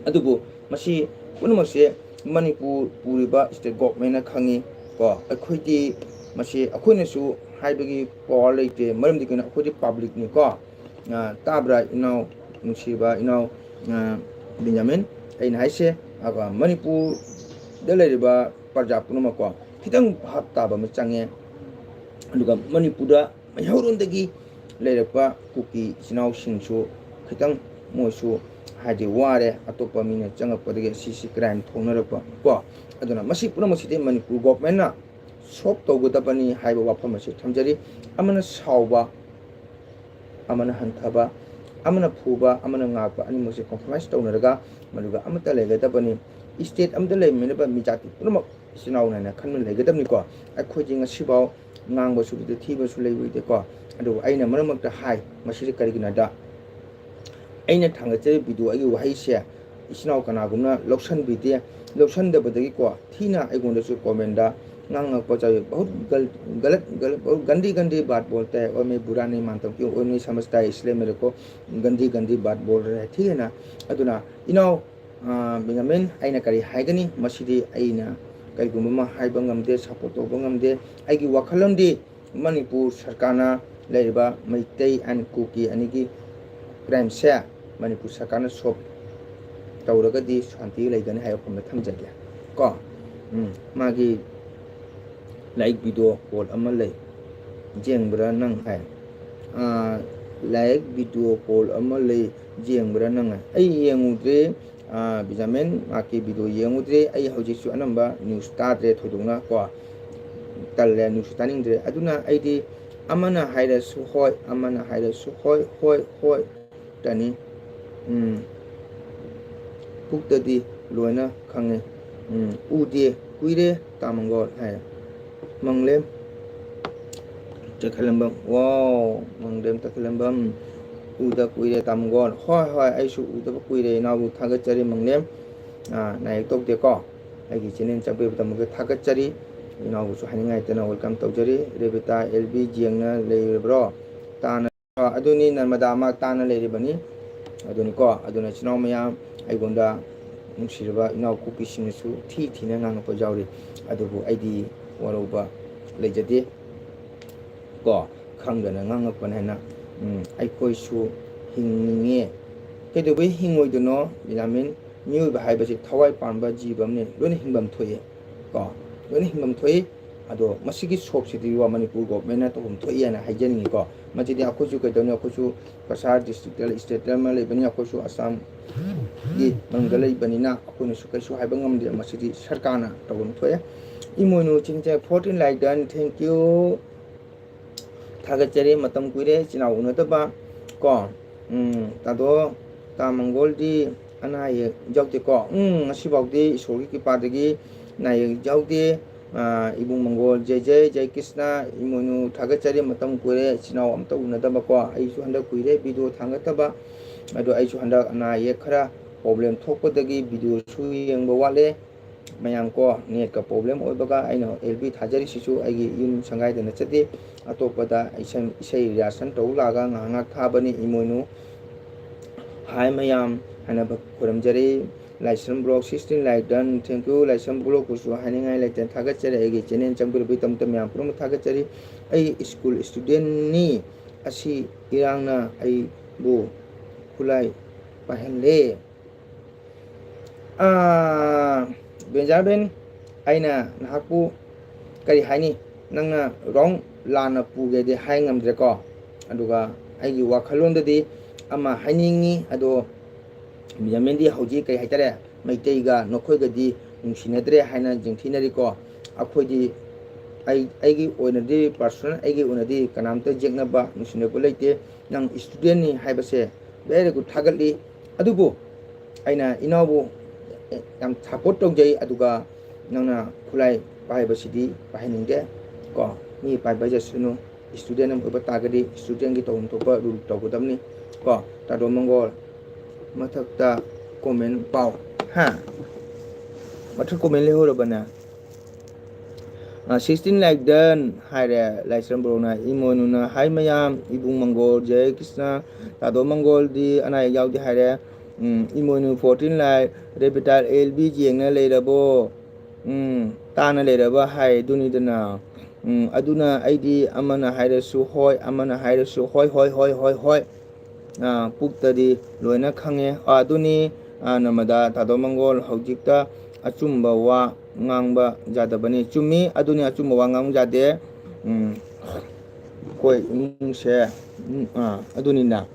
ꯑꯗꯨꯕꯨ ꯃꯁꯤ ꯄꯨꯝꯅꯃꯛꯁꯦ ꯃꯅꯤꯄꯨꯔ ꯄꯨꯔꯤꯕ ꯏꯁꯇꯦꯠ ꯒꯣꯚꯔꯟꯃꯦꯟꯅ ꯈꯪꯉꯤ ꯀꯣ꯫ ꯑꯩꯈꯣꯏꯗꯤ ꯃꯁꯤ ꯑꯩꯈꯣꯏꯅꯁꯨ ꯍꯥꯏꯕꯒꯤ ꯄꯋꯥꯔ ꯂꯩꯇꯦ, ꯃꯔꯝꯗꯤ ꯀꯩꯅꯣ, ꯑꯩꯈꯣꯏꯗꯤ ꯄꯕ꯭ꯂꯤꯛꯅꯤꯀꯣ꯫ ꯑ, ꯇꯥꯕ꯭ꯔꯥ ꯏꯅꯥꯎ, ꯅꯨꯡꯁꯤꯕ ꯏꯅꯥꯎ, ꯑ, ꯕꯦꯟꯖꯥꯃꯤꯟ? ꯑꯩꯅ ꯍꯥꯏꯁꯦ, ꯑ, ꯃꯅꯤꯄꯨꯔꯗ ꯂꯩꯔꯤꯕ ꯄ꯭ꯔꯖꯥ ꯄꯨꯝꯅꯃꯛꯀꯣ, ꯈꯤꯇꯪ ꯚꯥꯞ ꯇꯥꯕ ꯑꯃ ꯆꯪꯉꯦ꯫ ꯑꯗꯨꯒ ꯃꯅꯤꯄꯨꯔꯗ ꯃꯩꯍꯧꯔꯣꯟꯗꯒꯤ ꯂꯩꯔꯛꯄ ꯀꯨꯀꯤ ꯏꯆꯤꯟ ꯏꯅꯥꯎꯁꯤꯡꯁꯨ ꯈꯤꯇꯪ ꯃꯣꯏꯁꯨ ꯍꯥꯏꯗꯤ ꯋꯥꯔꯦ, ꯑꯇꯣꯞꯄ ꯃꯤꯅ ꯆꯪꯉꯛꯄꯗꯒꯤ ꯁꯤꯁꯤ ꯀ꯭ꯔꯥꯏꯝ ꯊꯣꯛꯅꯔꯛꯄ ꯀꯣ꯫ ꯑꯗꯨꯅ ꯃꯁꯤ ꯄꯨꯝꯅꯃꯛꯁꯤꯗꯤ ꯃꯅꯤꯄꯨꯔ ꯒꯣꯚꯔꯟꯃꯦꯟꯅ ꯁꯣꯜꯕ ꯇꯧꯒꯗꯕꯅꯤ ꯍꯥꯏꯕ ꯋꯥꯐꯝ ꯑꯁꯤ ꯊꯝꯖꯔꯤ꯫ ꯑꯃꯅ ꯁꯥꯎꯕ, ꯑꯃꯅ ꯍꯟꯊꯕ, ꯑꯃꯅ ꯐꯨꯕ, ꯑꯃꯅ ꯉꯥꯛꯄ, ꯑꯅꯤꯃꯛꯁꯦ ꯀꯝꯄ꯭ꯔꯣꯃꯥꯏꯁ ꯇꯧꯅꯔꯒ, ꯃꯗꯨꯒ ꯑꯃꯠꯇ ꯂꯩꯒꯗꯕꯅꯤ꯫ ꯏꯁꯇꯦꯠ ꯑꯃꯗ ꯂꯩꯃꯤꯟꯅꯕ ꯃꯤ ꯖꯥꯇꯤ ꯄꯨꯝꯅꯃꯛ ꯏꯆꯤꯟ ꯏꯅꯥꯎꯅꯤ ꯍꯥꯏꯅ ꯈꯟꯗꯨꯅ ꯂꯩꯒꯗꯕꯅꯤꯀꯣ꯫ ꯑꯩꯈꯣꯏꯗꯤ ꯉꯁꯤꯐꯥꯎ ꯉꯥꯡꯕꯁꯨ ꯂꯩꯇꯦ, ꯊꯤꯕꯁꯨ ꯂꯩꯕ ꯂꯩꯇꯦꯀꯣ꯫ ꯑꯗꯨꯕꯨ ꯑꯩꯅ ꯃꯔꯛ ꯃꯔꯛꯇ ꯍꯥꯏ, ꯃꯁꯤꯗꯤ ꯀꯔꯤꯒꯤꯅꯣꯗ, ꯑꯩꯅ ꯊꯥꯡꯒꯠꯆꯔꯤꯕ ꯚꯤꯗꯤꯑꯣ, ꯑꯩꯒꯤ ꯋꯥꯍꯩꯁꯦ ꯏꯆꯤꯟ ꯏꯅꯥꯎ ꯀꯅꯥꯒꯨꯝꯅ ꯂꯧꯁꯟꯕꯤꯗꯦ꯫ ꯂꯧꯁꯟꯗꯕꯗꯒꯤꯀꯣ, ꯊꯤꯅ ꯑꯩꯉꯣꯟꯗꯁꯨ ꯀꯣꯃꯦꯟꯗ ꯉꯥꯡꯉꯛꯄ ꯆꯥꯎꯏ꯫ बहुत गल-, गलत, गलत, बहुत गंदी, गंदी बात बोलता है, और मैं बुरा नहीं मानता हूँ, क्यों, और नहीं समझता है, इसलिए मेरे को गंदी, गंदी बात बोल रहा है, ठीक है ना? ꯑꯗꯨꯅ ꯏꯅꯥꯎ, ꯑ, ꯕꯦꯟꯖꯥꯃꯤꯟ, ꯑꯩꯅ ꯀꯔꯤ ꯍꯥꯏꯒꯅꯤ? ꯃꯁꯤꯗꯤ ꯑꯩꯅ ꯀꯔꯤꯒꯨꯝꯕ ꯑꯃ ꯍꯥꯏꯕ ꯉꯝꯗꯦ, support ꯇꯧꯕ ꯉꯝꯗꯦ꯫ ꯑꯩꯒꯤ ꯋꯥꯈꯜꯂꯣꯟꯗꯤ ꯃꯅꯤꯄꯨꯔ ꯁꯔꯀꯥꯔꯅ ꯂꯩꯔꯤꯕ ꯃꯩꯇꯩ and ꯀꯨꯀꯤ ꯑꯅꯤꯒꯤ crimeꯁꯦ ꯃꯅꯤꯄꯨꯔ ꯁꯔꯀꯥꯔꯅ solve ꯇꯧꯔꯒꯗꯤ ꯁꯥꯟꯇꯤ ꯂꯩꯒꯅꯤ ꯍꯥꯏꯕ ꯋꯥꯐꯝꯗ ꯊꯝꯖꯒꯦ ꯀꯣ꯫ ꯎꯝ, ꯃꯥꯒꯤ live video call ꯑꯃ ꯂꯩ, ꯌꯦꯡꯕ꯭ꯔꯥ ꯅꯪ ꯍꯥꯏ꯫ ꯑꯥ, live video call ꯑꯃ ꯂꯩ, ꯌꯦꯡꯕ꯭ꯔꯥ ꯅꯪ ꯍꯥꯏ꯫ ꯑꯩ ꯌꯦꯡꯉꯨꯗ꯭ꯔꯦ, ꯑꯥ, ꯕꯦꯟꯖꯥꯃꯤꯟ ꯃꯥꯒꯤ video ꯌꯦꯡꯉꯨꯗ꯭ꯔꯦ꯫ ꯑꯩ ꯍꯧꯖꯤꯛꯁꯨ ꯑꯅꯝꯕ news ꯇꯥꯗ꯭ꯔꯦ ꯊꯣꯏꯗꯣꯛꯅ ꯀꯣ, ꯇꯜꯂꯦ, news ꯇꯥꯅꯤꯡꯗ꯭ꯔꯦ꯫ ꯑꯗꯨꯅ ꯑꯩꯗꯤ ꯑꯃꯅ ꯍꯥꯏꯔꯁꯨ ꯍꯣꯏ, ꯑꯃꯅ ꯍꯥꯏꯔꯁꯨ ꯍꯣꯏ, ꯍꯣꯏ, ꯍꯣꯏ ꯇꯅꯤ꯫ ꯎꯝ, ꯄꯨꯛꯇꯗꯤ ꯂꯣꯏꯅ ꯈꯪꯉꯦ꯫ ꯎꯝ, ꯎꯗꯦ ꯀꯨꯏꯔꯦ ꯇꯥ ꯃꯪꯒꯣꯜ ꯍꯥꯏ꯫ ꯃꯪꯂꯦꯝ ꯇꯈꯦꯂꯝꯕꯝ, wow, ꯃꯪꯂꯦꯝ ꯇꯈꯦꯂꯝꯕꯝ, ꯎꯗ ꯀꯨꯏꯔꯦ ꯇꯥ ꯃꯪꯒꯣꯜ꯫ ꯍꯣꯏ, ꯍꯣꯏ, ꯑꯩꯁꯨ ꯎꯗꯕ ꯀꯨꯏꯔꯦ ꯏꯅꯥꯎꯕꯨ, ꯊꯥꯒꯠꯆꯔꯤ ꯃꯪꯂꯦꯝ꯫ ꯑꯥ, ꯅꯥꯌꯦꯛ ꯇꯧꯗꯦꯀꯣ, ꯑꯩꯒꯤ channel ꯆꯪꯕꯤꯕꯗꯃꯛꯇ ꯊꯥꯒꯠꯆꯔꯤ꯫ ꯏꯅꯥꯎꯕꯨꯁꯨ ꯍꯥꯏꯅꯤꯡꯉꯥꯏ ꯂꯩꯇꯅ welcome ꯇꯧꯖꯔꯤ꯫ ꯔꯦꯕꯤꯇꯥ ꯑꯦꯜ ꯕꯤ ꯌꯦꯡꯅ ꯂꯩꯔꯕ꯭ꯔꯣ? ꯇꯥꯅ ꯑ, ꯑꯗꯨꯅꯤ, ꯅꯔꯃꯗꯥ ꯃꯥ ꯇꯥꯅ ꯂꯩꯔꯤꯕꯅꯤ꯫ ꯑꯗꯨꯅꯤꯀꯣ, ꯑꯗꯨꯅ ꯏꯆꯤꯟ ꯏꯅꯥꯎ ꯃꯌꯥꯝ, ꯑꯩꯉꯣꯟꯗ ꯅꯨꯡꯁꯤꯔꯕ ꯏꯅꯥꯎ ꯀꯨꯀꯤꯁꯤꯡꯅꯁꯨ ꯊꯤ ꯊꯤꯅ ꯉꯥꯡꯉꯛꯄ ꯌꯥꯎꯔꯤ, ꯑꯗꯨꯕꯨ ꯑꯩꯗꯤ ꯋꯥꯔꯧꯕ ꯂꯩꯖꯗꯦ꯫ ꯀꯣ, ꯈꯪꯗꯅ ꯉꯥꯡꯉꯛꯄꯅꯦ ꯍꯥꯏꯅ, ꯎꯝ, ꯑꯩꯈꯣꯏꯁꯨ ꯍꯤꯡꯅꯤꯡꯉꯦ꯫ ꯀꯩꯗꯧꯕꯩ ꯍꯤꯡꯉꯣꯏꯗꯣꯏꯅꯣ, ꯕꯦꯟꯖꯥꯃꯤꯟ? ꯃꯤꯑꯣꯏꯕ ꯍꯥꯏꯕꯁꯤ ꯊꯋꯥꯏ ꯄꯥꯟꯕ ꯖꯤꯕ ꯑꯃꯅꯤ, ꯂꯣꯏꯅ ꯍꯤꯡꯐꯝ ꯊꯣꯛꯏ꯫ ꯀꯣ, ꯂꯣꯏꯅ ꯍꯤꯡꯐꯝ ꯊꯣꯛꯏ꯫ ꯑꯗꯣ ꯃꯁꯤꯒꯤ ꯁꯣꯛꯁꯤꯗꯤ ꯋꯥ ꯃꯅꯤꯄꯨꯔ governmentꯅ ꯇꯧꯐꯝ ꯊꯣꯛꯏ ꯍꯥꯏꯅ ꯍꯥꯏꯖꯅꯤꯡꯉꯤꯀꯣ꯫ ꯃꯁꯤꯗꯤ ꯑꯩꯈꯣꯏꯁꯨ ꯀꯩꯗꯧꯅꯤ, ꯑꯩꯈꯣꯏꯁꯨ ꯀꯁꯥꯔ districtꯇ, stateꯇ ꯑꯃ ꯂꯩꯕꯅꯤ, ꯑꯩꯈꯣꯏꯁꯨ ꯑꯁꯥꯝꯒꯤ ꯃꯅꯨꯡꯗ ꯂꯩꯕꯅꯤꯅ ꯑꯩꯈꯣꯏꯅꯁꯨ ꯀꯩꯁꯨ ꯍꯥꯏꯕ ꯉꯝꯗꯦ꯫ ꯃꯁꯤꯗꯤ ꯁꯔꯀꯥꯔꯅ ꯇꯧꯐꯝ ꯊꯣꯛꯑꯦ꯫ ꯏꯃꯣꯏꯅꯨ ꯆꯤꯡꯖ fourteen like done, thank you꯫ ꯊꯥꯒꯠꯆꯔꯤ, ꯃꯇꯝ ꯀꯨꯏꯔꯦ ꯏꯆꯤꯟ ꯏꯅꯥꯎ ꯎꯅꯗꯕ ꯀꯣ꯫ ꯎꯝ, ꯇꯥꯗꯣ, ꯇꯥ ꯃꯪꯒꯣꯜꯗꯤ ꯑꯅꯥ ꯑꯌꯦꯛ ꯌꯥꯎꯗꯦꯀꯣ꯫ ꯎꯝ, ꯉꯁꯤꯐꯥꯎꯗꯤ ꯏꯁꯣꯔꯒꯤ ꯀ꯭ꯔꯤꯄꯥꯗꯒꯤ ꯑꯅꯥ ꯑꯌꯦꯛ ꯌꯥꯎꯗꯦ꯫ ꯑꯥ, ꯏꯕꯨꯡ ꯃꯪꯒꯣꯜ, ꯖꯩ ꯖꯩ, ꯖꯩ ꯀ꯭ꯔꯤꯁꯅ, ꯏꯃꯣꯏꯅꯨ ꯊꯥꯒꯠꯆꯔꯤ, ꯃꯇꯝ ꯀꯨꯏꯔꯦ ꯏꯆꯤꯟ ꯏꯅꯥꯎ ꯑꯝꯇ ꯎꯅꯗꯕꯀꯣ꯫ ꯑꯩꯁꯨ ꯍꯟꯗꯛ ꯀꯨꯏꯔꯦ video ꯊꯥꯡꯒꯠꯇꯕ꯫ ꯑꯗꯣ ꯑꯩꯁꯨ ꯍꯟꯗꯛ ꯑꯅꯥ ꯑꯌꯦꯛ ꯈꯔ problem ꯊꯣꯛꯄꯗꯒꯤ videoꯁꯨ ꯌꯦꯡꯕ ꯋꯥꯠꯂꯦ꯫ ꯃꯌꯥꯝ ꯀꯣ, ꯅꯦꯠꯀ ꯄ꯭ꯔꯣꯕ꯭ꯂꯦꯝ ꯑꯣꯏꯕꯒ ꯑꯩꯅ ꯑꯦꯜ ꯕꯤ ꯊꯥꯖꯔꯤꯁꯤꯁꯨ ꯑꯩꯒꯤ ꯌꯨꯝ ꯁꯪꯒꯥꯏꯗ ꯅꯠꯆꯗꯦ꯫ ꯑꯇꯣꯞꯄꯗ ꯏꯁꯩ, ꯏꯁꯩ ꯔꯤꯍꯥꯔꯁꯦꯜ ꯇꯧ ꯂꯥꯛꯑꯒ ꯉꯥꯏꯍꯥꯛ ꯉꯥꯏꯍꯥꯛ ꯊꯥꯕꯅꯤ꯫ ꯏꯃꯣꯏꯅꯨ, ꯍꯥꯏ ꯃꯌꯥꯝ ꯍꯥꯏꯅ ꯈꯨꯔꯨꯝꯖꯔꯤ꯫ Laishram block sixteen like done. Thank you Laishram ꯕ꯭ꯂꯣꯛꯄꯨꯁꯨ ꯍꯥꯏꯅꯤꯡꯉꯥꯏ ꯂꯩꯇꯦ, ꯊꯥꯒꯠꯆꯔꯤ꯫ ꯑꯩꯒꯤ ꯆꯦꯅꯦꯜ ꯆꯪꯕꯤꯔꯛꯄꯒꯤꯗꯃꯛꯇ ꯃꯌꯥꯝ ꯄꯨꯝꯅꯃꯛ ꯊꯥꯒꯠꯆꯔꯤ꯫ ꯑꯩ ꯁ꯭ꯀꯨꯜ ꯏꯁꯇꯨꯗꯦꯟꯅꯤ꯫ ꯑꯁꯤ ꯏꯔꯥꯡꯅ ꯑꯩꯕꯨ ꯈꯨꯠꯂꯥꯏ ꯄꯥꯏꯍꯜꯂꯦ꯫ ꯑꯥ, ꯕꯦꯟꯖꯥꯃꯤꯟ, ꯑꯩꯅ ꯅꯍꯥꯛꯄꯨ ꯀꯔꯤ ꯍꯥꯏꯅꯤ? ꯅꯪꯅ ꯔꯣꯡ ꯂꯥꯟꯅ ꯄꯨꯒꯦꯗꯤ ꯍꯥꯏ ꯉꯝꯗ꯭ꯔꯦꯀꯣ꯫ ꯑꯗꯨꯒ ꯑꯩꯒꯤ ꯋꯥꯈꯜꯂꯣꯟꯗꯗꯤ ꯑꯃ ꯍꯥꯏꯅꯤꯡꯉꯤ, ꯑꯗꯣ ꯕꯦꯟꯖꯥꯃꯤꯟꯗꯤ ꯍꯧꯖꯤꯛ ꯀꯔꯤ ꯍꯥꯏꯇꯥꯔꯦ, ꯃꯩꯇꯩꯒ ꯅꯈꯣꯏꯒꯗꯤ ꯅꯨꯡꯁꯤꯅꯗ꯭ꯔꯦ ꯍꯥꯏꯅ ꯌꯦꯡꯊꯤꯅꯔꯤꯀꯣ꯫ ꯑꯩꯈꯣꯏꯗꯤ, ꯑꯩ, ꯑꯩꯒꯤ ꯑꯣꯏꯅꯗꯤ, ꯄꯥꯔꯁꯣꯅꯦꯜ ꯑꯩꯒꯤ ꯑꯣꯏꯅꯗꯤ ꯀꯅꯥꯝꯇ ꯌꯦꯛꯅꯕ, ꯅꯨꯡꯁꯤꯅꯕ ꯂꯩꯇꯦ꯫ ꯅꯪ ꯏꯁꯇꯨꯗꯦꯟꯅꯤ ꯍꯥꯏꯕꯁꯦ very good, ꯊꯥꯒꯠꯂꯤ꯫ ꯑꯗꯨꯕꯨ ꯑꯩꯅ ꯏꯅꯥꯎꯕꯨ ꯌꯥꯝ ꯁꯞꯄꯣꯔꯠ ꯇꯧꯖꯩ, ꯑꯗꯨꯒ ꯅꯪꯅ ꯈꯨꯠꯂꯥꯏ ꯄꯥꯏꯕꯁꯤꯗꯤ ꯄꯥꯏꯍꯟꯅꯤꯡꯗꯦ ꯀꯣ꯫ ꯃꯤ ꯄꯥꯏꯕ ꯍꯥꯏꯖꯁꯅꯨ, ꯏꯁꯇꯨꯗꯦꯟ ꯑꯃ ꯑꯣꯏꯕ ꯇꯥꯔꯒꯗꯤ ꯏꯁꯇꯨꯗꯦꯟꯒꯤ ꯇꯧꯐꯝ ꯊꯣꯛꯄ ꯔꯨꯜ ꯇꯧꯒꯗꯕꯅꯤ ꯀꯣ꯫ ꯇꯥꯗꯣ ꯃꯪꯒꯣꯜ, ꯃꯊꯛꯇ ꯀꯣꯃꯦꯟ ꯄꯥꯎ꯫ ꯍꯥ? ꯃꯊꯛ ꯀꯣꯃꯦꯟ ꯂꯩꯍꯧꯔꯕꯅꯦ꯫ ꯁꯤꯛꯁꯇꯤꯟ ꯂꯥꯏꯛ ꯗꯟ ꯍꯥꯏꯔꯦ ꯂꯥꯏꯁ꯭ꯔꯝ ꯕ꯭ꯔꯣꯅ꯫ ꯏꯃꯣꯏꯅꯨꯅ ꯍꯥꯏ ꯃꯌꯥꯝ, ꯏꯕꯨꯡ ꯃꯪꯒꯣꯜ, ꯖꯌ ꯀ꯭ꯔꯤꯁꯅ, ꯇꯥꯗꯣ ꯃꯪꯒꯣꯜꯗꯤ ꯑꯅꯥ ꯑꯌꯦꯛ ꯌꯥꯎꯗꯦ ꯍꯥꯏꯔꯦ꯫ ꯎꯝ, ꯏꯃꯣꯏꯅꯨ ꯐꯣꯔꯇꯤꯟ ꯂꯥꯏꯛ, ꯔꯦꯕꯤꯇꯥꯜ ꯑꯦꯜ ꯕꯤ ꯌꯦꯡꯅ ꯂꯩꯔꯕꯣ? ꯎꯝ, ꯇꯥꯅ ꯂꯩꯔꯕ ꯍꯥꯏꯗꯨꯅꯤꯗꯅ꯫ ꯎꯝ, ꯑꯗꯨꯅ ꯑꯩꯗꯤ ꯑꯃꯅ ꯍꯥꯏꯔꯁꯨ ꯍꯣꯏ, ꯑꯃꯅ ꯍꯥꯏꯔꯁꯨ ꯍꯣꯏ, ꯍꯣꯏ, ꯍꯣꯏ, ꯍꯣꯏ, ꯍꯣꯏ꯫ ꯑ, ꯄꯨꯛꯇꯗꯤ ꯂꯣꯏꯅ ꯈꯪꯉꯦ꯫ ꯑ, ꯑꯗꯨꯅꯤ, ꯑ, ꯅꯃꯗꯥ ꯇꯥꯗꯣ ꯃꯪꯒꯣꯜ, ꯍꯧꯖꯤꯛꯇ ꯑꯆꯨꯝꯕ ꯋꯥ ꯉꯥꯡꯕ ꯌꯥꯗꯕꯅꯤ꯫ ꯆꯨꯝꯃꯤ, ꯑꯗꯨꯅꯤ, ꯑꯆꯨꯝꯕ ꯋꯥ ꯉꯥꯡꯕ ꯌꯥꯗꯦ꯫ ꯎꯝ, ꯑꯩꯈꯣꯏ ꯏꯃꯨꯡꯁꯦ, ꯎꯝ, ꯑ, ꯑꯗꯨꯅꯤꯅ꯫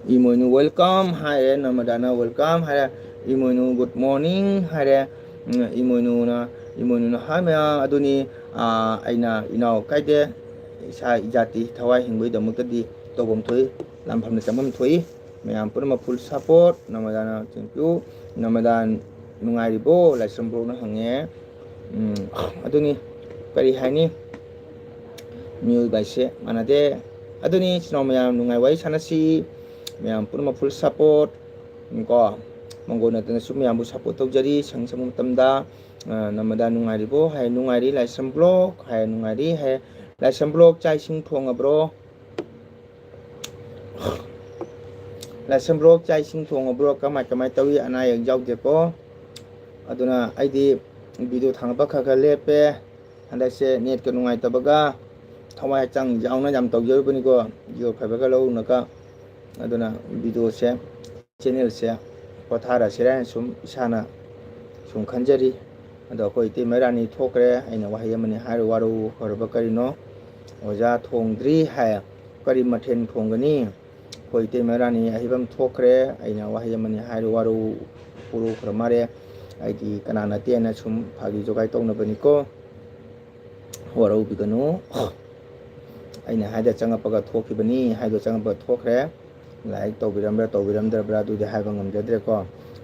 ꯏꯃꯣꯏꯅꯨ welcome ꯍꯥꯏꯔꯦ, ꯅꯃꯗꯥꯅ welcome ꯍꯥꯏꯔꯦ, ꯏꯃꯣꯏꯅꯨ good morning ꯍꯥꯏꯔꯦ꯫ ꯎꯝ, ꯏꯃꯣꯏꯅꯨꯅ, ꯏꯃꯣꯏꯅꯨꯅ ꯍꯥꯏ ꯃꯌꯥꯝ ꯑꯗꯨꯅꯤ, ꯑ, ꯑꯩꯅ ꯏꯅꯥꯎ ꯀꯥꯏꯗꯦ, ꯏꯁꯥ ꯏꯖꯥꯇꯤ ꯊꯋꯥꯏ ꯍꯤꯡꯕꯒꯤꯗꯃꯛꯇꯗꯤ ꯇꯧꯐꯝ ꯊꯣꯛꯏ, ꯂꯥꯟꯐꯝꯅ ꯆꯪꯐꯝ ꯊꯣꯛꯏ꯫ ꯃꯌꯥꯝ ꯄꯨꯝꯅꯃꯛ full support꯫ ꯅꯃꯗꯥꯅ thank you꯫ ꯅꯃꯗꯥ ꯅꯨꯡꯉꯥꯏꯔꯤꯕꯣ? ꯂꯥꯏꯁ꯭ꯔꯝ ꯕ꯭ꯔꯣꯅ ꯍꯪꯉꯦ꯫ ꯎꯝ, ꯑꯗꯨꯅꯤ, ꯀꯔꯤ ꯍꯥꯏꯅꯤ? ꯃꯤꯑꯣꯏꯕ ꯍꯥꯏꯁꯦ ꯃꯥꯟꯅꯗꯦ꯫ ꯑꯗꯨꯅꯤ, ꯏꯆꯤꯟ ꯏꯅꯥꯎ ꯃꯌꯥꯝ ꯅꯨꯡꯉꯥꯏ ꯋꯥꯔꯤ ꯁꯥꯟꯅꯁꯤ꯫ ꯃꯌꯥꯝ ꯄꯨꯝꯅꯃꯛ full support꯫ ꯀꯣ, ꯃꯪꯒꯣꯜ ꯅꯠꯇꯅꯁꯨ ꯃꯌꯥꯝꯕꯨ support ꯇꯧꯖꯔꯤ꯫ ꯁꯪ ꯁꯪꯕ ꯃꯇꯝꯗ, ꯑ, ꯅꯃꯗꯥ ꯅꯨꯡꯉꯥꯏꯔꯤꯕꯣ? ꯍꯥꯏ, ꯅꯨꯡꯉꯥꯏꯔꯤ ꯂꯥꯏꯁ꯭ꯔꯝ vlog꯫ ꯍꯥꯏ, ꯅꯨꯡꯉꯥꯏꯔꯤ꯫ ꯍꯥꯏ, ꯂꯥꯏꯁ꯭ꯔꯝ vlog, ꯆꯥꯛ ꯏꯁꯤꯡ ꯊꯣꯡꯉꯕ꯭ꯔꯣ? ꯂꯥꯏꯁ꯭ꯔꯝ vlog, ꯆꯥꯛ ꯏꯁꯤꯡ ꯊꯣꯡꯉꯕ꯭ꯔꯣ? ꯀꯃꯥꯏ, ꯀꯃꯥꯏ ꯇꯧꯏ? ꯑꯅꯥ ꯑꯌꯦꯛ ꯌꯥꯎꯗꯦꯀꯣ? ꯑꯗꯨꯅ ꯑꯩꯗꯤ video ꯊꯥꯡꯒꯠꯄ ꯈꯔ ꯈꯔ ꯂꯦꯞꯄꯦ꯫ ꯍꯟꯗꯛꯁꯦ netꯀ ꯅꯨꯡꯉꯥꯏꯇꯕꯒ ꯊꯋꯥꯏ ꯍꯛꯆꯥꯡ ꯌꯥꯎꯅ ꯌꯥꯝ ꯇꯧꯖꯔꯨꯕꯅꯤꯀꯣ, Jio fiberꯒ ꯂꯧꯔꯨꯅꯒ꯫ ꯑꯗꯨꯅ videoꯁꯦ, channelꯁꯦ ꯄꯣꯊꯥꯔꯁꯤꯔꯥ ꯍꯥꯏꯅ ꯁꯨꯝ ꯏꯁꯥꯅ ꯁꯨꯝ ꯈꯟꯖꯔꯤ꯫ ꯑꯗꯣ ꯑꯩꯈꯣꯏ ꯏꯇꯩꯃ ꯔꯥꯅꯤ ꯊꯣꯛꯈ꯭ꯔꯦ꯫ ꯑꯩꯅ ꯋꯥꯍꯩ ꯑꯃꯅꯤ ꯍꯥꯏꯔꯨ, ꯋꯥꯔꯧ ꯐꯔꯕ ꯀꯔꯤꯅꯣ? ꯑꯣꯖꯥ ꯊꯣꯡꯗ꯭ꯔꯤ ꯍꯥꯏ꯫ ꯀꯔꯤ ꯃꯊꯦꯜ ꯊꯣꯡꯒꯅꯤ? ꯑꯩꯈꯣꯏ ꯏꯇꯩꯃ ꯔꯥꯅꯤ ꯑꯍꯤꯕꯝ ꯊꯣꯛꯈ꯭ꯔꯦ꯫ ꯑꯩꯅ ꯋꯥꯍꯩ ꯑꯃꯅꯤ ꯍꯥꯏꯔꯨ, ꯋꯥꯔꯧ ꯄꯨꯔꯧꯈ꯭ꯔ ꯃꯥꯜꯂꯦ꯫ ꯑꯩꯗꯤ ꯀꯅꯥ ꯅꯠꯇꯦꯅ ꯁꯨꯝ ꯐꯥꯒꯤ ꯖꯣꯒꯥꯏ ꯇꯧꯅꯕꯅꯤꯀꯣ꯫ ꯋꯥꯔꯧꯕꯤꯒꯅꯨ꯫ ꯑꯩꯅ ꯍꯥꯏꯗ ꯆꯪꯉꯛꯄꯒ ꯊꯣꯛꯈꯤꯕꯅꯤ, ꯍꯥꯏꯗꯣ ꯆꯪꯉꯛꯄꯒ ꯊꯣꯛꯈ꯭ꯔꯦ꯫ Like ꯇꯧꯕꯤꯔꯝꯕ꯭ꯔꯥ ꯇꯧꯕꯤꯔꯝꯗ꯭ꯔꯕ꯭ꯔꯥ ꯑꯗꯨꯗꯤ ꯍꯥꯏꯕ ꯉꯝꯖꯗ꯭ꯔꯦꯀꯣ꯫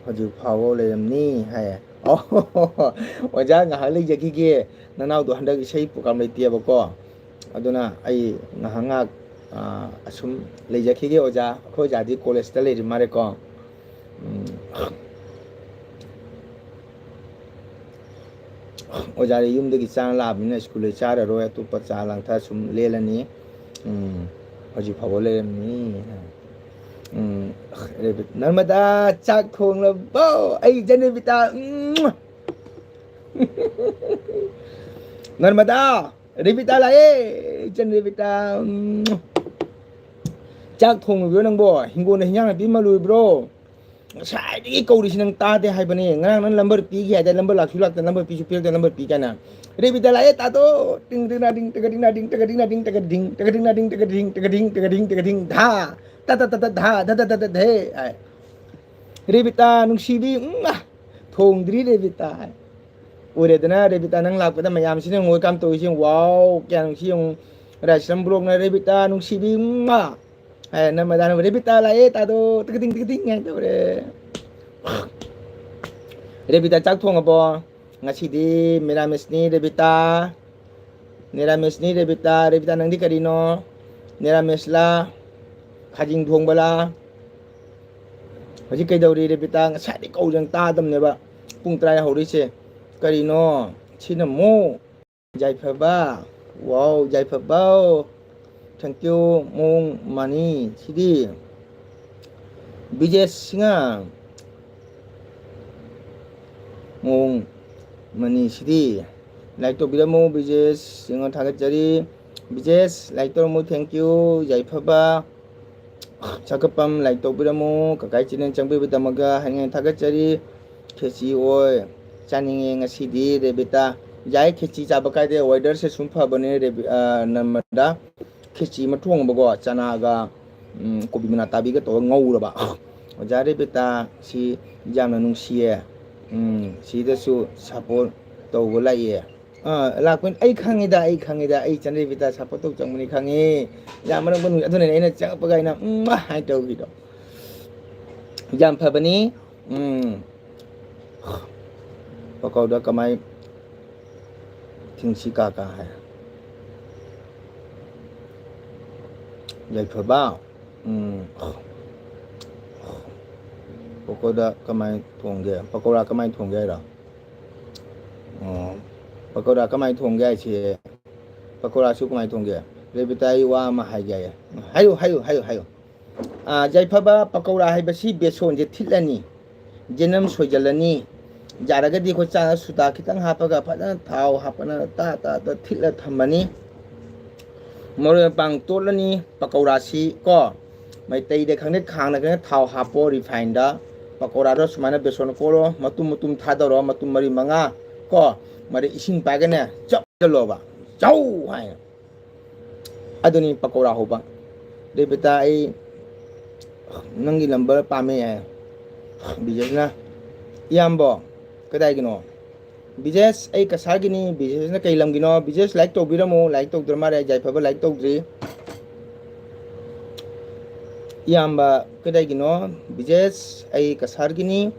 ꯍꯧꯖꯤꯛ ꯐꯥꯎꯕ ꯂꯩꯔꯝꯅꯤ ꯍꯥꯏꯌꯦ꯫ ꯑꯣ, ꯑꯣꯖꯥ ꯉꯥꯏꯍꯥꯛ ꯂꯩꯖꯈꯤꯒꯦ꯫ ꯅꯅꯥꯎꯗꯣ ꯍꯟꯗꯛ ꯏꯁꯩ program ꯂꯩꯇꯦꯕꯀꯣ꯫ ꯑꯗꯨꯅ ꯑꯩ ꯉꯥꯏꯍꯥꯛ ꯉꯥꯏꯍꯥꯛ, ꯑ, ꯑꯁꯨꯝ ꯂꯩꯖꯈꯤꯒꯦ ꯑꯣꯖꯥ꯫ ꯑꯩꯈꯣꯏ ꯑꯣꯖꯥꯗꯤ collegeꯇ ꯂꯩꯔꯤ ꯃꯥꯜꯂꯦꯀꯣ꯫ ꯎꯝ꯫ ꯑꯣꯖꯥꯗꯤ ꯌꯨꯝꯗꯒꯤ ꯆꯥ ꯂꯥꯛꯑꯕꯅꯤꯅ ꯁ꯭ꯀꯨꯜꯗ ꯆꯥꯔꯔꯣꯏ, ꯑꯇꯣꯞꯄ ꯆꯥ ꯂꯥꯡꯊꯛ ꯁꯨꯝ ꯂꯦꯜꯂꯅꯤ꯫ ꯎꯝ, ꯍꯧꯖꯤꯛ ꯐꯥꯎꯕ ꯂꯩꯔꯝꯅꯤ꯫ ꯎꯝ, ꯔꯦꯕꯤ-, ꯅꯔꯃꯗꯥ, ꯆꯥꯛ ꯊꯣꯡꯂꯕꯣ? ꯑꯩ ꯏꯆꯟ ꯔꯦꯕꯤꯇꯥ, ꯎꯝ꯫ ꯅꯔꯃꯗꯥ, ꯔꯦꯕꯤꯇꯥ ꯂꯥꯛꯑꯦ, ꯏꯆꯟ ꯔꯦꯕꯤꯇꯥ, ꯎꯝ꯫ ꯆꯥꯛ ꯊꯣꯡꯂꯨꯕ꯭ꯔꯣ ꯅꯪꯕꯣ? ꯍꯤꯡꯒꯣꯜꯗ ꯍꯤꯟꯖꯥꯡ ꯅꯥꯄꯤ ꯃꯜꯂꯨꯕ꯭ꯔꯣ? ꯉꯁꯥꯏꯗꯒꯤ ꯀꯧꯔꯤꯁꯤ ꯅꯪ ꯇꯥꯗꯦ ꯍꯥꯏꯕꯅꯦ꯫ ꯉꯔꯥꯡ ꯅꯪ number ꯄꯤꯈꯤ ꯍꯥꯏꯗꯥꯏ, number ꯂꯥꯛꯁꯨ ꯂꯥꯛꯇ, number ꯄꯤꯁꯨ ꯄꯤꯔꯛꯇ, number ꯄꯤ ꯀꯥꯏꯅ꯫ ꯔꯦꯕꯤꯇꯥ ꯂꯥꯛꯑꯦ ꯇꯥꯗꯣ꯫ ꯇꯤꯡ ꯇꯤꯡ ꯅꯥ ꯗꯤꯡ ꯇꯒ ꯗꯤꯡ ꯅꯥ ꯗꯤꯡ ꯇꯒ ꯗꯤꯡ ꯅꯥ ꯗꯤꯡ ꯇꯒ ꯗꯤꯡ ꯇꯒ ꯗꯤꯡ ꯅꯥ ꯗꯤꯡ ꯇꯒ ꯗꯤꯡ ꯇꯒ ꯗꯤꯡ ꯇꯒ ꯗꯤꯡ ꯇꯒ ꯗꯤꯡ ꯇꯒ ꯗꯤꯡ ꯙꯥ ꯇ ꯇ ꯇ ꯇ ꯙꯥ ꯙ ꯙ ꯙ ꯙ ꯙꯦ ꯍꯥꯏ꯫ ꯔꯦꯕꯤꯇꯥ ꯅꯨꯡꯁꯤꯕꯤ, ꯎꯝ, ꯊꯣꯡꯗ꯭ꯔꯤ ꯔꯦꯕꯤꯇꯥ ꯍꯥꯏ꯫ ꯎꯔꯦꯗꯅ ꯔꯦꯕꯤꯇꯥ ꯅꯪ ꯂꯥꯛꯄꯗ ꯃꯌꯥꯝꯁꯤꯅ ꯌꯦꯡꯉꯨ welcome ꯇꯧꯔꯤꯁꯦ꯫ Wow, ꯀꯌꯥ ꯅꯨꯡꯁꯤ ꯌꯦꯡꯉꯨ꯫ ꯔꯥꯏꯁ꯭ꯔꯝ vlogꯅ ꯔꯦꯕꯤꯇꯥ ꯅꯨꯡꯁꯤꯕꯤ, ꯎꯝ, ꯍꯥꯏ꯫ ꯅꯃꯗꯥꯅ ꯔꯦꯕꯤꯇꯥ ꯂꯥꯛꯑꯦ ꯇꯥꯗꯣ, ꯇꯤꯀꯗꯤꯡ ꯇꯤꯀꯗꯤꯡ ꯍꯥꯏꯅ ꯇꯧꯔꯦ꯫ ꯔꯦꯕꯤꯇꯥ ꯆꯥꯛ ꯊꯣꯡꯉꯕꯣ? ꯉꯁꯤꯗꯤ ꯃꯤꯔꯥꯃꯤꯁꯅꯤ ꯔꯦꯕꯤꯇꯥ꯫ ꯃꯤꯔꯥꯃꯤꯁꯅꯤ ꯔꯦꯕꯤꯇꯥ꯫ ꯔꯦꯕꯤꯇꯥ ꯅꯪꯗꯤ ꯀꯔꯤꯅꯣ? ꯃꯤꯔꯥꯃꯤꯁꯂꯥ? ꯈꯥꯖꯤꯡ ꯊꯣꯡꯕꯂꯥ? ꯍꯧꯖꯤꯛ ꯀꯩꯗꯧꯔꯤ ꯔꯦꯕꯤꯇꯥ? ꯉꯁꯥꯏꯗꯤ ꯀꯧꯔꯦ ꯇꯥꯗꯕꯅꯦꯕ꯫ ꯄꯨꯡ ꯇꯔꯥ ꯍꯧꯔꯛꯏꯁꯦ ꯀꯔꯤꯅꯣ? ꯁꯤꯅ ꯑꯃꯨꯛ ꯌꯥꯏꯐꯕ꯫ ꯋꯥꯎ, ꯌꯥꯏꯐꯕꯧ꯫ Thank you, ꯃꯑꯣꯡ ꯃꯥꯅꯤ ꯁꯤꯗꯤ꯫ ꯕꯤꯖꯦꯁ ꯁꯤꯡꯍ꯫ ꯃꯑꯣꯡ ꯃꯅꯤ ꯁꯤꯗꯤ꯫ Like ꯇꯧꯕꯤꯔꯝꯃꯨ ꯕꯤꯖꯦꯁ ꯁꯤꯡꯍ, ꯊꯥꯒꯠꯆꯔꯤ꯫ ꯕꯤꯖꯦꯁ, like ꯇꯧꯔꯝꯃꯨ, thank you, ꯌꯥꯏꯐꯕ꯫ ꯁꯛꯀꯠꯄꯝ, like ꯇꯧꯕꯤꯔꯝꯃꯨ꯫ ꯀꯀꯥꯏ channel ꯆꯪꯕꯤꯕꯗꯃꯛꯇ ꯍꯥꯏꯅꯤꯡꯉꯥꯏ ꯊꯥꯒꯠꯆꯔꯤ꯫ ꯈꯦꯆꯤ ꯑꯣꯏ ꯆꯥꯅꯤꯡꯉꯦ ꯉꯁꯤꯗꯤ ꯔꯦꯕꯤꯇꯥ꯫ ꯌꯥꯏ, ꯈꯦꯆꯤ ꯆꯥꯕ ꯀꯥꯏꯗꯦ, weather ꯁꯦ ꯁꯨꯝ ꯐꯕꯅꯦ ꯔꯦꯕꯤ-, ꯑ, ꯅꯝꯕꯗ꯫ ꯈꯦꯆꯤ ꯑꯃ ꯊꯣꯡꯕꯀꯣ, ꯆꯅꯥꯒ, ꯎꯝ, ꯀꯣꯕꯤ ꯃꯅꯥ ꯇꯥꯕꯤꯒ ꯇꯧꯔꯒ ꯉꯧꯔꯕ꯫ ꯑꯣꯖꯥ ꯔꯦꯕꯤꯇꯥ ꯁꯤ ꯌꯥꯝꯅ ꯅꯨꯡꯁꯤꯌꯦ꯫ ꯎꯝ, ꯁꯤꯗꯁꯨ support ꯇꯧꯕ ꯂꯥꯛꯏꯌꯦ꯫ ꯑꯥ, ꯂꯥꯛꯄꯅꯤ꯫ ꯑꯩ ꯈꯪꯉꯤꯗ, ꯑꯩ ꯈꯪꯉꯤꯗ, ꯑꯩ ꯆꯟ ꯔꯦꯕꯤꯇꯥ support ꯇꯧ ꯆꯪꯕꯅꯤ ꯈꯪꯉꯤ꯫ ꯌꯥꯝ ꯃꯔꯝ ꯃꯣꯛꯏ꯫ ꯑꯗꯨꯅꯅꯦ ꯑꯩꯅ ꯆꯪꯉꯛꯄꯒ ꯑꯩꯅ "ꯎꯝ" ꯍꯥꯏ ꯇꯧꯈꯤꯗꯣ꯫ ꯌꯥꯝ ꯐꯕꯅꯤ꯫ ꯎꯝ꯫ ꯄꯀꯧꯗ ꯀꯃꯥꯏ ꯊꯤꯡꯁꯤ ꯀꯥ ꯀꯥ ꯍꯥꯏ꯫ ꯌꯥꯏꯐꯕ꯫ ꯎꯝ꯫ ꯄꯀꯧꯗ ꯀꯃꯥꯏ ꯊꯣꯡꯒꯦ? ꯄꯀꯧꯔꯥ ꯀꯃꯥꯏ ꯊꯣꯡꯒꯦ ꯍꯥꯏꯔꯣ? ꯑꯣ꯫ ꯄꯀꯧꯔꯥ ꯀꯃꯥꯏ ꯊꯣꯡꯒꯦ ꯍꯥꯏꯁꯦ? ꯄꯀꯧꯔꯥꯁꯨ ꯀꯃꯥꯏ ꯊꯣꯡꯒꯦ? ꯔꯦꯕꯤꯇꯥ, ꯑꯩ ꯋꯥ ꯑꯃ ꯍꯥꯏꯒꯦ ꯍꯥꯏꯌꯦ꯫ ꯍꯥꯏꯌꯨ, ꯍꯥꯏꯌꯨ, ꯍꯥꯏꯌꯨ, ꯍꯥꯏꯌꯨ꯫ ꯑꯥ, ꯌꯥꯏꯐꯕ, ꯄꯀꯧꯔꯥ ꯍꯥꯏꯕꯁꯤ ꯕꯦꯁꯣꯟꯁꯦ ꯊꯤꯠꯂꯅꯤ, ꯌꯦꯅꯝ ꯁꯣꯏꯖꯜꯂꯅꯤ, ꯌꯥꯔꯒꯗꯤ ꯑꯩꯈꯣꯏ ꯆꯥꯅ ꯁꯨꯗꯥ ꯈꯤꯇꯪ ꯍꯥꯞꯄꯒ ꯐꯖꯅ ꯊꯥꯎ ꯍꯥꯞꯄꯅ ꯇꯥ ꯇꯥ ꯇꯥ ꯊꯤꯠꯂ ꯊꯝꯃꯅꯤ꯫ ꯃꯔꯣꯏ ꯃꯄꯥꯡ ꯇꯣꯠꯂꯅꯤ, ꯄꯀꯧꯔꯥꯁꯤ ꯀꯣ, ꯃꯩꯇꯩꯗ ꯈꯪꯗꯦ, ꯈꯥꯡꯗ ꯈꯪꯗꯦ, ꯊꯥꯎ ꯍꯥꯞꯄꯣ, refined ꯗ ꯄꯀꯧꯔꯥꯗꯣ ꯁꯨꯃꯥꯏꯅ ꯕꯦꯁꯣꯟ ꯀꯣꯠꯂꯣ, ꯃꯇꯨꯝ ꯃꯇꯨꯝ ꯊꯥꯗꯔꯣ, ꯃꯇꯨꯝ ꯃꯔꯤ ꯃꯉꯥ ꯀꯣ, ꯃꯔꯤ ꯏꯁꯤꯡ ꯄꯥꯏꯒꯅꯦ, ꯆꯞ ꯆꯜꯂꯣꯕ, ꯆꯧ ꯍꯥꯏꯅ꯫ ꯑꯗꯨꯅꯤ ꯄꯀꯧꯔꯥ ꯍꯧꯕ꯫ ꯔꯦꯕꯤꯇꯥ, ꯑꯩ ꯅꯪꯒꯤ number ꯄꯥꯝꯃꯦ ꯍꯥꯏ꯫ ꯕꯤꯖꯦꯁꯅ, "ꯏꯌꯥꯝꯕꯣ, ꯀꯗꯥꯏꯒꯤꯅꯣ?" ꯕꯤꯖꯦꯁ, ꯑꯩ ꯀꯁꯥꯔꯒꯤꯅꯤ꯫ ꯕꯤꯖꯦꯁꯅ ꯀꯩ ꯂꯝꯒꯤꯅꯣ? ꯕꯤꯖꯦꯁ, like ꯇꯧꯕꯤꯔꯝꯃꯨ꯫ Like ꯇꯧꯗ꯭ꯔ ꯃꯥꯜꯂꯦ꯫ ꯌꯥꯏꯐꯕ, like ꯇꯧꯗ꯭ꯔꯤ꯫ ꯏꯌꯥꯝꯕ, ꯀꯗꯥꯏꯒꯤꯅꯣ? ꯕꯤꯖꯦꯁ, ꯑꯩ ꯀꯁꯥꯔꯒꯤꯅꯤ꯫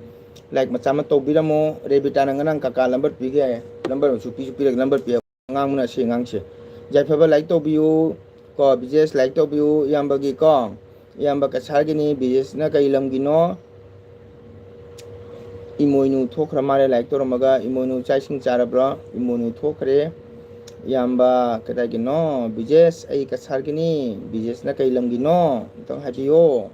Like ꯃꯆꯥ ꯑꯃ ꯇꯧꯕꯤꯔꯝꯃꯣ꯫ ꯔꯦꯕꯤꯇꯥꯅ ꯉꯔꯥꯡ ꯀꯀꯥ number ꯄꯤꯒꯦ ꯍꯥꯏ꯫ Number ꯑꯃꯁꯨ ꯄꯤꯁꯨ ꯄꯤꯔꯒ number ꯄꯤꯔꯛ-, ꯑꯉꯥꯡꯕꯅ ꯑꯁꯤ ꯑꯉꯥꯡꯁꯦ꯫ ꯌꯥꯏꯐꯕ, like ꯇꯧꯕꯤꯌꯨ ꯀꯣ, ꯕꯤꯖꯦꯁ, like ꯇꯧꯕꯤꯌꯨ, ꯏꯌꯥꯝꯕꯒꯤ ꯀꯣ꯫ ꯏꯌꯥꯝꯕ ꯀꯁꯥꯔꯒꯤꯅꯤ, ꯕꯤꯖꯦꯁꯅ ꯀꯩ ꯂꯝꯒꯤꯅꯣ? ꯏꯃꯣꯏꯅꯨ ꯊꯣꯛꯈ꯭ꯔ ꯃꯥꯜꯂꯦ꯫ ꯂꯥꯏꯛ ꯇꯧꯔꯝꯃꯒ, ꯏꯃꯣꯏꯅꯨ ꯆꯥꯛ ꯏꯁꯤꯡ ꯆꯥꯔꯕ꯭ꯔꯣ? ꯏꯃꯣꯏꯅꯨ ꯊꯣꯛꯈ꯭ꯔꯦ꯫ ꯏꯌꯥꯝꯕ ꯀꯗꯥꯏꯒꯤꯅꯣ? ꯕꯤꯖꯦꯁ, ꯑꯩ ꯀꯁꯥꯔꯒꯤꯅꯤ꯫ ꯕꯤꯖꯦꯁꯅ ꯀꯩ ꯂꯝꯒꯤꯅꯣ? ꯑꯝꯇꯪ ꯍꯥꯏꯕꯤꯌꯣ꯫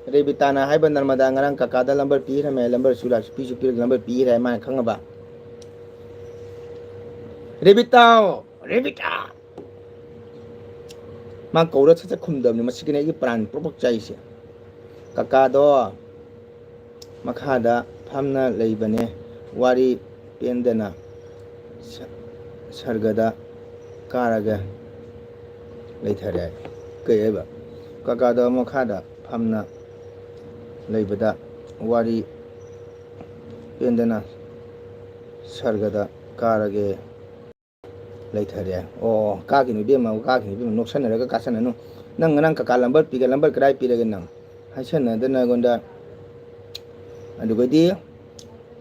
ꯔꯦꯕꯤꯇꯥꯅ ꯍꯥꯏꯕ, ꯅꯔꯃꯗꯥ ꯉꯔꯥꯡ ꯀꯀꯥꯗ ꯂꯝꯕꯔ ꯄꯤꯈ꯭ꯔꯃꯦ, ꯂꯝꯕꯔꯁꯨ ꯂꯥꯛꯁꯨ ꯄꯤꯁꯨ ꯄꯤꯔꯒ ꯂꯝꯕꯔ ꯄꯤꯈ꯭ꯔꯦ ꯍꯥꯏ, ꯃꯥꯅ ꯈꯪꯉꯕ꯫ ꯔꯦꯕꯤꯇꯥ! ꯔꯦꯕꯤꯇꯥ! ꯃꯥ ꯀꯧꯔ ꯁꯠ ꯁꯠ ꯈꯨꯝꯗꯕꯅꯤ꯫ ꯃꯁꯤꯒꯤꯅꯦ ꯑꯩꯒꯤ ꯄ꯭ꯔꯥꯟ ꯄ꯭ꯔꯣꯛ ꯄ꯭ꯔꯣꯛ ꯆꯥꯏꯁꯦ꯫ ꯀꯀꯥꯗꯣ ꯃꯈꯥꯗ ꯐꯝꯅ ꯂꯩꯕꯅꯦ, ꯋꯥꯔꯤ ꯄꯦꯟꯗꯅ ꯁ-, ꯁꯔꯒꯗ ꯀꯥꯔꯒ ꯂꯩꯊꯔꯦ꯫ ꯀꯩ ꯍꯥꯏꯕ? ꯀꯀꯥꯗꯣ ꯃꯈꯥꯗ ꯐꯝꯅ ꯂꯩꯕꯗ ꯋꯥꯔꯤ ꯄꯦꯟꯗꯅ ꯁꯔꯒꯗ ꯀꯥꯔꯒꯦ꯫ ꯂꯩꯊꯔꯦ꯫ ꯑꯣ, ꯀꯥꯈꯤꯅꯨ ꯏꯕꯦꯝꯃ, ꯀꯥꯈꯤꯅꯨ ꯏꯕꯦꯝꯃ, ꯅꯣꯛꯁꯟꯅꯔꯒ ꯀꯥꯁꯟꯅꯅꯨ꯫ ꯅꯪ ꯉꯔꯥꯡ ꯀꯀꯥ ꯂꯝꯕꯔ ꯄꯤꯒꯦ, ꯂꯝꯕꯔ ꯀꯗꯥꯏ ꯄꯤꯔꯒꯦ ꯅꯪ? ꯍꯥꯏꯁꯟꯅꯗꯅ ꯑꯩꯉꯣꯟꯗ꯫ ꯑꯗꯨꯒꯗꯤ,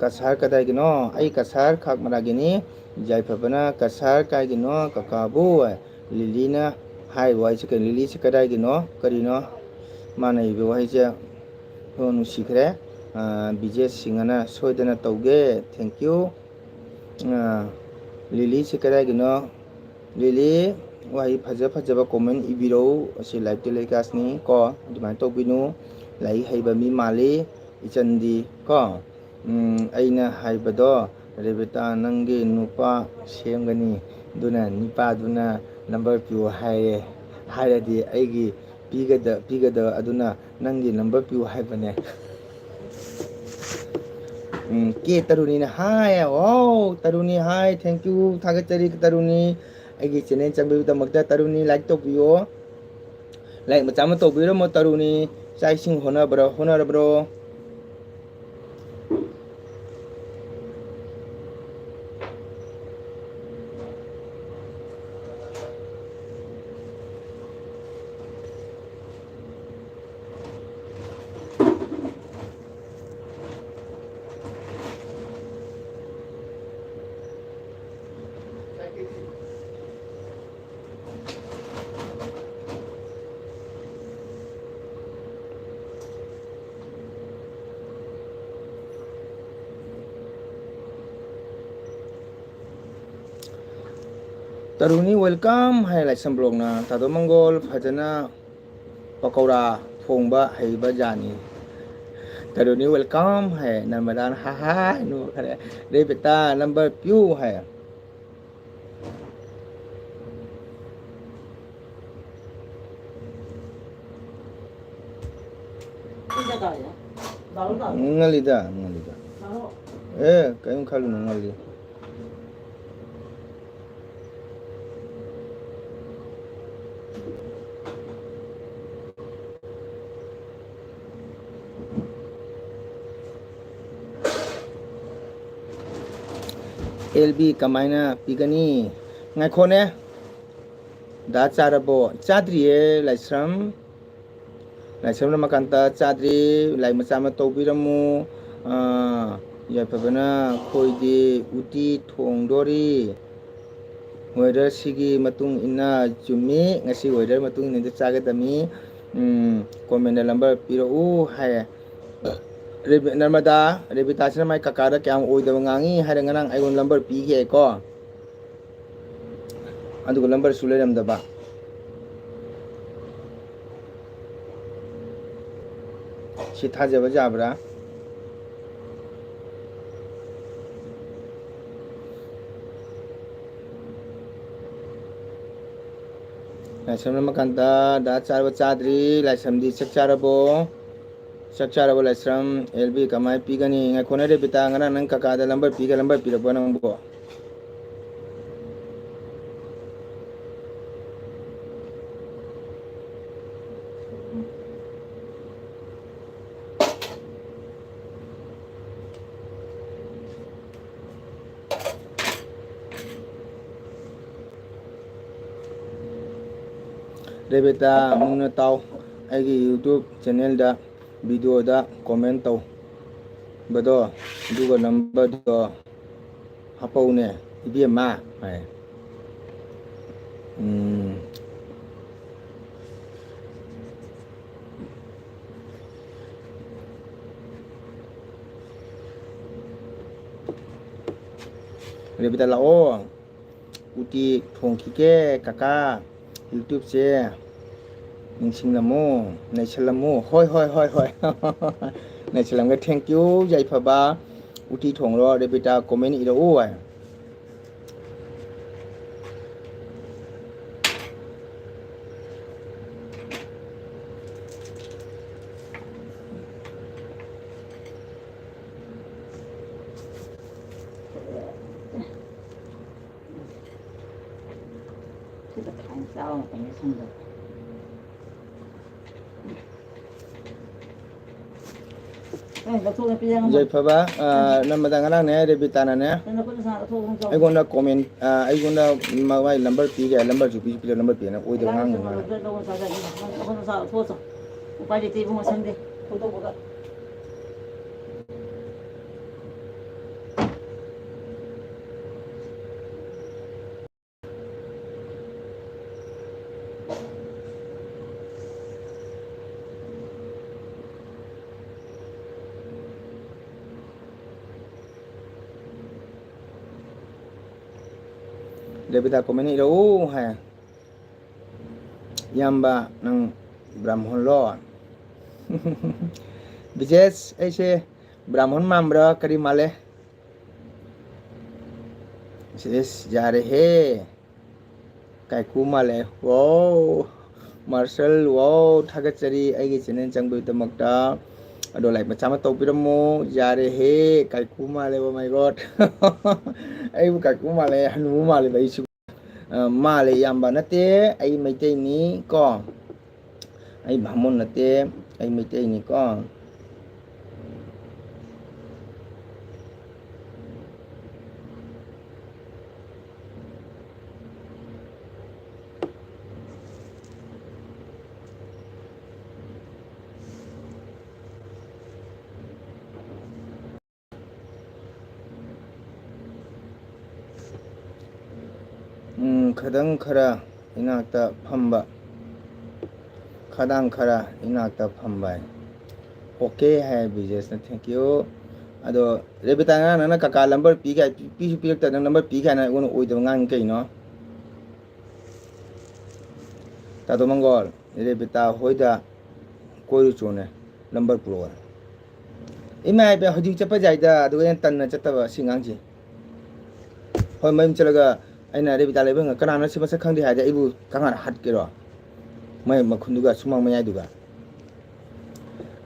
"ꯀꯁꯥꯔ ꯀꯗꯥꯏꯒꯤꯅꯣ?" "ꯑꯩ ꯀꯁꯥꯔ ꯈꯥꯛꯃꯔꯥꯒꯤꯅꯤ꯫ ꯌꯥꯏꯐꯕꯅ, 'ꯀꯁꯥꯔ ꯀꯥꯏꯒꯤꯅꯣ ꯀꯀꯥꯕꯨ?" ꯂꯤꯂꯤꯅ ꯍꯥꯏꯔꯤꯕ ꯋꯥꯍꯩꯁꯦ ꯀꯩꯅꯣ? ꯂꯤꯂꯤꯁꯦ ꯀꯗꯥꯏꯒꯤꯅꯣ? ꯀꯔꯤꯅꯣ? ꯃꯥꯅ ꯏꯕ ꯋꯥꯍꯩꯁꯦ꯫ ꯍꯣ, ꯅꯨꯡꯁꯤꯈ꯭ꯔꯦ꯫ ꯑ, ꯕꯤꯖꯦꯁ ꯁꯤꯡꯍꯅ ꯁꯣꯏꯗꯅ ꯇꯧꯒꯦ꯫ Thank you꯫ ꯑ, ꯂꯤꯂꯤꯁꯦ ꯀꯗꯥꯏꯒꯤꯅꯣ? ꯂꯤꯂꯤ, ꯋꯥꯍꯩ ꯐꯖ ꯐꯖꯕ comment ꯏꯕꯤꯔꯧ꯫ ꯑꯁꯤ live telecastꯅꯤ ꯀꯣ, ꯑꯗꯨꯃꯥꯏꯅ ꯇꯧꯕꯤꯅꯨ꯫ ꯂꯥꯏꯔꯤꯛ ꯍꯩꯕ ꯃꯤ ꯃꯥꯜꯂꯤ ꯏꯆꯟꯗꯤ ꯀꯣ꯫ ꯎꯝ, ꯑꯩꯅ ꯍꯥꯏꯕꯗꯣ, ꯔꯦꯕꯤꯇꯥ, ꯅꯪꯒꯤ ꯅꯨꯄꯥ ꯁꯦꯝꯒꯅꯤ, ꯑꯗꯨꯅ ꯅꯨꯄꯥꯗꯨꯅ number ꯄꯤꯌꯨ ꯍꯥꯏꯔꯦ, ꯍꯥꯏꯔꯗꯤ ꯑꯩꯒꯤ ꯄꯤꯒꯗ-, ꯄꯤꯒꯗꯕ ꯑꯗꯨꯅ ꯅꯪꯒꯤ number ꯄꯤꯌꯨ ꯍꯥꯏꯕꯅꯦ꯫ ꯎꯝ, ꯀꯦ ꯇꯔꯨꯅꯤꯅ ꯍꯥꯏ꯫ ꯋꯥꯎ, ꯇꯔꯨꯅꯤ ꯍꯥꯏ꯫ Thank you꯫ ꯊꯥꯒꯠꯆꯔꯤ ꯇꯔꯨꯅꯤ꯫ ꯑꯩꯒꯤ channel ꯆꯪꯕꯤꯕꯒꯤꯗꯃꯛꯇ ꯇꯔꯨꯅꯤ like ꯇꯧꯕꯤꯌꯣ꯫ Like ꯃꯆꯥ ꯑꯃ ꯇꯧꯕꯤꯔꯝꯃꯣ ꯇꯔꯨꯅꯤ꯫ ꯆꯥꯛ ꯏꯁꯤꯡ ꯍꯣꯠꯅꯕ꯭ꯔꯣ? ꯍꯣꯠꯅꯔꯕ꯭ꯔꯣ? ꯇꯔꯨꯅꯤ welcome ꯍꯥꯏ ꯂꯥꯏꯁ꯭ꯔꯝ ꯕ꯭ꯂꯣꯛꯅ꯫ ꯇꯥꯗꯣ ꯃꯪꯒꯣꯜ ꯐꯖꯅ ꯄꯀꯧꯔꯥ ꯊꯣꯡꯕ ꯍꯩꯕ ꯖꯥꯠꯅꯤ꯫ ꯇꯔꯨꯅꯤ welcome ꯍꯥꯏ ꯅꯔꯃꯗꯥꯅ ꯍꯥ ꯍꯥ ꯅꯣꯛꯈ꯭ꯔꯦ꯫ ꯔꯦꯕꯤꯇꯥ number ꯄꯤꯌꯨ ꯍꯥꯏ꯫ ꯉꯜꯂꯤꯗ, ꯉꯜꯂꯤꯗ꯫ ꯑꯦ, ꯀꯔꯤꯝ ꯈꯜꯂꯨꯅꯨ, ꯉꯜꯂꯤ꯫ ꯑꯦꯜ ꯕꯤ ꯀꯃꯥꯏꯅ ꯄꯤꯒꯅꯤ? ꯉꯥꯏꯈꯣꯅꯦ꯫ ꯗꯥ ꯆꯥꯔꯕꯣ? ꯆꯥꯗ꯭ꯔꯤꯌꯦ, ꯂꯥꯏꯁ꯭ꯔꯝ꯫ ꯂꯥꯏꯁ꯭ꯔꯝ ꯔꯃꯀꯥꯟꯇ ꯆꯥꯗ꯭ꯔꯤ꯫ Like ꯃꯆꯥ ꯑꯃ ꯇꯧꯕꯤꯔꯝꯃꯨ꯫ ꯑꯥ, ꯌꯥꯏꯐꯕꯅ ꯑꯩꯈꯣꯏꯗꯤ ꯎꯇꯤ ꯊꯣꯡꯗꯣꯔꯤ꯫ Weather ꯁꯤꯒꯤ ꯃꯇꯨꯡ ꯏꯟꯅ ꯆꯨꯝꯃꯤ꯫ ꯉꯁꯤ weather ꯃꯇꯨꯡ ꯏꯟꯅ ꯆꯥꯒꯗꯕꯅꯤ꯫ ꯎꯝ, comment number ꯄꯤꯔꯛꯎ ꯍꯥꯏꯌꯦ꯫ ꯔꯦꯕꯤ-, ꯅꯔꯃꯗꯥ, ꯔꯦꯕꯤꯇꯥꯁꯤꯅ ꯃꯥꯏ ꯀꯀꯥꯗ ꯀꯌꯥꯝ ꯑꯣꯏꯗꯕ ꯉꯥꯡꯉꯤ ꯍꯥꯏꯔ ꯉꯔꯥꯡ ꯑꯩꯉꯣꯟꯗ number ꯄꯤꯈꯤ ꯍꯥꯏꯀꯣ꯫ ꯑꯗꯨꯒ number ꯁꯨ ꯂꯩꯔꯝꯗꯕ꯫ ꯁꯤ ꯊꯥꯖꯕ ꯌꯥꯕ꯭ꯔꯥ? ꯂꯥꯏꯁ꯭ꯔꯝ ꯔꯃꯀꯥꯟꯇ, ꯗꯥ ꯆꯥꯔꯕ? ꯆꯥꯗ꯭ꯔꯤ꯫ ꯂꯥꯏꯁ꯭ꯔꯝꯗꯤ ꯆꯥꯛ ꯆꯥꯔꯕꯣ? ꯆꯥꯛ ꯆꯥꯔꯕꯣ ꯂꯥꯏꯁ꯭ꯔꯝ? ꯑꯦꯜ ꯕꯤ ꯀꯃꯥꯏ ꯄꯤꯒꯅꯤ? ꯉꯥꯏꯈꯣꯅꯦ ꯔꯦꯕꯤꯇꯥ, ꯉꯔꯥꯡ ꯅꯪ ꯀꯀꯥꯗ number ꯄꯤꯒ number ꯄꯤꯔꯛꯄ ꯅꯪꯕꯣ? ꯔꯦꯕꯤꯇꯥ, ꯃꯨꯟꯅ ꯇꯥꯎ꯫ ꯑꯩꯒꯤ YouTube channel ꯗ video ꯗ comment ꯇꯧꯕꯗꯣ, ꯑꯗꯨꯒ number ꯗꯣ ꯍꯥꯄꯧꯅꯦ, ꯏꯕꯦꯝꯃ꯫ ꯍꯥꯏ꯫ ꯎꯝ꯫ ꯔꯦꯕꯤꯇꯥ, ꯂꯥꯛꯑꯣ꯫ ꯎꯇꯤ ꯊꯣꯡꯈꯤꯒꯦ ꯀꯀꯥ꯫ YouTube ꯁꯦ ꯅꯤꯡꯁꯤꯡꯂꯝꯃꯨ, ꯅꯩꯁꯜꯂꯝꯃꯨ꯫ ꯍꯣꯏ, ꯍꯣꯏ, ꯍꯣꯏ, ꯍꯣꯏ꯫ ꯅꯩꯁꯜꯂꯝꯒꯦ꯫ Thank you, ꯌꯥꯏꯐꯕ꯫ ꯎꯇꯤ ꯊꯣꯡꯂꯣ, ꯔꯦꯕꯤꯇꯥ, comment ꯏꯔꯛꯎ꯫ ꯁꯤꯗ ꯊꯥꯏꯅ ꯆꯥꯕ ꯃꯇꯝꯗ ꯁꯪꯗꯕ꯫ ꯑꯦ, ꯂꯧꯊꯣꯛꯑꯒ ꯄꯤꯖꯔꯝꯃꯣ꯫ ꯌꯥꯏꯐꯕ, ꯑ, ꯅꯝꯕꯗ ꯉꯔꯥꯡꯅꯦ, ꯔꯦꯕꯤꯇꯥꯅꯅꯦ, ꯅꯪ ꯅꯈꯨꯠ ꯅꯁꯥ ꯂꯧꯊꯣꯛꯑꯒ ꯆꯥꯎ꯫ ꯑꯩꯉꯣꯟꯗ comment, ꯑ, ꯑꯩꯉꯣꯟꯗ ꯃ-, ꯃꯥꯏ number ꯄꯤꯒꯦ, number ꯁꯨ ꯄꯤꯁꯨ ꯄꯤꯔꯣ, number ꯄꯤꯔꯣꯅ ꯑꯣꯏꯗꯕ ꯉꯥꯡꯅꯨ ꯉꯥꯡꯅꯨ꯫ ꯂꯧꯊꯣꯛꯑꯒ ꯆꯥꯖꯒꯦ꯫ ꯅꯪ ꯅꯈꯨꯠ ꯅꯁꯥ ꯂꯧꯊꯣꯛꯑꯒ ꯆꯥꯎ꯫ ꯎꯄꯥꯏ ꯂꯩꯇꯦ ꯏꯕꯨꯡꯉꯣ, ꯁꯪꯗꯦ꯫ ꯊꯣꯛꯇꯣꯛꯄꯒ꯫ ꯔꯦꯕꯤꯇꯥ comment ꯏꯔꯛꯎ ꯍꯥꯏ꯫ ꯏꯌꯥꯝꯕ, ꯅꯪ ꯕ꯭ꯔꯥꯍꯃꯣꯟꯂꯣ? ꯕꯤꯖꯦꯁ, ꯑꯩꯁꯦ ꯕ꯭ꯔꯥꯍꯃꯣꯟ ꯃꯥꯟꯕ꯭ꯔꯥ? ꯀꯔꯤ ꯃꯥꯜꯂꯦ? ꯏꯁ, ꯏꯁ, ꯌꯥꯔꯦꯍꯦ꯫ ꯀꯥꯏꯀꯨ ꯃꯥꯜꯂꯦ꯫ ꯋꯥꯎ! ꯃꯥꯔꯁꯦꯜ, ꯋꯥꯎ! ꯊꯥꯒꯠꯆꯔꯤ ꯑꯩꯒꯤ channel ꯆꯪꯕꯒꯤꯗꯃꯛꯇ꯫ ꯑꯗꯣ like ꯃꯆꯥ ꯑꯃ ꯇꯧꯕꯤꯔꯝꯃꯣ꯫ ꯌꯥꯔꯦꯍꯦ, ꯀꯥꯏꯀꯨ ꯃꯥꯜꯂꯦ, oh my God꯫ ꯑꯩꯕꯨ ꯀꯥꯏꯀꯨ ꯃꯥꯜꯂꯦ, ꯍꯅꯨꯕ ꯃꯥꯜꯂꯦꯕ ꯑꯩꯁꯨ꯫ ꯑ, ꯃꯥꯜꯂꯦ ꯏꯌꯥꯝꯕ, ꯅꯠꯇꯦ, ꯑꯩ ꯃꯩꯇꯩꯅꯤ ꯀꯣ꯫ ꯑꯩ ꯚꯥꯃꯣꯟ ꯅꯠꯇꯦ, ꯑꯩ ꯃꯩꯇꯩꯅꯤꯀꯣ꯫ ꯎꯝ, ꯈꯗꯪ ꯈꯔ ꯏꯅꯥꯛꯇ ꯐꯝꯕ꯫ ꯈꯗꯥꯡ ꯈꯔ ꯏꯅꯥꯛꯇ ꯐꯝꯕ ꯍꯥꯏ꯫ Okay high ꯕꯤꯖꯦꯁꯅ, thank you꯫ ꯑꯗꯣ ꯔꯦꯕꯤꯇꯥ, ꯉꯔꯥꯡ ꯅꯪꯅ ꯀꯀꯥ ꯂꯝꯕꯔ ꯄꯤꯒꯦ ꯍꯥꯏ, ꯄꯤꯁꯨ ꯄꯤꯔꯛꯇ, ꯅꯪ ꯂꯝꯕꯔ ꯄꯤꯒꯦ ꯍꯥꯏꯅ ꯑꯩꯉꯣꯟꯗ ꯑꯣꯏꯗꯕ ꯉꯥꯡꯉꯤ ꯀꯩꯅꯣ? ꯇꯥꯗꯣ ꯃꯪꯒꯣꯜ, ꯔꯦꯕꯤꯇꯥ ꯍꯣꯏꯗ ꯀꯣꯏꯔꯨ ꯆꯣꯅꯦ, ꯂꯝꯕꯔ ꯄꯨꯔꯛꯑꯣ꯫ ꯏꯃꯥ ꯏꯕꯦ, ꯍꯧꯖꯤꯛ ꯆꯠꯄ ꯌꯥꯏꯗ, ꯑꯗꯨꯒ ꯑꯩꯅ ꯇꯟꯅ ꯆꯠꯇꯕ ꯁꯤ ꯑꯉꯥꯡꯁꯦ꯫ ꯍꯣꯏ, ꯃꯌꯨꯝ ꯆꯠꯂꯒ ꯑꯩꯅ ꯔꯦꯕꯤꯇꯥ ꯂꯩꯕ ꯍꯪꯉ, "ꯀꯅꯥꯅꯣ ꯁꯤ ꯃꯁꯛ ꯈꯪꯗꯦ?" ꯍꯥꯏꯔꯗꯤ ꯑꯩꯕꯨ ꯀꯅꯥꯅ ꯍꯥꯠꯀꯦꯔꯣ? ꯃꯥꯏ ꯃꯈꯨꯟꯗꯨꯒ ꯁꯨꯃꯥꯡ ꯃꯌꯥꯏꯗꯨꯒ꯫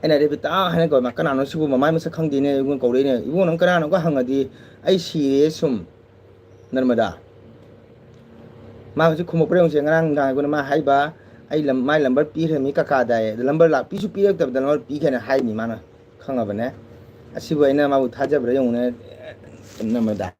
ꯑꯩꯅ ꯔꯦꯕꯤꯇꯥ ꯍꯥꯏꯅ ꯀꯧꯔꯦ, ꯃꯥ, "ꯀꯅꯥꯅꯣ ꯁꯤꯕꯨ? ꯃꯃꯥꯏ ꯃꯁꯛ ꯈꯪꯗꯦꯅꯦ," ꯑꯩꯉꯣꯟꯗ ꯀꯧꯔꯛꯏꯅꯦ꯫ ꯏꯕꯨꯡꯉꯣ, ꯅꯪ ꯀꯅꯥꯅꯣꯒ ꯍꯪꯉꯗꯤ ꯑꯩ ꯁꯤꯔꯦ ꯁꯨꯝ꯫ ꯅꯔꯃꯗꯥ꯫ ꯃꯥ ꯍꯧꯖꯤꯛ ꯈꯨꯝꯃꯛꯄ꯭ꯔꯥ ꯌꯦꯡꯉꯨꯁꯦ, ꯉꯔꯥꯡ ꯅꯨꯡꯗꯥꯡ ꯑꯩꯉꯣꯟꯗ ꯃꯥ ꯍꯥꯏꯕ, "ꯑꯩ ꯂꯝ-, ꯃꯥꯏ ꯂꯝꯕꯔ ꯄꯤꯈ꯭ꯔꯃꯤ ꯀꯀꯥꯗ" ꯍꯥꯏꯌꯦ꯫ ꯑꯗ ꯂꯝꯕꯔ ꯂꯥꯛ-, ꯄꯤꯁꯨ ꯄꯤꯔꯛꯇꯕꯗ ꯂꯝꯕꯔ ꯄꯤꯈ꯭ꯔꯦꯅ ꯍꯥꯏꯅꯤ ꯃꯥꯅ꯫ ꯈꯪꯉꯕꯅꯦ꯫ ꯑꯁꯤꯕꯨ ꯑꯩꯅ ꯃꯥꯕꯨ ꯊꯥꯖꯕ꯭ꯔꯥ ꯌꯦꯡꯉꯨꯅꯦ, ꯅꯔꯃꯗꯥ꯫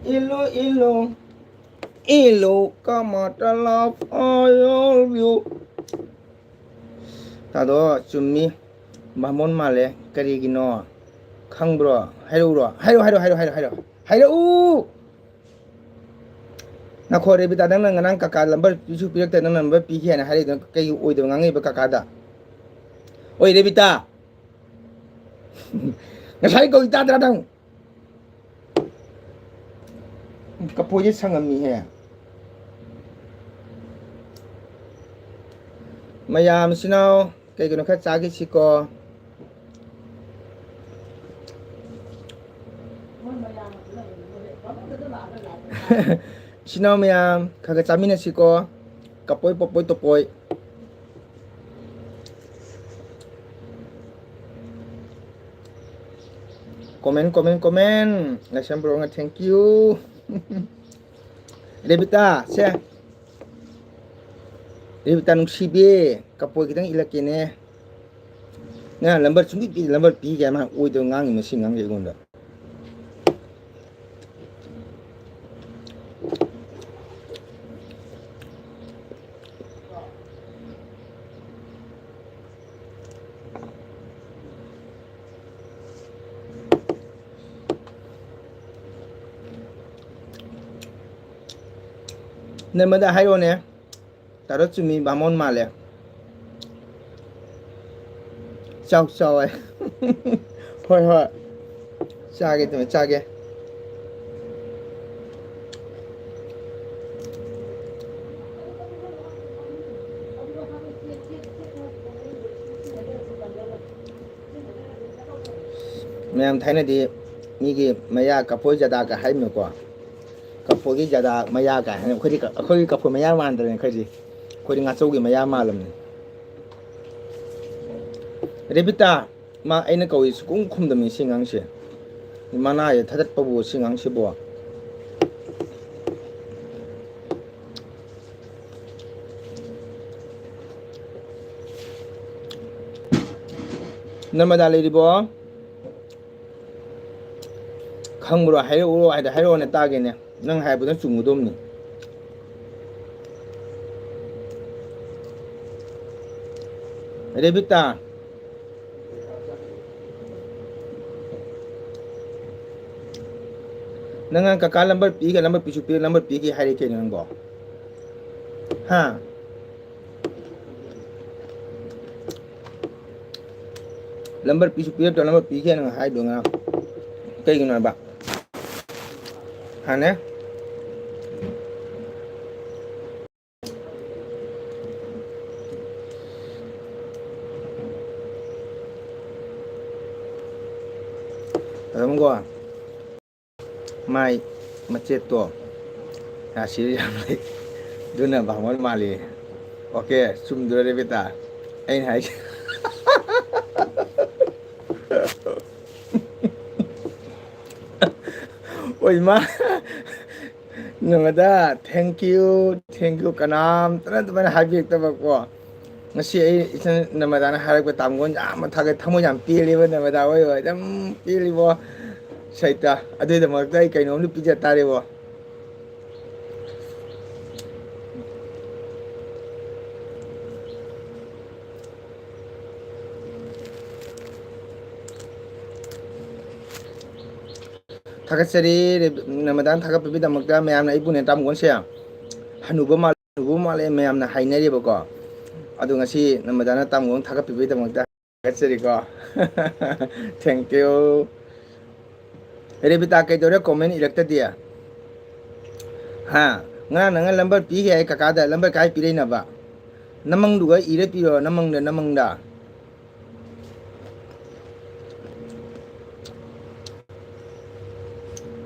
Hello, hello, hello, come out of love, I love you. ꯇꯥꯗꯣ, ꯆꯨꯝꯃꯤ꯫ ꯕꯥꯃꯣꯟ ꯃꯥꯜꯂꯦ꯫ ꯀꯔꯤꯒꯤꯅꯣ? ꯈꯪꯕ꯭ꯔꯣ? ꯍꯥꯏꯔꯛꯎꯔꯣ? ꯍꯥꯏꯔꯛꯎ, ꯍꯥꯏꯔꯛꯎ, ꯍꯥꯏꯔꯛꯎ, ꯍꯥꯏꯔꯛꯎ, ꯍꯥꯏꯔꯛꯎ! ꯉꯥꯏꯈꯣ, ꯔꯦꯕꯤꯇꯥ, ꯅꯪꯅ ꯉꯔꯥꯡ ꯀꯀꯥ ꯂꯝꯕꯔ ꯄꯤꯁꯨ ꯄꯤꯔꯛꯇ, ꯅꯪꯅ ꯂꯝꯕꯔ ꯄꯤꯈꯤ ꯍꯥꯏꯅ ꯍꯥꯏꯔꯛꯏꯗꯨꯅ ꯀꯩꯒꯤ ꯑꯣꯏꯗꯕ ꯉꯥꯡꯉꯛꯏꯕ ꯀꯀꯥꯗ? ꯑꯣꯏ ꯔꯦꯕꯤꯇꯥ, ꯉꯁꯥꯏ ꯀꯧꯏ ꯇꯥꯗ꯭ꯔꯥ ꯅꯪ? ꯀꯐꯣꯏꯁꯦ ꯁꯪꯉꯝꯃꯤꯍꯦ꯫ ꯃꯌꯥꯝ ꯏꯆꯤꯟ ꯏꯅꯥꯎ ꯀꯩ ꯀꯩꯅꯣ ꯈꯔ ꯆꯥꯈꯤꯁꯤꯀꯣ꯫ ꯏꯆꯤꯟ ꯏꯅꯥꯎ ꯃꯌꯥꯝ ꯈꯔ ꯈꯔ ꯆꯥꯃꯤꯟꯅꯁꯤꯀꯣ꯫ ꯀꯄꯣꯏ ꯄꯄꯣꯏ ꯇꯣꯄꯣꯏ꯫ Comment, comment, comment. Lesson bro, thank you. ꯔꯦꯕꯤꯇꯥ, ꯁꯦ꯫ ꯔꯦꯕꯤꯇꯥ ꯅꯨꯡꯁꯤꯕꯤ, ꯀꯄꯣꯏ ꯈꯤꯇꯪ ꯏꯜꯂꯛꯀꯦꯅꯦ꯫ ꯅꯪ ꯂꯝꯕꯔ ꯁꯨꯡꯄꯤ ꯄꯤ, ꯂꯝꯕꯔ ꯄꯤꯒꯦ ꯍꯥꯏ ꯃꯥ ꯑꯣꯏꯗꯕ ꯉꯥꯡꯉꯤ ꯃꯁꯤ ꯉꯥꯡꯁꯦ ꯑꯩꯉꯣꯟꯗ꯫ ꯅꯦꯃꯗ ꯍꯥꯏꯔꯣꯅꯦ꯫ ꯇꯥꯔꯣ ꯆꯨꯝꯃꯤ ꯕꯥꯃꯣꯟ ꯃꯥꯜꯂꯦ꯫ ꯆꯥꯎ ꯆꯥꯎ ꯍꯥꯏ꯫ ꯍꯣꯏ ꯍꯣꯏ꯫ ꯆꯥꯒꯦ ꯇꯧꯃꯦ, ꯆꯥꯒꯦ꯫ ꯃꯌꯥꯝ ꯊꯥꯏꯅꯗꯤ ꯃꯤꯒꯤ ꯃꯌꯥ ꯀꯐꯣꯏ ꯖꯗꯥꯒ ꯍꯥꯏꯔꯝꯃꯤꯀꯣ꯫ ꯀꯐꯣꯏꯒꯤ ꯖꯗꯥ ꯃꯌꯥ ꯀꯥꯏ ꯍꯥꯏꯅ ꯑꯩꯈꯣꯏꯗꯤ ꯀ-, ꯑꯩꯈꯣꯏꯒꯤ ꯀꯐꯣꯏ ꯃꯌꯥ ꯃꯥꯟꯗ꯭ꯔꯦꯅꯦ ꯑꯩꯈꯣꯏꯗꯤ꯫ ꯑꯩꯈꯣꯏꯗꯤ ꯉꯥꯆꯧꯒꯤ ꯃꯌꯥ ꯃꯥꯜꯂꯝꯅꯤ꯫ ꯔꯦꯕꯤꯇꯥ, ꯃꯥ ꯑꯩꯅ ꯀꯧꯏ ꯁꯨꯈꯨꯝ ꯈꯨꯝꯗꯕꯅꯤ ꯁꯤ ꯑꯉꯥꯡꯁꯦ꯫ ꯃꯅꯥꯁꯦ ꯊꯥꯗꯠꯄꯕꯨ ꯁꯤ ꯑꯉꯥꯡꯁꯤꯕꯨ꯫ ꯅꯔꯃꯗꯥ ꯂꯩꯔꯤꯕꯣ? ꯈꯪꯕ꯭ꯔꯣ? ꯍꯥꯏꯔꯛꯎꯔꯣ ꯍꯥꯏꯗ ꯍꯥꯏꯔꯛꯑꯣꯅꯦ ꯇꯥꯒꯦꯅꯦ꯫ ꯅꯪ ꯍꯥꯏꯕꯗ ꯆꯨꯝꯒꯗꯧꯕꯅꯤ꯫ ꯔꯦꯕꯤꯇꯥ, ꯅꯪ ꯀꯀꯥ ꯂꯝꯕꯔ ꯄꯤꯒ ꯂꯝꯕꯔ ꯄꯤꯁꯨ ꯄꯤꯔ ꯂꯝꯕꯔ ꯄꯤꯒꯦ ꯍꯥꯏꯔꯦ ꯀꯩꯅꯣ ꯅꯪꯕꯣ? ꯍꯥ? ꯂꯝꯕꯔ ꯄꯤꯁꯨ ꯄꯤꯔꯛꯇ꯭ꯔꯣ? ꯂꯝꯕꯔ ꯄꯤꯒꯦꯅ ꯍꯥꯏꯗꯣ ꯉꯔꯥꯡ꯫ ꯀꯩꯒꯤꯅꯣ ꯍꯥꯏꯕ? ꯍꯥꯟꯅ ꯑꯗꯨꯝꯀꯣ꯫ ꯃꯥꯏ ꯃꯆꯦꯠꯇꯣ ꯔꯥꯁꯤꯁꯨ ꯌꯥꯝ ꯂꯩ꯫ ꯑꯗꯨꯅ ꯕꯥꯃꯣꯟ ꯃꯥꯜꯂꯤ꯫ ꯑꯣꯀꯦ, ꯆꯨꯝꯗ꯭ꯔꯣ ꯔꯦꯕꯤꯇꯥ? ꯑꯩꯅ ꯍꯥꯏꯁꯦ꯫ ꯑꯣꯏ ꯃꯥ꯫ ꯅꯃꯗꯥ, thank you, thank you꯫ ꯀꯅꯥꯝꯇꯅ ꯑꯗꯨꯃꯥꯏꯅ ꯍꯥꯏꯕꯤꯔꯛꯇꯕꯀꯣ꯫ ꯉꯁꯤ ꯑꯩ ꯏꯆꯟ ꯅꯃꯗꯥꯅ ꯍꯥꯏꯔꯛꯄ ꯇꯥꯡꯒꯣꯟꯁꯦ ꯌꯥꯝꯅ ꯊꯥꯒꯠ-, ꯊꯃꯣꯏ ꯌꯥꯝ ꯄꯦꯜꯂꯤꯕ ꯅꯃꯗꯥ ꯍꯣꯏ ꯍꯣꯏ꯫ ꯑꯗꯨꯝ ꯄꯦꯜꯂꯤꯕꯣ꯫ ꯁꯩꯇ꯫ ꯑꯗꯨꯒꯤꯗꯃꯛꯇ ꯑꯩ ꯀꯩꯅꯣꯝꯗꯤ ꯄꯤꯖ ꯇꯥꯔꯦꯕꯣ꯫ ꯊꯥꯒꯠꯆꯔꯤ, ꯔꯦꯕꯤ-, ꯅꯃꯗꯥꯅ ꯊꯥꯒꯠꯄꯤꯕꯒꯤꯗꯃꯛꯇ꯫ ꯃꯌꯥꯝꯅ ꯑꯩꯕꯨ ꯅꯦꯇꯥꯝꯒꯣꯟꯁꯦ ꯍꯅꯨꯕ ꯃꯥꯜꯂꯦ, ꯍꯅꯨꯕ ꯃꯥꯜꯂꯦ ꯃꯌꯥꯝꯅ ꯍꯥꯏꯅꯔꯤꯕꯀꯣ꯫ ꯑꯗꯣ ꯉꯁꯤ ꯅꯃꯗꯥꯅ ꯇꯥꯝꯒꯣꯟ ꯊꯥꯒꯠꯄꯤꯕꯒꯤꯗꯃꯛꯇ ꯊꯥꯒꯠꯆꯔꯤꯀꯣ꯫ Thank you꯫ ꯔꯦꯕꯤꯇꯥ ꯀꯩꯗꯧꯔꯦ comment ꯏꯔꯛꯇꯗꯤ? ꯍꯥ? ꯉꯔꯥꯡ ꯅꯪꯅ ꯂꯝꯕꯔ ꯄꯤꯒꯦ ꯍꯥꯏ ꯀꯀꯥꯗ, ꯂꯝꯕꯔ ꯀꯥꯏ ꯄꯤꯔꯛꯏꯅꯕ? ꯅꯃꯪꯗꯨꯒ ꯏꯔ ꯄꯤꯔꯣ, ꯅꯃꯪꯗ, ꯅꯃꯪꯗ꯫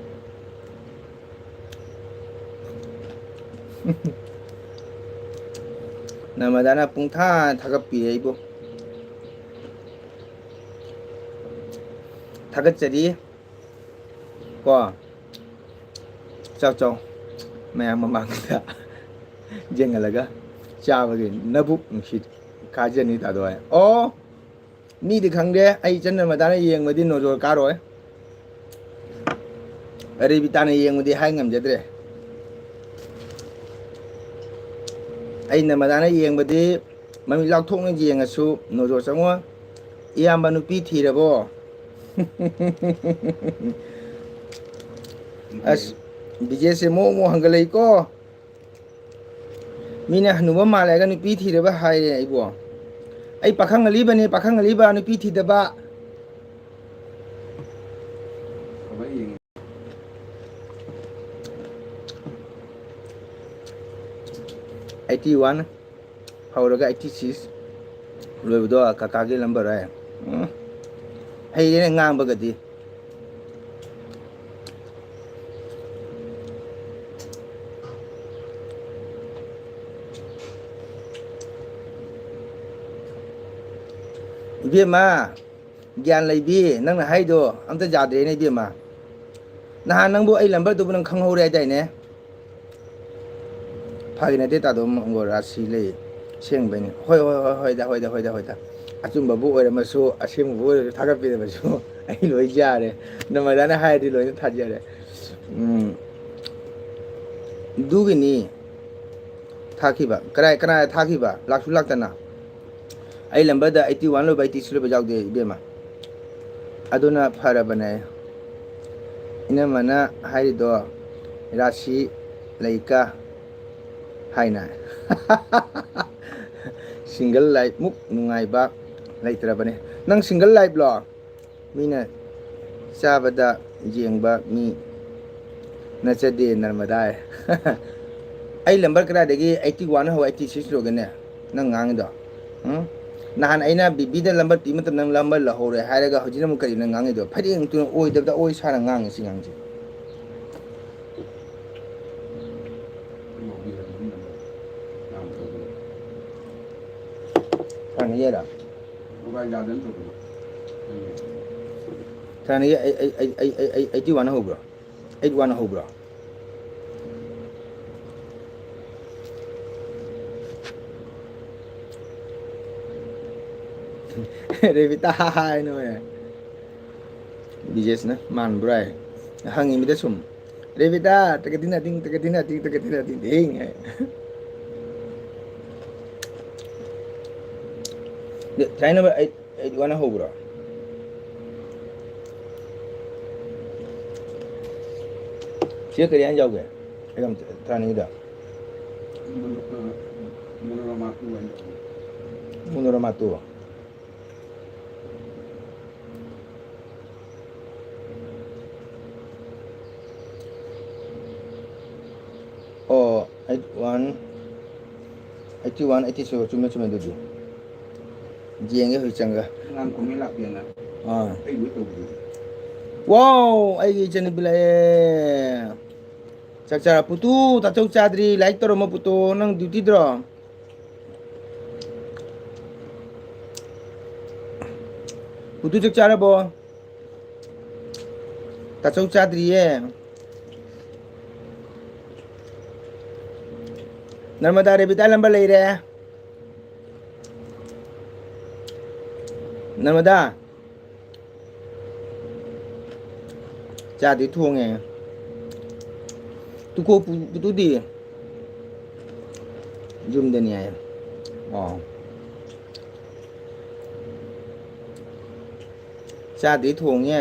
ꯅꯃꯗꯥꯅ ꯄꯨꯡꯊꯥ ꯊꯥꯒꯠꯄꯤꯔꯦ ꯑꯩꯕꯨ꯫ ꯊꯥꯒꯠꯆꯔꯤ꯫ ꯀꯣ꯫ ꯆꯥꯎ, ꯆꯥꯎ꯫ ꯃꯌꯥꯝ ꯃꯃꯥꯡꯗ ꯌꯦꯡꯍꯜꯂꯒ ꯆꯥꯕꯒꯤ ꯅꯕꯨꯛ ꯅꯨꯡꯁꯤꯠ ꯀꯥꯖꯅꯤ ꯇꯥꯗꯣ ꯍꯥꯏ꯫ ꯑꯣ! ꯃꯤꯗꯤ ꯈꯪꯗꯦ, ꯑꯩ ꯏꯆꯟ ꯅꯃꯗꯥꯅ ꯌꯦꯡꯕꯗꯤ ꯅꯣꯖꯣꯔ ꯀꯥꯔꯣꯏ꯫ ꯔꯦꯕꯤꯇꯥꯅ ꯌꯦꯡꯕꯗꯤ ꯍꯥꯏ ꯉꯝꯖꯗ꯭ꯔꯦ꯫ ꯑꯩ ꯅꯃꯗꯥꯅ ꯌꯦꯡꯕꯗꯤ ꯃꯃꯤꯠ ꯂꯥꯎꯊꯣꯛꯅ ꯌꯦꯡꯉꯁꯨ ꯅꯣꯖꯣꯔ ꯆꯪꯉꯣꯏ꯫ ꯏꯌꯥꯝꯕ ꯅꯨꯄꯤ ꯊꯤꯔꯕꯣ? ꯑꯁ, ꯕꯤꯖꯦꯁꯁꯦ ꯃꯑꯣꯡ ꯃꯑꯣꯡ ꯍꯪꯒꯠꯂꯛꯏꯀꯣ꯫ ꯃꯤꯅ ꯍꯅꯨꯕ ꯃꯥꯜꯂꯦ ꯍꯥꯏꯔꯒ ꯅꯨꯄꯤ ꯊꯤꯔꯕ ꯍꯥꯏꯔꯦ ꯑꯩꯕꯣ꯫ ꯑꯩ ꯄꯥꯈꯪ ꯑꯂꯤꯕꯅꯦ, ꯄꯥꯈꯪ ꯑꯂꯤꯕ, ꯅꯨꯄꯤ ꯊꯤꯗꯕ꯫ ꯑꯩꯠꯇꯤ ꯋꯥꯟ ꯍꯧꯔꯒ ꯑꯩꯠꯇꯤ ꯁꯤꯛꯁ ꯂꯣꯏꯕꯗꯣ ꯀꯀꯥꯒꯤ ꯂꯝꯕꯔ ꯍꯥꯏ꯫ ꯎꯝ꯫ ꯍꯩꯔꯦꯅꯦ ꯉꯥꯡꯕꯒꯗꯤ꯫ ꯏꯕꯦꯝꯃ, ꯒ꯭ꯌꯥꯟ ꯂꯩꯕꯤ, ꯅꯪꯅ ꯍꯥꯏꯗꯣ ꯑꯝꯇ ꯌꯥꯗ꯭ꯔꯦꯅꯦ ꯏꯕꯦꯝꯃ꯫ ꯅꯍꯥꯟ ꯅꯪꯕꯨ ꯑꯩ ꯂꯝꯕꯔꯗꯨꯕꯨ ꯅꯪ ꯈꯪꯍꯧꯔꯦ ꯍꯥꯏꯗꯥꯏꯅꯦ? ꯐꯥꯒꯤ ꯅꯠꯇꯦ ꯇꯥꯗꯣ ꯃꯪꯒꯣꯜ ꯔꯥꯁꯤ ꯂꯩ꯫ ꯑꯁꯦꯡꯕꯩꯅꯤ꯫ ꯍꯣꯏ, ꯍꯣꯏ, ꯍꯣꯏ, ꯍꯣꯏꯗ, ꯍꯣꯏꯗ, ꯍꯣꯏꯗ, ꯍꯣꯏꯗ꯫ ꯑꯆꯨꯝꯕꯕꯨ ꯑꯣꯏꯔꯝꯃꯁꯨ, ꯑꯁꯦꯡꯕꯕꯨ ꯑꯣꯏꯔꯁꯨ ꯊꯥꯒꯠꯄꯤꯔꯕꯁꯨ ꯑꯩ ꯂꯣꯏ ꯌꯥꯔꯦ꯫ ꯅꯃꯗꯥꯅ ꯍꯥꯏꯔꯗꯤ ꯂꯣꯏꯅ ꯊꯥꯖꯔꯦ꯫ ꯎꯝ꯫ ꯑꯗꯨꯒꯤꯅꯤ ꯊꯥꯈꯤꯕ꯫ ꯀꯅꯥ, ꯀꯅꯥ ꯊꯥꯈꯤꯕ? ꯂꯥꯛꯁꯨ ꯂꯥꯛꯇꯅ꯫ ꯑꯩ ꯂꯝꯕꯔꯗ ꯑꯩꯠꯇꯤ ꯋꯥꯟ ꯂꯣꯏꯕ, ꯑꯩꯠꯇꯤ ꯁꯤꯛꯁ ꯂꯣꯏꯕ ꯌꯥꯎꯗꯦ ꯏꯕꯦꯝꯃ꯫ ꯑꯗꯨꯅ ꯐꯔꯕꯅꯦ꯫ ꯏꯅꯝꯃꯅ ꯍꯥꯏꯔꯤꯗꯣ ꯔꯥꯁꯤ ꯂꯩꯀ ꯍꯥꯏꯅ꯫ Single life ꯃꯨꯛ ꯅꯨꯡꯉꯥꯏꯕ ꯂꯩꯇ꯭ꯔꯕꯅꯦ꯫ ꯅꯪ single life ꯂꯣ? ꯃꯤꯅ ꯆꯥꯕꯗ ꯌꯦꯡꯕ ꯃꯤ ꯅꯠꯆꯗꯦ ꯅꯔꯃꯗꯥꯏ꯫ ꯑꯩ ꯂꯝꯕꯔ ꯀꯗꯥꯏꯗꯒꯤ ꯑꯩꯠꯇꯤ ꯋꯥꯟ ꯍꯧ ꯑꯩꯠꯇꯤ ꯁꯤꯛꯁ ꯂꯣꯏꯒꯅꯦ? ꯅꯪ ꯉꯥꯡꯉꯤꯗꯣ? ꯎꯝ? ꯅꯍꯥꯟ ꯑꯩꯅ ꯕꯤꯕꯤꯗ ꯂꯝꯕꯔ ꯄꯤ ꯃꯇꯝꯗ ꯅꯪ ꯂꯝꯕꯔ ꯂꯧꯍꯧꯔꯦ ꯍꯥꯏꯔꯒ ꯍꯧꯖꯤꯛꯅ ꯑꯃꯨꯛ ꯀꯔꯤꯅꯣ ꯉꯥꯡꯉꯤꯗꯣ? ꯐꯩꯔꯦꯡ ꯇꯨꯅ ꯑꯣꯏꯗꯕꯗ ꯑꯣꯏ ꯁꯥꯅ ꯉꯥꯡꯉꯤ ꯁꯤ ꯉꯥꯡꯁꯦ꯫ ꯊꯥꯅꯤꯌꯦꯔꯥ? ꯊꯥꯅꯤꯌꯦ ꯑꯩ, ꯑꯩ, ꯑꯩꯠꯇꯤ ꯋꯥꯟ ꯍꯧꯕ꯭ꯔꯣ? ꯑꯩꯠ ꯋꯥꯟ ꯍꯧꯕ꯭ꯔꯣ? ꯔꯦꯕꯤꯇꯥ ꯍꯥꯏꯅ ꯕꯤꯖꯦꯁꯅ ꯃꯥꯟꯕ꯭ꯔꯥ ꯍꯥꯏ꯫ ꯍꯪꯉꯤꯃꯤꯗ ꯁꯨꯝ꯫ ꯔꯦꯕꯤꯇꯥ, ꯇꯀꯗꯤꯅ ꯗꯤꯡ, ꯇꯀꯗꯤꯅ ꯗꯤꯡ, ꯇꯀꯗꯤꯅ ꯗꯤꯡ, ꯗꯤꯡ ꯍꯥꯏ꯫ Try number eight, eight one ꯍꯧꯕ꯭ꯔꯣ? ꯁꯤꯗ ꯀꯔꯤ ꯍꯥꯏꯅ ꯌꯥꯎꯒꯦ? ꯑꯩ ꯑꯝꯇ ꯇ꯭ꯔꯥꯏ ꯅꯤꯡꯉꯤꯗ꯫ ꯃꯣꯅꯣꯔꯃꯥ ꯇꯨ ꯍꯥꯏꯅ ꯌꯥꯎꯒꯦ꯫ ꯎꯅꯔ ꯃꯥꯇꯨ꯫ ꯑꯣ, eight one, eighty one, eighty six, ꯆꯨꯝꯃꯦ, ꯆꯨꯝꯃꯦ ꯑꯗꯨꯗꯤ꯫ ꯌꯦꯡꯒꯦ ꯍꯧꯖꯤꯛ ꯆꯪꯉꯒ꯫ ꯑꯉꯥꯡ ꯀꯣꯃꯦꯟ ꯂꯥꯛꯇꯦꯅ ꯑꯥ꯫ ꯑꯩ ꯂꯣꯏ ꯇꯧꯕꯤꯔꯦ꯫ ꯋꯥꯎ, ꯑꯩꯒꯤ ꯏꯆꯟꯅꯨꯄꯤ ꯂꯥꯛꯑꯦ꯫ ꯆꯥꯛ ꯆꯥꯔ-, ꯄꯨꯇꯨ, ꯇꯥꯆꯧ ꯆꯥꯗ꯭ꯔꯤ꯫ ꯂꯥꯏꯛ ꯇꯧꯔꯝꯃꯣ ꯄꯨꯇꯨ, ꯅꯪ ꯗ꯭ꯌꯨꯇꯤꯗ꯭ꯔꯣ? ꯄꯨꯇꯨ ꯆꯥꯛ ꯆꯥꯔꯕꯣ? ꯇꯥꯆꯧ ꯆꯥꯗ꯭ꯔꯤꯌꯦ꯫ ꯅꯔꯃꯗꯥ ꯔꯦꯕꯤꯇꯥ ꯅꯝꯕꯔ ꯂꯩꯔꯦ꯫ ꯅꯔꯃꯗꯥ꯫ ꯆꯥꯗꯤ ꯊꯣꯡꯉꯦ꯫ ꯇꯨꯀꯣ ꯄꯨ-, ꯄꯨꯇꯨꯗꯤ? ꯌꯨꯝꯗꯅꯤ ꯍꯥꯏ꯫ ꯑꯣ꯫ ꯆꯥꯗꯤ ꯊꯣꯡꯉꯦ꯫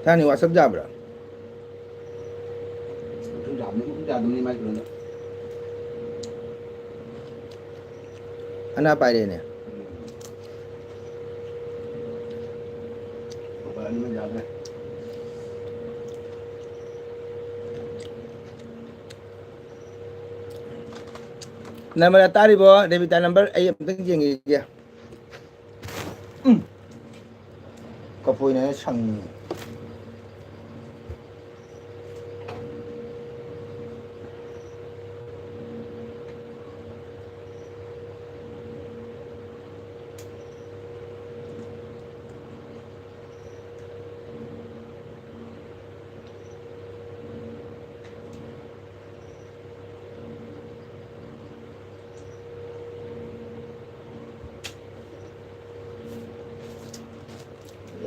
ꯊꯥꯏꯅ WhatsApp ꯌꯥꯕ꯭ꯔꯥ? ꯌꯥꯕꯅꯤ, ꯌꯥꯗꯕꯅꯤ ꯃꯥꯏ ꯀꯩꯅꯣꯗ꯫ ꯑꯅꯥ ꯄꯥꯏꯔꯦꯅꯦ꯫ ꯎꯝ꯫ ꯃꯣꯕꯥꯏꯜ ꯑꯅꯤꯃꯛ ꯌꯥꯗ꯭ꯔꯦ꯫ ꯅꯝꯕꯔ ꯇꯥꯔꯤꯕꯣ? ꯔꯦꯕꯤꯇꯥ ꯅꯝꯕꯔ ꯑꯩ ꯑꯝꯇꯪ ꯌꯦꯡꯈꯤꯒꯦ꯫ ꯎꯝ꯫ ꯀꯐꯣꯏꯅ ꯁꯪꯉꯤ꯫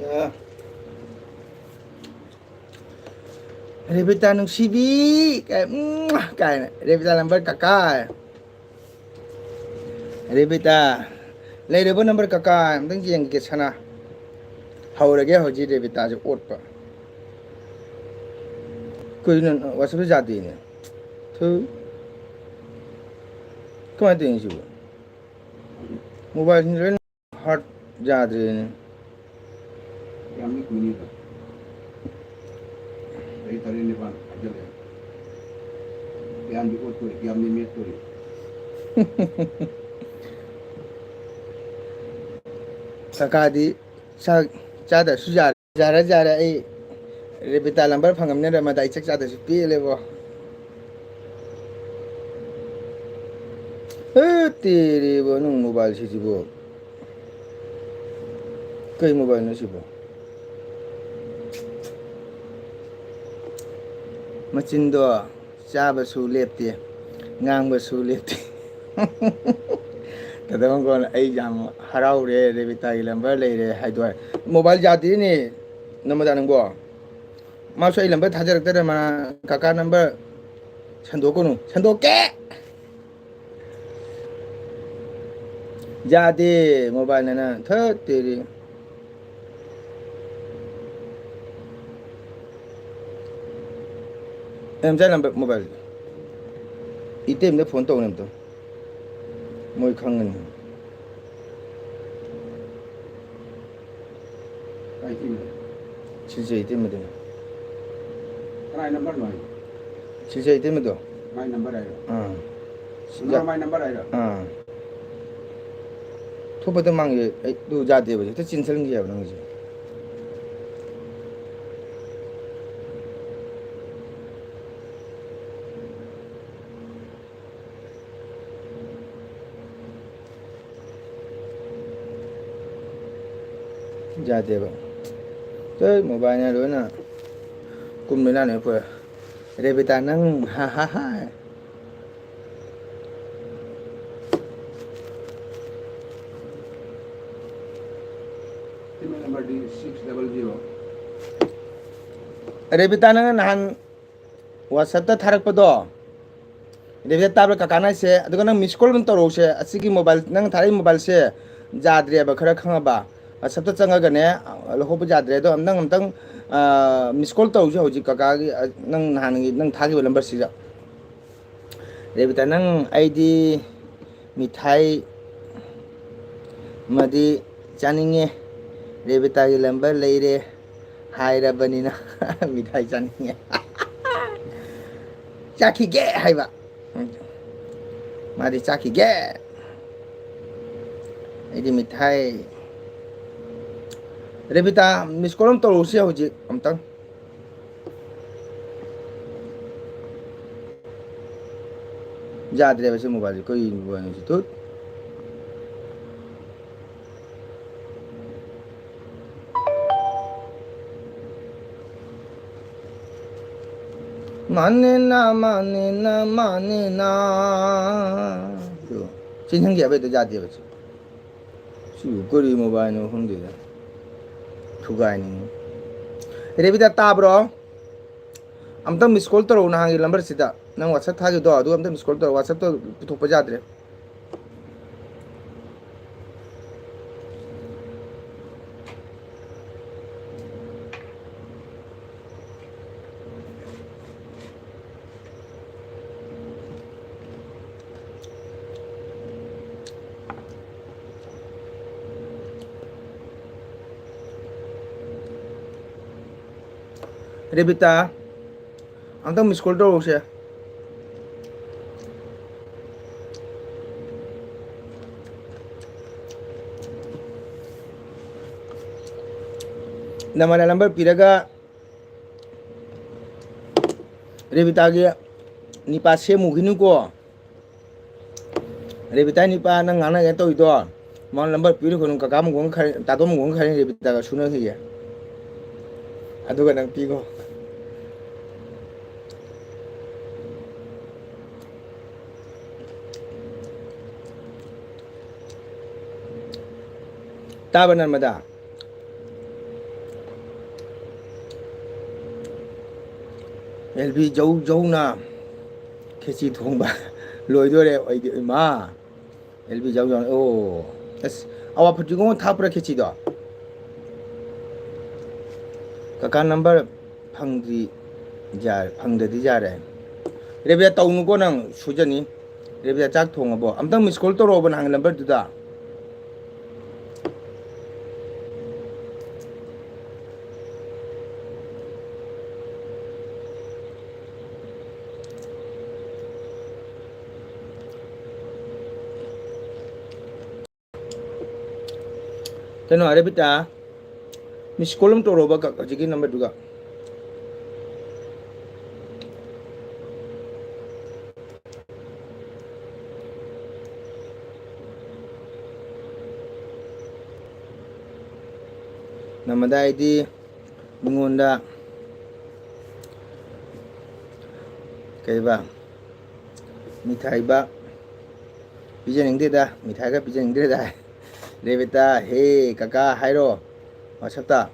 ꯌꯥ꯫ ꯔꯦꯕꯤꯇꯥ ꯅꯨꯡꯁꯤꯕꯤ ꯀꯥꯏ, ꯎꯝ, ꯀꯥꯏꯅ꯫ ꯔꯦꯕꯤꯇꯥ ꯅꯝꯕꯔ ꯀꯀꯥ꯫ ꯔꯦꯕꯤꯇꯥ, ꯂꯩꯔꯕ ꯅꯝꯕꯔ ꯀꯀꯥ ꯑꯝꯇꯪ ꯌꯦꯡꯒꯦ ꯁꯅꯥ꯫ ꯍꯧꯔꯒꯦ ꯍꯧꯖꯤꯛ ꯔꯦꯕꯤꯇꯥꯁꯦ ꯑꯣꯠꯄ꯫ ꯀꯩꯅꯣ ꯋꯥꯆꯞꯇ ꯌꯥꯗꯦꯅꯦ꯫ ꯊꯨ꯫ ꯀꯃꯥꯏꯅ ꯇꯧꯔꯤꯅꯣ ꯁꯤꯕꯨ? ꯃꯣꯕꯥꯏꯜꯁꯤꯡꯁꯦ ꯂꯣꯏꯅ ꯍꯥꯔꯠ ꯌꯥꯗ꯭ꯔꯦꯅꯦ꯫ ꯌꯥꯝꯗꯤ ꯀꯨꯏꯅꯤꯗ꯫ ꯆꯍꯤ ꯇꯔꯦꯠ ꯅꯤꯄꯥꯟ ꯍꯥꯏꯖꯜꯂꯛꯑꯦ꯫ ꯒ꯭ꯌꯥꯟꯗꯤ ꯑꯣꯠꯇꯣꯔꯤ, ꯒ꯭ꯌꯥꯟꯗꯤ ꯃꯦꯠꯇꯣꯔꯤ꯫ ꯀꯀꯥꯗꯤ ꯆꯥꯛ ꯆꯥꯗ꯭ꯔꯁꯨ ꯌꯥꯔꯦ꯫ ꯌꯥꯔꯦ, ꯌꯥꯔꯦ, ꯑꯩ ꯔꯦꯕꯤꯇꯥ ꯂꯝꯕꯔ ꯐꯪꯉꯝꯅꯤꯅ ꯃꯗꯥꯏ ꯆꯥꯛ ꯆꯥꯗ꯭ꯔꯁꯨ ꯄꯦꯜꯂꯦꯕꯣ꯫ ꯑꯦ, ꯇꯦꯔꯦꯕꯣ, ꯅꯪ ꯃꯣꯕꯥꯏꯜꯁꯤꯗꯤꯕꯣ꯫ ꯀꯩ ꯃꯣꯕꯥꯏꯜꯅꯣ ꯁꯤꯕꯣ? ꯃꯆꯤꯟꯗꯣ ꯆꯥꯕꯁꯨ ꯂꯦꯞꯇꯦ, ꯉꯥꯡꯕꯁꯨ ꯂꯦꯞꯇꯦ꯫ ꯇꯗꯃꯪꯒꯣꯟ, ꯑꯩ ꯌꯥꯝ ꯍꯔꯥꯎꯔꯦ, ꯔꯦꯕꯤꯇꯥꯒꯤ ꯂꯝꯕꯔ ꯂꯩꯔꯦ ꯍꯥꯏꯗꯣ꯫ ꯃꯣꯕꯥꯏꯜ ꯌꯥꯗꯦꯅꯦ, ꯅꯃꯗꯥ ꯅꯪꯕꯣ꯫ ꯃꯥꯁꯨ ꯑꯩ ꯂꯝꯕꯔ ꯊꯥꯖꯔꯛꯇ꯭ꯔꯦ, ꯃꯥ ꯀꯀꯥ ꯅꯝꯕꯔ ꯁꯟꯗꯣꯛꯀꯅꯨ, ꯁꯟꯗꯣꯛꯀꯦ꯫ ꯌꯥꯗꯦ, ꯃꯣꯕꯥꯏꯜꯅ ꯅꯪ ꯊꯠꯇꯦꯔꯤ꯫ ꯑꯦꯝꯆꯥ ꯅꯝꯕꯔ ꯃꯣꯕꯥꯏꯜ꯫ ꯏꯇꯩꯃꯗ ꯐꯣꯟ ꯇꯧꯅꯦ ꯑꯝꯇ꯫ ꯃꯣꯏ ꯈꯪꯒꯅꯤ꯫ ꯀꯥꯏ ꯏꯇꯩꯃꯗ? ꯁꯤꯁꯦ ꯏꯇꯩꯃꯗꯅꯤ꯫ ꯀꯅꯥꯏ ꯅꯝꯕꯔꯅꯣ ꯍꯥꯏꯁꯦ? ꯁꯤꯁꯦ ꯏꯇꯩꯃꯗꯣ꯫ ꯃꯥꯏ ꯅꯝꯕꯔ ꯍꯥꯏꯔꯣ? ꯑꯥ꯫ ꯁꯤꯗ꯫ ꯅꯝꯕꯔ ꯃꯥꯏ ꯅꯝꯕꯔ ꯍꯥꯏꯔꯣ? ꯑꯥ꯫ ꯊꯣꯛꯄꯗ ꯃꯥꯡꯒꯦ ꯑꯩ ꯑꯗꯨ ꯌꯥꯗꯦꯕ, ꯍꯦꯛꯇ ꯆꯦꯟꯁꯤꯟꯈꯤꯑꯕ ꯅꯪꯒꯤꯁꯦ꯫ ꯌꯥꯗꯦꯕ꯫ ꯇꯣꯏ ꯃꯣꯕꯥꯏꯜꯅ ꯂꯣꯏꯅ ꯀꯨꯝ ꯂꯣꯏꯅ ꯂꯣꯏ ꯄꯨꯔꯦ꯫ ꯔꯦꯕꯤꯇꯥ ꯅꯪ ꯍꯥ ꯍꯥ ꯍꯥ꯫ ꯁꯤꯝ ꯅꯝꯕꯔꯗꯤ ꯁꯤꯛꯁ ꯗꯕꯜ ꯖꯤꯔꯣ꯫ ꯔꯦꯕꯤꯇꯥ ꯅꯪꯅ ꯅꯍꯥꯟ WhatsApp-ꯇ ꯊꯥꯔꯛꯄꯗꯣ, ꯔꯦꯕꯤꯇꯥ, ꯇꯥꯕ꯭ꯔꯥ ꯀꯀꯥꯅ ꯍꯥꯏꯁꯦ? ꯑꯗꯨꯒ ꯅꯪ miss call ꯑꯗꯨꯝ ꯇꯧꯔꯛꯎꯁꯦ꯫ ꯑꯁꯤꯒꯤ mobile, ꯅꯪ ꯊꯥꯔꯛꯏ mobileꯁꯦ ꯌꯥꯗ꯭ꯔꯦꯕ, ꯈꯔ ꯈꯪꯉꯕ? WhatsAppꯇ ꯆꯪꯉꯒꯅꯦ, ꯂꯧꯍꯧꯕ ꯌꯥꯗ꯭ꯔꯦ꯫ ꯑꯗꯣ ꯅꯪ ꯑꯝꯇꯪ, ꯑ, miss call ꯇꯧꯁꯦ ꯍꯧꯖꯤꯛ ꯀꯀꯥꯒꯤ, ꯑ, ꯅꯪ ꯅꯍꯥꯟꯒꯤ ꯅꯪ ꯊꯥꯈꯤꯕ numberꯁꯤꯗ꯫ ꯔꯦꯕꯤꯇꯥ, ꯅꯪ, ꯑꯩꯗꯤ ꯃꯤꯊꯥꯏ ꯃꯗꯤ ꯆꯥꯅꯤꯡꯉꯦ꯫ ꯔꯦꯕꯤꯇꯥꯒꯤ number ꯂꯩꯔꯦ ꯍꯥꯏꯔꯕꯅꯤꯅ ꯃꯤꯊꯥꯏ ꯆꯥꯅꯤꯡꯉꯦ꯫ ꯆꯥꯈꯤꯒꯦ ꯍꯥꯏꯕ꯫ ꯃꯥꯗꯤ ꯆꯥꯈꯤꯒꯦ꯫ ꯑꯩꯗꯤ ꯃꯤꯊꯥꯏ꯫ ꯔꯦꯕꯤꯇꯥ, miss call ꯑꯃ ꯇꯧꯔꯛꯎꯁꯦ ꯍꯧꯖꯤꯛ ꯑꯝꯇꯪ꯫ ꯌꯥꯗ꯭ꯔꯦꯕ ꯁꯤ mobileꯁꯦ꯫ ꯀꯔꯤ mobileꯅꯣ ꯁꯤ? ꯇꯨꯠ꯫ ꯃꯥꯅꯦꯅ, ꯃꯥꯅꯦꯅ, ꯃꯥꯅꯦꯅ꯫ ꯁꯤ ꯅꯪꯒꯤ ꯑꯕꯦꯗꯣ ꯌꯥꯗꯦꯕ ꯁꯤ꯫ ꯁꯤꯕꯨ ꯀꯔꯤ mobileꯅꯣ ꯈꯪꯗꯦꯗ꯫ ꯊꯨꯒꯥꯏꯅꯤꯡꯉꯤ꯫ ꯔꯦꯕꯤꯇꯥ, ꯇꯥꯕ꯭ꯔꯣ? ꯑꯝꯇꯪ miss call ꯇꯧꯔꯛꯎ ꯅꯍꯥꯟꯒꯤ numberꯁꯤꯗ꯫ ꯅꯪ WhatsApp ꯊꯥꯈꯤꯕꯗꯣ ꯑꯗꯨ ꯑꯝꯇ miss call ꯇꯧꯔꯛꯎ꯫ WhatsAppꯇ ꯄꯨꯊꯣꯛꯄ ꯌꯥꯗ꯭ꯔꯦ꯫ ꯔꯦꯕꯤꯇꯥ, ꯑꯝꯇꯪ miss call ꯇꯧꯔꯛꯎꯁꯦ꯫ ꯅꯃꯥꯅ number ꯄꯤꯔꯒ ꯔꯦꯕꯤꯇꯥꯒꯤ ꯅꯤꯄꯥ ꯁꯦꯝꯃꯨꯈꯤꯅꯨꯀꯣ꯫ ꯔꯦꯕꯤꯇꯥ ꯅꯤꯄꯥ ꯅꯪ ꯉꯥꯡꯅꯒꯦ ꯇꯧꯔꯤꯗꯣ, ꯃꯥ number ꯄꯤꯔꯨꯒꯅꯨ꯫ ꯀꯀꯥ ꯃꯪꯒꯣꯜ ꯈꯔ, ꯇꯥꯇꯣ ꯃꯪꯒꯣꯜ ꯈꯔ ꯔꯦꯕꯤꯇꯥꯒ ꯁꯨꯅꯈꯤꯒꯦ꯫ ꯑꯗꯨꯒ ꯅꯪ ꯄꯤꯈꯣ꯫ ꯇꯥꯕ ꯅꯔꯃꯗꯥ? ꯑꯦꯜ ꯕꯤ ꯖꯧ ꯖꯧꯅ ꯈꯦꯆꯤ ꯊꯣꯡꯕ ꯂꯣꯏꯗꯣꯔꯦ ꯑꯩꯗꯤ꯫ ꯏꯃꯥ, ꯑꯦꯜ ꯕꯤ ꯌꯥꯎ ꯌꯥꯎ꯫ ꯑꯣ, ꯑꯁ, ꯑꯋꯥ ꯐꯗꯤꯒꯣꯝ ꯊꯥꯛꯄ꯭ꯔꯥ ꯈꯦꯆꯤꯗꯣ? ꯀꯀꯥ ꯅꯝꯕꯔ ꯐꯪꯗ꯭ꯔꯤ꯫ ꯌꯥꯔꯦ, ꯐꯪꯗ꯭ꯔꯗꯤ ꯌꯥꯔꯦ꯫ ꯔꯦꯕꯤꯌꯥ, ꯇꯧꯅꯨꯀꯣ, ꯅꯪ ꯁꯣꯏꯖꯅꯤ꯫ ꯔꯦꯕꯤꯌꯥ, ꯆꯥꯛ ꯊꯣꯡꯉꯕꯣ? ꯑꯝꯇꯪ ꯃꯤꯁ ꯀꯣꯜ ꯇꯧꯔꯛꯑꯣꯕ ꯅꯍꯥꯟꯒꯤ ꯅꯝꯕꯔꯗꯨꯗ꯫ ꯀꯩꯅꯣ, ꯔꯦꯕꯤꯇꯥ, ꯃꯤꯁ ꯀꯣꯜ ꯑꯃ ꯇꯧꯔꯛꯑꯣꯕ, ꯀꯛ-, ꯍꯧꯖꯤꯛꯀꯤ ꯅꯝꯕꯔꯗꯨꯒ꯫ ꯅꯝꯃꯗꯥꯏꯗꯤ ꯃꯤꯉꯣꯟꯗ ꯀꯩꯕ, ꯃꯤꯊꯥꯏꯕ ꯄꯤꯖꯅꯤꯡꯗꯦꯗ, ꯃꯤꯊꯥꯏꯒ ꯄꯤꯖꯅꯤꯡꯗ꯭ꯔꯦꯗ꯫ ꯔꯦꯕꯤꯇꯥ, ꯍꯦ ꯀꯀꯥ ꯍꯥꯏꯔꯣ ꯋꯥꯆꯞꯇ꯫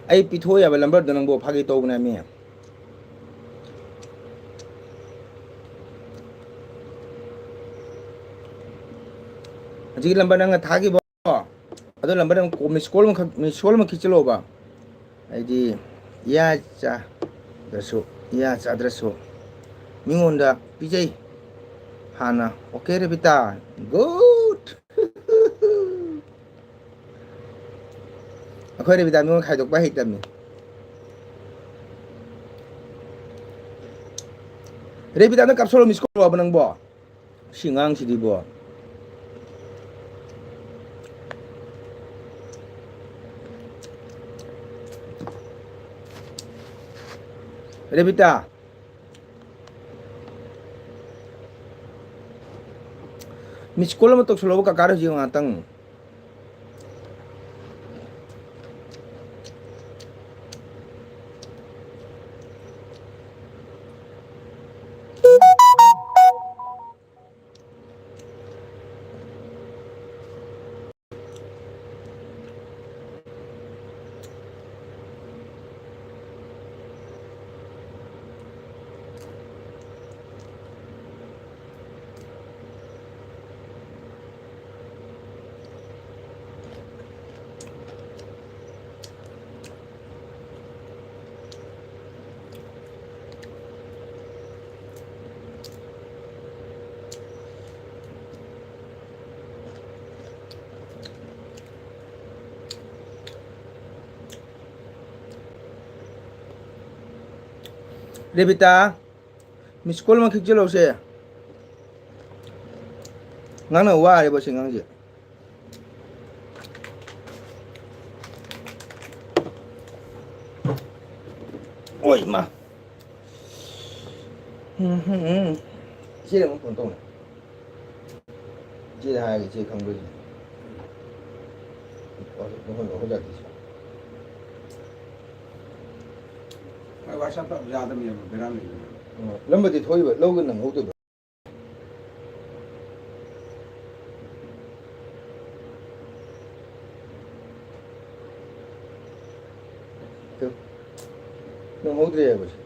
ꯑꯩ ꯄꯤꯊꯣꯛ ꯌꯥꯕ ꯅꯝꯕꯔꯗꯣ ꯅꯪꯕꯨ ꯐꯥꯒꯤ ꯇꯧꯕꯅꯦ ꯃꯤ꯫ ꯍꯧꯖꯤꯛꯀꯤ ꯅꯝꯕꯔ ꯅꯪꯅ ꯊꯥꯈꯤꯕ, ꯑꯗꯨ ꯅꯝꯕꯔꯗ ꯑꯃꯨꯛ ꯃꯤꯁ ꯀꯣꯜ ꯑꯃꯈꯛ, ꯃꯤꯁ ꯀꯣꯜ ꯑꯃ ꯈꯤꯛꯆꯜꯂꯣꯕ꯫ ꯍꯥꯏꯗꯤ, ꯏꯌꯥ ꯆꯥꯗ꯭ꯔꯁꯨ, ꯏꯌꯥ ꯆꯥꯗ꯭ꯔꯁꯨ ꯃꯤꯉꯣꯟꯗ ꯄꯤꯖꯩ ꯍꯥꯟꯅ꯫ Okay Rebita, good. ꯑꯩꯈꯣꯏ ꯔꯦꯕꯤꯇꯥ ꯃꯤꯉꯣꯟ ꯈꯥꯏꯗꯣꯛꯄ ꯍꯩꯇꯕꯅꯤ꯫ ꯔꯦꯕꯤꯇꯥꯅ ꯀꯥꯞꯁꯜꯂꯣ, ꯃꯤꯁ ꯀꯣꯜ ꯂꯥꯛꯑꯕ ꯅꯪꯕꯣ? ꯁꯤ ꯑꯉꯥꯡꯁꯤꯗꯤꯕꯣ꯫ ꯔꯦꯕꯤꯇꯥ, ꯃꯤꯁ ꯀꯣꯜ ꯑꯃ ꯇꯧꯁꯜꯂꯣꯕ ꯀꯀꯥꯗ ꯍꯧꯖꯤꯛ ꯉꯥꯛꯇꯪ꯫ ꯔꯦꯕꯤꯇꯥ, miss call ꯑꯃ ꯈꯤꯛꯆꯜꯂꯧꯁꯦ꯫ ꯉꯥꯡꯅ ꯋꯥꯔꯦꯕ ꯁꯤ ꯑꯉꯥꯡꯁꯦ꯫ ꯑꯣꯏ ꯃꯥ꯫ ꯎꯝ, ꯎꯝ, ꯎꯝ꯫ ꯏꯆꯦꯗ ꯑꯃꯨꯛ phone ꯇꯧꯅꯦ꯫ ꯏꯆꯦꯗ ꯍꯥꯏꯔꯒ ꯏꯆꯦ ꯈꯪꯕ꯭ꯔꯥ ꯌꯦꯡꯉꯣ꯫ ꯑꯩꯈꯣꯏ, ꯑꯩꯈꯣꯏ ꯖꯥꯇꯤꯁꯦ꯫ ꯃꯣꯏ WhatsApp-ꯇ ꯌꯥꯗꯕꯅꯦꯕ, ꯕꯦꯔꯥ ꯂꯩꯕꯅꯦꯕ꯫ ꯎꯝ, ꯅꯝꯕꯔꯗꯤ ꯊꯣꯛꯏꯕ, ꯂꯧꯒ ꯅꯪꯍꯧꯗꯕ꯫ ꯇꯨ, ꯅꯪꯍꯧꯗ꯭ꯔꯦ ꯍꯥꯏꯕꯁꯦ꯫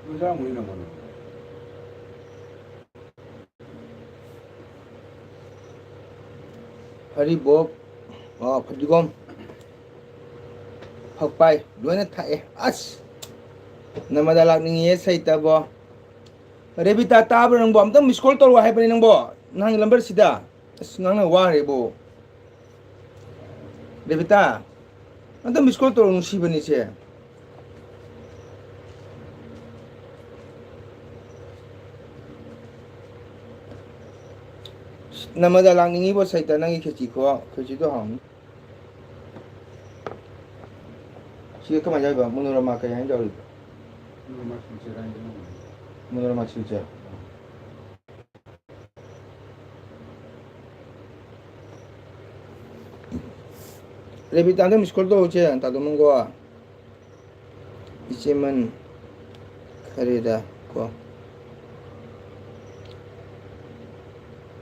ꯃꯆꯥ ꯑꯃ ꯂꯩꯔꯝꯒꯅꯤ꯫ ꯐꯔꯤꯕꯣꯞ, ꯑꯣ, ꯐꯗꯤꯒꯣꯝ, ꯐꯛꯄꯥꯏ, ꯂꯣꯏꯅ ꯊꯥꯛꯑꯦ꯫ ꯑꯁ! ꯅꯃꯗꯥ ꯂꯥꯛꯅꯤꯡꯉꯤꯌꯦ ꯁꯩꯇꯕꯣ꯫ ꯔꯦꯕꯤꯇꯥ, ꯇꯥꯕ꯭ꯔꯥ ꯅꯪꯕꯣ? ꯑꯝꯇꯪ miss call ꯇꯧꯔꯛꯑꯣ ꯍꯥꯏꯕꯅꯤ ꯅꯪꯕꯣ, ꯅꯪꯒꯤ number-ꯁꯤꯗ꯫ ꯑꯁ, ꯉꯥꯡꯅ ꯋꯥꯔꯦꯕꯣ꯫ ꯔꯦꯕꯤꯇꯥ, ꯑꯝꯇ miss call ꯇꯧꯔꯛꯑꯣ, ꯅꯨꯡꯁꯤꯕꯅꯤꯁꯦ꯫ ꯅꯃꯗꯥ ꯂꯥꯛꯅꯤꯡꯉꯤꯕꯣ ꯁꯩꯇ, ꯅꯪꯒꯤ ꯈꯦꯆꯤ ꯈꯨꯍꯥꯎ, ꯈꯦꯆꯤꯗꯣ ꯍꯥꯎꯅꯤ꯫ ꯁꯤꯒ ꯀꯃꯥꯏꯅ ꯌꯥꯎꯔꯤꯕ? ꯃꯣꯅꯣꯔꯃꯥ ꯀꯩ ꯍꯥꯏꯅ ꯌꯥꯎꯔꯤꯕ? ꯃꯣꯅꯣꯔꯃꯥ ꯁꯤꯜꯆꯔ ꯍꯥꯏꯅ ꯌꯥꯎꯔꯤꯕ꯫ ꯃꯣꯅꯣꯔꯃꯥ ꯁꯤꯜꯆꯔ꯫ ꯔꯦꯕꯤꯇꯥꯗ miss call ꯇꯧꯔꯛꯁꯦ, ꯇꯥꯗꯣ ꯅꯪꯀꯣ꯫ ꯏꯆꯦꯃꯟ ꯈꯔꯦꯗ ꯀꯣ꯫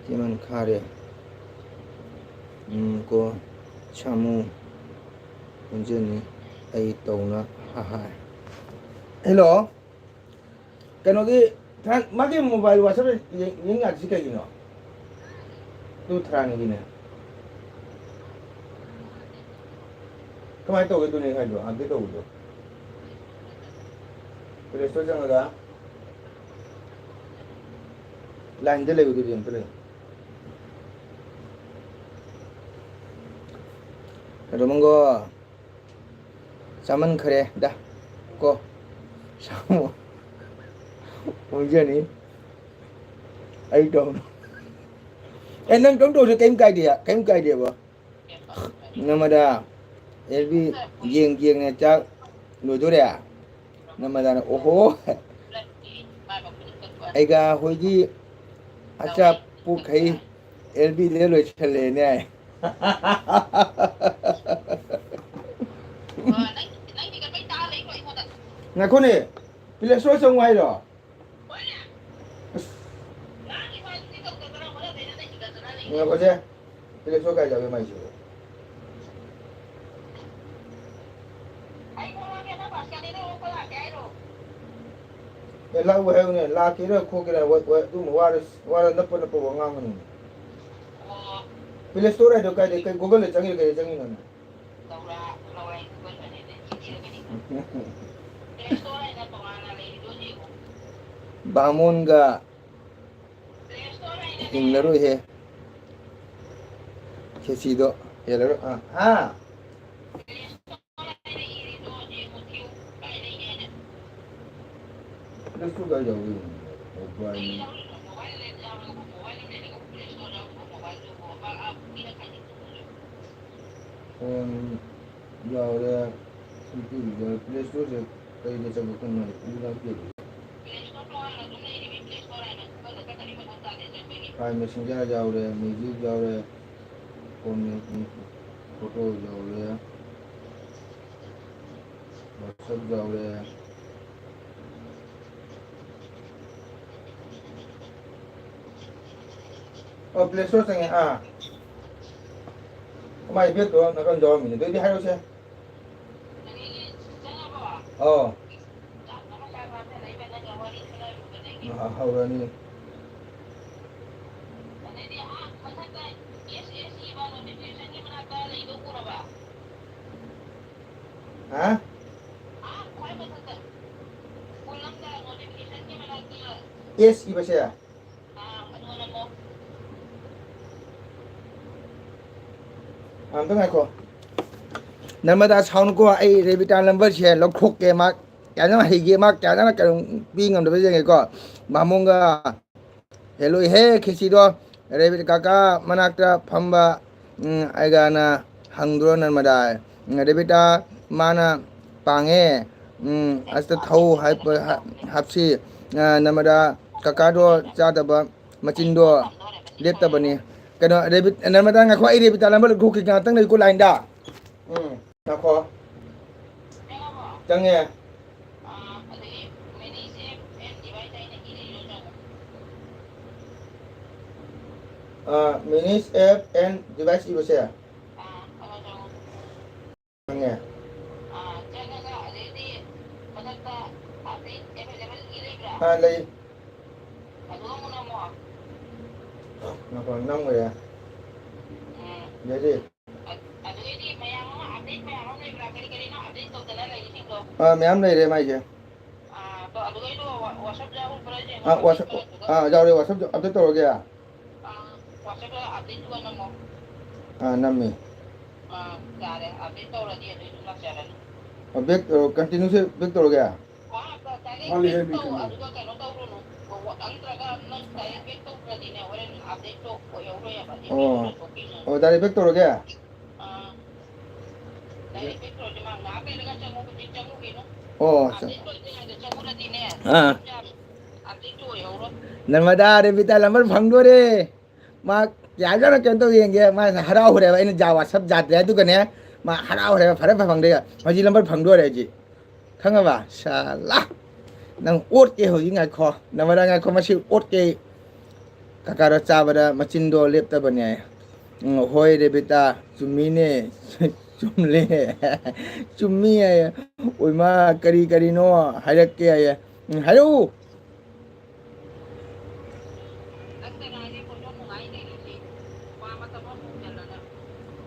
ꯏꯆꯦꯃꯟ ꯈꯥꯔꯦ꯫ ꯎꯝ, ꯀꯣ꯫ ꯁꯥꯃꯨ꯫ ꯑꯣꯟꯖꯅꯤ ꯑꯩ ꯇꯧꯅ ꯍꯥꯍꯥꯏ꯫ Hello꯫ ꯀꯩꯅꯣꯒꯤ ꯊꯥ-, ꯃꯥꯒꯤ mobile WhatsApp ꯌꯦꯡ-, ꯌꯦꯡ ꯌꯥꯗ꯭ꯔꯤꯁꯤ ꯀꯩꯒꯤꯅꯣ? ꯇꯨ ꯊꯥꯔꯥꯅꯤꯒꯤꯅꯦ꯫ ꯀꯃꯥꯏꯅ ꯇꯧꯒꯦ ꯑꯗꯨꯅꯦ ꯍꯥꯏꯗꯣ, update ꯇꯧꯕꯗꯣ? Play Store ꯆꯪꯉꯒ line-ꯗ ꯂꯩꯕꯗꯨꯗꯤ ꯑꯝꯇ ꯂꯩ꯫ ꯔꯣꯃꯟꯒꯣ, ꯆꯥꯃꯟꯈ꯭ꯔꯦ ꯗ ꯀꯣ꯫ ꯁꯥꯃꯨ ꯑꯣꯟꯖꯅꯤ꯫ ꯑꯩ ꯇꯧꯅꯨ꯫ ꯑꯦ, ꯅꯪ ꯇꯧ ꯇꯧꯁꯨ ꯀꯩꯝ ꯀꯥꯏꯗꯦ, ꯀꯩꯝ ꯀꯥꯏꯗꯦꯕ꯫ ꯅꯃꯗ ꯑꯦꯜ ꯕꯤ ꯌꯦꯡ ꯌꯦꯡꯅ ꯆꯥꯛ ꯂꯣꯏꯗꯣꯔꯦ꯫ ꯅꯃꯗꯅ ꯑꯣꯍꯣ꯫ ꯑꯩꯒ ꯍꯣꯏꯒꯤ ꯑꯆꯥꯄꯣꯠꯈꯩ ꯑꯦꯜ ꯕꯤꯗ ꯂꯣꯏꯁꯜꯂꯦꯅꯦ꯫ ꯉꯥꯏꯈꯣꯅꯦ, ꯄ꯭ꯂꯦ ꯁ꯭ꯇꯣꯔ ꯆꯪꯉꯨ ꯍꯥꯏꯔꯣ? ꯑꯁ꯫ ꯉꯥꯏꯈꯣꯁꯦ, ꯄ꯭ꯂꯦ ꯁ꯭ꯇꯣꯔ ꯀꯥꯏ ꯌꯥꯎꯒꯦ ꯃꯥꯏꯁꯤꯕꯣ? ꯑꯦ, ꯂꯥꯛꯎ ꯍꯥꯏꯌꯨꯅꯦ, ꯂꯥꯛꯀꯦꯔꯥ ꯈꯣꯠꯀꯦꯔꯥ, ꯋꯥ-, ꯋꯥ-, ꯑꯗꯨꯝ ꯋꯥꯔ, ꯋꯥꯔ ꯅꯞꯄ ꯅꯞꯄ ꯋꯥ ꯉꯥꯡꯒꯅꯨꯅꯦ꯫ ꯄ꯭ꯂꯦ ꯁ꯭ꯇꯣꯔ ꯍꯥꯏꯗꯣ ꯀꯥꯏꯗꯩ, ꯀꯩ Google ꯗ ꯆꯪꯉꯤꯔꯣ, ꯀꯩꯗ ꯆꯪꯉꯤꯅꯣꯅꯦ? ꯕꯥꯃꯣꯟꯒ ꯍꯤꯡꯂꯔꯣꯏꯍꯦ꯫ ꯈꯦꯆꯤꯗꯣ ꯍꯦꯜꯂꯔꯣꯏ꯫ ꯑꯥ, ꯍꯥ? ꯄ꯭ꯂꯦ ꯁ꯭ꯇꯣꯔ ꯀꯥꯏ ꯌꯥꯎꯒꯦ? ꯃꯣꯕꯥꯏꯜ꯫ ꯐꯣꯟ ꯌꯥꯎꯔꯦ, ꯌꯨꯇ꯭ꯌꯨꯕ ꯌꯥꯎꯔꯦ, ꯄ꯭ꯂꯦ ꯁ꯭ꯇꯣꯔꯁꯦ ꯀꯩꯗ ꯆꯪꯉꯛꯄꯅꯣ ꯎ ꯂꯥꯛꯇꯦ꯫ ꯐꯥꯏꯜ ꯃꯦꯁꯦꯟꯖꯔ ꯌꯥꯎꯔꯦ, ꯃ꯭ꯌꯨꯖꯤꯛ ꯌꯥꯎꯔꯦ, ꯐꯣꯟ, ꯐꯣꯇꯣ ꯌꯥꯎꯔꯦ, ꯋꯥꯆꯞ ꯌꯥꯎꯔꯦ꯫ ꯑꯣ, ꯄ꯭ꯂꯦ ꯁ꯭ꯇꯣꯔ ꯆꯪꯉꯦ꯫ ꯑꯥ, ꯃꯥꯏ ꯕꯦꯛꯇꯣ ꯅꯥꯀꯟ ꯌꯥꯎꯔꯝꯃꯤꯅꯦ꯫ ꯑꯗꯨꯗꯤ ꯍꯥꯏꯔꯛꯎꯁꯦ꯫ ꯑꯣ꯫ ꯑ, ꯍꯧꯔꯅꯤ꯫ ꯍꯥ? ꯑꯦꯁ ꯏꯕꯁꯦ? ꯑꯝꯇ ꯉꯥꯏꯈꯣ꯫ ꯅꯔꯃꯗꯥ ꯁꯥꯎꯅꯨꯀꯣ, ꯑꯩ ꯔꯦꯕꯤꯇꯥ ꯅꯝꯕꯔꯁꯦ ꯂꯧꯊꯣꯛꯀꯦ, ꯃꯥ ꯀꯌꯥꯗꯅ ꯍꯩꯒꯦ, ꯃꯥ ꯀꯌꯥꯗꯅ ꯀꯩꯅꯣ ꯄꯤ ꯉꯝꯗꯕ ꯌꯦꯡꯒꯦꯀꯣ꯫ ꯃꯥꯃꯣꯡꯒ ꯍꯦꯜꯂꯣꯏꯍꯦ ꯈꯦꯆꯤꯗꯣ꯫ ꯔꯦꯕꯤꯇꯥ ꯀꯥꯀꯥ ꯃꯅꯥꯛꯇ ꯐꯝꯕ, ꯎꯝ, ꯑꯩꯒꯅ ꯍꯪꯗ꯭ꯔꯣ ꯅꯔꯃꯗꯥ? ꯎꯝ, ꯔꯦꯕꯤꯇꯥ ꯃꯥꯅ ꯄꯥꯡꯉꯦ꯫ ꯎꯝ, ꯑꯁꯤꯗ ꯊꯧ ꯍꯥꯏ-, ꯍꯥ-, ꯍꯥꯞꯁꯤ꯫ ꯑ, ꯅꯔꯃꯗꯥ ꯀꯥꯀꯥꯗꯣ ꯆꯥꯗꯕ ꯃꯆꯤꯟꯗꯣ ꯂꯦꯞꯇꯕꯅꯤ꯫ ꯀꯩꯅꯣ, ꯔꯦꯕꯤꯠ-, ꯅꯔꯃꯗꯥ, ꯉꯥꯏꯈꯣ, ꯑꯩ ꯔꯦꯕꯤꯇꯥ ꯅꯝꯕꯔ ꯂꯧꯊꯣꯛꯈꯤꯒꯦ, ꯉꯥꯛꯇꯪ ꯂꯩꯀꯣ ꯂꯥꯏꯟꯗ꯫ ꯎꯝ, ꯉꯥꯏꯈꯣ꯫ ꯆꯪꯉꯦ꯫ ꯑ, manage app and device ꯏꯕꯁꯦ꯫ ꯆꯪꯉꯦ꯫ ꯑꯥ, ꯂꯩ꯫ ꯉꯥꯏꯈꯣ, ꯅꯝꯈ꯭ꯔꯦ꯫ ꯌꯥꯏꯔꯤ꯫ ꯑꯥ, ꯃꯌꯥꯝ ꯂꯩꯔꯦ ꯃꯥꯏꯁꯦ꯫ ꯑꯥ, WhatsApp, ꯑꯥ, ꯌꯥꯎꯔꯦ, WhatsApp update ꯇꯧꯔꯒꯦ꯫ ꯑꯥ, ꯅꯝꯃꯤ꯫ ꯑꯥ, back, ꯑ, continue ꯁꯦ back ꯇꯧꯔꯒꯦ? ꯋꯥꯠꯂꯤꯍꯦ, ꯃꯤ ꯀꯩꯅꯣ꯫ ꯑꯣ꯫ ꯑꯣ, direct back ꯇꯧꯔꯒꯦ? ꯑꯣ, ꯑꯠꯆꯥ꯫ ꯑꯥ꯫ ꯅꯔꯃꯗꯥ, ꯔꯦꯕꯤꯇꯥ ꯅꯝꯕꯔ ꯐꯪꯗꯣꯔꯦ꯫ ꯃꯥ ꯌꯥꯖꯔ ꯀꯩꯅꯣ ꯇꯧ ꯌꯦꯡꯒꯦ꯫ ꯃꯥ ꯍꯔꯥꯎꯈ꯭ꯔꯦꯕ, ꯑꯩꯅ ꯖꯥ WhatsApp ꯖꯥꯗ꯭ꯔꯦ꯫ ꯑꯗꯨꯒꯅꯦ, ꯃꯥ ꯍꯔꯥꯎꯈ꯭ꯔꯦꯕ, ꯐꯔꯦ, ꯐꯔꯦ, ꯐꯪꯗ꯭ꯔꯦ꯫ ꯍꯧꯖꯤꯛ ꯅꯝꯕꯔ ꯐꯪꯗꯣꯔꯦ ꯍꯧꯖꯤꯛ꯫ ꯈꯪꯉꯕ? ꯁꯥꯂꯥ! ꯅꯪ ꯑꯣꯠꯀꯦ ꯍꯧꯖꯤꯛ, ꯉꯥꯏꯈꯣ꯫ ꯅꯔꯃꯗꯥ, ꯉꯥꯏꯈꯣ, ꯃꯁꯤ ꯑꯣꯠꯀꯦ꯫ ꯀꯀꯥꯔꯣ ꯆꯥꯕꯗ ꯃꯆꯤꯟꯗꯣ ꯂꯦꯞꯇꯕꯅꯦ꯫ ꯎꯝ, ꯍꯣꯏ ꯔꯦꯕꯤꯇꯥ, ꯆꯨꯝꯃꯤꯅꯦ꯫ ꯆꯨꯝꯂꯦ꯫ ꯆꯨꯝꯃꯤ ꯍꯥꯏꯌꯦ꯫ ꯑꯣꯏꯃꯥ, ꯀꯔꯤ ꯀꯔꯤꯅꯣ ꯍꯥꯏꯔꯛꯀꯦ ꯍꯥꯏꯌꯦ꯫ ꯎꯝ, ꯍꯥꯏꯔꯛꯎ꯫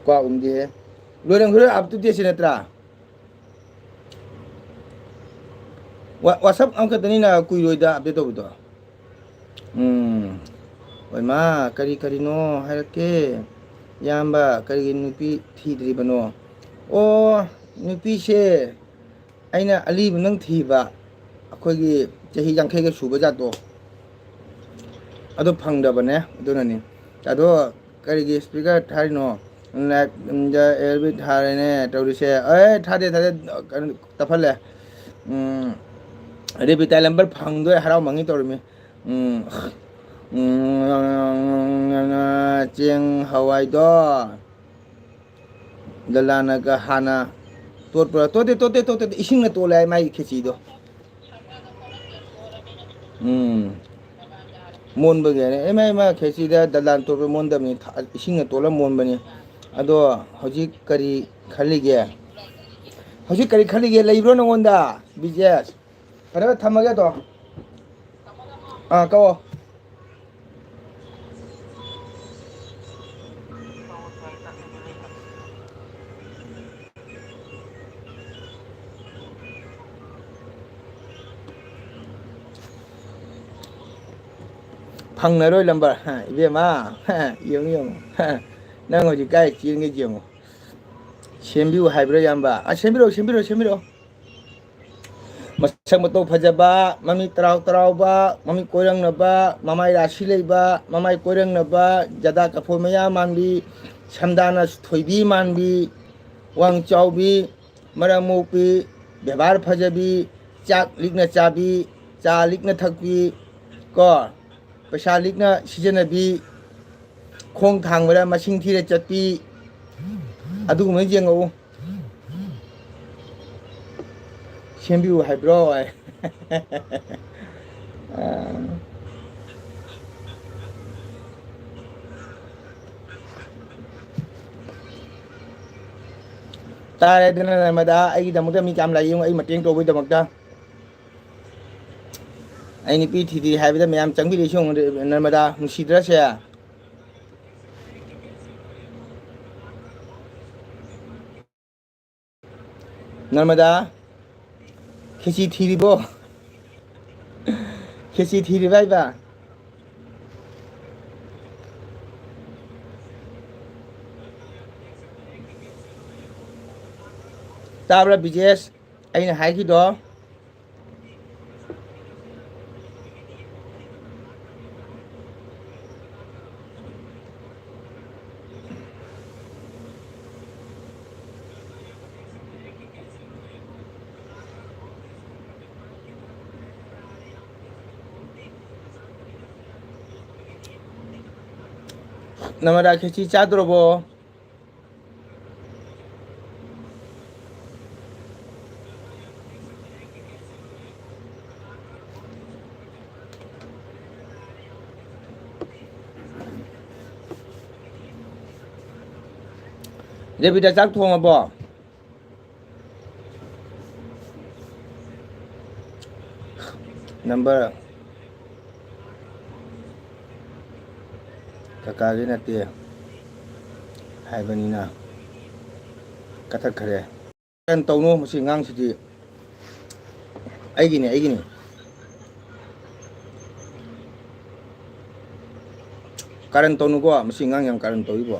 ꯀ꯭ꯋꯥ ꯎꯝꯗꯦꯍꯦ꯫ ꯂꯣꯏꯔꯝꯈꯤꯔꯣꯏ, up to date ꯁꯤ ꯅꯠꯇ꯭ꯔꯥ? ꯋꯥ-, WhatsApp ꯑꯃꯈꯛꯇꯅꯤꯅ ꯀꯨꯏꯔꯣꯏꯗ update ꯇꯧꯕꯗꯣ꯫ ꯎꯝ꯫ ꯍꯣꯏ ꯃꯥ, ꯀꯔꯤ ꯀꯔꯤꯅꯣ ꯍꯥꯏꯔꯛꯀꯦ? ꯏꯌꯥꯝꯕ, ꯀꯔꯤꯒꯤ ꯅꯨꯄꯤ ꯊꯤꯗ꯭ꯔꯤꯕꯅꯣ? ꯑꯣ, ꯅꯨꯄꯤꯁꯦ ꯑꯩꯅ ꯑꯂꯤꯕ ꯅꯪ ꯊꯤꯕ, ꯑꯩꯈꯣꯏꯒꯤ ꯆꯍꯤ ꯌꯥꯡꯈꯩꯒ ꯁꯨꯕ ꯖꯥꯠꯇꯣ, ꯑꯗꯨ ꯐꯪꯗꯕꯅꯦ, ꯑꯗꯨꯅꯅꯤ꯫ ꯑꯗꯣ ꯀꯔꯤꯒꯤ ꯏꯁꯄꯤꯀꯔ ꯊꯥꯔꯤꯅꯣ? ꯂꯥꯏꯛ, ꯎꯝ, ꯗ ꯑꯦꯜꯕꯤ ꯊꯥꯔꯦꯅꯦ ꯇꯧꯔꯤꯁꯦ꯫ ꯑꯦ, ꯊꯥꯗꯦ, ꯊꯥꯗꯦ, ꯀꯩꯅꯣ, ꯇꯞꯍꯜꯂꯦ꯫ ꯎꯝ, ꯔꯦꯕꯤꯇꯥꯏ ꯂꯝꯕꯔ ꯐꯪꯗꯣꯏ ꯍꯔꯥꯎ ꯃꯪꯉꯤ ꯇꯧꯔꯤꯃꯤ꯫ ꯎꯝ, ꯎꯝ, ꯆꯦꯡ ꯍꯋꯥꯏꯗꯣ ꯗꯂꯥꯅꯒ ꯍꯥꯟꯅ ꯇꯣꯠꯄ꯭ꯔꯥ? ꯇꯣꯠꯇꯦ, ꯇꯣꯠꯇꯦ, ꯇꯣꯠꯇꯦ, ꯏꯁꯤꯡꯅ ꯇꯣꯠꯂꯦ ꯍꯥꯏ ꯃꯥꯒꯤ ꯈꯦꯆꯤꯗꯣ꯫ ꯎꯝ꯫ ꯃꯣꯟꯕꯒꯤꯅꯦ꯫ ꯏꯃꯥ, ꯏꯃꯥ, ꯈꯦꯆꯤꯗ ꯗꯂꯥꯟ ꯇꯣꯠꯄ ꯃꯣꯟꯗꯕꯅꯤ, ꯊ-, ꯏꯁꯤꯡꯅ ꯇꯣꯠꯂ ꯃꯣꯟꯕꯅꯤ꯫ ꯑꯗꯣ ꯍꯧꯖꯤꯛ ꯀꯔꯤ ꯈꯜꯂꯤꯒꯦ? ꯍꯧꯖꯤꯛ ꯀꯔꯤ ꯈꯜꯂꯤꯒꯦ? ꯂꯩꯕ꯭ꯔꯣ ꯅꯉꯣꯟꯗ, ꯕꯤꯖꯦꯁ? ꯐꯔꯦ, ꯊꯝꯃꯒꯦ ꯑꯗꯣ꯫ ꯑꯥ, ꯀꯛꯑꯣ꯫ ꯐꯪꯅꯔꯣꯏ ꯂꯝꯕꯔ꯫ ꯍꯥ, ꯏꯕꯦꯝꯃ, ꯍꯥ, ꯌꯦꯡꯉꯨ, ꯌꯦꯡꯉꯨ꯫ ꯍꯥ, ꯅꯪ ꯍꯧꯖꯤꯛ ꯀꯥꯏ ꯆꯦꯟꯒꯦ ꯌꯦꯡꯉꯨ꯫ ꯁꯦꯝꯕꯤꯌꯨ ꯍꯥꯏꯕ꯭ꯔꯥ, ꯏꯌꯥꯝꯕ? ꯑ, ꯁꯦꯝꯕꯤꯔꯛꯑꯣ, ꯁꯦꯝꯕꯤꯔꯛꯑꯣ, ꯁꯦꯝꯕꯤꯔꯛꯑꯣ꯫ ꯃꯁꯛ ꯃꯇꯧ ꯐꯖꯕ, ꯃꯃꯤꯠ ꯇꯔꯥꯎ ꯇꯔꯥꯎꯕ, ꯃꯃꯤꯠ ꯀꯣꯏꯔꯪꯅꯕ, ꯃꯃꯥꯏ ꯔꯥꯁꯤ ꯂꯩꯕ, ꯃꯃꯥꯏ ꯀꯣꯏꯔꯪꯅꯕ, ꯖꯗꯥ ꯀꯐꯣꯏ ꯃꯌꯥ ꯃꯥꯟꯕꯤ, ꯁꯝꯗꯥꯅ ꯊꯣꯏꯕꯤ ꯃꯥꯟꯕꯤ, ꯋꯥꯡ ꯆꯥꯎꯕꯤ, ꯃꯔꯝ ꯃꯣꯛꯄꯤ, ꯕꯦꯕꯥꯔ ꯐꯖꯕꯤ, ꯆꯥꯛ ꯂꯤꯛꯅ ꯆꯥꯕꯤ, ꯆꯥ ꯂꯤꯛꯅ ꯊꯛꯄꯤ, ꯀꯣ, ꯄꯩꯁꯥ ꯂꯤꯛꯅ ꯁꯤꯖꯤꯟꯅꯕꯤ, ꯈꯣꯡ ꯊꯥꯡꯕꯗ ꯃꯁꯤꯡ ꯊꯤꯔ ꯆꯠꯄꯤ, ꯑꯗꯨꯒꯨꯝꯕ ꯌꯦꯡꯉꯛꯎ꯫ ꯁꯦꯝꯕꯤꯌꯨ ꯍꯥꯏꯕ꯭ꯔꯣ? ꯇꯥꯔꯦꯗꯅ, ꯅꯔꯃꯗꯥ, ꯑꯩꯒꯤꯗꯃꯛꯇ ꯃꯤ ꯀꯌꯥꯝ ꯂꯥꯛꯏ ꯌꯦꯡꯉꯨ, ꯑꯩ ꯃꯇꯦꯡ ꯇꯧꯕꯒꯤꯗꯃꯛꯇ꯫ ꯑꯩ ꯅꯨꯄꯤ ꯊꯤꯗ꯭ꯔꯤ ꯍꯥꯏꯕꯗ ꯃꯌꯥꯝ ꯆꯪꯕꯤꯔꯛꯏꯁꯤ ꯌꯦꯡꯉꯨ, ꯅꯔꯃꯗꯥ, ꯅꯨꯡꯁꯤꯗ꯭ꯔꯁꯦ? ꯅꯔꯃꯗꯥ, ꯈꯦꯆꯤ ꯊꯤꯔꯤꯕꯣ? ꯈꯦꯆꯤ ꯊꯤꯔꯤꯕ ꯍꯥꯏꯕ? ꯇꯥꯕ꯭ꯔꯥ, ꯕꯤꯖꯦꯁ? ꯑꯩꯅ ꯍꯥꯏꯈꯤꯗꯣ꯫ ꯅꯃꯗꯥ ꯈꯦꯆꯤ ꯆꯥꯗ꯭ꯔꯣꯕꯣ? ꯗꯦꯕꯤꯗ, ꯆꯥꯛ ꯊꯣꯡꯉꯕꯣ? ꯅꯝꯕꯔ ꯀꯀꯥꯒꯤ ꯅꯠꯇꯦ ꯍꯥꯏꯕꯅꯤꯅ ꯀꯛꯊꯠꯈ꯭ꯔꯦ꯫ ꯀꯔꯟ ꯇꯧꯅꯨ, ꯃꯁꯤ ꯑꯉꯥꯡꯁꯤꯗꯤ ꯑꯩꯒꯤꯅꯤ, ꯑꯩꯒꯤꯅꯤ꯫ ꯀꯔꯟ ꯇꯧꯅꯨꯀꯣ, ꯃꯁꯤ ꯑꯉꯥꯡ ꯌꯥꯝ ꯀꯔꯟ ꯇꯧꯏꯕꯣ꯫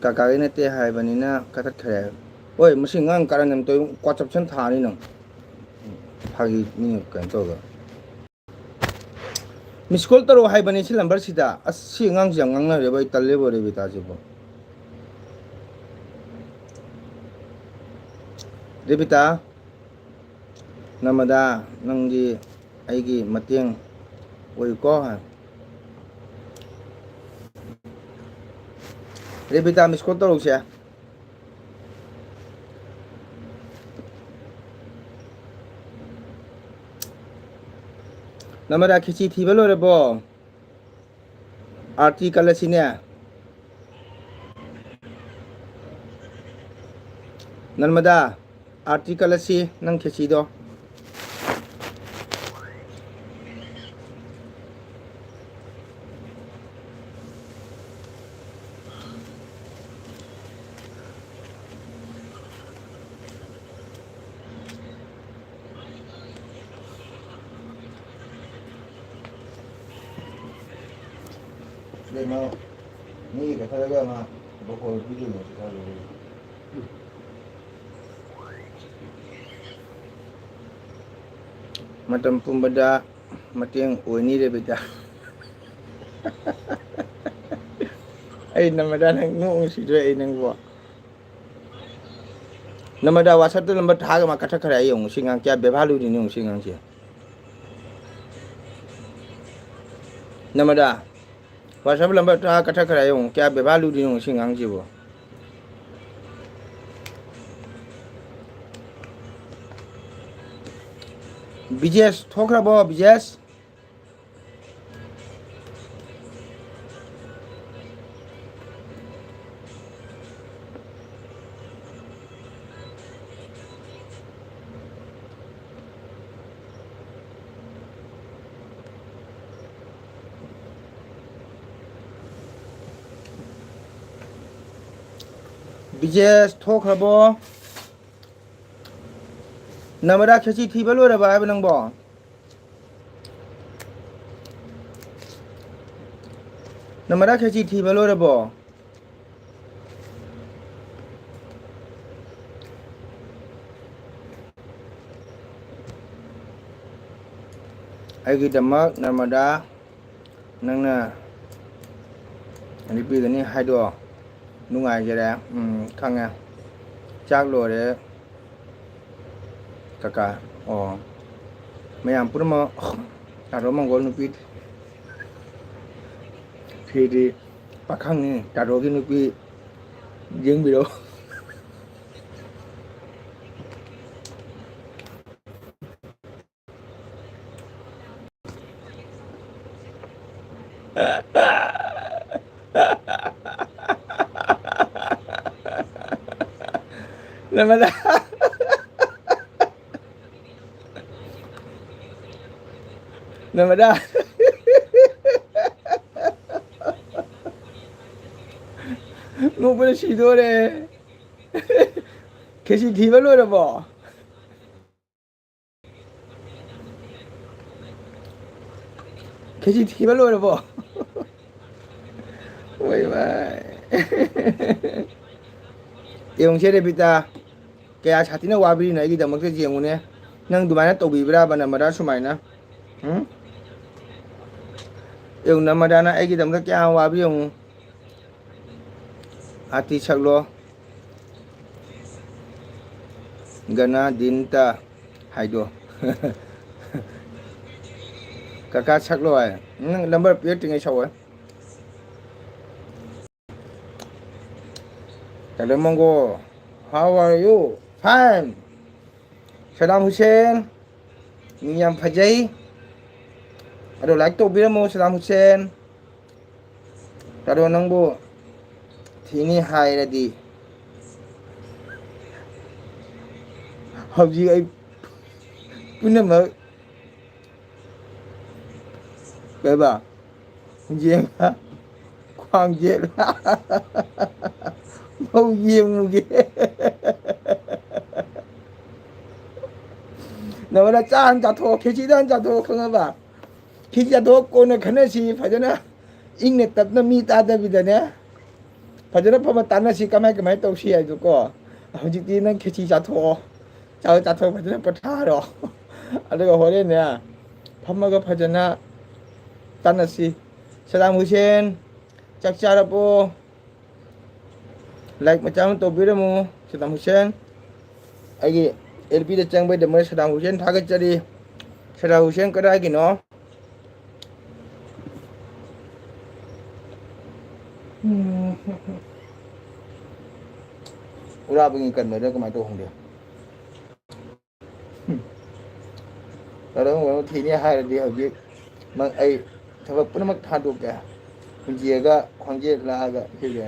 ꯀꯀꯥꯒꯤ ꯅꯠꯇꯦ ꯍꯥꯏꯕꯅꯤꯅ ꯀꯛꯊꯠꯈ꯭ꯔꯦ꯫ ꯍꯣꯏ, ꯃꯁꯤ ꯑꯉꯥꯡ ꯀꯔꯟ ꯌꯥꯝ ꯇꯧꯏ, ꯀ꯭ꯋꯥ ꯆꯞꯁꯟ ꯊꯥꯅꯤ ꯅꯪ꯫ ꯐꯥꯒꯤ ꯃꯤ ꯀꯩꯅꯣ ꯇꯧꯔꯒ꯫ Miss call ꯇꯧꯔꯛꯑꯣ ꯍꯥꯏꯕꯅꯤ ꯁꯤ ꯅꯝꯕꯔꯁꯤꯗ꯫ ꯑꯁ, ꯁꯤ ꯑꯉꯥꯡꯁꯤ ꯌꯥꯝ ꯉꯥꯡꯅꯔꯦꯕ, ꯑꯩ ꯇꯜꯂꯦꯕꯣ ꯔꯦꯕꯤꯇꯥꯁꯤꯕꯣ꯫ ꯔꯦꯕꯤꯇꯥ, ꯅꯃꯗꯥ, ꯅꯪꯗꯤ ꯑꯩꯒꯤ ꯃꯇꯦꯡ ꯑꯣꯏꯌꯨꯀꯣ꯫ ꯔꯦꯕꯤꯇꯥ, miss call ꯇꯧꯔꯛꯎꯁꯦ꯫ ꯅꯃꯗꯥ, ꯈꯦꯆꯤ ꯊꯤꯕ ꯂꯣꯏꯔꯕꯣ? ꯑꯥꯔꯇꯤ ꯀꯠꯂꯁꯤꯅꯦ꯫ ꯅꯔꯃꯗꯥ, ꯑꯥꯔꯇꯤꯀꯜ ꯑꯁꯤ ꯅꯪ ꯈꯦꯆꯤꯗꯣ꯫ ꯏꯕꯦꯝꯃ, ꯃꯤꯒꯤ ꯀꯠꯊꯠꯂꯒ ꯃꯥ ꯕꯣꯀꯣꯜ ꯄꯤꯗꯣꯏꯅꯦ, ꯄꯩꯁꯥ ꯂꯧꯔꯒ꯫ ꯃꯇꯝ ꯄꯨꯝꯕꯗ ꯃꯇꯦꯡ ꯑꯣꯏꯅꯤ ꯔꯦꯕꯤꯀꯥ꯫ ꯑꯩ ꯅꯃꯗꯥ ꯅꯪ ꯅꯣꯛ ꯅꯨꯡꯁꯤꯗ꯭ꯔꯦ ꯑꯩ ꯅꯪꯕꯣ꯫ ꯅꯃꯗꯥ WhatsApp-ꯇ number ꯊꯥꯒ ꯃꯥ ꯀꯠꯊꯠꯈ꯭ꯔꯦ ꯑꯩ ꯌꯦꯡꯉꯨ ꯁꯤ ꯉꯥꯡ ꯀꯌꯥ ꯕꯦꯕꯥ ꯂꯨꯔꯤꯅꯤ ꯌꯦꯡꯉꯨ ꯁꯤ ꯉꯥꯡꯁꯦ꯫ ꯅꯃꯗꯥ WhatsApp number ꯊꯥ ꯀꯠꯊꯠꯈ꯭ꯔꯦ ꯌꯦꯡꯉꯨ ꯀꯌꯥ ꯕꯦꯕꯥ ꯂꯨꯔꯤꯅꯣ ꯁꯤ ꯉꯥꯡꯁꯤꯕꯣ꯫ ꯕꯤꯖꯦꯁ ꯊꯣꯛꯈ꯭ꯔꯕꯣ ꯕꯤꯖꯦꯁ? ꯕꯤꯖꯦꯁ ꯊꯣꯛꯈ꯭ꯔꯕꯣ? ꯅꯃꯔꯥ ꯈꯦꯆꯤ ꯊꯤꯕ ꯂꯣꯏꯔꯕ ꯍꯥꯏꯕ ꯅꯪꯕꯣ? ꯅꯃꯔꯥ ꯈꯦꯆꯤ ꯊꯤꯕ ꯂꯣꯏꯔꯕꯣ? ꯑꯩꯒꯤꯗꯃꯛ ꯅꯔꯃꯗꯥ ꯅꯪꯅ ꯂꯦꯞꯄꯤꯒꯅꯤ ꯍꯥꯏꯗꯣ ꯅꯨꯡꯉꯥꯏꯖꯔꯦ꯫ ꯎꯝ, ꯈꯪꯉꯦ꯫ ꯆꯥꯛ ꯂꯣꯏꯔꯦ꯫ ꯀꯀꯥ, ꯑꯣ, ꯃꯌꯥꯝ ꯄꯨꯝꯅꯃꯛ ꯇꯥꯔꯣ ꯃꯪꯒꯣꯜ ꯅꯨꯄꯤ ꯁꯤꯗꯤ ꯄꯥꯈꯪꯅꯤ, ꯇꯥꯔꯣꯒꯤ ꯅꯨꯄꯤ ꯌꯦꯡꯕꯤꯔꯣ꯫ ꯅꯃꯗꯥ꯫ ꯅꯃꯗ꯫ ꯅꯣꯛꯄꯗ ꯁꯤꯗꯣꯔꯦ꯫ ꯈꯦꯆꯤ ꯊꯤꯕ ꯂꯣꯏꯔꯕꯣ? ꯈꯦꯆꯤ ꯊꯤꯕ ꯂꯣꯏꯔꯕꯣ? ꯍꯣꯏ ꯚꯥꯏ꯫ ꯌꯦꯡꯉꯨꯁꯦ ꯔꯦꯕꯤꯇꯥ, ꯀꯌꯥ ꯁꯥꯊꯤꯅ ꯋꯥꯕꯤꯔꯤꯅꯣ ꯑꯩꯒꯤꯗꯃꯛꯇ ꯌꯦꯡꯉꯨꯅꯦ꯫ ꯅꯪ ꯑꯗꯨꯃꯥꯏꯅ ꯇꯧꯕꯤꯕ꯭ꯔꯥꯕ ꯅꯃꯗ ꯁꯨꯃꯥꯏꯅ? ꯎꯝ? ꯌꯦꯡꯉꯨ, ꯅꯃꯗꯅ ꯑꯩꯒꯤꯗꯃꯛꯇ ꯀꯌꯥꯝ ꯋꯥꯕꯤ ꯌꯦꯡꯉꯨ꯫ ꯑꯥꯔꯇꯤ ꯁꯛꯂꯣ꯫ ꯒꯅꯥ ꯗꯤꯟꯇ ꯍꯥꯏꯗꯣ꯫ ꯀꯀꯥ ꯁꯛꯂꯣ ꯍꯥꯏ꯫ ꯅꯪ ꯅꯝꯕꯔ ꯄꯤꯔꯛꯇ꯭ꯔꯤꯉꯩ ꯁꯛꯑꯣ꯫ ꯀꯂꯝ ꯃꯪꯒꯣ, how are you? Fine. Saddam Hussain, ꯃꯤ ꯌꯥꯝ ꯐꯖꯩ꯫ ꯑꯗꯣ like ꯇꯧꯕꯤꯔꯝꯃꯣ ꯁꯗꯥꯝ ꯍꯨꯁꯦꯟ꯫ ꯑꯗꯣ ꯅꯪꯕꯨ ꯊꯤꯅꯤ ꯍꯥꯏꯔꯗꯤ ꯍꯧꯖꯤꯛ ꯑꯩ ꯄꯨꯝꯅꯃꯛ ꯀꯩꯕ? ꯌꯦꯡꯉ ꯈ꯭ꯋꯥꯡꯖꯦꯠ꯫ ꯃꯧ ꯌꯦꯡꯉꯨꯒꯦ꯫ ꯅꯃꯗ ꯆꯥ ꯍꯥꯟ ꯆꯥꯊꯣꯛꯑꯣ, ꯈꯦꯆꯤꯗ ꯍꯥꯟ ꯆꯥꯊꯣꯛꯑꯣ, ꯈꯪꯉꯕ? ꯈꯦꯆꯤ ꯆꯥꯊꯣꯛꯑꯣ, ꯀꯣꯟꯅ ꯈꯟꯅꯁꯤ ꯐꯖꯅ, ꯏꯪꯅ ꯇꯞꯅ ꯃꯤ ꯇꯥꯗꯕꯤꯗꯅꯦ꯫ ꯐꯖꯅ ꯐꯕ ꯇꯥꯟꯅꯁꯤ, ꯀꯃꯥꯏ ꯀꯃꯥꯏ ꯇꯧꯁꯤ ꯍꯥꯏꯗꯣꯀꯣ꯫ ꯍꯧꯖꯤꯛꯇꯤ ꯅꯪ ꯈꯦꯆꯤ ꯆꯥꯊꯣꯛꯑꯣ, ꯆꯥꯛ ꯆꯥꯊꯣꯛꯑ ꯐꯖꯅ ꯄꯣꯊꯥꯔꯣ꯫ ꯑꯗꯨꯒ ꯍꯣꯔꯦꯟꯅꯦ ꯐꯝꯃꯒ ꯐꯖꯅ ꯇꯥꯟꯅꯁꯤ꯫ ꯁꯗꯥꯝ ꯍꯨꯁꯦꯟ, ꯆꯥꯛ ꯆꯥꯔꯕꯣ? Like ꯃꯆꯥ ꯑꯃ ꯇꯧꯕꯤꯔꯝꯃꯨ꯫ ꯁꯗꯥꯝ ꯍꯨꯁꯦꯟ, ꯑꯩꯒꯤ ꯑꯦꯜ ꯄꯤꯗ ꯆꯪꯕꯩꯗꯃꯛ ꯁꯗꯥꯝ ꯍꯨꯁꯦꯟ ꯊꯥꯒꯠꯆꯔꯤ꯫ ꯁꯗꯥꯝ ꯍꯨꯁꯦꯟ ꯀꯗꯥꯏꯒꯤꯅꯣ? ꯎꯔꯥꯕꯒꯤ ꯀꯟꯕꯗ ꯀꯃꯥꯏꯅ ꯇꯧꯕ ꯈꯪꯗꯦ꯫ ꯀꯔꯝꯕ ꯑꯃ ꯊꯤꯅꯤ ꯍꯥꯏꯔꯗꯤ ꯍꯧꯖꯤꯛ ꯃꯛ ꯑꯩ ꯊꯕꯛ ꯄꯨꯝꯅꯃꯛ ꯊꯥꯗꯣꯛꯀꯦ꯫ ꯍꯨꯟꯖꯤꯔꯒ ꯈ꯭ꯋꯥꯡꯖꯦꯠ ꯂꯥꯛꯑꯒ ꯍꯤꯞꯀꯦ꯫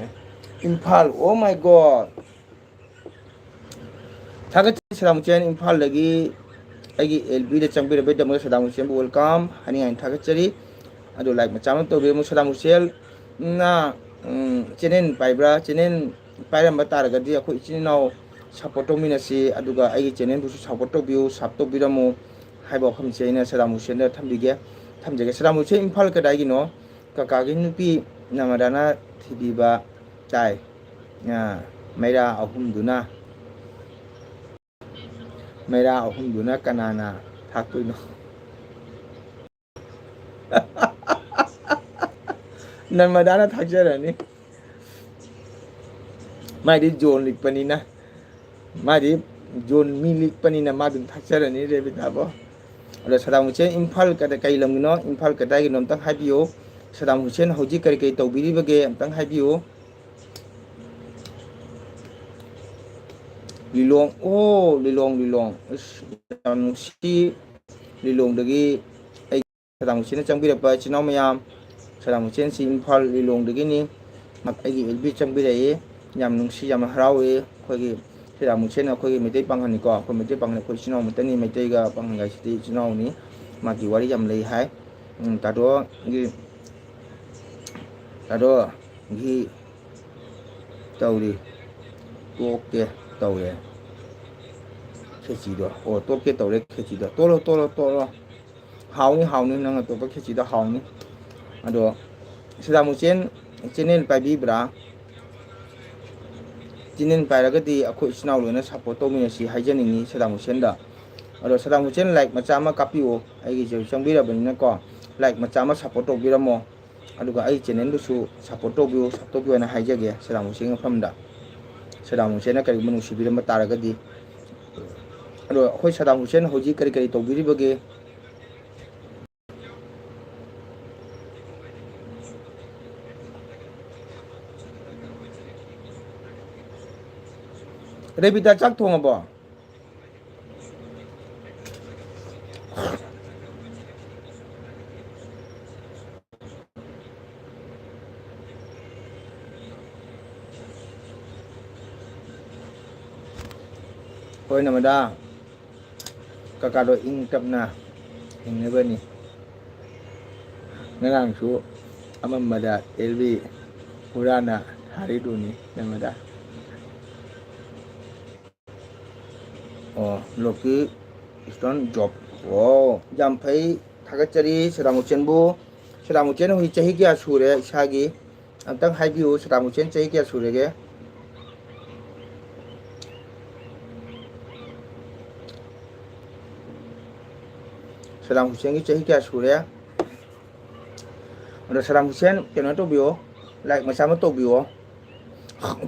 Imphal, oh my God! ꯊꯥꯒꯠꯆꯔꯤ ꯁꯗꯥꯝ ꯍꯨꯁꯦꯟ, ꯏꯝꯐꯥꯜꯗꯒꯤ ꯑꯩꯒꯤ ꯑꯦꯜ ꯕꯤꯗ ꯆꯪꯕꯤꯔꯕꯒꯤꯗꯃꯛꯇ ꯁꯗꯥꯝ ꯍꯨꯁꯦꯟꯕꯨ welcome ꯍꯥꯏꯅꯤꯡꯉꯥꯏ ꯊꯥꯒꯠꯆꯔꯤ꯫ ꯑꯗꯨ like ꯃꯆꯥ ꯑꯃ ꯇꯧꯕꯤꯔꯝꯃꯨ꯫ ꯁꯗꯥꯝ ꯍꯨꯁꯦꯟꯅ, ꯎꯝ, channel ꯄꯥꯏꯕ꯭ꯔꯥ? Channel ꯄꯥꯏꯔꯝꯕ ꯇꯥꯔꯒꯗꯤ ꯑꯩꯈꯣꯏ ꯏꯆꯤꯟ ꯏꯅꯥꯎ support ꯇꯧꯃꯤꯟꯅꯁꯤ, ꯑꯗꯨꯒ ꯑꯩꯒꯤ channelꯕꯨꯁꯨ support ꯇꯧꯕꯤꯌꯨ, sub ꯇꯧꯕꯤꯔꯝꯃꯨ ꯍꯥꯏꯕ ꯋꯥꯐꯝꯁꯦ ꯑꯩꯅ ꯁꯗꯥꯝ ꯍꯨꯁꯦꯟꯗ ꯊꯝꯕꯤꯒꯦ, ꯊꯝꯖꯒꯦ꯫ ꯁꯗꯥꯝ ꯍꯨꯁꯦꯟ, ꯏꯝꯐꯥꯜ ꯀꯗꯥꯏꯒꯤꯅꯣ? ꯀꯀꯥꯒꯤ ꯅꯨꯄꯤ ꯅꯃꯗꯥꯅ ꯊꯤꯕꯤꯕ ꯇꯥꯏ꯫ ꯑ, ꯃꯩꯔꯥ ꯑꯍꯨꯝꯗꯨꯅ, ꯃꯩꯔꯥ ꯑꯍꯨꯝꯗꯨꯅ ꯀꯅꯥꯅ ꯊꯥꯛꯇꯣꯏꯅꯣ? ꯅꯃꯗꯥꯅ ꯊꯥꯛꯆꯔꯅꯤ꯫ ꯃꯥꯗꯤ ꯖꯣꯟ ꯂꯤꯛꯄꯅꯤꯅ, ꯃꯥꯗꯤ ꯖꯣꯟ ꯃꯤ ꯂꯤꯛꯄꯅꯤꯅ ꯃꯥ ꯑꯗꯨꯝ ꯊꯥꯛꯆꯔꯅꯤ ꯔꯦꯕꯤꯇꯥꯕꯣ꯫ ꯑꯗꯣ ꯁꯗꯥꯝ ꯍꯨꯁꯦꯟ, ꯏꯝꯐꯥꯜ ꯀꯗ-, ꯀꯩ ꯂꯝꯒꯤꯅꯣ? ꯏꯝꯐꯥꯜ ꯀꯗꯥꯏꯒꯤꯅꯣ ꯑꯝꯇꯪ ꯍꯥꯏꯕꯤꯌꯨ꯫ ꯁꯗꯥꯝ ꯍꯨꯁꯦꯟ ꯍꯧꯖꯤꯛ ꯀꯔꯤ ꯀꯔꯤ ꯇꯧꯕꯤꯔꯤꯕꯒꯦ ꯑꯝꯇꯪ ꯍꯥꯏꯕꯤꯌꯨ꯫ ꯂꯤꯂꯣꯡ, ꯑꯣ, ꯂꯤꯂꯣꯡ, ꯂꯤꯂꯣꯡ꯫ ꯑꯁ, ꯌꯥꯝ ꯅꯨꯡꯁꯤ꯫ ꯂꯤꯂꯣꯡꯗꯒꯤ ꯑꯩ ꯁꯗꯥꯝ ꯍꯨꯁꯦꯟꯅ ꯆꯪꯕꯤꯔꯛꯄ ꯏꯆꯤꯟ ꯏꯅꯥꯎ ꯃꯌꯥꯝ, ꯁꯗꯥꯝ ꯍꯨꯁꯦꯟꯁꯤ ꯏꯝꯐꯥꯜ ꯂꯤꯂꯣꯡꯗꯒꯤꯅꯤ꯫ ꯑꯩꯒꯤ ꯑꯦꯜ ꯕꯤ ꯆꯪꯕꯤꯔꯛꯏ꯫ ꯌꯥꯝ ꯅꯨꯡꯁꯤ, ꯌꯥꯝ ꯍꯔꯥꯎꯏ꯫ ꯑꯩꯈꯣꯏꯒꯤ ꯁꯗꯥꯝ ꯍꯨꯁꯦꯟ ꯑꯩꯈꯣꯏꯒꯤ ꯃꯩꯇꯩ ꯄꯥꯡꯒꯜꯅꯤꯀꯣ꯫ ꯑꯩꯈꯣꯏ ꯃꯩꯇꯩ ꯄꯥꯡꯒꯜ, ꯑꯩꯈꯣꯏ ꯏꯆꯤꯟ ꯏꯅꯥꯎ ꯑꯃꯠꯇꯅꯤ꯫ ꯃꯩꯇꯩꯒ ꯄꯥꯡꯒꯜꯒ ꯍꯥꯏꯁꯤꯗꯤ ꯏꯆꯤꯟ ꯏꯅꯥꯎꯅꯤ꯫ ꯃꯥꯒꯤ ꯋꯥꯔꯤ ꯌꯥꯝ ꯂꯩ ꯍꯥꯏ꯫ ꯎꯝ, ꯇꯥꯗꯣꯒꯤ, ꯇꯥꯗꯣꯒꯤ ꯇꯧꯔꯤ꯫ ꯇꯣꯛꯀꯦ ꯇꯧꯔꯦ ꯈꯦꯆꯤꯗꯣ꯫ ꯑꯣ, ꯇꯣꯛꯀꯦ ꯇꯧꯔꯦ ꯈꯦꯆꯤꯗꯣ꯫ ꯇꯣꯛꯂꯣ, ꯇꯣꯛꯂꯣ, ꯇꯣꯛꯂꯣ꯫ ꯍꯥꯎꯅꯤ, ꯍꯥꯎꯅꯤ, ꯅꯪꯅ ꯇꯣꯛꯄ ꯈꯦꯆꯤꯗꯣ ꯍꯥꯎꯅꯤ꯫ ꯑꯗꯣ ꯁꯗꯥꯝ ꯍꯨꯁꯦꯟ channel ꯄꯥꯏꯕꯤꯕ꯭ꯔꯥ? Channel ꯄꯥꯏꯔꯒꯗꯤ ꯑꯩꯈꯣꯏ ꯏꯆꯤꯟ ꯏꯅꯥꯎ ꯂꯣꯏꯅ support ꯇꯧꯃꯤꯟꯅꯁꯤ ꯍꯥꯏꯖꯅꯤꯡꯉꯤ ꯁꯗꯥꯝ ꯍꯨꯁꯦꯟꯗ꯫ ꯑꯗꯣ ꯁꯗꯥꯝ ꯍꯨꯁꯦꯟ, like ꯃꯆꯥ ꯑꯃ ꯀꯥꯞꯄꯤꯌꯣ, ꯑꯩꯒꯤꯁꯨ ꯆꯪꯕꯤꯔꯕꯅꯤꯅꯀꯣ, like ꯃꯆꯥ ꯑꯃ support ꯇꯧꯕꯤꯔꯝꯃꯣ꯫ ꯑꯗꯨꯒ ꯑꯩ channelꯗꯨꯁꯨ support ꯇꯧꯕꯤꯌꯨ, sub ꯇꯧꯕꯤꯌꯨ ꯍꯥꯏꯅ ꯍꯥꯏꯖꯒꯦ ꯁꯗꯥꯝ ꯍꯨꯁꯦꯟꯒꯤ ꯃꯐꯝꯗ꯫ ꯁꯗꯥꯝ ꯍꯨꯁꯦꯟꯅ ꯀꯔꯤꯒꯨꯝꯕ ꯅꯨꯡꯁꯤꯕꯤꯔꯝꯕ ꯇꯥꯔꯒꯗꯤ꯫ ꯑꯗꯣ ꯑꯩꯈꯣꯏ ꯁꯗꯥꯝ ꯍꯨꯁꯦꯟ ꯍꯧꯖꯤꯛ ꯀꯔꯤ ꯀꯔꯤ ꯇꯧꯕꯤꯔꯤꯕꯒꯦ? ꯔꯦꯕꯤꯇꯥ, ꯆꯥꯛ ꯊꯣꯡꯉꯕꯣ? ꯍꯣꯏ, ꯅꯃꯗꯥ꯫ ꯀꯀꯥꯗꯣ ꯏꯪ ꯇꯞꯅ ꯍꯤꯡꯅꯕꯅꯤ꯫ ꯉꯔꯥꯡꯁꯨ ꯑꯃꯝꯕꯗ ꯑꯦꯜ ꯕꯤ ꯍꯨꯔꯥꯟꯅ ꯊꯥꯔꯤꯗꯨꯅꯤ ꯅꯃꯗ꯫ ꯑꯣ, ꯂꯣꯀꯤ ꯏꯁꯇꯣꯟ ꯖꯣꯕ꯫ ꯑꯣ, ꯌꯥꯝ ꯐꯩ꯫ ꯊꯥꯒꯠꯆꯔꯤ ꯁꯗꯥꯝ ꯍꯨꯁꯦꯟꯕꯨ꯫ ꯁꯗꯥꯝ ꯍꯨꯁꯦꯟ ꯍꯧꯖꯤꯛ ꯆꯍꯤ ꯀꯌꯥ ꯁꯨꯔꯦ ꯏꯁꯥꯒꯤ? ꯑꯝꯇꯪ ꯍꯥꯏꯕꯤꯌꯨ, ꯁꯗꯥꯝ ꯍꯨꯁꯦꯟ ꯆꯍꯤ ꯀꯌꯥ ꯁꯨꯔꯒꯦ? ꯁꯗꯥꯝ ꯍꯨꯁꯦꯟꯒꯤ ꯆꯍꯤ ꯀꯌꯥ ꯁꯨꯔꯦ? ꯑꯗꯣ ꯁꯗꯥꯝ ꯍꯨꯁꯦꯟ ꯀꯩꯅꯣ ꯇꯧꯕꯤꯌꯣ, ꯂꯥꯏꯛ ꯃꯆꯥ ꯑꯃ ꯇꯧꯕꯤꯌꯣ꯫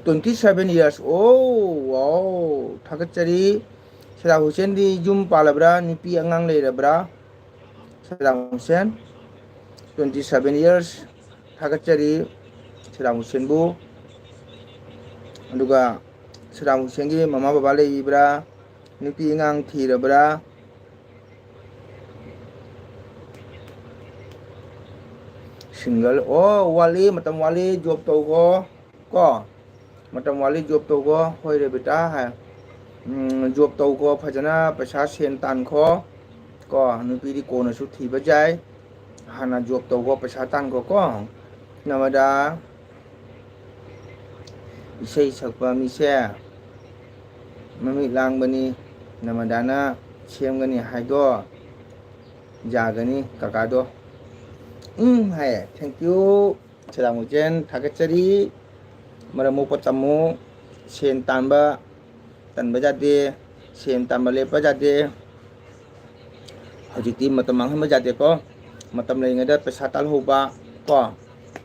Twenty seven years꯫ ꯑꯣ, ꯋꯥꯎ, ꯊꯥꯒꯠꯆꯔꯤ꯫ ꯁꯗꯥꯝ ꯍꯨꯁꯦꯟꯗꯤ ꯌꯨꯝ ꯄꯥꯜꯂꯕ꯭ꯔꯥ, ꯅꯨꯄꯤ ꯑꯉꯥꯡ ꯂꯩꯔꯕ꯭ꯔꯥ? ꯁꯗꯥꯝ ꯍꯨꯁꯦꯟ, twenty seven years꯫ ꯊꯥꯒꯠꯆꯔꯤ ꯁꯗꯥꯝ ꯍꯨꯁꯦꯟꯕꯨ꯫ ꯑꯗꯨꯒ ꯁꯗꯥꯝ ꯍꯨꯁꯦꯟꯒꯤ ꯃꯃꯥ ꯕꯕꯥ ꯂꯩꯕꯤꯕ꯭ꯔꯥ? ꯅꯨꯄꯤ ꯑꯉꯥꯡ ꯊꯤꯔꯕ꯭ꯔꯥ? ꯁꯤꯡꯒꯜ꯫ ꯑꯣ, ꯋꯥꯠꯂꯤ, ꯃꯇꯝ ꯋꯥꯠꯂꯤ꯫ ꯖꯣꯕ ꯇꯧꯈꯣ ꯀꯣ, ꯃꯇꯝ ꯋꯥꯠꯂꯤ꯫ ꯖꯣꯕ ꯇꯧꯈꯣ꯫ ꯍꯣꯏ ꯔꯦꯕꯤꯇꯥ ꯍꯥꯏ꯫ ꯎꯝ, ꯖꯣꯕ ꯇꯧꯈꯣ, ꯐꯖꯅ ꯄꯩꯁꯥ ꯁꯦꯟ ꯇꯥꯟꯈꯣ ꯀꯣ꯫ ꯅꯨꯄꯤꯗꯤ ꯀꯣꯟꯅꯁꯨ ꯊꯤꯕ ꯌꯥꯏ꯫ ꯍꯥꯟꯅ ꯖꯣꯕ ꯇꯧꯈꯣ, ꯄꯩꯁꯥ ꯇꯥꯟꯈꯣ ꯀꯣ꯫ ꯅꯃꯗꯥ, ꯏꯁꯩ ꯁꯛꯄ ꯃꯤꯁꯦ ꯃꯃꯤꯠ ꯂꯥꯡꯕꯅꯤ꯫ ꯅꯃꯗꯥꯅ ꯁꯦꯝꯒꯅꯤ ꯍꯥꯏꯗꯣ ꯌꯥꯒꯅꯤ ꯀꯀꯥꯗꯣ꯫ ꯎꯝ ꯍꯥꯏꯌꯦ꯫ Thank you꯫ ꯁꯗꯥꯝ ꯍꯨꯁꯦꯟ, ꯊꯥꯒꯠꯆꯔꯤ꯫ ꯃꯔꯝ ꯃꯣꯛꯄ ꯇꯝꯃꯨ꯫ ꯁꯦꯟ ꯇꯥꯟꯕ ꯇꯟꯕ ꯌꯥꯗꯦ꯫ ꯁꯦꯟ ꯇꯥꯟꯕ ꯂꯦꯞꯄ ꯌꯥꯗꯦ꯫ ꯍꯧꯖꯤꯛꯇꯤ ꯃꯇꯝ ꯃꯥꯡꯍꯟꯕ ꯌꯥꯗꯦꯀꯣ꯫ ꯃꯇꯝ ꯂꯩꯔꯤꯉꯩꯗ ꯄꯩꯁꯥ ꯇꯥꯜꯍꯧꯕ ꯀꯣ꯫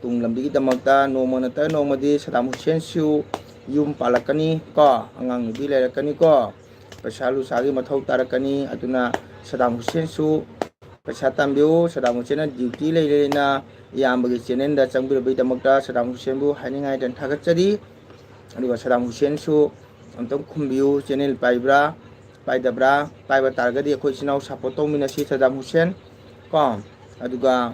ꯇꯨꯡ ꯂꯝꯕꯤꯒꯤꯗꯃꯛꯇ ꯅꯣꯡꯃ ꯅꯠꯇ꯭ꯔꯒ ꯅꯣꯡꯃꯗꯤ ꯁꯗꯥꯝ ꯍꯨꯁꯦꯟꯁꯨ ꯌꯨꯝ ꯄꯥꯜꯂꯛꯀꯅꯤ ꯀꯣ꯫ ꯑꯉꯥꯡ ꯅꯨꯄꯤ ꯂꯩꯔꯛꯀꯅꯤ ꯀꯣ꯫ ꯄꯩꯁꯥ ꯂꯨꯁꯥꯒꯤ ꯃꯊꯧ ꯇꯥꯔꯛꯀꯅꯤ꯫ ꯑꯗꯨꯅ ꯁꯗꯥꯝ ꯍꯨꯁꯦꯟꯁꯨ ꯄꯩꯁꯥ ꯇꯥꯟꯕꯤꯌꯨ꯫ ꯁꯗꯥꯝ ꯍꯨꯁꯦꯟꯅ ꯗ꯭ꯌꯨꯇꯤ ꯂꯩꯔꯦꯅ ꯏꯌꯥꯝꯕꯒꯤ ꯆꯦꯅꯦꯜꯗ ꯆꯪꯕꯤꯔꯕꯒꯤꯗꯃꯛꯇ ꯁꯗꯥꯝ ꯍꯨꯁꯦꯟꯕꯨ ꯍꯥꯏꯅꯤꯡꯉꯥꯏꯗꯅ ꯊꯥꯒꯠꯆꯔꯤ꯫ ꯑꯗꯨꯒ ꯁꯗꯥꯝ ꯍꯨꯁꯦꯟꯁꯨ ꯑꯝꯇꯪ ꯈꯨꯝꯕꯤꯌꯨ, ꯆꯦꯅꯦꯜ ꯄꯥꯏꯕ꯭ꯔꯥ ꯄꯥꯏꯗꯕ꯭ꯔꯥ? ꯄꯥꯏꯕ ꯇꯥꯔꯒꯗꯤ ꯑꯩꯈꯣꯏ ꯏꯆꯤꯟ ꯏꯅꯥꯎ ꯁꯞꯄꯣꯔꯠ ꯇꯧꯃꯤꯟꯅꯁꯤ ꯁꯗꯥꯝ ꯍꯨꯁꯦꯟ ꯀꯣ꯫ ꯑꯗꯨꯒ,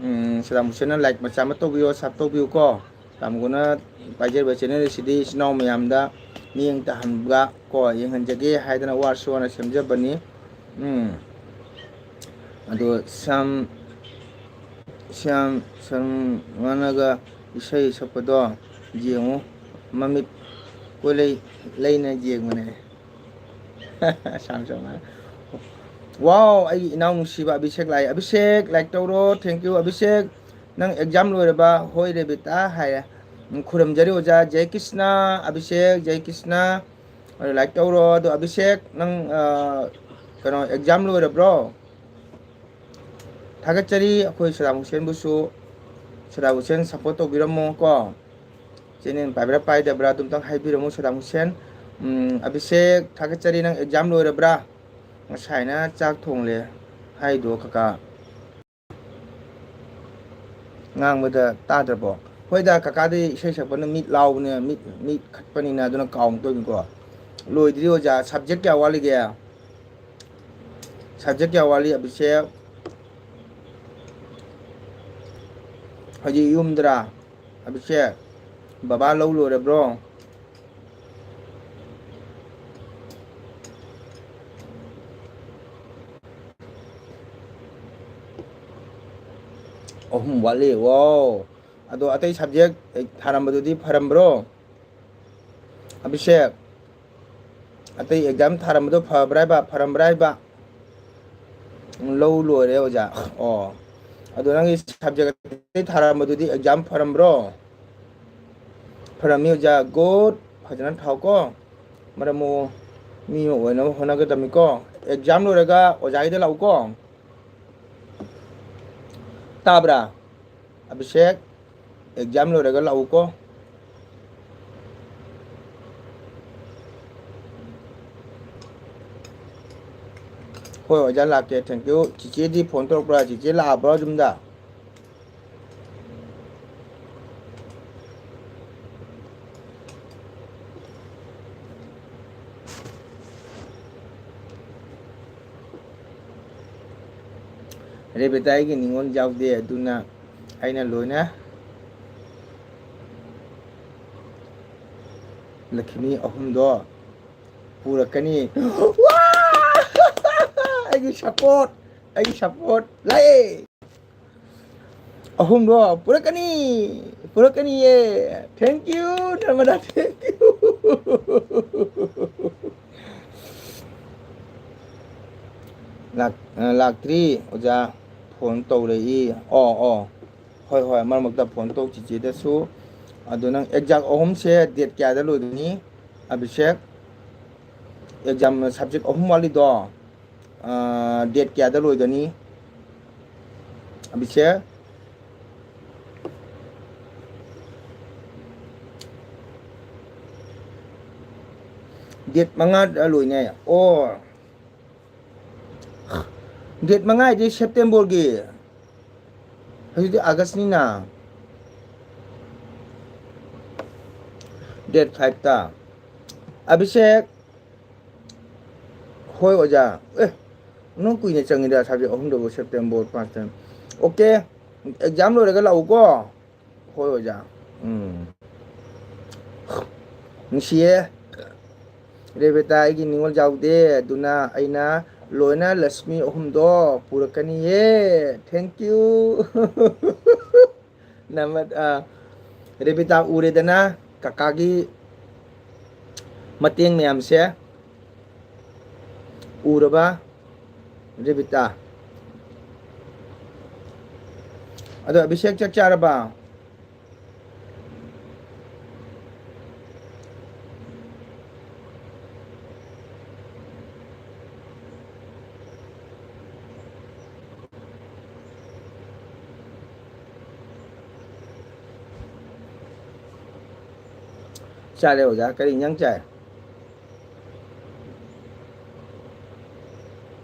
ꯎꯝ, ꯁꯗꯥꯝ ꯍꯨꯁꯦꯟꯅ ꯂꯥꯏꯛ ꯃꯆꯥ ꯑꯃ ꯇꯧꯕꯤꯌꯣ, ꯁꯕ ꯇꯧꯕꯤꯌꯨ ꯀꯣ꯫ ꯇꯥꯃꯣꯅ ꯄꯥꯏꯖꯔꯤꯕ ꯆꯦꯅꯦꯜ ꯑꯁꯤꯗꯤ ꯏꯆꯤꯟ ꯏꯅꯥꯎ ꯃꯌꯥꯝꯗ ꯃꯤꯠꯌꯦꯡ ꯇꯥꯍꯟꯕ ꯀꯣ, ꯌꯦꯡꯍꯟꯖꯒꯦ ꯍꯥꯏꯗꯅ ꯋꯥꯔꯁꯨ ꯋꯥꯅ ꯁꯦꯝꯖꯕꯅꯤ꯫ ꯎꯝ꯫ ꯑꯗꯣ ꯁ꯭ꯌꯥꯝ, ꯁ꯭ꯌꯥꯝ ꯁꯔꯃꯅꯒ ꯏꯁꯩ ꯁꯛꯄꯗꯣ ꯌꯦꯡꯉꯨ, ꯃꯃꯤꯠ ꯀꯣꯏꯂꯩ ꯂꯩꯅ ꯌꯦꯡꯕꯅꯦ꯫ ꯁ꯭ꯌꯥꯝ ꯁꯔꯃ꯫ ꯋꯥꯎ, ꯑꯩꯒꯤ ꯏꯅꯥꯎ ꯅꯨꯡꯁꯤꯕ ꯑꯕꯤꯁꯦꯛ ꯂꯥꯛꯑꯦ꯫ ꯑꯕꯤꯁꯦꯛ, like ꯇꯧꯔꯣ꯫ Thank you, Abhishek. ꯅꯪ exam ꯂꯣꯏꯔꯕ? ꯍꯣꯏ, ꯔꯦꯕꯤꯇꯥ ꯍꯥꯏꯔꯦ꯫ ꯎꯝ, ꯈꯨꯔꯨꯝꯖꯔꯤ ꯑꯣꯖꯥ꯫ ꯖꯩ ꯀ꯭ꯔꯤꯁꯅ, ꯑꯕꯤꯁꯦꯛ, ꯖꯩ ꯀ꯭ꯔꯤꯁꯅ꯫ ꯑꯗꯣ like ꯇꯧꯔꯣ꯫ ꯑꯗꯣ ꯑꯕꯤꯁꯦꯛ, ꯅꯪ, ꯑ, ꯀꯩꯅꯣ, exam ꯂꯣꯏꯔꯕ꯭ꯔꯣ? ꯊꯥꯒꯠꯆꯔꯤ꯫ ꯑꯩꯈꯣꯏ ꯁꯗꯥꯝ ꯍꯨꯁꯦꯟꯕꯨꯁꯨ, ꯁꯗꯥꯝ ꯍꯨꯁꯦꯟ support ꯇꯧꯕꯤꯔꯝꯃꯣ ꯀꯣ꯫ Channel ꯄꯥꯏꯕ꯭ꯔꯥ ꯄꯥꯏꯗꯕ꯭ꯔꯥ ꯑꯗꯨꯝꯇꯪ ꯍꯥꯏꯕꯤꯔꯝꯃꯣ, ꯁꯗꯥꯝ ꯍꯨꯁꯦꯟ꯫ ꯎꯝ, ꯑꯕꯤꯁꯦꯛ, ꯊꯥꯒꯠꯆꯔꯤ꯫ ꯅꯪ exam ꯂꯣꯏꯔꯕ꯭ꯔꯥ? ꯉꯁꯥꯏꯅ ꯆꯥꯛ ꯊꯣꯡꯂꯦ ꯍꯥꯏꯗꯣ, ꯀꯀꯥ꯫ ꯉꯥꯡꯕꯗ ꯇꯥꯗ꯭ꯔꯕꯣ? ꯍꯣꯏꯗ, ꯀꯀꯥꯗꯤ ꯏꯁꯩ ꯁꯛꯄꯅ ꯃꯤꯠ ꯂꯥꯎꯕꯅꯦ, ꯃꯤꯠ, ꯃꯤꯠ ꯈꯠꯄꯅꯤꯅ, ꯑꯗꯨꯅ ꯀꯥꯎꯅ ꯇꯧꯅꯤꯀꯣ꯫ ꯂꯣꯏꯗ꯭ꯔꯤ ꯑꯣꯖꯥ, subject ꯀꯌꯥ ꯋꯥꯠꯂꯤꯒꯦ? Subject ꯀꯌꯥ ꯋꯥꯠꯂꯤ, ꯑꯕꯤꯁꯦꯛ? ꯍꯧꯖꯤꯛ ꯌꯨꯝꯗꯔꯥ? ꯑꯕꯤꯁꯦꯛ, ꯕꯕꯥ ꯂꯧ ꯂꯣꯏꯔꯕ꯭ꯔꯣ? ꯑꯍꯨꯝ ꯋꯥꯠꯂꯤ꯫ ꯋꯥꯎ꯫ ꯑꯗꯣ ꯑꯇꯩ subject ꯊꯥꯔꯝꯕꯗꯨꯗꯤ ꯐꯔꯝꯕ꯭ꯔꯣ? ꯑꯕꯤꯁꯦꯛ, ꯑꯇꯩ exam ꯊꯥꯔꯝꯕꯗꯣ ꯐꯕ꯭ꯔꯥ ꯍꯥꯏꯕ, ꯐꯔꯝꯕ꯭ꯔꯥ ꯍꯥꯏꯕ? ꯂꯧ ꯂꯣꯏꯔꯦ ꯑꯣꯖꯥ꯫ ꯑꯣ, ꯑꯗꯣ ꯅꯪꯒꯤ subject ꯑꯇꯩ ꯊꯥꯔꯝꯕꯗꯨꯗꯤ exam ꯐꯔꯝꯕ꯭ꯔꯣ? ꯐꯔꯝꯃꯤ ꯑꯣꯖꯥ꯫ Good꯫ ꯐꯖꯅ ꯊꯥꯎꯀꯣ꯫ ꯃꯔꯝ ꯃꯣꯛꯑꯣ꯫ ꯃꯤ ꯑꯃ ꯑꯣꯏꯅꯕ ꯍꯣꯠꯅꯒꯗꯕꯅꯤꯀꯣ꯫ Exam ꯂꯣꯏꯔꯒ ꯑꯣꯖꯥꯒꯤꯗ ꯂꯥꯛꯎꯀꯣ꯫ ꯇꯥꯕ꯭ꯔꯥ? ꯑꯕꯤꯁꯦꯛ, exam ꯂꯣꯏꯔꯒ ꯂꯥꯛꯎꯀꯣ꯫ ꯍꯣꯏ ꯑꯣꯖꯥ, ꯂꯥꯛꯀꯦ꯫ Thank you꯫ ꯆꯤꯆꯦꯗꯤ phone ꯇꯧꯔꯛꯄ꯭ꯔꯥ? ꯆꯤꯆꯦ ꯂꯥꯛꯑꯕ꯭ꯔꯣ ꯌꯨꯝꯗ? ꯔꯦꯕꯤꯇꯥ, ꯑꯩꯒꯤ ꯅꯤꯉꯣꯜ ꯌꯥꯎꯗꯦ, ꯑꯗꯨꯅ ꯑꯩꯅ ꯂꯣꯏꯅ ꯂꯛꯈꯤꯃꯤ ꯑꯍꯨꯝꯗꯣ ꯄꯨꯔꯛꯀꯅꯤ꯫ ꯋꯥ! ꯑꯩꯒꯤ ꯁꯞꯄꯣꯔꯠ, ꯑꯩꯒꯤ ꯁꯞꯄꯣꯔꯠ ꯂꯩ꯫ ꯑꯍꯨꯝꯗꯣ ꯄꯨꯔꯛꯀꯅꯤ, ꯄꯨꯔꯛꯀꯅꯤꯌꯦ꯫ Thank you, Narmada, thank you꯫ ꯂꯥꯛ-, ꯑ, ꯂꯥꯛꯇ꯭ꯔꯤ, ꯑꯣꯖꯥ꯫ ꯐꯣꯟ ꯇꯧꯔꯛꯏ꯫ ꯑꯣ, ꯑꯣ꯫ ꯍꯣꯏ, ꯍꯣꯏ, ꯃꯔꯛ ꯃꯔꯛꯇ ꯐꯣꯟ ꯇꯧ ꯆꯤꯆꯦꯗꯁꯨ꯫ ꯑꯗꯣ ꯅꯪ ꯑꯦꯛꯖꯥꯝ ꯑꯍꯨꯝꯁꯦ ꯗꯦꯠ ꯀꯌꯥꯗ ꯂꯣꯏꯗꯣꯏꯅꯤ, ꯑꯕꯤꯁꯦꯛ? ꯑꯦꯛꯖꯥꯝ ꯁꯕꯖꯦꯛ ꯑꯍꯨꯝ ꯋꯥꯠꯂꯤꯗꯣ, ꯑ, ꯗꯦꯠ ꯀꯌꯥꯗ ꯂꯣꯏꯒꯅꯤ, ꯑꯕꯤꯁꯦꯛ? ꯗꯦꯠ ꯃꯉꯥꯗ ꯂꯣꯏꯅꯦ꯫ ꯑꯣ, ꯗꯦꯠ ꯃꯉꯥ ꯍꯥꯏꯗꯤ ꯁꯦꯞꯇꯦꯝꯕꯔꯒꯤ, ꯍꯧꯖꯤꯛꯇꯤ ꯑꯥꯒꯁꯅꯤꯅ꯫ ꯗꯦꯠ ꯐꯥꯏꯚꯇ꯫ ꯑꯕꯤꯁꯦꯛ, ꯍꯣꯏ ꯑꯣꯖꯥ꯫ ꯑꯦ, ꯅꯪ ꯀꯨꯏꯅ ꯆꯪꯉꯤꯗ, ꯁꯕꯖꯦꯛ ꯑꯍꯨꯝꯗꯕꯨ ꯁꯦꯞꯇꯦꯝꯕꯔ ꯄꯥꯁꯇ꯫ ꯑꯣꯀꯦ, ꯑꯦꯛꯖꯥꯝ ꯂꯣꯏꯔꯒ ꯂꯥꯛꯎꯀꯣ꯫ ꯍꯣꯏ ꯑꯣꯖꯥ꯫ ꯎꯝ꯫ ꯅꯨꯡꯁꯤꯌꯦ꯫ ꯔꯦꯕꯤꯇꯥ, ꯑꯩꯒꯤ ꯅꯤꯉꯣꯜ ꯌꯥꯎꯗꯦ, ꯑꯗꯨꯅ ꯑꯩꯅ ꯂꯣꯏꯅ ꯂꯛꯁꯃꯤ ꯑꯍꯨꯝꯗꯣ ꯄꯨꯔꯛꯀꯅꯤꯌꯦ꯫ Thank you꯫ ꯅꯃꯠ-, ꯑ, ꯔꯦꯕꯤꯇꯥ ꯎꯔꯦꯗꯅ ꯀꯀꯥꯒꯤ ꯃꯇꯦꯡ ꯃꯌꯥꯝꯁꯦ꯫ ꯎꯔꯕ ꯔꯦꯕꯤꯇꯥ? ꯑꯗꯣ ꯑꯕꯤꯁꯦꯛ ꯆꯥꯛ ꯆꯥꯔꯕ? ꯆꯥꯔꯦ ꯑꯣꯖꯥ꯫ ꯀꯔꯤ ꯏꯟꯖꯥꯡ ꯆꯥꯏ?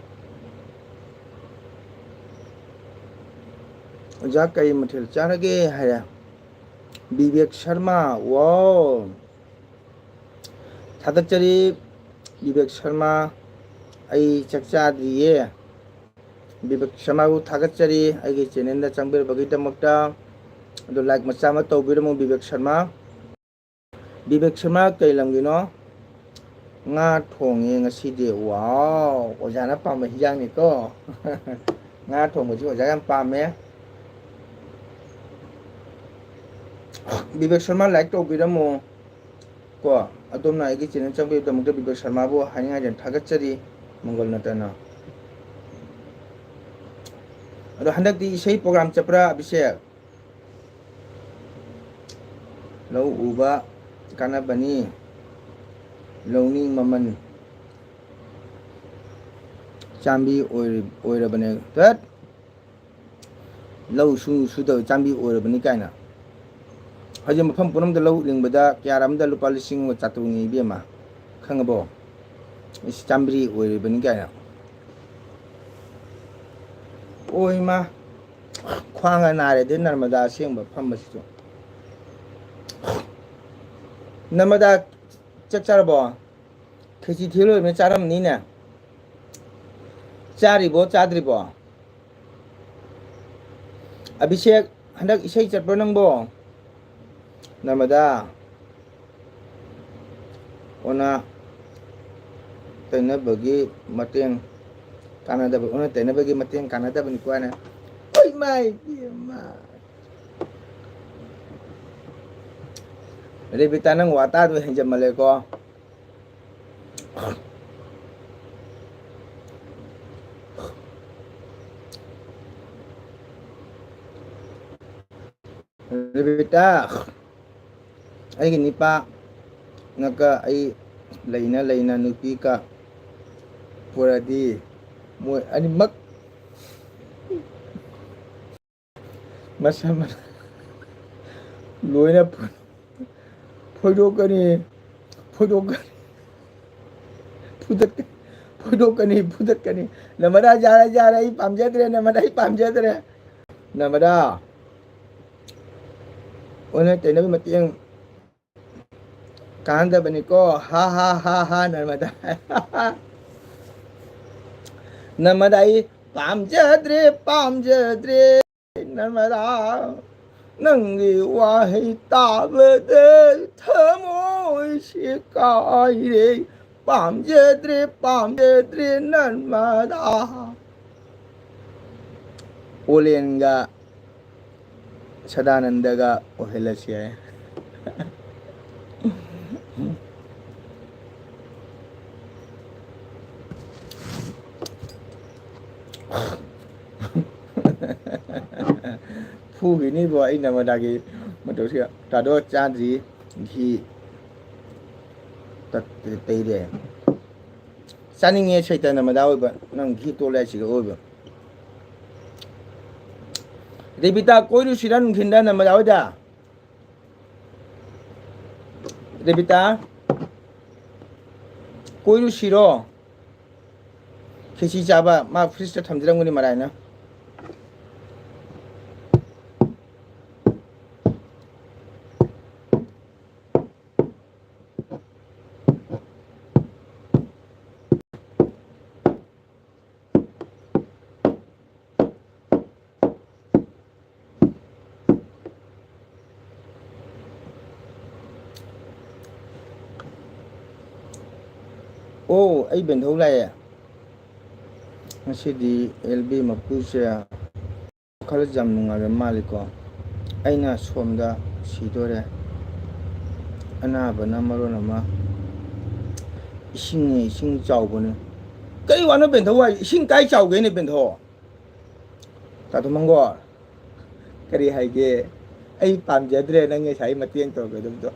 ꯑꯣꯖꯥ ꯀꯔꯤ ꯃꯊꯦꯜ ꯆꯥꯔꯒꯦ ꯍꯥꯏꯔꯦ꯫ ꯕꯤꯕꯦꯛ ꯁꯔꯃ, ꯋꯥꯎ꯫ ꯊꯥꯒꯠꯆꯔꯤ ꯕꯤꯕꯦꯛ ꯁꯔꯃ꯫ ꯑꯩ ꯆꯥꯛ ꯆꯥꯗ꯭ꯔꯤꯌꯦ꯫ ꯕꯤꯕꯦꯛ ꯁꯔꯃꯕꯨ ꯊꯥꯒꯠꯆꯔꯤ ꯑꯩꯒꯤ ꯆꯦꯅꯦꯜꯗ ꯆꯪꯕꯤꯔꯕꯒꯤꯗꯃꯛꯇ꯫ ꯑꯗꯣ ꯂꯥꯏꯛ ꯃꯆꯥ ꯑꯃ ꯇꯧꯕꯤꯔꯝꯃꯨ ꯕꯤꯕꯦꯛ ꯁꯔꯃ꯫ ꯕꯤꯕꯦꯛ ꯁꯔꯃ ꯀꯩ ꯂꯝꯒꯤꯅꯣ? ꯉꯥ ꯊꯣꯡꯉꯦ ꯉꯁꯤꯗꯤ꯫ ꯋꯥꯎ, ꯑꯣꯖꯥꯅ ꯄꯥꯝꯕ ꯍꯤꯟꯖꯥꯡꯅꯤꯀꯣ꯫ ꯉꯥ ꯊꯣꯡꯕꯁꯤ ꯑꯣꯖꯥ ꯌꯥꯝ ꯄꯥꯝꯃꯦ꯫ ꯕꯤꯕꯦꯛ ꯁꯔꯃ, like ꯇꯧꯕꯤꯔꯝꯃꯣ꯫ ꯀꯣ, ꯑꯗꯣꯝꯅ ꯑꯩꯒꯤ channel ꯆꯪꯕꯒꯤꯗꯃꯛꯇ ꯕꯤꯕꯦꯛ ꯁꯔꯃꯕꯨ ꯍꯥꯏꯅꯤꯡꯉꯥꯏꯗ ꯊꯥꯒꯠꯆꯔꯤ, ꯃꯪꯒꯜ ꯅꯠꯇꯅ꯫ ꯑꯗꯣ ꯍꯟꯗꯛꯇꯤ ꯏꯁꯩ program ꯆꯠꯄ꯭ꯔꯥ, ꯑꯕꯤꯁꯦꯛ? ꯂꯧ ꯎꯕ ꯀꯥꯟꯅꯕꯅꯤ, ꯂꯧꯃꯤ ꯃꯃꯜ ꯆꯥꯝꯕꯤ ꯑꯣꯏꯔ-, ꯑꯣꯏꯔꯕꯅꯦ꯫ ꯇꯠ! ꯂꯧ ꯁꯨ-, ꯁꯨꯗꯕ ꯆꯥꯝꯕꯤ ꯑꯣꯏꯔꯕꯅꯤ ꯀꯥꯏꯅ꯫ ꯍꯧꯖꯤꯛ ꯃꯐꯝ ꯄꯨꯝꯅꯃꯛꯇ ꯂꯧ ꯂꯤꯡꯕꯗ ꯀꯌꯥꯔ ꯑꯃꯗ ꯂꯨꯄꯥ ꯂꯤꯁꯤꯡ ꯑꯃꯒ ꯆꯥꯇ꯭ꯔꯨꯛꯅꯤ ꯏꯕꯦꯝꯃ, ꯈꯪꯉꯕꯣ? ꯏꯁ, ꯆꯥꯝꯕ꯭ꯔꯤ ꯑꯣꯏꯔꯤꯕꯅꯤ ꯀꯥꯏꯅ꯫ ꯑꯣꯏ ꯃꯥ, ꯈ꯭ꯋꯥꯡꯒ ꯅꯥꯔꯦ ꯑꯗꯩ ꯅꯔꯃꯗꯥ ꯑꯁꯦꯡꯕ ꯐꯝꯕꯁꯤꯁꯨ꯫ ꯅꯔꯃꯗꯥ, ꯆꯥꯛ ꯆꯥꯔꯕꯣ? ꯈꯦꯆꯤ ꯊꯤꯜ ꯂꯣꯏꯔꯃꯤ ꯆꯥꯔꯝꯅꯤꯅꯦ꯫ ꯆꯥꯔꯤꯕꯣ, ꯆꯥꯗ꯭ꯔꯤꯕꯣ? ꯑꯕꯤꯁꯦꯛ, ꯍꯟꯗꯛ ꯏꯁꯩ ꯆꯠꯄ꯭ꯔꯣ ꯅꯪꯕꯣ? ꯅꯔꯃꯗꯥ, ꯑꯣꯟꯅ ꯇꯩꯅꯕꯒꯤ ꯃꯇꯦꯡ ꯀꯥꯟꯅꯗꯕ, ꯑꯣꯟꯅ ꯇꯩꯅꯕꯒꯤ ꯃꯇꯦꯡ ꯀꯥꯟꯅꯗꯕꯅꯤꯀꯣ ꯍꯥꯏꯅ꯫ ꯍꯣꯏ, ꯃꯥꯏ ꯄꯦꯝꯃ꯫ ꯔꯦꯕꯤꯇꯥ, ꯅꯪ ꯋꯥ ꯇꯥꯗꯣ ꯍꯦꯟꯖꯟꯃꯜꯂꯦꯀꯣ꯫ ꯔꯦꯕꯤꯇꯥ, ꯑꯩꯒꯤ ꯅꯤꯄꯥꯅꯒ ꯑꯩ ꯂꯩꯅ ꯂꯩꯅ ꯅꯨꯄꯤꯒ ꯄꯨꯔꯗꯤ ꯃꯣꯏ ꯑꯅꯤꯃꯛ ꯃꯁꯝ ꯂꯣꯏꯅ ꯐꯣꯏꯗꯣꯛꯀꯅꯤ, ꯐꯣꯏꯗꯣꯛꯀꯅꯤ, ꯐꯨꯗꯠꯀꯅꯤ, ꯐꯣꯏꯗꯣꯛꯀꯅꯤ, ꯐꯨꯗꯠꯀꯅꯤ꯫ ꯅꯃꯗꯥ, ꯌꯥꯔꯦ, ꯌꯥꯔꯦ, ꯑꯩ ꯄꯥꯝꯖꯗ꯭ꯔꯦ, ꯅꯃꯗꯥ, ꯑꯩ ꯄꯥꯝꯖꯗ꯭ꯔꯦ꯫ ꯅꯃꯗꯥ, ꯑꯣꯟꯅ ꯇꯩꯅꯕ ꯃꯇꯦꯡ ꯀꯥꯟꯅꯗꯕꯅꯤꯀꯣ꯫ ꯍꯥ, ꯍꯥ, ꯍꯥ, ꯍꯥ, ꯅꯔꯃꯗꯥ꯫ ꯅꯔꯃꯗꯥ, ꯑꯩ ꯄꯥꯝꯖꯗ꯭ꯔꯦ, ꯄꯥꯝꯖꯗ꯭ꯔꯦ, ꯅꯔꯃꯗꯥ꯫ ꯅꯪꯒꯤ ꯋꯥꯍꯩ ꯇꯥꯕꯗ ꯊꯃꯣꯏꯁꯤ ꯀꯥꯏꯔꯦ, ꯄꯥꯝꯖꯗ꯭ꯔꯦ, ꯄꯥꯝꯖꯗ꯭ꯔꯦ ꯅꯟꯃꯗꯥ꯫ ꯑꯣꯂꯦꯟꯒ ꯁꯗꯥꯅꯟꯗꯒ ꯑꯣꯏꯍꯜꯂꯁꯤ ꯍꯥꯏ꯫ ꯐꯨꯈꯤꯅꯤꯕꯣ ꯑꯩ ꯅꯃꯗꯥꯒꯤ ꯃꯇꯧꯁꯤꯒ꯫ ꯇꯥꯗꯣ ꯆꯥꯗ꯭ꯔꯤ, ꯘꯤ ꯇꯠ-, ꯇꯩꯔꯦ꯫ ꯆꯥꯅꯤꯡꯉꯦ ꯁꯩꯇ ꯅꯃꯗꯥ ꯑꯣꯏꯕ, ꯅꯪ ꯘꯤ ꯇꯣꯠꯂꯦ ꯍꯥꯏꯁꯤꯒ ꯑꯣꯏꯕ꯫ ꯔꯦꯕꯤꯇꯥ ꯀꯣꯏꯔꯨꯁꯤꯔ ꯅꯨꯡꯊꯤꯟꯗ ꯅꯃꯗꯥ ꯍꯣꯏꯗ? ꯔꯦꯕꯤꯇꯥ, ꯀꯣꯏꯔꯨꯁꯤꯔꯣ? ꯈꯦꯆꯤ ꯆꯥꯕ, ꯃꯥ ꯐ꯭ꯔꯤꯖꯇ ꯊꯝꯖꯔꯝꯒꯅꯤ ꯃꯔꯥꯏꯅ꯫ ꯑꯣ, ꯑꯩ ꯕꯦꯟꯊꯧ ꯂꯥꯛꯑꯦ꯫ ꯉꯁꯤꯗꯤ ꯑꯦꯜ ꯕꯤ ꯃꯄꯨꯁꯦ ꯋꯥꯈꯜ ꯌꯥꯝ ꯅꯨꯡꯉꯥꯏꯕ ꯃꯥꯜꯂꯤꯀꯣ꯫ ꯑꯩꯅ ꯁꯣꯝꯗ ꯁꯤꯗꯣꯔꯦ꯫ ꯑꯅꯥꯕꯅ ꯃꯔꯣꯟ ꯑꯃ꯫ ꯏꯁꯤꯡꯅꯦ, ꯏꯁꯤꯡ ꯆꯥꯎꯕꯅꯦ꯫ ꯀꯔꯤ ꯋꯥꯅꯣ ꯕꯦꯟꯊꯧ ꯍꯥꯏ? ꯏꯁꯤꯡ ꯀꯥꯏ ꯆꯥꯎꯒꯦꯅꯦ ꯕꯦꯟꯊꯧ? ꯇꯥꯇꯣ ꯃꯪꯒꯣꯜ, ꯀꯔꯤ ꯍꯥꯏꯒꯦ? ꯑꯩ ꯄꯥꯝꯖꯗ꯭ꯔꯦ ꯅꯪ ꯉꯁꯥꯏ ꯃꯇꯦꯡ ꯇꯧꯔꯛꯀꯗꯕꯗꯣ꯫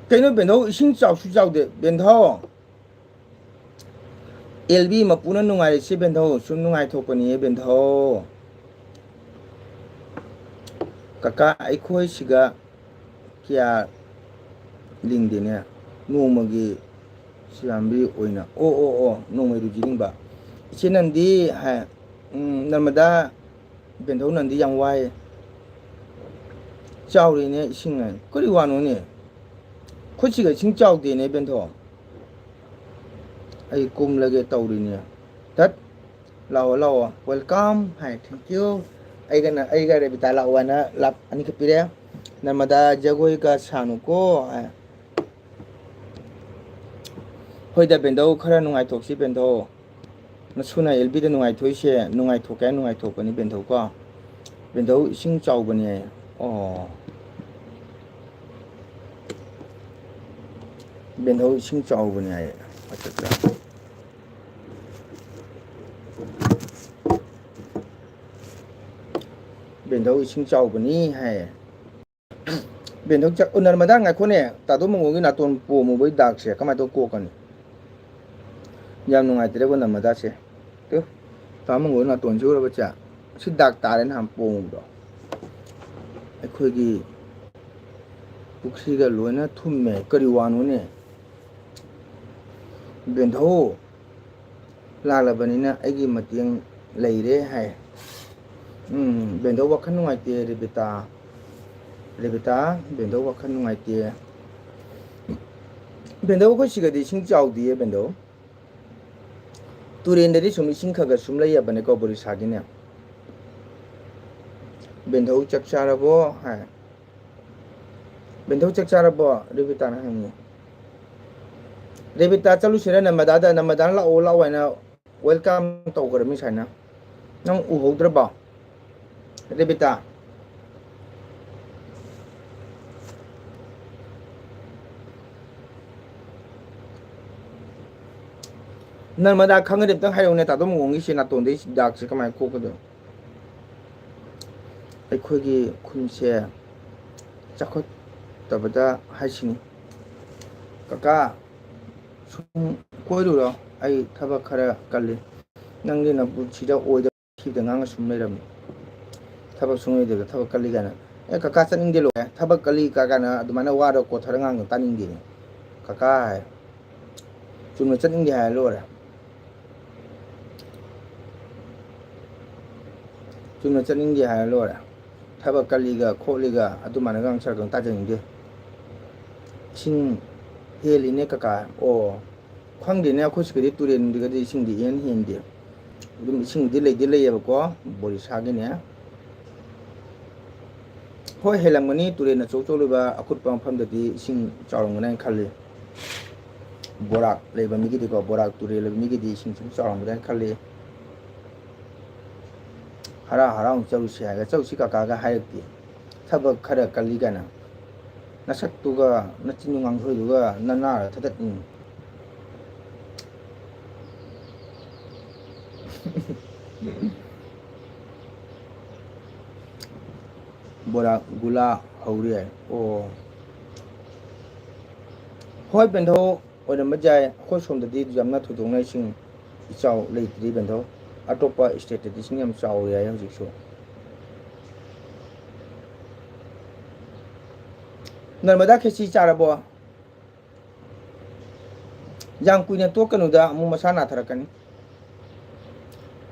ꯀꯩꯅꯣ ꯕꯦꯟꯊꯧ, ꯏꯁꯤꯡ ꯆꯥꯎꯁꯨ ꯆꯥꯎꯗꯦ ꯕꯦꯟꯊꯧ꯫ ꯑꯦꯜ ꯕꯤ ꯃꯄꯨꯅ ꯅꯨꯡꯉꯥꯏꯔꯤꯁꯦ ꯕꯦꯟꯊꯧ, ꯁꯨꯝ ꯅꯨꯡꯉꯥꯏꯊꯣꯛꯄꯅꯤꯌꯦ ꯕꯦꯟꯊꯧ꯫ ꯀꯀꯥ, ꯑꯩꯈꯣꯏ ꯁꯤꯒ ꯀꯌꯥ ꯂꯤꯡꯗꯦꯅꯦ꯫ ꯅꯣꯡꯃꯒꯤ ꯁꯤꯔꯥꯝꯕꯤ ꯑꯣꯏꯅ꯫ ꯑꯣ, ꯑꯣ, ꯑꯣ, ꯅꯣꯡꯃꯩ ꯔꯨꯖꯤ ꯂꯤꯡꯕ꯫ ꯏꯆꯦ ꯅꯟꯗꯤ ꯍꯥꯏ, ꯎꯝ, ꯅꯔꯃꯗꯥ ꯕꯦꯟꯊꯧ ꯅꯟꯗꯤ ꯌꯥꯝ ꯋꯥꯏ꯫ ꯆꯥꯎꯔꯤꯅꯦ ꯏꯁꯤꯡ ꯍꯥꯏ꯫ ꯀꯔꯤ ꯋꯥꯅꯣꯅꯦ? ꯈꯨꯠꯁꯤꯒ ꯏꯁꯤꯡ ꯆꯥꯎꯗꯦꯅꯦ ꯕꯦꯟꯊꯧ꯫ ꯑꯩ ꯀꯨꯝꯂꯒꯦ ꯇꯧꯔꯤꯅꯦ꯫ ꯇꯠ꯫ ꯂꯥꯛꯑꯣ, ꯂꯥꯛꯑꯣ꯫ Welcome high, thank you꯫ ꯑꯩꯒꯅ, ꯑꯩꯒ ꯔꯦꯕꯤꯇꯥ ꯂꯥꯛꯑꯣ ꯍꯥꯏꯅ ꯂꯥꯛ ꯑꯅꯤꯈꯛ ꯄꯤꯔꯦ꯫ ꯅꯔꯃꯗꯥ ꯖꯒꯣꯏꯒ ꯁꯥꯅꯨꯀꯣ ꯍꯥꯏ꯫ ꯍꯣꯏꯗ ꯕꯦꯟꯗꯧ, ꯈꯔ ꯅꯨꯡꯉꯥꯏꯊꯣꯛꯁꯤ ꯕꯦꯟꯗꯧ꯫ ꯅꯁꯨꯅ ꯑꯦꯜ ꯕꯤꯗ ꯅꯨꯡꯉꯥꯏꯊꯣꯛꯏꯁꯦ ꯅꯨꯡꯉꯥꯏꯊꯣꯛꯀꯦ ꯅꯨꯡꯉꯥꯏꯊꯣꯛꯄꯅꯤ ꯕꯦꯟꯗꯧ ꯀꯣ꯫ ꯕꯦꯟꯗꯧ ꯏꯁꯤꯡ ꯆꯥꯎꯕꯅꯦ꯫ ꯑꯣ꯫ ꯕꯦꯟꯗꯧ ꯏꯁꯤꯡ ꯆꯥꯎꯕꯅꯦ ꯍꯥꯏꯌꯦ꯫ ꯑꯠꯆꯥ, ꯑꯠꯆꯥ꯫ ꯕꯦꯟꯗꯧ ꯏꯁꯤꯡ ꯆꯥꯎꯕꯅꯤ ꯍꯥꯏꯌꯦ꯫ ꯕꯦꯟꯗꯧ ꯆꯥꯛ ꯎꯅꯔꯝꯃꯗ ꯉꯥꯏꯈꯣꯅꯦ꯫ ꯇꯥꯗꯣ ꯃꯪꯒꯣꯜꯒꯤ ꯅꯥꯇꯣꯟ ꯄꯣꯝꯃꯨꯕꯩ ꯗꯥꯛꯁꯦ ꯀꯃꯥꯏꯅ ꯇꯧ ꯀꯣꯛꯀꯅꯤ? ꯌꯥꯝ ꯅꯨꯡꯉꯥꯏꯇ꯭ꯔꯦꯕꯣ ꯅꯝꯃꯗꯥꯁꯦ꯫ ꯇꯨ, ꯇꯥ ꯃꯪꯒꯣꯜ ꯅꯥꯇꯣꯟꯁꯤ ꯎꯔꯕ ꯆꯦ? ꯁꯤ ꯗꯥꯛ ꯇꯥꯔꯦ ꯅꯍꯥꯟ ꯄꯣꯝꯕꯗꯣ꯫ ꯑꯩꯈꯣꯏꯒꯤ ꯄꯨꯈ꯭ꯔꯤꯒ ꯂꯣꯏꯅ ꯊꯨꯝꯃꯦ꯫ ꯀꯔꯤ ꯋꯥꯅꯣꯅꯦ? ꯕꯦꯟꯙꯧ ꯂꯥꯛꯂꯕꯅꯤꯅ ꯑꯩꯒꯤ ꯃꯇꯦꯡ ꯂꯩꯔꯦ ꯍꯥꯏ꯫ ꯎꯝ, ꯕꯦꯟꯙꯧ ꯋꯥꯈꯜ ꯅꯨꯡꯉꯥꯏꯇꯦ, ꯔꯦꯕꯤꯇꯥ꯫ ꯔꯦꯕꯤꯇꯥ, ꯕꯦꯟꯙꯧ ꯋꯥꯈꯜ ꯅꯨꯡꯉꯥꯏꯇꯦ꯫ ꯕꯦꯟꯙꯧ, ꯑꯩꯈꯣꯏ ꯁꯤꯒꯗꯤ ꯏꯁꯤꯡ ꯆꯥꯎꯗꯤꯌꯦ, ꯕꯦꯟꯙꯧ꯫ ꯇꯨꯔꯦꯟꯗꯗꯤ ꯁꯨꯝ ꯏꯁꯤꯡ ꯈꯔ ꯈꯔ ꯁꯨꯝ ꯂꯩꯌꯦꯕꯅꯦꯀꯣ, ꯕꯣꯔꯤꯁꯥꯒꯤꯅꯦ꯫ ꯕꯦꯟꯙꯧ ꯆꯥꯛ ꯆꯥꯔꯕꯣ? ꯍꯥꯏ꯫ ꯕꯦꯟꯙꯧ ꯆꯥꯛ ꯆꯥꯔꯕꯣ? ꯔꯦꯕꯤꯇꯥꯅ ꯍꯪꯉꯤ꯫ ꯔꯦꯕꯤꯇꯥ ꯆꯠꯂꯨꯁꯤꯔ ꯅꯝꯃꯗꯥꯗ? ꯅꯝꯃꯗꯥꯅ ꯂꯥꯛꯑꯣ, ꯂꯥꯛꯑꯣ ꯍꯥꯏꯅ welcome ꯇꯧꯈ꯭ꯔꯃꯤ ꯁꯨꯃꯥꯏꯅ꯫ ꯅꯪ ꯎꯍꯧꯗ꯭ꯔꯕꯣ? ꯔꯦꯕꯤꯇꯥ꯫ ꯅꯔꯃꯗꯥ ꯈꯪꯉꯗꯤ ꯑꯝꯇꯪ ꯍꯥꯏꯔꯛꯎꯅꯦ, ꯇꯥꯗꯣ ꯃꯨꯡꯒꯣꯡꯒꯤ ꯁꯤ ꯅꯥꯇꯣꯟꯗꯩ ꯗꯥꯛꯁꯦ ꯀꯃꯥꯏꯅ ꯀꯣꯛꯀꯗꯣꯏꯅꯣ? ꯑꯩꯈꯣꯏꯒꯤ ꯈꯨꯟꯁꯦ ꯆꯥꯎꯈꯠꯇꯕꯗ ꯍꯥꯏꯁꯤꯅꯤ꯫ ꯀꯀꯥ, ꯁꯨꯝ ꯀꯣꯏꯔꯨꯔꯣ, ꯑꯩ ꯊꯕꯛ ꯈꯔ ꯀꯜꯂꯤ꯫ ꯅꯪꯗꯤ ꯅꯄꯨꯟꯁꯤꯗ ꯑꯣꯏꯗꯕ ꯊꯤꯕꯗ ꯉꯥꯡꯉ ꯁꯨꯝ ꯂꯩꯔꯝꯃꯤ꯫ ꯊꯕꯛ ꯁꯨꯡ ꯂꯩꯇꯕꯗ ꯊꯕꯛ ꯀꯜꯂꯤ ꯀꯥꯏꯅ꯫ ꯑꯦ, ꯀꯀꯥ ꯆꯠꯅꯤꯡꯗꯦ ꯂꯣꯏꯔꯦ꯫ ꯊꯕꯛ ꯀꯜꯂꯤ ꯀꯥ ꯀꯥꯏꯅ ꯑꯗꯨꯃꯥꯏꯅ ꯋꯥꯔ ꯀꯣꯊꯔ ꯉꯥꯡꯕ ꯇꯥꯅꯤꯡꯗꯦꯅꯦ꯫ ꯀꯀꯥ ꯍꯥꯏ꯫ ꯆꯨꯝꯅ ꯆꯠꯅꯤꯡꯗꯦ ꯍꯥꯏꯔ ꯂꯣꯏꯔꯦ꯫ ꯆꯨꯝꯅ ꯆꯠꯅꯤꯡꯗꯦ ꯍꯥꯏꯔ ꯂꯣꯏꯔꯦ꯫ ꯊꯕꯛ ꯀꯜꯂꯤꯒ ꯈꯣꯠꯂꯤꯒ ꯑꯗꯨꯃꯥꯏꯅꯒ ꯁꯔꯀꯜ ꯇꯥꯖꯅꯤꯡꯗꯦ꯫ ꯏꯁꯤꯡ ꯍꯦꯜꯂꯤꯅꯦ ꯀꯀꯥ꯫ ꯑꯣ, ꯈꯪꯗꯦꯅꯦ, ꯑꯩꯈꯣꯏ ꯁꯤꯒꯗꯤ ꯇꯨꯔꯦꯟꯗꯨꯒꯗꯤ ꯏꯁꯤꯡꯗꯤ ꯏꯍꯦꯟ ꯍꯦꯟꯗꯦ꯫ ꯑꯗꯨꯝ ꯏꯁꯤꯡꯗꯤ ꯂꯩꯗꯤ ꯂꯩꯌꯦꯕꯀꯣ, ꯕꯣꯔꯤꯁꯥꯒꯤꯅꯦ꯫ ꯍꯣꯏ, ꯍꯦꯜꯂꯝꯒꯅꯤ, ꯇꯨꯔꯦꯟ ꯑꯆꯧ ꯑꯆꯧ ꯂꯩꯕ ꯑꯀꯨꯠꯄ ꯃꯐꯝꯗꯗꯤ ꯏꯁꯤꯡ ꯆꯥꯎꯔꯝꯒꯅꯤ ꯍꯥꯏꯅ ꯈꯜꯂꯤ꯫ ꯕꯣꯔꯥꯛ ꯂꯩꯕ ꯃꯤꯒꯤꯗꯤꯀꯣ, ꯕꯣꯔꯥꯛ ꯇꯨꯔꯦꯜ ꯂꯩꯕ ꯃꯤꯒꯤꯗꯤ ꯏꯁꯤꯡ ꯁꯨꯝ ꯆꯥꯎꯔꯝꯒꯗ꯭ꯔꯥꯅ ꯈꯜꯂꯤ꯫ ꯍꯔꯥꯎ ꯍꯔꯥꯎ ꯆꯧꯁꯤ ꯍꯥꯏꯔꯒ ꯆꯧꯁꯤ ꯀꯀꯥꯒ ꯍꯥꯏꯔꯛꯇꯦ꯫ ꯊꯕꯛ ꯈꯔ ꯀꯜꯂꯤ ꯀꯥꯏꯅ꯫ ꯅꯁꯛꯇꯨꯒ ꯅꯆꯤꯟ ꯉꯥꯡꯊꯣꯏꯗꯨꯒ ꯅꯅꯥꯔ ꯊꯗꯠꯅꯤꯡꯉꯤ꯫ ꯕꯣꯔꯥ ꯒꯨꯂꯥ ꯍꯧꯔꯤ ꯍꯥꯏ꯫ ꯑꯣ꯫ ꯍꯣꯏ, ꯕꯦꯟꯊꯧ ꯑꯣꯏꯔꯝꯕ ꯌꯥꯏ꯫ ꯑꯩꯈꯣꯏ ꯁꯣꯝꯗꯗꯤ ꯌꯥꯝꯅ ꯊꯣꯏꯗꯣꯛꯅ ꯏꯁꯤꯡ ꯏꯆꯥꯎ ꯂꯩꯇ꯭ꯔꯤ, ꯕꯦꯟꯊꯧ꯫ ꯑꯇꯣꯞꯄ state ꯇꯗꯤ ꯏꯁꯤꯡ ꯌꯥꯝ ꯆꯥꯎꯋꯤ ꯍꯥꯏ ꯍꯧꯖꯤꯛꯁꯨ꯫ ꯅꯔꯃꯗꯥ ꯈꯦꯆꯤ ꯆꯥꯔꯕꯣ? ꯌꯥꯝ ꯀꯨꯏꯅ ꯇꯣꯛꯀꯅꯨꯗ, ꯑꯃꯨꯛ ꯃꯁꯥ ꯅꯥꯊꯔꯛꯀꯅꯤ꯫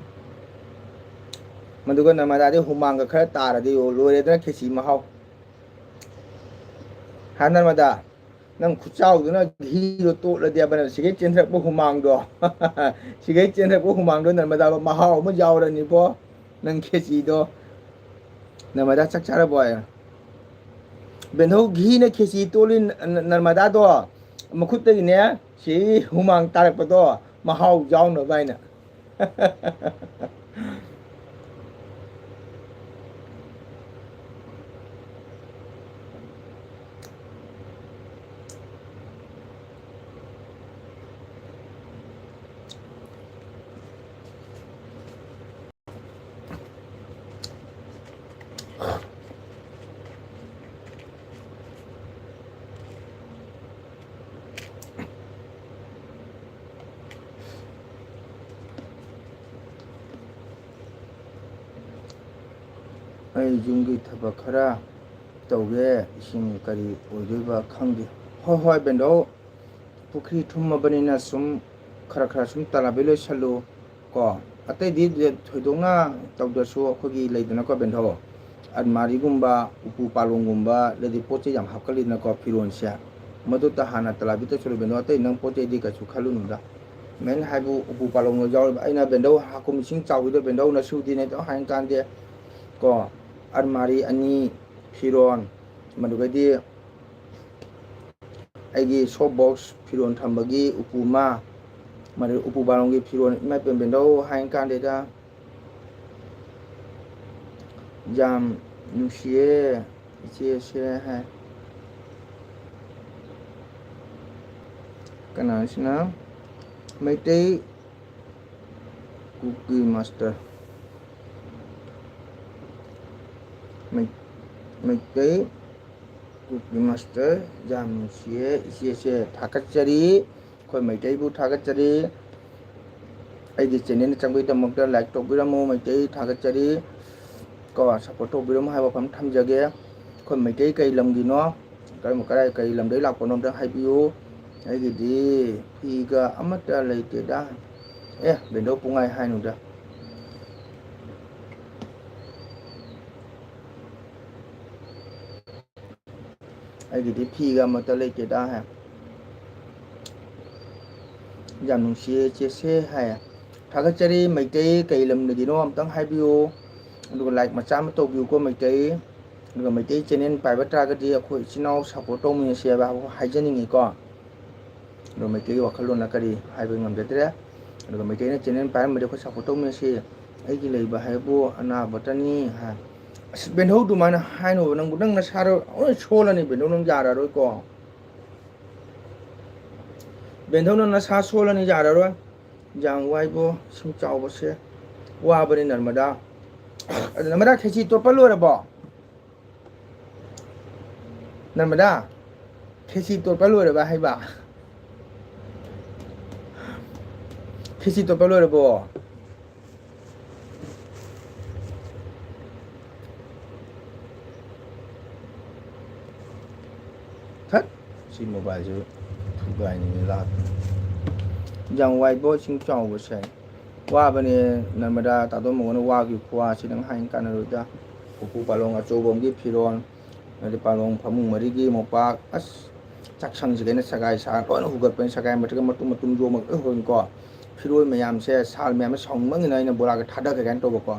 ꯃꯗꯨꯒ ꯅꯔꯃꯗꯥꯗꯤ ꯍꯨꯃꯥꯡꯒ ꯈꯔ ꯇꯥꯔꯗꯤ ꯂꯣꯏꯔꯦꯗꯅ ꯈꯦꯆꯤ ꯃꯍꯥꯎ꯫ ꯍꯥ ꯅꯔꯃꯗꯥ, ꯅꯪ ꯈꯨꯠꯆꯥꯎꯗꯨꯅ ꯘꯤꯗꯣ ꯇꯣꯠꯂꯗꯤ ꯍꯥꯏꯕ, ꯅꯪ ꯁꯤꯒꯩ ꯆꯦꯟꯊꯔꯛꯄ ꯍꯨꯃꯥꯡꯗꯣ, ꯁꯤꯒꯩ ꯆꯦꯟꯊꯔꯛꯄ ꯍꯨꯃꯥꯡꯗꯣ ꯅꯔꯃꯗꯥ ꯃꯍꯥꯎ ꯑꯃ ꯌꯥꯎꯔꯅꯤꯕꯣ꯫ ꯅꯪ ꯈꯦꯆꯤꯗꯣ꯫ ꯅꯔꯃꯗꯥ ꯆꯥꯛ ꯆꯥꯔꯕꯣ ꯍꯥꯏ꯫ ꯕꯦꯟꯊꯧ ꯘꯤꯅ ꯈꯦꯆꯤ ꯇꯣꯠꯂꯤ ꯅ-, ꯅ-, ꯅꯔꯃꯗꯥꯗꯣ ꯃꯈꯨꯠꯇꯒꯤꯅꯦ ꯁꯤ ꯍꯨꯃꯥꯡ ꯇꯥꯔꯛꯄꯗꯣ ꯃꯍꯥꯎ ꯌꯥꯎꯅꯕ ꯍꯥꯏꯅ꯫ ꯑꯩ ꯌꯨꯝꯒꯤ ꯊꯕꯛ ꯈꯔ ꯇꯧꯒꯦ, ꯏꯁꯤꯡ ꯀꯔꯤ ꯑꯣꯏꯗꯣꯏꯕ ꯈꯪꯗꯦ꯫ ꯍꯣꯏ, ꯍꯣꯏ, ꯕꯦꯟꯗꯧ, ꯄꯨꯈ꯭ꯔꯤ ꯊꯨꯝꯃꯕꯅꯤꯅ ꯁꯨꯝ ꯈꯔ ꯈꯔ ꯁꯨꯝ ꯇꯥꯔꯥꯕꯤ ꯂꯣꯏꯁꯜꯂꯨ ꯀꯣ꯫ ꯑꯇꯩꯗꯤ ꯊꯣꯏꯗꯣꯛꯅ ꯇꯧꯗ꯭ꯔꯁꯨ ꯑꯩꯈꯣꯏꯒꯤ ꯂꯩꯗꯅꯀꯣ, ꯕꯦꯟꯗꯧ, ꯑꯜꯃꯥꯔꯤꯒꯨꯝꯕ, ꯎꯄꯨ ꯄꯥꯂꯣꯡꯒꯨꯝꯕ, ꯑꯗꯩꯗꯤ ꯄꯣꯠ ꯆꯩ ꯌꯥꯝ ꯍꯥꯞꯀꯜꯂꯤꯗꯅꯀꯣ, ꯐꯤꯔꯣꯟꯁꯦ, ꯃꯗꯨꯇ ꯍꯥꯟꯅ ꯇꯥꯔꯥꯕꯤ ꯇꯧꯁꯜꯂꯨ, ꯕꯦꯟꯗꯧ꯫ ꯑꯇꯩ ꯅꯪ ꯄꯣꯠ ꯆꯩꯗꯤ ꯀꯩꯁꯨ ꯈꯜꯂꯨꯅꯨꯗ꯫ ꯃꯦꯟ ꯍꯥꯏꯕꯨ ꯎꯄꯨ ꯄꯥꯂꯣꯡꯗꯣ ꯌꯥꯎꯔꯤꯕ꯫ ꯑꯩꯅ ꯕꯦꯟꯗꯧ ꯍꯥꯀꯨꯝ ꯏꯁꯤꯡ ꯆꯥꯎꯕꯤꯗꯣ ꯕꯦꯟꯗꯧ ꯅꯁꯨꯗꯤꯅꯦ ꯑꯗꯨꯝ ꯍꯥꯏ ꯀꯥꯟꯗꯦ ꯀꯣ, ꯑꯜꯃꯥꯔꯤ ꯑꯅꯤ, ꯐꯤꯔꯣꯟ, ꯃꯗꯨꯒꯩꯗꯤ ꯑꯩꯒꯤ soap box ꯐꯤꯔꯣꯜ ꯊꯝꯕꯒꯤ ꯎꯄꯨ ꯑꯃ, ꯃꯗꯨ ꯎꯄꯨ ꯄꯥꯂꯣꯡꯒꯤ ꯐꯤꯔꯣꯜ, ꯏꯃꯥ ꯏꯕꯦꯟ ꯕꯦꯟꯗꯧ ꯍꯥꯏ ꯀꯥꯟꯗꯦꯗ, ꯌꯥꯝ ꯅꯨꯡꯁꯤꯌꯦ ꯏꯆꯦꯁꯦ ꯍꯥꯏ꯫ ꯀꯅꯥꯁꯤꯅ? ꯃꯩꯇꯩ ꯀꯨꯀꯤ ꯃꯥꯁꯇꯔ꯫ ꯃꯩ-, ꯃꯩꯇꯩ ꯀꯨꯀꯤ ꯃꯥꯁꯇꯔ, ꯌꯥꯝ ꯅꯨꯡꯁꯤꯌꯦ ꯏꯆꯦꯁꯦ, ꯊꯥꯒꯠꯆꯔꯤ꯫ ꯑꯩꯈꯣꯏ ꯃꯩꯇꯩꯕꯨ ꯊꯥꯒꯠꯆꯔꯤ꯫ ꯑꯩꯒꯤ channel ꯆꯪꯕꯒꯤꯗꯃꯛꯇ like ꯇꯧꯕꯤꯔꯝꯃꯨ, ꯃꯩꯇꯩ ꯊꯥꯒꯠꯆꯔꯤ꯫ ꯀꯣ, support ꯇꯧꯕꯤꯔꯝꯃꯨ ꯍꯥꯏꯕ ꯋꯥꯐꯝ ꯊꯝꯖꯒꯦ꯫ ꯑꯩꯈꯣꯏ ꯃꯩꯇꯩ ꯀꯩ ꯂꯝꯒꯤꯅꯣ? ꯀꯔꯝꯕ, ꯀꯗꯥꯏ, ꯀꯔꯤ ꯂꯝꯗꯒꯤ ꯂꯥꯛꯄꯅꯣ ꯑꯝꯇ ꯍꯥꯏꯕꯤꯌꯨ꯫ ꯑꯩꯒꯤꯗꯤ ꯐꯤꯒ ꯑꯃꯠꯇ ꯂꯩꯇꯦꯗ꯫ ꯑꯦ, ꯕꯦꯟꯗꯧ ꯄꯨꯡꯉꯥꯏ ꯍꯥꯏꯅꯨꯗ꯫ ꯑꯩꯒꯤꯗꯤ ꯐꯤꯒ ꯑꯃꯠꯇ ꯂꯩꯇꯦꯗ ꯍꯥꯏ꯫ ꯌꯥꯝ ꯅꯨꯡꯁꯤꯌꯦ ꯆꯦꯁꯦ ꯍꯥꯏ꯫ ꯊꯥꯒꯠꯆꯔꯤ꯫ ꯃꯩꯇꯩ ꯀꯩ ꯂꯝꯗꯒꯤꯅꯣ ꯑꯝꯇꯪ ꯍꯥꯏꯕꯤꯌꯨ꯫ ꯑꯗꯨꯒ like ꯃꯆꯥ ꯑꯃ ꯇꯧꯕꯤꯌꯨꯀꯣ ꯃꯩꯇꯩ꯫ ꯑꯗꯨꯒ ꯃꯩꯇꯩ channel ꯄꯥꯏꯕ ꯇꯥꯔꯒꯗꯤ ꯑꯩꯈꯣꯏ ꯏꯆꯤꯟ ꯏꯅꯥꯎ support ꯇꯧꯃꯤꯟꯅꯁꯤ ꯍꯥꯏꯕ ꯍꯥꯏꯖꯅꯤꯡꯉꯤꯀꯣ꯫ ꯑꯗꯣ ꯃꯩꯇꯩꯒꯤ ꯋꯥꯈꯜꯂꯣꯟꯅ ꯀꯔꯤ ꯍꯥꯏꯕ ꯉꯝꯖꯗ꯭ꯔꯦ꯫ ꯑꯗꯨꯒ ꯃꯩꯇꯩꯅ channel ꯄꯥꯏꯔꯝꯕꯗꯤ ꯑꯩꯈꯣꯏ support ꯇꯧꯃꯤꯟꯅꯁꯤ꯫ ꯑꯩꯒꯤ ꯂꯩꯕ ꯍꯥꯏꯕꯨ ꯑꯅꯥꯕꯇꯅꯤ ꯍꯥꯏ꯫ ꯑꯁ, ꯕꯦꯟꯙꯧ ꯑꯗꯨꯃꯥꯏꯅ ꯍꯥꯏꯅꯣꯕ, ꯅꯪꯕꯨ, ꯅꯪ ꯅꯁꯥꯗꯣ ꯂꯣꯏ ꯁꯣꯜꯂꯅꯤ ꯕꯦꯟꯙꯧ, ꯅꯪ ꯌꯥꯔꯔꯣꯏꯀꯣ꯫ ꯕꯦꯟꯙꯧ, ꯅꯪ ꯅꯁꯥ ꯁꯣꯜꯂꯅꯤ, ꯌꯥꯔꯔꯣꯏ꯫ ꯌꯥꯝ ꯋꯥꯏꯕꯣ ꯏꯁꯤꯡ ꯆꯥꯎꯕꯁꯦ, ꯋꯥꯕꯅꯤ ꯅꯔꯃꯗꯥ꯫ ꯑꯗꯨ ꯅꯔꯃꯗꯥ, ꯈꯦꯆꯤ ꯇꯣꯠꯄ ꯂꯣꯏꯔꯕꯣ? ꯅꯔꯃꯗꯥ, ꯈꯦꯆꯤ ꯇꯣꯠꯄ ꯂꯣꯏꯔꯕ ꯍꯥꯏꯕ? ꯈꯦꯆꯤ ꯇꯣꯠꯄ ꯂꯣꯏꯔꯕꯣ? ꯊꯠ, ꯁꯤ mobileꯁꯤ ꯊꯨꯒꯥꯏꯅꯤꯡꯉꯤ ꯂꯥꯛꯇꯅ꯫ ꯌꯥꯝ ꯋꯥꯏꯕꯣ ꯏꯁꯤꯡ ꯆꯥꯎꯕꯁꯦ꯫ ꯋꯥꯕꯅꯦ ꯅꯔꯃꯗꯥ, ꯇꯥꯗꯣ ꯃꯉꯣꯟꯗ ꯋꯥꯈꯤꯕ ꯈꯨꯋꯥꯁꯤ ꯅꯪ ꯍꯥꯏꯅ ꯀꯥꯟꯅꯔꯣꯏꯗ꯫ ꯎꯄꯨ ꯄꯥꯂꯣꯡ ꯑꯆꯧꯕ ꯑꯃꯒꯤ ꯐꯤꯔꯣꯜ, ꯑꯗꯩ ꯄꯥꯂꯣꯡ ꯐꯃꯨꯡ ꯃꯔꯤꯒꯤ ꯃꯣꯝꯄꯥꯛ, ꯑꯁ, ꯆꯥꯛꯁꯪꯁꯤꯗ ꯑꯩꯅ ꯁꯒꯥꯏ ꯁꯥꯔ ꯂꯣꯏꯅ ꯍꯨꯒꯠꯄꯅꯤ, ꯁꯒꯥꯏ ꯃꯊꯛꯇ ꯃꯇꯨꯝ ꯃꯇꯨꯝ ꯌꯣꯝꯃꯒ ꯂꯣꯏ ꯍꯨꯒꯠꯅꯤꯀꯣ꯫ ꯐꯤꯔꯣꯜ ꯃꯌꯥꯝꯁꯦ, ꯁꯥꯜ ꯃꯌꯥꯝꯁꯦ ꯁꯥꯎꯅꯤꯡꯃꯟꯒꯤꯅ ꯑꯩꯅ ꯕꯣꯔꯥꯒ ꯊꯥꯗꯈ꯭ꯔꯦ ꯀꯥꯏꯅ ꯇꯧꯕꯀꯣ꯫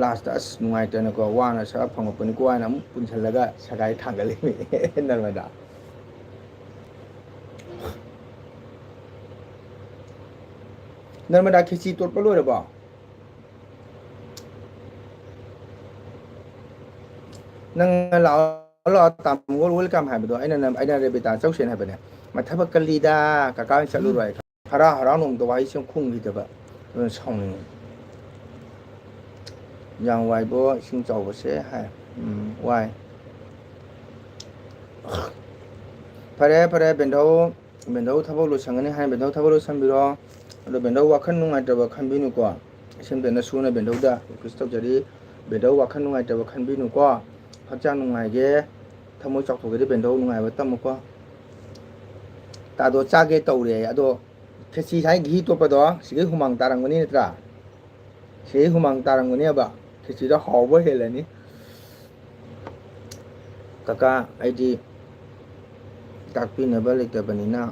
Lastꯇ ꯑꯁ ꯅꯨꯡꯉꯥꯏꯇꯅꯀꯣ, ꯋꯥꯅ ꯁꯔꯞ ꯐꯪꯉꯛꯄꯅꯤꯀꯣ ꯍꯥꯏꯅ ꯑꯃꯨꯛ ꯄꯨꯟꯁꯤꯜꯂꯒ ꯁꯒꯥꯏ ꯊꯥꯡꯒꯠꯂꯤꯃꯤ ꯅꯔꯃꯗꯥ꯫ ꯅꯔꯃꯗꯥ ꯈꯦꯆꯤ ꯇꯣꯠꯄ ꯂꯣꯏꯔꯕꯣ? ꯅꯪ ꯂꯥꯛꯑꯣ, ꯂꯥꯛꯑꯣ, ꯇꯥꯃꯣ, welcome ꯍꯥꯏꯕꯗꯣ ꯑꯩꯅ ꯅꯝ-, ꯑꯩꯅ ꯔꯦꯕꯤꯇꯥ ꯆꯧꯁꯦꯅ ꯍꯥꯏꯕꯅꯦ꯫ ꯃꯥ ꯊꯕꯛ ꯀꯜꯂꯤꯗ, ꯀꯀꯥ ꯑꯣꯏꯅ ꯆꯠꯂꯨꯔꯣ ꯍꯥꯏ꯫ ꯍꯔꯥꯎ ꯍꯔꯥꯎ ꯅꯣꯡꯃꯇ ꯋꯥꯍꯩꯁꯦ ꯈꯨꯝꯈꯤꯗꯕ꯫ ꯑꯗꯨꯅ ꯁꯥꯎꯅꯤꯡꯉꯤ꯫ ꯌꯥꯝ ꯋꯥꯏꯕꯣ, ꯏꯁꯤꯡ ꯆꯥꯎꯕꯁꯦ ꯍꯥꯏ꯫ ꯎꯝ, ꯋꯥꯏ꯫ ꯐꯔꯦ, ꯐꯔꯦ, ꯕꯦꯟꯙꯧ, ꯕꯦꯟꯙꯧ ꯊꯕꯛ ꯂꯣꯏꯁꯟꯒꯅꯤ ꯍꯥꯏ, ꯕꯦꯟꯙꯧ ꯊꯕꯛ ꯂꯣꯏꯁꯟꯕꯤꯔꯣ꯫ ꯑꯗꯣ ꯕꯦꯟꯙꯧ ꯋꯥꯈꯜ ꯅꯨꯡꯉꯥꯏꯇꯕ ꯈꯟꯕꯤꯅꯨꯀꯣ꯫ ꯏꯁꯦꯝꯇ ꯅꯁꯨꯅ ꯕꯦꯟꯙꯧꯗ request ꯇꯧꯖꯔꯤ꯫ ꯕꯦꯟꯙꯧ ꯋꯥꯈꯜ ꯅꯨꯡꯉꯥꯏꯇꯕ ꯈꯟꯕꯤꯅꯨꯀꯣ꯫ ꯍꯛꯆꯥꯡ ꯅꯨꯡꯉꯥꯏꯒꯦ, ꯊꯃꯣꯏ ꯆꯥꯎꯊꯣꯛꯀꯦꯗꯤ ꯕꯦꯟꯙꯧ ꯅꯨꯡꯉꯥꯏꯕ ꯇꯝꯃꯨꯀꯣ꯫ ꯇꯥꯗꯣ ꯆꯥꯒꯦ ꯇꯧꯔꯦ꯫ ꯑꯗꯣ ꯈꯦꯆꯤ ꯉꯁꯥꯏ ꯘꯤ ꯇꯣꯠꯄꯗꯣ ꯁꯤꯒꯤ ꯍꯨꯃꯥꯡ ꯇꯥꯔꯝꯒꯅꯤ ꯅꯠꯇ꯭ꯔꯥ? ꯁꯤꯒꯤ ꯍꯨꯃꯥꯡ ꯇꯥꯔꯝꯒꯅꯦꯕ꯫ ꯈꯦꯆꯤꯗꯣ ꯍꯥꯎꯕ ꯍꯦꯜꯂꯅꯤ꯫ ꯀꯀꯥ, ꯑꯩꯗꯤ ꯇꯥꯛꯄꯤꯅꯕ ꯂꯩꯇꯕꯅꯤꯅ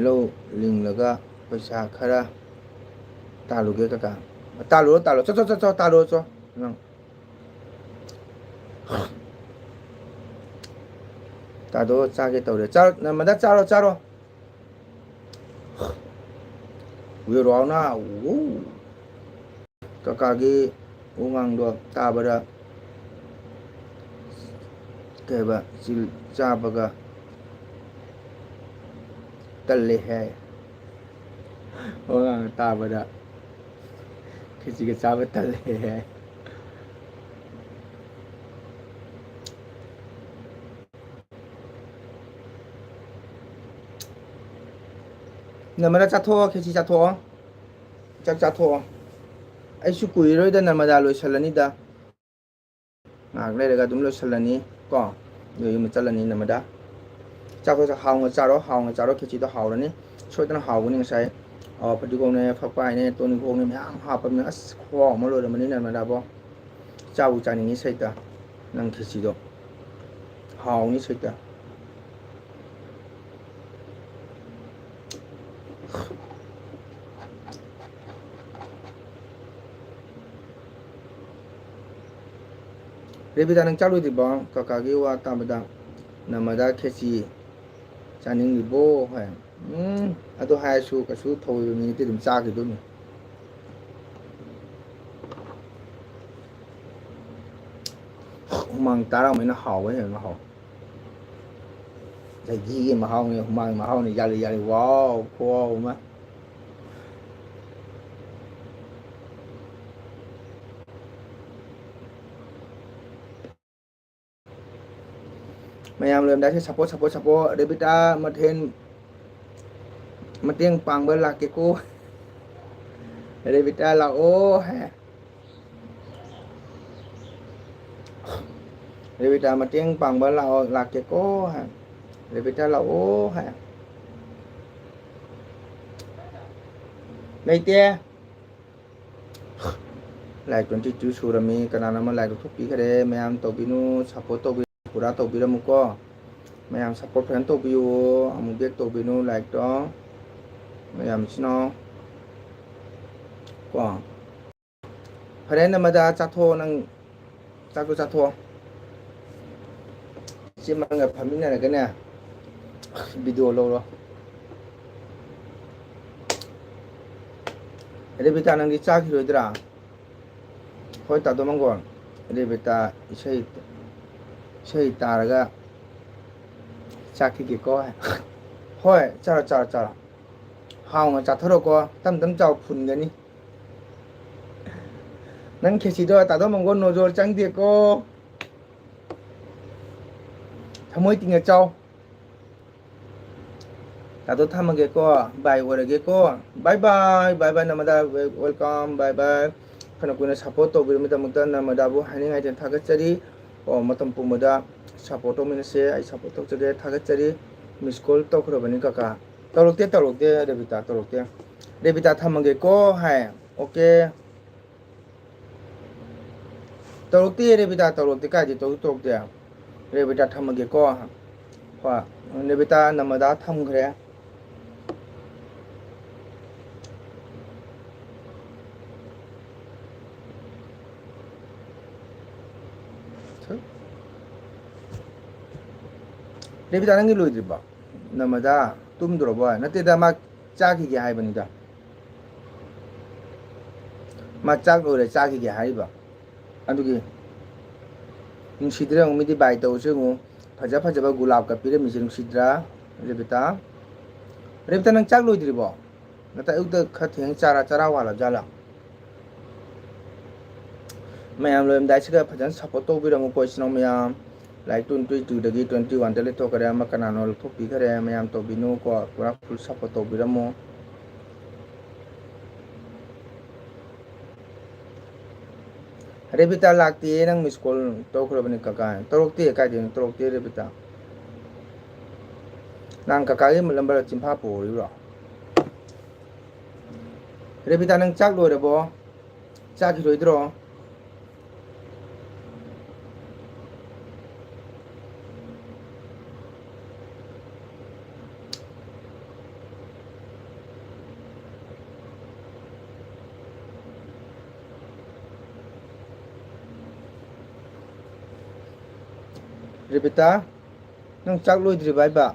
ꯂꯧ ꯂꯤꯡꯂꯒ ꯄꯩꯁꯥ ꯈꯔ ꯇꯥꯜꯂꯨꯒꯦ ꯀꯀꯥ꯫ ꯇꯥꯜꯂꯨꯔꯣ, ꯇꯥꯜꯂꯨꯔꯣ, ꯆꯣ, ꯆꯣ, ꯆꯣ, ꯆꯣ, ꯇꯥꯜꯂꯨꯔꯣ, ꯆꯣ꯫ ꯅꯪ꯫ ꯇꯥꯗꯣ ꯆꯥꯒꯦ ꯇꯧꯔꯦ꯫ ꯆꯥꯔꯣ, ꯅꯃꯗ ꯆꯥꯔꯣ, ꯆꯥꯔꯣ꯫ ꯋꯦꯔꯥꯎꯅ, ꯋꯨ꯫ ꯀꯀꯥꯒꯤ ꯋꯥꯉꯥꯡꯗꯣ ꯇꯥꯕꯗ ꯀꯩꯕ, ꯆꯤꯜ ꯆꯥꯕꯒ ꯇꯜꯂꯦ ꯍꯥꯏ꯫ ꯋꯥꯉꯥꯡ ꯇꯥꯕꯗ ꯈꯦꯆꯤꯒ ꯆꯥꯕ ꯇꯜꯂꯦ ꯍꯥꯏ꯫ ꯅꯃꯗ ꯆꯥꯊꯣꯛꯑꯣ, ꯈꯦꯆꯤ ꯆꯥꯊꯣꯛꯑꯣ꯫ ꯆꯥꯛ ꯆꯥꯊꯣꯛꯑꯣ꯫ ꯑꯩꯁꯨ ꯀꯨꯏꯔꯔꯣꯏꯗ, ꯅꯔꯃꯗꯥ ꯂꯣꯏꯁꯜꯂꯅꯤꯗ꯫ ꯉꯥꯏꯍꯥꯛ ꯂꯩꯔꯒ ꯑꯗꯨꯝ ꯂꯣꯏꯁꯜꯂꯅꯤ ꯀꯣ꯫ ꯑꯗꯨ ꯌꯨꯝꯗ ꯆꯠꯂꯅꯤ ꯅꯔꯃꯗꯥ꯫ ꯆꯥꯛꯇꯣ ꯍꯥꯎꯅ ꯆꯥꯔꯣ, ꯍꯥꯎꯅ ꯆꯥꯔꯣ, ꯈꯦꯆꯤꯗꯣ ꯍꯥꯎꯔꯅꯤ꯫ ꯁꯣꯏꯗꯅ ꯍꯥꯎꯒꯅꯤ꯫ ꯉꯁꯥꯏ, ꯑ, ꯐꯗꯤꯒꯣꯝꯅꯦ, ꯐꯛꯄꯥꯏꯅꯦ, ꯇꯣꯅꯤꯡꯈꯣꯛꯅꯦ, ꯃꯌꯥꯝ ꯍꯥꯞꯄꯕꯅꯤꯅ, ꯑꯁ, ꯈꯨꯍꯥꯎ ꯑꯃ ꯂꯣꯏꯔꯝꯃꯅꯤ ꯅꯔꯃꯗꯥꯕꯣ꯫ ꯆꯥꯕꯨ ꯆꯥꯅꯤꯡꯉꯤ ꯁꯩꯇ꯫ ꯅꯪ ꯈꯦꯆꯤꯗꯣ ꯍꯥꯎꯅꯤ ꯁꯩꯇ꯫ ꯔꯦꯕꯤꯗꯥ, ꯅꯪ ꯆꯥꯛ ꯂꯣꯏꯗ꯭ꯔꯤꯕꯣ? ꯀꯀꯥꯒꯤ ꯋꯥ ꯇꯥꯕꯗ ꯅꯃꯗ ꯈꯦꯆꯤ ꯆꯥꯅꯤꯡꯂꯤꯕꯣ ꯍꯥꯏ꯫ ꯎꯝ, ꯑꯗꯨ ꯍꯥꯏꯔꯁꯨ ꯀꯩꯁꯨ ꯊꯧꯑꯣꯏꯕ ꯃꯤ ꯅꯠꯇꯦ, ꯑꯗꯨꯝ ꯆꯥꯈꯤꯗꯣꯏꯅꯤ꯫ ꯍꯨꯃꯥꯡ ꯇꯥꯔꯝꯕꯅꯤꯅ ꯍꯥꯎꯕ ꯍꯦꯟꯅ ꯍꯥꯎ꯫ ꯆꯍꯤꯒꯤ ꯃꯍꯥꯎꯅꯤ, ꯍꯨꯃꯥꯡꯒꯤ ꯃꯍꯥꯎꯅꯤ꯫ ꯌꯥꯔꯤ ꯌꯥꯔꯤ꯫ ꯋꯥꯎ! ꯈꯨꯍꯥꯎ ꯑꯃ꯫ ꯃꯌꯥꯝ ꯂꯣꯏꯔꯝꯗꯥꯏꯁꯤ support, support, support꯫ ꯔꯦꯕꯤꯇꯥ ꯃꯊꯦꯟ ꯃꯇꯦꯡ ꯄꯥꯡꯕ ꯂꯥꯛꯀꯦꯀꯣ꯫ ꯔꯦꯕꯤꯇꯥ ꯂꯥꯛꯑꯣ ꯍꯥꯏ꯫ ꯔꯦꯕꯤꯇꯥ ꯃꯇꯦꯡ ꯄꯥꯡꯕ ꯂꯥꯛꯑꯣ, ꯂꯥꯛꯀꯦꯀꯣ ꯍꯥꯏ꯫ ꯔꯦꯕꯤꯇꯥ ꯂꯥꯛꯑꯣ ꯍꯥꯏ꯫ ꯂꯩꯇꯦ꯫ Like twenty two ꯁꯨꯔꯝꯃꯤ꯫ ꯀꯅꯥꯅꯣ ꯑꯃ like ꯂꯧꯊꯣꯛꯄꯤꯈ꯭ꯔꯦ꯫ ꯃꯌꯥꯝ ꯇꯧꯕꯤꯅꯨ, support ꯇꯧꯕꯤꯅꯨ, ꯄꯨꯔꯥ ꯇꯧꯕꯤꯔꯝꯃꯨꯀꯣ꯫ ꯃꯌꯥꯝ support ꯐꯖꯅ ꯇꯧꯕꯤꯌꯨ꯫ ꯑꯃꯨꯛ back ꯇꯧꯕꯤꯅꯨ likeꯇꯣ꯫ ꯃꯌꯥꯝꯁꯤꯅ ꯀꯣ꯫ ꯐꯔꯦ, ꯅꯃꯗ ꯆꯥꯊꯣꯛꯑꯣ, ꯅꯪ ꯆꯥꯛꯇꯣ ꯆꯥꯊꯣꯛꯑꯣ꯫ ꯏꯆꯦ ꯃꯪꯒ ꯐꯝꯃꯤꯟꯅꯔꯒꯅꯦ, video ꯂꯧꯔꯣ꯫ ꯔꯦꯕꯤꯇꯥ, ꯅꯪꯗꯤ ꯆꯥꯈꯤꯔꯣꯏꯗ꯭ꯔꯥ? ꯍꯣꯏ, ꯇꯥꯗꯣ ꯃꯪꯒꯣꯜ, ꯔꯦꯕꯤꯇꯥ ꯏꯁꯩ, ꯏꯁꯩ ꯇꯥꯔꯒ ꯆꯥꯈꯤꯒꯦꯀꯣ꯫ ꯍꯣꯏ, ꯆꯥꯔꯣ, ꯆꯥꯔꯣ, ꯆꯥꯔꯣ꯫ ꯍꯥꯎꯅ ꯆꯥꯊꯔꯣꯀꯣ, ꯇꯞ ꯇꯞ ꯆꯥꯎ, ꯐꯨꯟꯒꯅꯤ꯫ ꯅꯪ ꯈꯦꯆꯤꯗꯣ ꯇꯥꯗꯣ ꯃꯪꯒꯣꯜ ꯅꯣꯖꯣꯔ ꯆꯪꯗꯦꯀꯣ꯫ ꯊꯃꯣꯏ ꯇꯤꯡꯅ ꯆꯥꯎ꯫ ꯇꯥꯗꯣ ꯊꯝꯃꯒꯦꯀꯣ꯫ Bye ꯑꯣꯏꯔꯒꯦꯀꯣ꯫ Bye bye, bye bye ꯅꯃꯗ, welcome, bye bye꯫ ꯐꯅ ꯀꯨꯏꯅ support ꯇꯧꯕꯤꯔꯝꯕꯒꯤꯗꯃꯛꯇ ꯅꯃꯗꯕꯨ ꯍꯥꯏꯅꯤꯡꯉꯥꯏ ꯂꯩꯇꯅ ꯊꯥꯒꯠꯆꯔꯤ꯫ ꯑꯣ, ꯃꯇꯝ ꯄꯨꯝꯕꯗ support ꯇꯧꯃꯤꯟꯅꯁꯦ꯫ ꯑꯩ support ꯇꯧꯖꯒꯦ, ꯊꯥꯒꯠꯆꯔꯤ꯫ Miss call ꯇꯧꯈ꯭ꯔꯕꯅꯤ ꯀꯀꯥ꯫ ꯇꯧꯔꯛꯇꯦ, ꯇꯧꯔꯛꯇꯦ, ꯔꯦꯕꯤꯇꯥ, ꯇꯧꯔꯛꯇꯦ꯫ ꯔꯦꯕꯤꯇꯥ, ꯊꯝꯃꯒꯦꯀꯣ ꯍꯥꯏ꯫ Okay꯫ ꯇꯧꯔꯛꯇꯦ, ꯔꯦꯕꯤꯇꯥ, ꯇꯧꯔꯛꯇꯦ꯫ ꯀꯥꯏꯗꯩ ꯇꯧꯁꯨ ꯇꯧꯔꯛꯇꯦ? ꯔꯦꯕꯤꯇꯥ, ꯊꯝꯃꯒꯦꯀꯣ꯫ ꯍꯣꯏ, ꯔꯦꯕꯤꯇꯥ, ꯅꯃꯗ ꯊꯝꯈ꯭ꯔꯦ꯫ ꯔꯦꯕꯤꯇꯥ, ꯅꯪꯒꯤ ꯂꯣꯏꯗ꯭ꯔꯤꯕꯣ? ꯅꯃꯗ꯫ ꯇꯨꯝꯗ꯭ꯔꯣꯕꯣ? ꯅꯠꯇꯦꯗ, ꯃꯥ ꯆꯥꯈꯤꯒꯦ ꯍꯥꯏꯕꯅꯤꯗ꯫ ꯃꯥ ꯆꯥꯛ ꯂꯣꯏꯔꯦ, ꯆꯥꯈꯤꯒꯦ ꯍꯥꯏꯔꯤꯕ꯫ ꯑꯗꯨꯒꯤ ꯅꯨꯡꯁꯤꯗ꯭ꯔꯦ ꯑꯃꯨꯛ, ꯃꯤꯗꯤ ꯕꯥꯏ ꯇꯧꯔꯁꯨ ꯑꯃꯨꯛ ꯐꯖ ꯐꯖꯕ ꯒꯨꯂꯥꯞꯀ ꯄꯤꯔꯝꯃꯤꯁꯦ ꯅꯨꯡꯁꯤꯗ꯭ꯔꯥ? ꯔꯦꯕꯤꯇꯥ, ꯔꯦꯕꯤꯇꯥ, ꯅꯪ ꯆꯥꯛ ꯂꯣꯏꯗ꯭ꯔꯤꯕꯣ? ꯅꯠꯇ꯭ꯔ ꯑꯌꯨꯛꯇ ꯈꯔ ꯊꯦꯡꯅ ꯆꯥꯔ ꯆꯔꯥ ꯋꯥꯠꯂ ꯖꯥꯠꯂꯥ? ꯃꯌꯥꯝ ꯂꯣꯏꯔꯝꯗꯥꯏꯁꯤꯗ ꯐꯖꯅ ꯁꯞꯄꯣꯔꯠ ꯇꯧꯕꯤꯔꯝꯃꯨꯀꯣ, ꯏꯆꯤꯟ ꯏꯅꯥꯎ ꯃꯌꯥꯝ꯫ ꯂꯥꯏꯔꯤꯛ ꯇꯨ ꯇ꯭ꯋꯦꯟꯇꯤ ꯇꯨꯗꯒꯤ ꯇ꯭ꯋꯦꯟꯇꯤ ꯋꯥꯟꯗ ꯂꯩꯊꯣꯛꯈ꯭ꯔꯦ, ꯑꯃ ꯀꯅꯥꯅꯣ ꯂꯧꯊꯣꯛꯄꯤꯈ꯭ꯔꯦ, ꯃꯌꯥꯝ ꯇꯧꯕꯤꯅꯨꯀꯣ, ꯄꯨꯔꯥ ꯐꯨꯜ ꯁꯞꯄꯣꯔꯠ ꯇꯧꯕꯤꯔꯝꯃꯣ꯫ ꯔꯦꯕꯤꯇꯥ ꯂꯥꯛꯇꯦꯌꯦ, ꯅꯪ ꯃꯤꯁ ꯀꯣꯜ ꯇꯧꯈ꯭ꯔꯕꯅꯤ ꯀꯀꯥ꯫ ꯇꯧꯔꯛꯇꯦ, ꯀꯥꯏꯗꯩꯅꯣ? ꯇꯧꯔꯛꯇꯦ ꯔꯦꯕꯤꯇꯥ꯫ ꯅꯪ ꯀꯀꯥꯒꯤ ꯅꯝꯕꯔ ꯆꯤꯟꯐꯥ ꯄꯨꯔꯤꯕ꯭ꯔꯣ? ꯔꯦꯕꯤꯇꯥ, ꯅꯪ ꯆꯥꯛ ꯂꯣꯏꯔꯕꯣ? ꯆꯥꯈꯤꯔꯣꯏꯗ꯭ꯔꯣ? ꯔꯦꯕꯤꯇꯥ, ꯅꯪ ꯆꯥꯛ ꯂꯣꯏꯗ꯭ꯔꯤꯕ ꯍꯥꯏꯕ?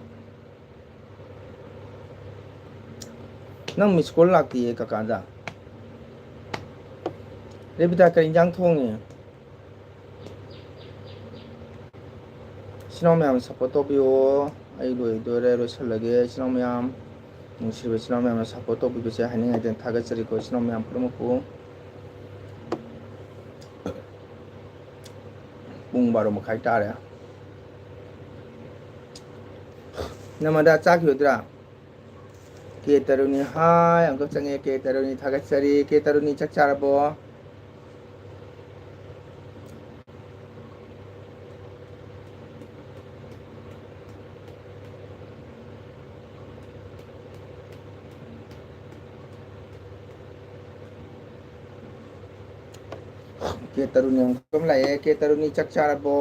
ꯅꯪ ꯃꯤꯁ ꯀꯣꯜ ꯂꯥꯛꯇꯤꯌꯦ ꯀꯀꯥꯗ꯫ ꯔꯦꯕꯤꯇꯥ, ꯀꯔꯤ ꯏꯟꯖꯥꯡ ꯊꯣꯡꯉꯤ? ꯏꯆꯤꯟ ꯏꯅꯥꯎ ꯃꯌꯥꯝ ꯁꯞꯄꯣꯔꯠ ꯇꯧꯕꯤꯌꯣ꯫ ꯑꯩ ꯂꯣꯏꯗꯣꯔꯦ, ꯂꯣꯏꯁꯤꯜꯂꯒꯦ꯫ ꯏꯆꯤꯟ ꯏꯅꯥꯎ ꯃꯌꯥꯝ, ꯅꯨꯡꯁꯤꯔꯕ ꯏꯆꯤꯟ ꯏꯅꯥꯎ ꯃꯌꯥꯝꯅ ꯁꯞꯄꯣꯔꯠ ꯇꯧꯕꯤꯕꯁꯦ ꯍꯥꯏꯅꯤꯡꯉꯥꯏꯗꯅ ꯊꯥꯒꯠꯆꯔꯤꯀꯣ, ꯏꯆꯤꯟ ꯏꯅꯥꯎ ꯃꯌꯥꯝ ꯄꯨꯝꯅꯃꯛꯄꯨ꯫ ꯄꯨꯡ ꯕꯥꯔꯣ ꯃꯈꯥꯏ ꯇꯥꯔꯦ꯫ ꯅꯃꯗꯥ ꯆꯥꯈꯤꯔꯣꯏꯗ꯭ꯔꯥ? ꯀꯦ ꯇꯔꯨꯅꯤ, ꯍꯥꯏ, ꯑꯃꯨꯛꯀ ꯆꯪꯉꯦ꯫ ꯀꯦ ꯇꯔꯨꯅꯤ, ꯊꯥꯒꯠꯆꯔꯤ꯫ ꯀꯦ ꯇꯔꯨꯅꯤ, ꯆꯥꯛ ꯆꯥꯔꯕꯣ? ꯀꯦ ꯇꯔꯨꯅꯤ ꯑꯃꯨꯛ ꯂꯥꯛꯑꯦ꯫ ꯀꯦ ꯇꯔꯨꯅꯤ, ꯆꯥꯛ ꯆꯥꯔꯕꯣ?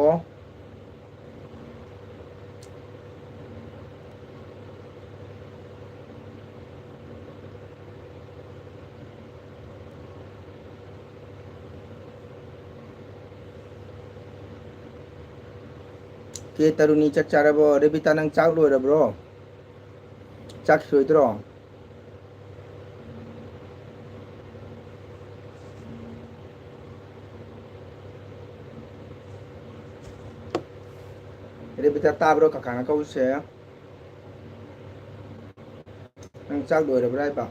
ꯀꯦ ꯇꯔꯨꯅꯤ, ꯆꯥꯛ ꯆꯥꯔꯕꯣ? ꯔꯦꯕꯤꯇꯥ, ꯅꯪ ꯆꯥꯛ ꯂꯣꯏꯔꯕ꯭ꯔꯣ? ꯆꯥꯈꯤꯔꯣꯏꯗ꯭ꯔꯣ? ꯔꯦꯕꯤꯇꯥ, ꯇꯥꯕ꯭ꯔꯣ ꯀꯀꯥꯅ ꯀꯧꯔꯤꯁꯦ? ꯅꯪ ꯆꯥꯛ ꯂꯣꯏꯔꯕ꯭ꯔꯥ ꯍꯥꯏꯕ?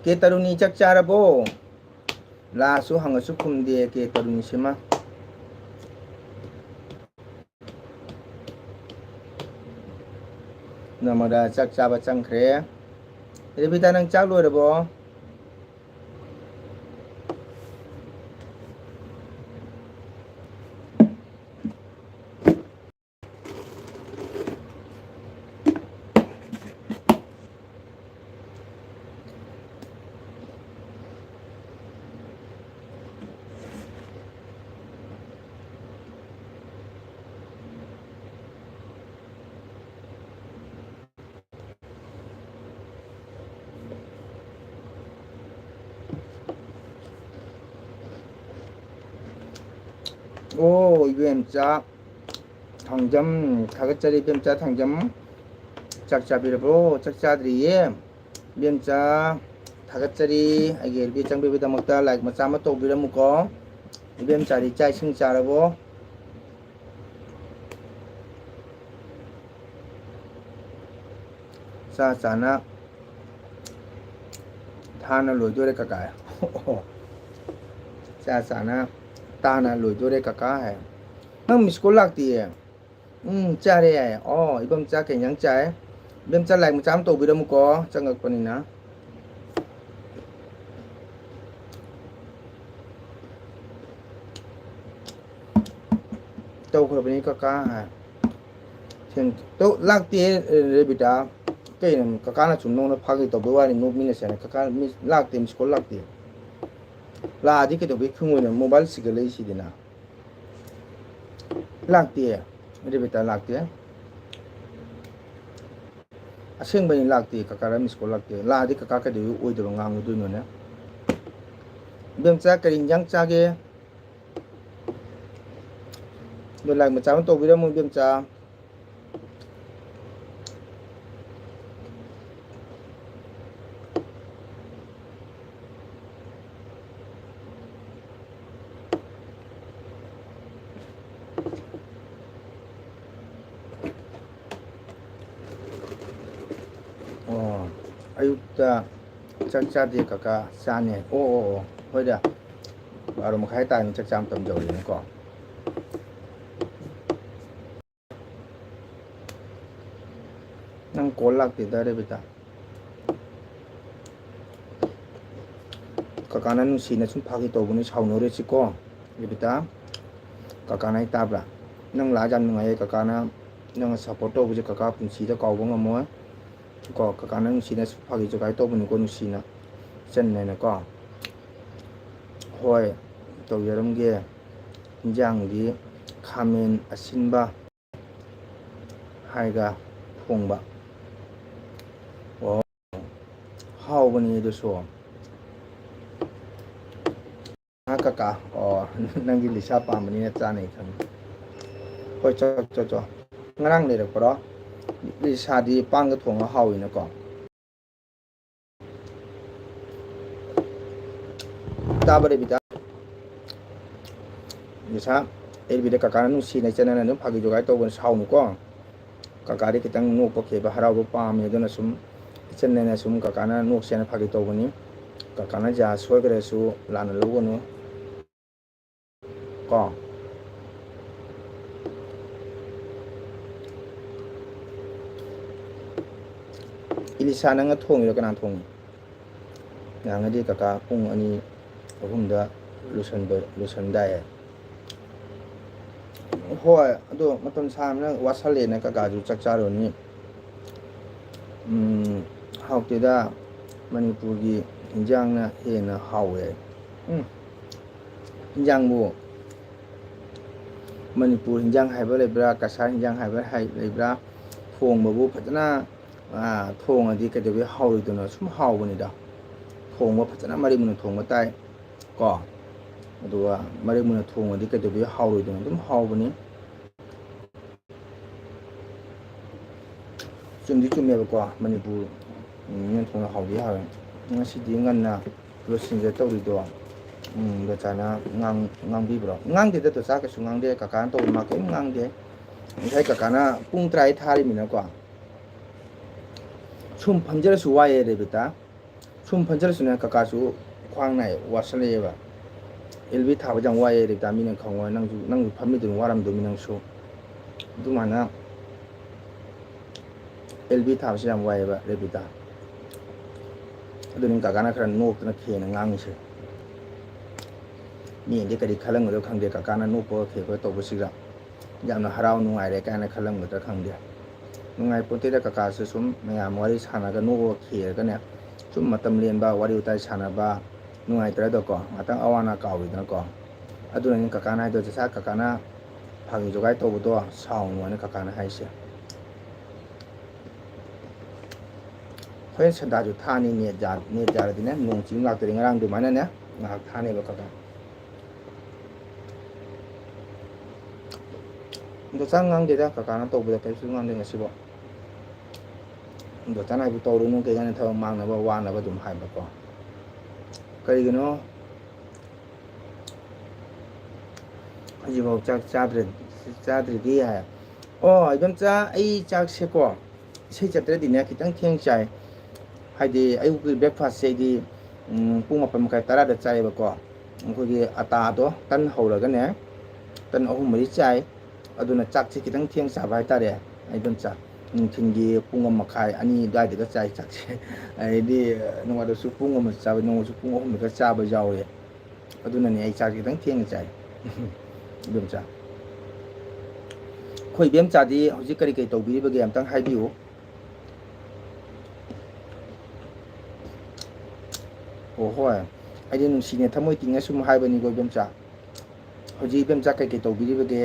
ꯀꯦ ꯇꯔꯨꯅꯤ, ꯆꯥꯛ ꯆꯥꯔꯕꯣ? ꯂꯥꯛꯑꯁꯨ ꯍꯪꯉꯁꯨ ꯈꯨꯝꯗꯦ ꯀꯦ ꯇꯔꯨꯅꯤꯁꯤꯃ꯫ ꯅꯃꯗ ꯆꯥꯛ ꯆꯥꯕ ꯆꯪꯈ꯭ꯔꯦ꯫ ꯔꯦꯕꯤꯇꯥ, ꯅꯪ ꯆꯥꯛ ꯂꯣꯏꯔꯕꯣ? ꯑꯣ, ꯏꯕꯦꯝꯆꯥ ꯊꯥꯡꯖꯝ, ꯊꯥꯒꯠꯆꯔꯤ ꯏꯕꯦꯝꯆꯥ ꯊꯥꯡꯖꯝ꯫ ꯆꯥꯛ ꯆꯥꯕꯤꯔꯕ꯭ꯔꯣ? ꯆꯥꯛ ꯆꯥꯗ꯭ꯔꯤꯌꯦ꯫ ꯏꯕꯦꯝꯆꯥ ꯊꯥꯒꯠꯆꯔꯤ, ꯑꯩꯒꯤ ꯑꯦꯜ ꯕꯤ ꯆꯪꯕꯤꯕꯒꯤꯗꯃꯛꯇ ꯂꯥꯏꯛ ꯃꯆꯥ ꯑꯃ ꯇꯧꯕꯤꯔꯝꯃꯨꯀꯣ꯫ ꯏꯕꯦꯝꯆꯥꯗꯤ ꯆꯥꯛ ꯏꯁꯤꯡ ꯆꯥꯔꯕꯣ? ꯆꯥ ꯆꯥꯅ ꯊꯥꯅ ꯂꯣꯏꯗꯣꯔꯦ ꯀꯀꯥ꯫ ꯆꯥ ꯆꯥꯅ ꯇꯥꯅ ꯂꯣꯏꯗꯣꯔꯦ ꯀꯀꯥ ꯍꯥꯏ꯫ ꯅꯪ ꯃꯤꯁ ꯀꯣꯜ ꯂꯥꯛꯇꯤꯌꯦ꯫ ꯎꯝ, ꯆꯥꯔꯦ ꯍꯥꯏ꯫ ꯑꯣ, ꯏꯕꯦꯝꯆꯥ ꯀꯩ ꯏꯟꯖꯥꯡ ꯆꯥꯏ? ꯏꯕꯦꯝꯆꯥ ꯂꯥꯏꯛ ꯃꯆꯥ ꯑꯃ ꯇꯧꯕꯤꯔꯝꯃꯨꯀꯣ, ꯆꯪꯉꯛꯄꯅꯤꯅ꯫ ꯇꯧꯈ꯭ꯔꯕꯅꯤ ꯀꯀꯥ ꯍꯥꯏ꯫ ꯊꯦꯡ-, ꯇꯧ-, ꯂꯥꯛꯇꯦ, ꯔꯦꯕꯤꯇꯥ꯫ ꯀꯩꯅꯣ, ꯀꯀꯥꯅ ꯁꯨꯝ ꯅꯉꯣꯟꯗ ꯐꯥꯒꯤ ꯇꯧꯕꯩ ꯋꯥꯅꯤ, ꯅꯣꯛꯃꯤꯟꯅꯁꯦ ꯍꯥꯏꯅ꯫ ꯀꯀꯥ ꯃꯤ ꯂꯥꯛꯇꯦ, ꯃꯤꯁ ꯀꯣꯜ ꯂꯥꯛꯇꯦ꯫ ꯂꯥꯛꯑꯗꯤ ꯀꯩꯗꯧꯕꯩ ꯈꯪꯉꯣꯏꯅꯣ? ꯃꯣꯕꯥꯏꯜ ꯁꯤꯒꯠꯂꯛꯏꯁꯤꯗꯅ꯫ ꯂꯥꯛꯇꯦ, ꯔꯦꯕꯤꯇꯥ ꯂꯥꯛꯇꯦ꯫ ꯑꯁꯦꯡꯕꯅꯤ, ꯂꯥꯛꯇꯦ꯫ ꯀꯀꯥꯗ ꯃꯤꯁ ꯀꯣꯜ ꯂꯥꯛꯇꯦ꯫ ꯂꯥꯛꯑꯗꯤ ꯀꯀꯥ ꯀꯩꯗꯧꯕꯩ ꯑꯣꯏꯗꯕ ꯉꯥꯡꯉꯨꯗꯣꯏꯅꯣꯅꯦ? ꯏꯕꯦꯝꯆꯥ, ꯀꯔꯤ ꯏꯟꯖꯥꯡ ꯆꯥꯒꯦ? ꯑꯗꯣ ꯂꯥꯏꯛ ꯃꯆꯥ ꯑꯃ ꯇꯧꯕꯤꯔꯝꯃꯨ, ꯏꯕꯦꯝꯆꯥ꯫ ꯑꯣ, ꯑꯌꯨꯛꯇ ꯆꯥꯛ ꯆꯥꯗꯦ ꯀꯀꯥ, ꯆꯥꯅꯤ꯫ ꯑꯣ, ꯑꯣ, ꯑꯣ, ꯍꯣꯏꯗ, ꯕꯥꯔꯣ ꯃꯈꯥꯏ ꯇꯥꯔꯅꯤ, ꯆꯥꯛ ꯆꯥ ꯃꯇꯝ ꯌꯧꯔꯦꯅꯀꯣ꯫ ꯅꯪ ꯀꯣꯜ ꯂꯥꯛꯇꯦꯗ, ꯔꯦꯕꯤꯇꯥ꯫ ꯀꯀꯥꯅ ꯅꯨꯡꯁꯤꯅ ꯁꯨꯝ ꯐꯥꯒꯤ ꯇꯧꯕꯅꯤ, ꯁꯥꯎꯅꯔꯣꯏꯁꯤꯀꯣ, ꯔꯦꯕꯤꯇꯥ꯫ ꯀꯀꯥꯅ ꯑꯩ ꯇꯥꯕ꯭ꯔꯥ? ꯅꯪ ꯂꯥꯛꯑ ꯌꯥꯝ ꯅꯨꯡꯉꯥꯏꯌꯦ꯫ ꯀꯀꯥꯅ ꯅꯪꯅ ꯁꯞꯄꯣꯔꯠ ꯇꯧꯕꯁꯦ ꯀꯀꯥ ꯄꯨꯟꯁꯤꯗ ꯀꯥꯎꯕ ꯉꯝꯃꯣꯏ꯫ ꯀꯣ, ꯀꯀꯥꯅ ꯅꯨꯡꯁꯤꯅ ꯁꯨꯝ ꯐꯥꯒꯤ ꯖꯣꯒꯥꯏ ꯇꯧꯕꯅꯤꯀꯣ, ꯅꯨꯡꯁꯤꯅ, ꯏꯆꯟꯅꯦꯅꯀꯣ꯫ ꯍꯣꯏ, ꯇꯧꯖꯔꯝꯒꯦ꯫ ꯏꯟꯖꯥꯡꯗꯤ ꯈꯥꯃꯦꯟ ꯑꯁꯤꯟꯕ ꯍꯥꯏꯒ ꯊꯣꯡꯕ꯫ ꯑꯣ, ꯍꯥꯎꯕꯅꯤ ꯑꯗꯨꯁꯨ꯫ ꯍꯥ, ꯀꯀꯥ? ꯑꯣ, ꯅꯪꯗꯤ ꯂꯤꯁꯥ ꯄꯥꯝꯕꯅꯤꯅ ꯆꯥꯅꯩ ꯈꯪꯉꯤ꯫ ꯍꯣꯏ, ꯆꯣ, ꯆꯣ, ꯆꯣ꯫ ꯉꯔꯥꯡ ꯂꯩꯔꯛꯄ꯭ꯔꯣ? ꯂꯤꯁꯥꯗꯤ ꯄꯥꯟꯒ ꯊꯣꯡꯉ ꯍꯥꯎꯋꯤꯅꯀꯣ꯫ ꯇꯥꯕ꯭ꯔꯥ, ꯔꯦꯕꯤꯇꯥ? ꯂꯤꯁꯥ, ꯑꯦꯜꯕꯤꯗ ꯀꯀꯥꯅ ꯅꯨꯡꯁꯤꯅ ꯏꯆꯟꯅ ꯑꯗꯨꯝ ꯐꯥꯒꯤ ꯖꯣꯒꯥꯏ ꯇꯧꯕꯅ ꯁꯥꯎꯅꯨꯀꯣ꯫ ꯀꯀꯥꯗꯤ ꯈꯤꯇꯪ ꯅꯣꯛꯄ ꯈꯦꯕ ꯍꯔꯥꯎꯕ ꯄꯥꯝꯃꯤ, ꯑꯗꯨꯅ ꯁꯨꯝ ꯏꯆꯟꯅꯅ ꯁꯨꯝ ꯀꯀꯥꯅ ꯅꯣꯛꯁꯦꯅ ꯐꯥꯒꯤ ꯇꯧꯕꯅꯤ꯫ ꯀꯀꯥꯅ ꯖꯥ ꯁꯣꯏꯈ꯭ꯔꯁꯨ ꯂꯥꯟꯅ ꯂꯧꯒꯅꯨ꯫ ꯀꯣ꯫ ꯏꯂꯤꯁꯥ, ꯅꯪꯅ ꯊꯣꯡꯉꯤꯔꯣ? ꯀꯅꯥ ꯊꯣꯡꯉꯤ? ꯌꯥꯔꯒꯗꯤ ꯀꯀꯥ ꯄꯨꯡ ꯑꯅꯤ, ꯑꯍꯨꯝꯗ ꯂꯣꯏꯁꯟꯕ, ꯂꯣꯏꯁꯟꯗꯥꯏ꯫ ꯍꯣꯏ, ꯑꯗꯣ ꯃꯇꯝ ꯁꯥꯡꯅ ꯋꯥꯁꯜꯂꯦꯅ ꯀꯀꯥꯁꯨ ꯆꯥꯛ ꯆꯥꯔꯨꯔꯅꯤ꯫ ꯎꯝ, ꯍꯥꯎꯇꯦꯗ, ꯃꯅꯤꯄꯨꯔꯒꯤ ꯍꯤꯟꯖꯥꯡꯅ ꯍꯦꯟꯅ ꯍꯥꯎꯋꯦ꯫ ꯎꯝ, ꯍꯤꯟꯖꯥꯡꯕꯨ ꯃꯅꯤꯄꯨꯔ ꯍꯤꯟꯖꯥꯡ ꯍꯥꯏꯕ ꯂꯩꯕ꯭ꯔꯥ, ꯀꯁꯥꯔ ꯍꯤꯟꯖꯥꯡ ꯍꯥꯏꯕ ꯍꯥꯏ-, ꯂꯩꯕ꯭ꯔꯥ? ꯊꯣꯡꯕꯕꯨ ꯐꯖꯅ ꯊꯣꯡꯉꯗꯤ ꯀꯩꯗꯧꯕꯩ ꯍꯥꯎꯔꯣꯏꯗꯣꯏꯅꯣ? ꯁꯨꯝ ꯍꯥꯎꯕꯅꯤꯗ꯫ ꯊꯣꯡꯕ ꯐꯖꯅ ꯃꯔꯤꯛ ꯃꯨꯟꯅ ꯊꯣꯡꯕ ꯇꯥꯏ ꯀꯣ꯫ ꯑꯗꯨꯒ ꯃꯔꯤꯛ ꯃꯨꯟꯅ ꯊꯣꯡꯉꯗꯤ ꯀꯩꯗꯧꯕꯩ ꯍꯥꯎꯔꯣꯏꯗꯣꯏꯅꯣ? ꯑꯗꯨꯝ ꯍꯥꯎꯕꯅꯤ꯫ ꯆꯨꯝꯗꯤ ꯆꯨꯝꯃꯦꯕꯀꯣ, ꯃꯅꯤꯄꯨꯔ ꯃꯤꯅ ꯊꯣꯡꯅ ꯍꯥꯎꯗꯤ ꯍꯥꯎꯋꯦ꯫ ꯉꯁꯤꯗꯤ ꯉꯟꯅ ꯂꯣꯏꯁꯤꯟꯖꯦ ꯇꯧꯔꯤꯗꯣ꯫ ꯎꯝ, ꯗꯣꯆꯥꯅ ꯉꯥꯡ-, ꯉꯥꯡꯕꯤꯕ꯭ꯔꯣ? ꯉꯥꯡꯗꯦꯗ, ꯗꯣꯆꯥ ꯀꯩꯁꯨ ꯉꯥꯡꯗꯦ꯫ ꯀꯀꯥꯅ ꯇꯧꯕ ꯃꯥ ꯀꯔꯤꯝ ꯉꯥꯡꯗꯦ꯫ ꯉꯁꯥꯏ ꯀꯀꯥꯅ ꯄꯨꯡ ꯇꯔꯥ ꯊꯥꯔꯤꯃꯤꯅꯀꯣ꯫ ꯁꯨꯝ ꯐꯝꯖꯔꯁꯨ ꯋꯥꯏꯑꯦ ꯔꯦꯕꯤꯇꯥ꯫ ꯁꯨꯝ ꯐꯝꯖꯔꯁꯨꯅꯦ, ꯀꯀꯥꯁꯨ ꯈ꯭ꯋꯥꯡ ꯅꯥꯏ, ꯋꯥꯁꯜꯂꯛꯑꯦꯕ꯫ ꯑꯦꯜ ꯕꯤ ꯊꯥꯕꯁꯦ ꯌꯥꯝ ꯋꯥꯏꯑꯦ ꯔꯦꯕꯤꯇꯥ, ꯃꯤꯅ ꯈꯪꯉꯣꯏ꯫ ꯅꯪꯁꯨ, ꯅꯪꯁꯨ ꯐꯝꯃꯤꯗꯨꯅ ꯋꯥꯔꯝꯗꯣꯏꯅꯤ ꯅꯪꯁꯨ꯫ ꯑꯗꯨꯃꯥꯏꯅ ꯑꯦꯜ ꯕꯤ ꯊꯥꯕꯁꯦ ꯌꯥꯝ ꯋꯥꯏꯑꯦꯕ ꯔꯦꯕꯤꯇꯥ꯫ ꯑꯗꯨꯅꯤ ꯀꯀꯥꯅ ꯈꯔ ꯅꯣꯛꯇꯅ ꯈꯦꯅ ꯉꯥꯡꯉꯤꯁꯦ꯫ ꯃꯤꯅꯗꯤ ꯀꯔꯤ ꯈꯜꯂꯝꯒꯗ꯭ꯔꯣ ꯈꯪꯗꯦ, ꯀꯀꯥꯅ ꯅꯣꯛꯄꯒ ꯈꯦꯕ ꯇꯧꯕꯁꯤꯒ꯫ ꯌꯥꯝꯅ ꯍꯔꯥꯎ ꯅꯨꯡꯉꯥꯏꯔꯦ ꯀꯥꯏꯅ ꯈꯜꯂꯝꯒꯗ꯭ꯔꯥ ꯈꯪꯗꯦ꯫ ꯅꯨꯡꯉꯥꯏ ꯄꯣꯠꯇꯦꯗ, ꯀꯀꯥꯁꯨ ꯁꯨꯝ ꯃꯌꯥꯝ ꯋꯥꯔꯤ ꯁꯥꯟꯅꯔꯒ ꯅꯣꯛꯑꯒ ꯈꯦꯔꯒꯅꯦ, ꯁꯨꯝ ꯃꯇꯝ ꯂꯦꯟꯕ, ꯋꯥꯔꯤ ꯋꯥꯇꯥꯏ ꯁꯥꯟꯅꯕ ꯅꯨꯡꯉꯥꯏꯇ꯭ꯔꯗꯀꯣ, ꯉꯥꯛꯇꯪ ꯑꯋꯥ ꯑꯅꯥ ꯀꯥꯎꯋꯤꯗꯅꯀꯣ꯫ ꯑꯗꯨꯅꯅꯤ ꯀꯀꯥꯅ ꯍꯥꯏꯗꯣ, ꯆꯆꯥ ꯀꯀꯥꯅ ꯐꯥꯒꯤ ꯖꯣꯒꯥꯏ ꯇꯧꯕꯗꯣ ꯁꯥꯎꯅꯨ ꯍꯥꯏꯅ ꯀꯀꯥꯅ ꯍꯥꯏꯁꯦ꯫ ꯍꯣꯔꯦꯟ ꯁꯟꯗꯥꯁꯨ ꯊꯥꯅꯤ, ꯅꯦꯠ ꯌꯥ-, ꯅꯦꯠ ꯌꯥꯔꯗꯤꯅꯦ, ꯅꯣꯡ ꯆꯤꯡ ꯂꯥꯛꯇ꯭ꯔꯗꯤ꯫ ꯉꯔꯥꯡ ꯑꯗꯨꯃꯥꯏꯅꯅꯦ ꯉꯥꯏꯍꯥꯛ ꯊꯥꯅꯦꯕ ꯀꯀꯥ꯫ ꯗꯣꯆꯥ ꯉꯥꯡꯗꯦꯗ, ꯀꯀꯥꯅ ꯇꯧꯕꯗ ꯀꯔꯤꯁꯨ ꯉꯥꯡꯗꯦ ꯉꯁꯤꯐꯥꯎ꯫ ꯗꯣꯆꯥꯅ ꯍꯥꯏꯕꯨ ꯇꯧꯔꯨꯅꯨ, ꯀꯩ ꯀꯥꯟꯗ ꯊꯕꯛ ꯃꯥꯡꯅꯕ ꯋꯥꯅꯕ ꯑꯗꯨꯝ ꯍꯥꯏꯕꯀꯣ꯫ ꯀꯔꯤꯒꯤꯅꯣ ꯍꯧꯖꯤꯛꯐꯥꯎ ꯆꯥꯛ ꯆꯥꯗ꯭ꯔ-, ꯆꯥꯗ꯭ꯔꯤꯗꯤ ꯍꯥꯏ꯫ ꯑꯣ, ꯏꯗꯣꯝꯆꯥ, ꯑꯩ ꯆꯥꯛꯁꯦꯀꯣ, ꯏꯁꯩ ꯆꯠꯇ꯭ꯔꯗꯤꯅꯦ ꯈꯤꯇꯪ ꯊꯦꯡ ꯆꯥꯏ꯫ ꯍꯥꯏꯗꯤ ꯑꯌꯨꯛꯀꯤ breakfastꯁꯦ ꯑꯩꯗꯤ, ꯎꯝ, ꯄꯨꯡ ꯃꯥꯄꯟ ꯃꯈꯥꯏ ꯇꯔꯥꯗ ꯆꯥꯏꯌꯦꯕꯀꯣ꯫ ꯑꯩꯈꯣꯏꯒꯤ ꯑꯇꯥꯗꯣ, ꯇꯟ ꯍꯧꯔꯒꯅꯦ, ꯇꯟ ꯑꯍꯨꯝ ꯃꯔꯤ ꯆꯥꯏ꯫ ꯑꯗꯨꯅ ꯆꯥꯛꯁꯦ ꯈꯤꯇꯪ ꯊꯦꯡ ꯆꯥꯕ ꯍꯥꯏꯇꯥꯔꯦ, ꯏꯗꯣꯝꯆꯥ꯫ ꯅꯨꯡꯊꯤꯜꯒꯤ ꯄꯨꯡ ꯑꯃ ꯃꯈꯥꯏ, ꯑꯅꯤ ꯑꯗꯨꯋꯥꯏꯗꯒ ꯆꯥꯏ ꯆꯥꯛꯁꯦ꯫ ꯑꯗꯩꯗꯤ ꯅꯣꯡꯃꯗꯁꯨ ꯄꯨꯡ ꯑꯃ ꯆꯥꯕ, ꯅꯣꯡꯃꯁꯨ ꯄꯨꯡ ꯑꯍꯨꯝꯗꯒ ꯆꯥꯕ ꯌꯥꯎꯋꯦ꯫ ꯑꯗꯨꯅꯅꯦ ꯑꯩ ꯆꯥꯛꯁꯦ ꯈꯤꯇꯪ ꯊꯦꯡꯅ ꯆꯥꯏ, ꯏꯗꯣꯝꯆꯥ꯫ ꯑꯩꯈꯣꯏ ꯏꯕꯦꯝꯆꯥꯗꯤ ꯍꯧꯖꯤꯛ ꯀꯔꯤ ꯀꯔꯤ ꯇꯧꯕꯤꯔꯤꯕꯒꯦ ꯑꯝꯇꯪ ꯍꯥꯏꯕꯤꯌꯨ꯫ ꯑꯣ ꯍꯣꯏ, ꯑꯩꯗꯤ ꯅꯨꯡꯁꯤꯅ ꯊꯃꯣꯏ ꯇꯤꯡꯅ ꯁꯨꯝ ꯍꯥꯏꯕꯅꯤꯀꯣ ꯏꯕꯦꯝꯆꯥ꯫ ꯍꯧꯖꯤꯛ ꯏꯕꯦꯝꯆꯥ ꯀꯩꯀꯩ ꯇꯧꯕꯤꯔꯤꯕꯒꯦ?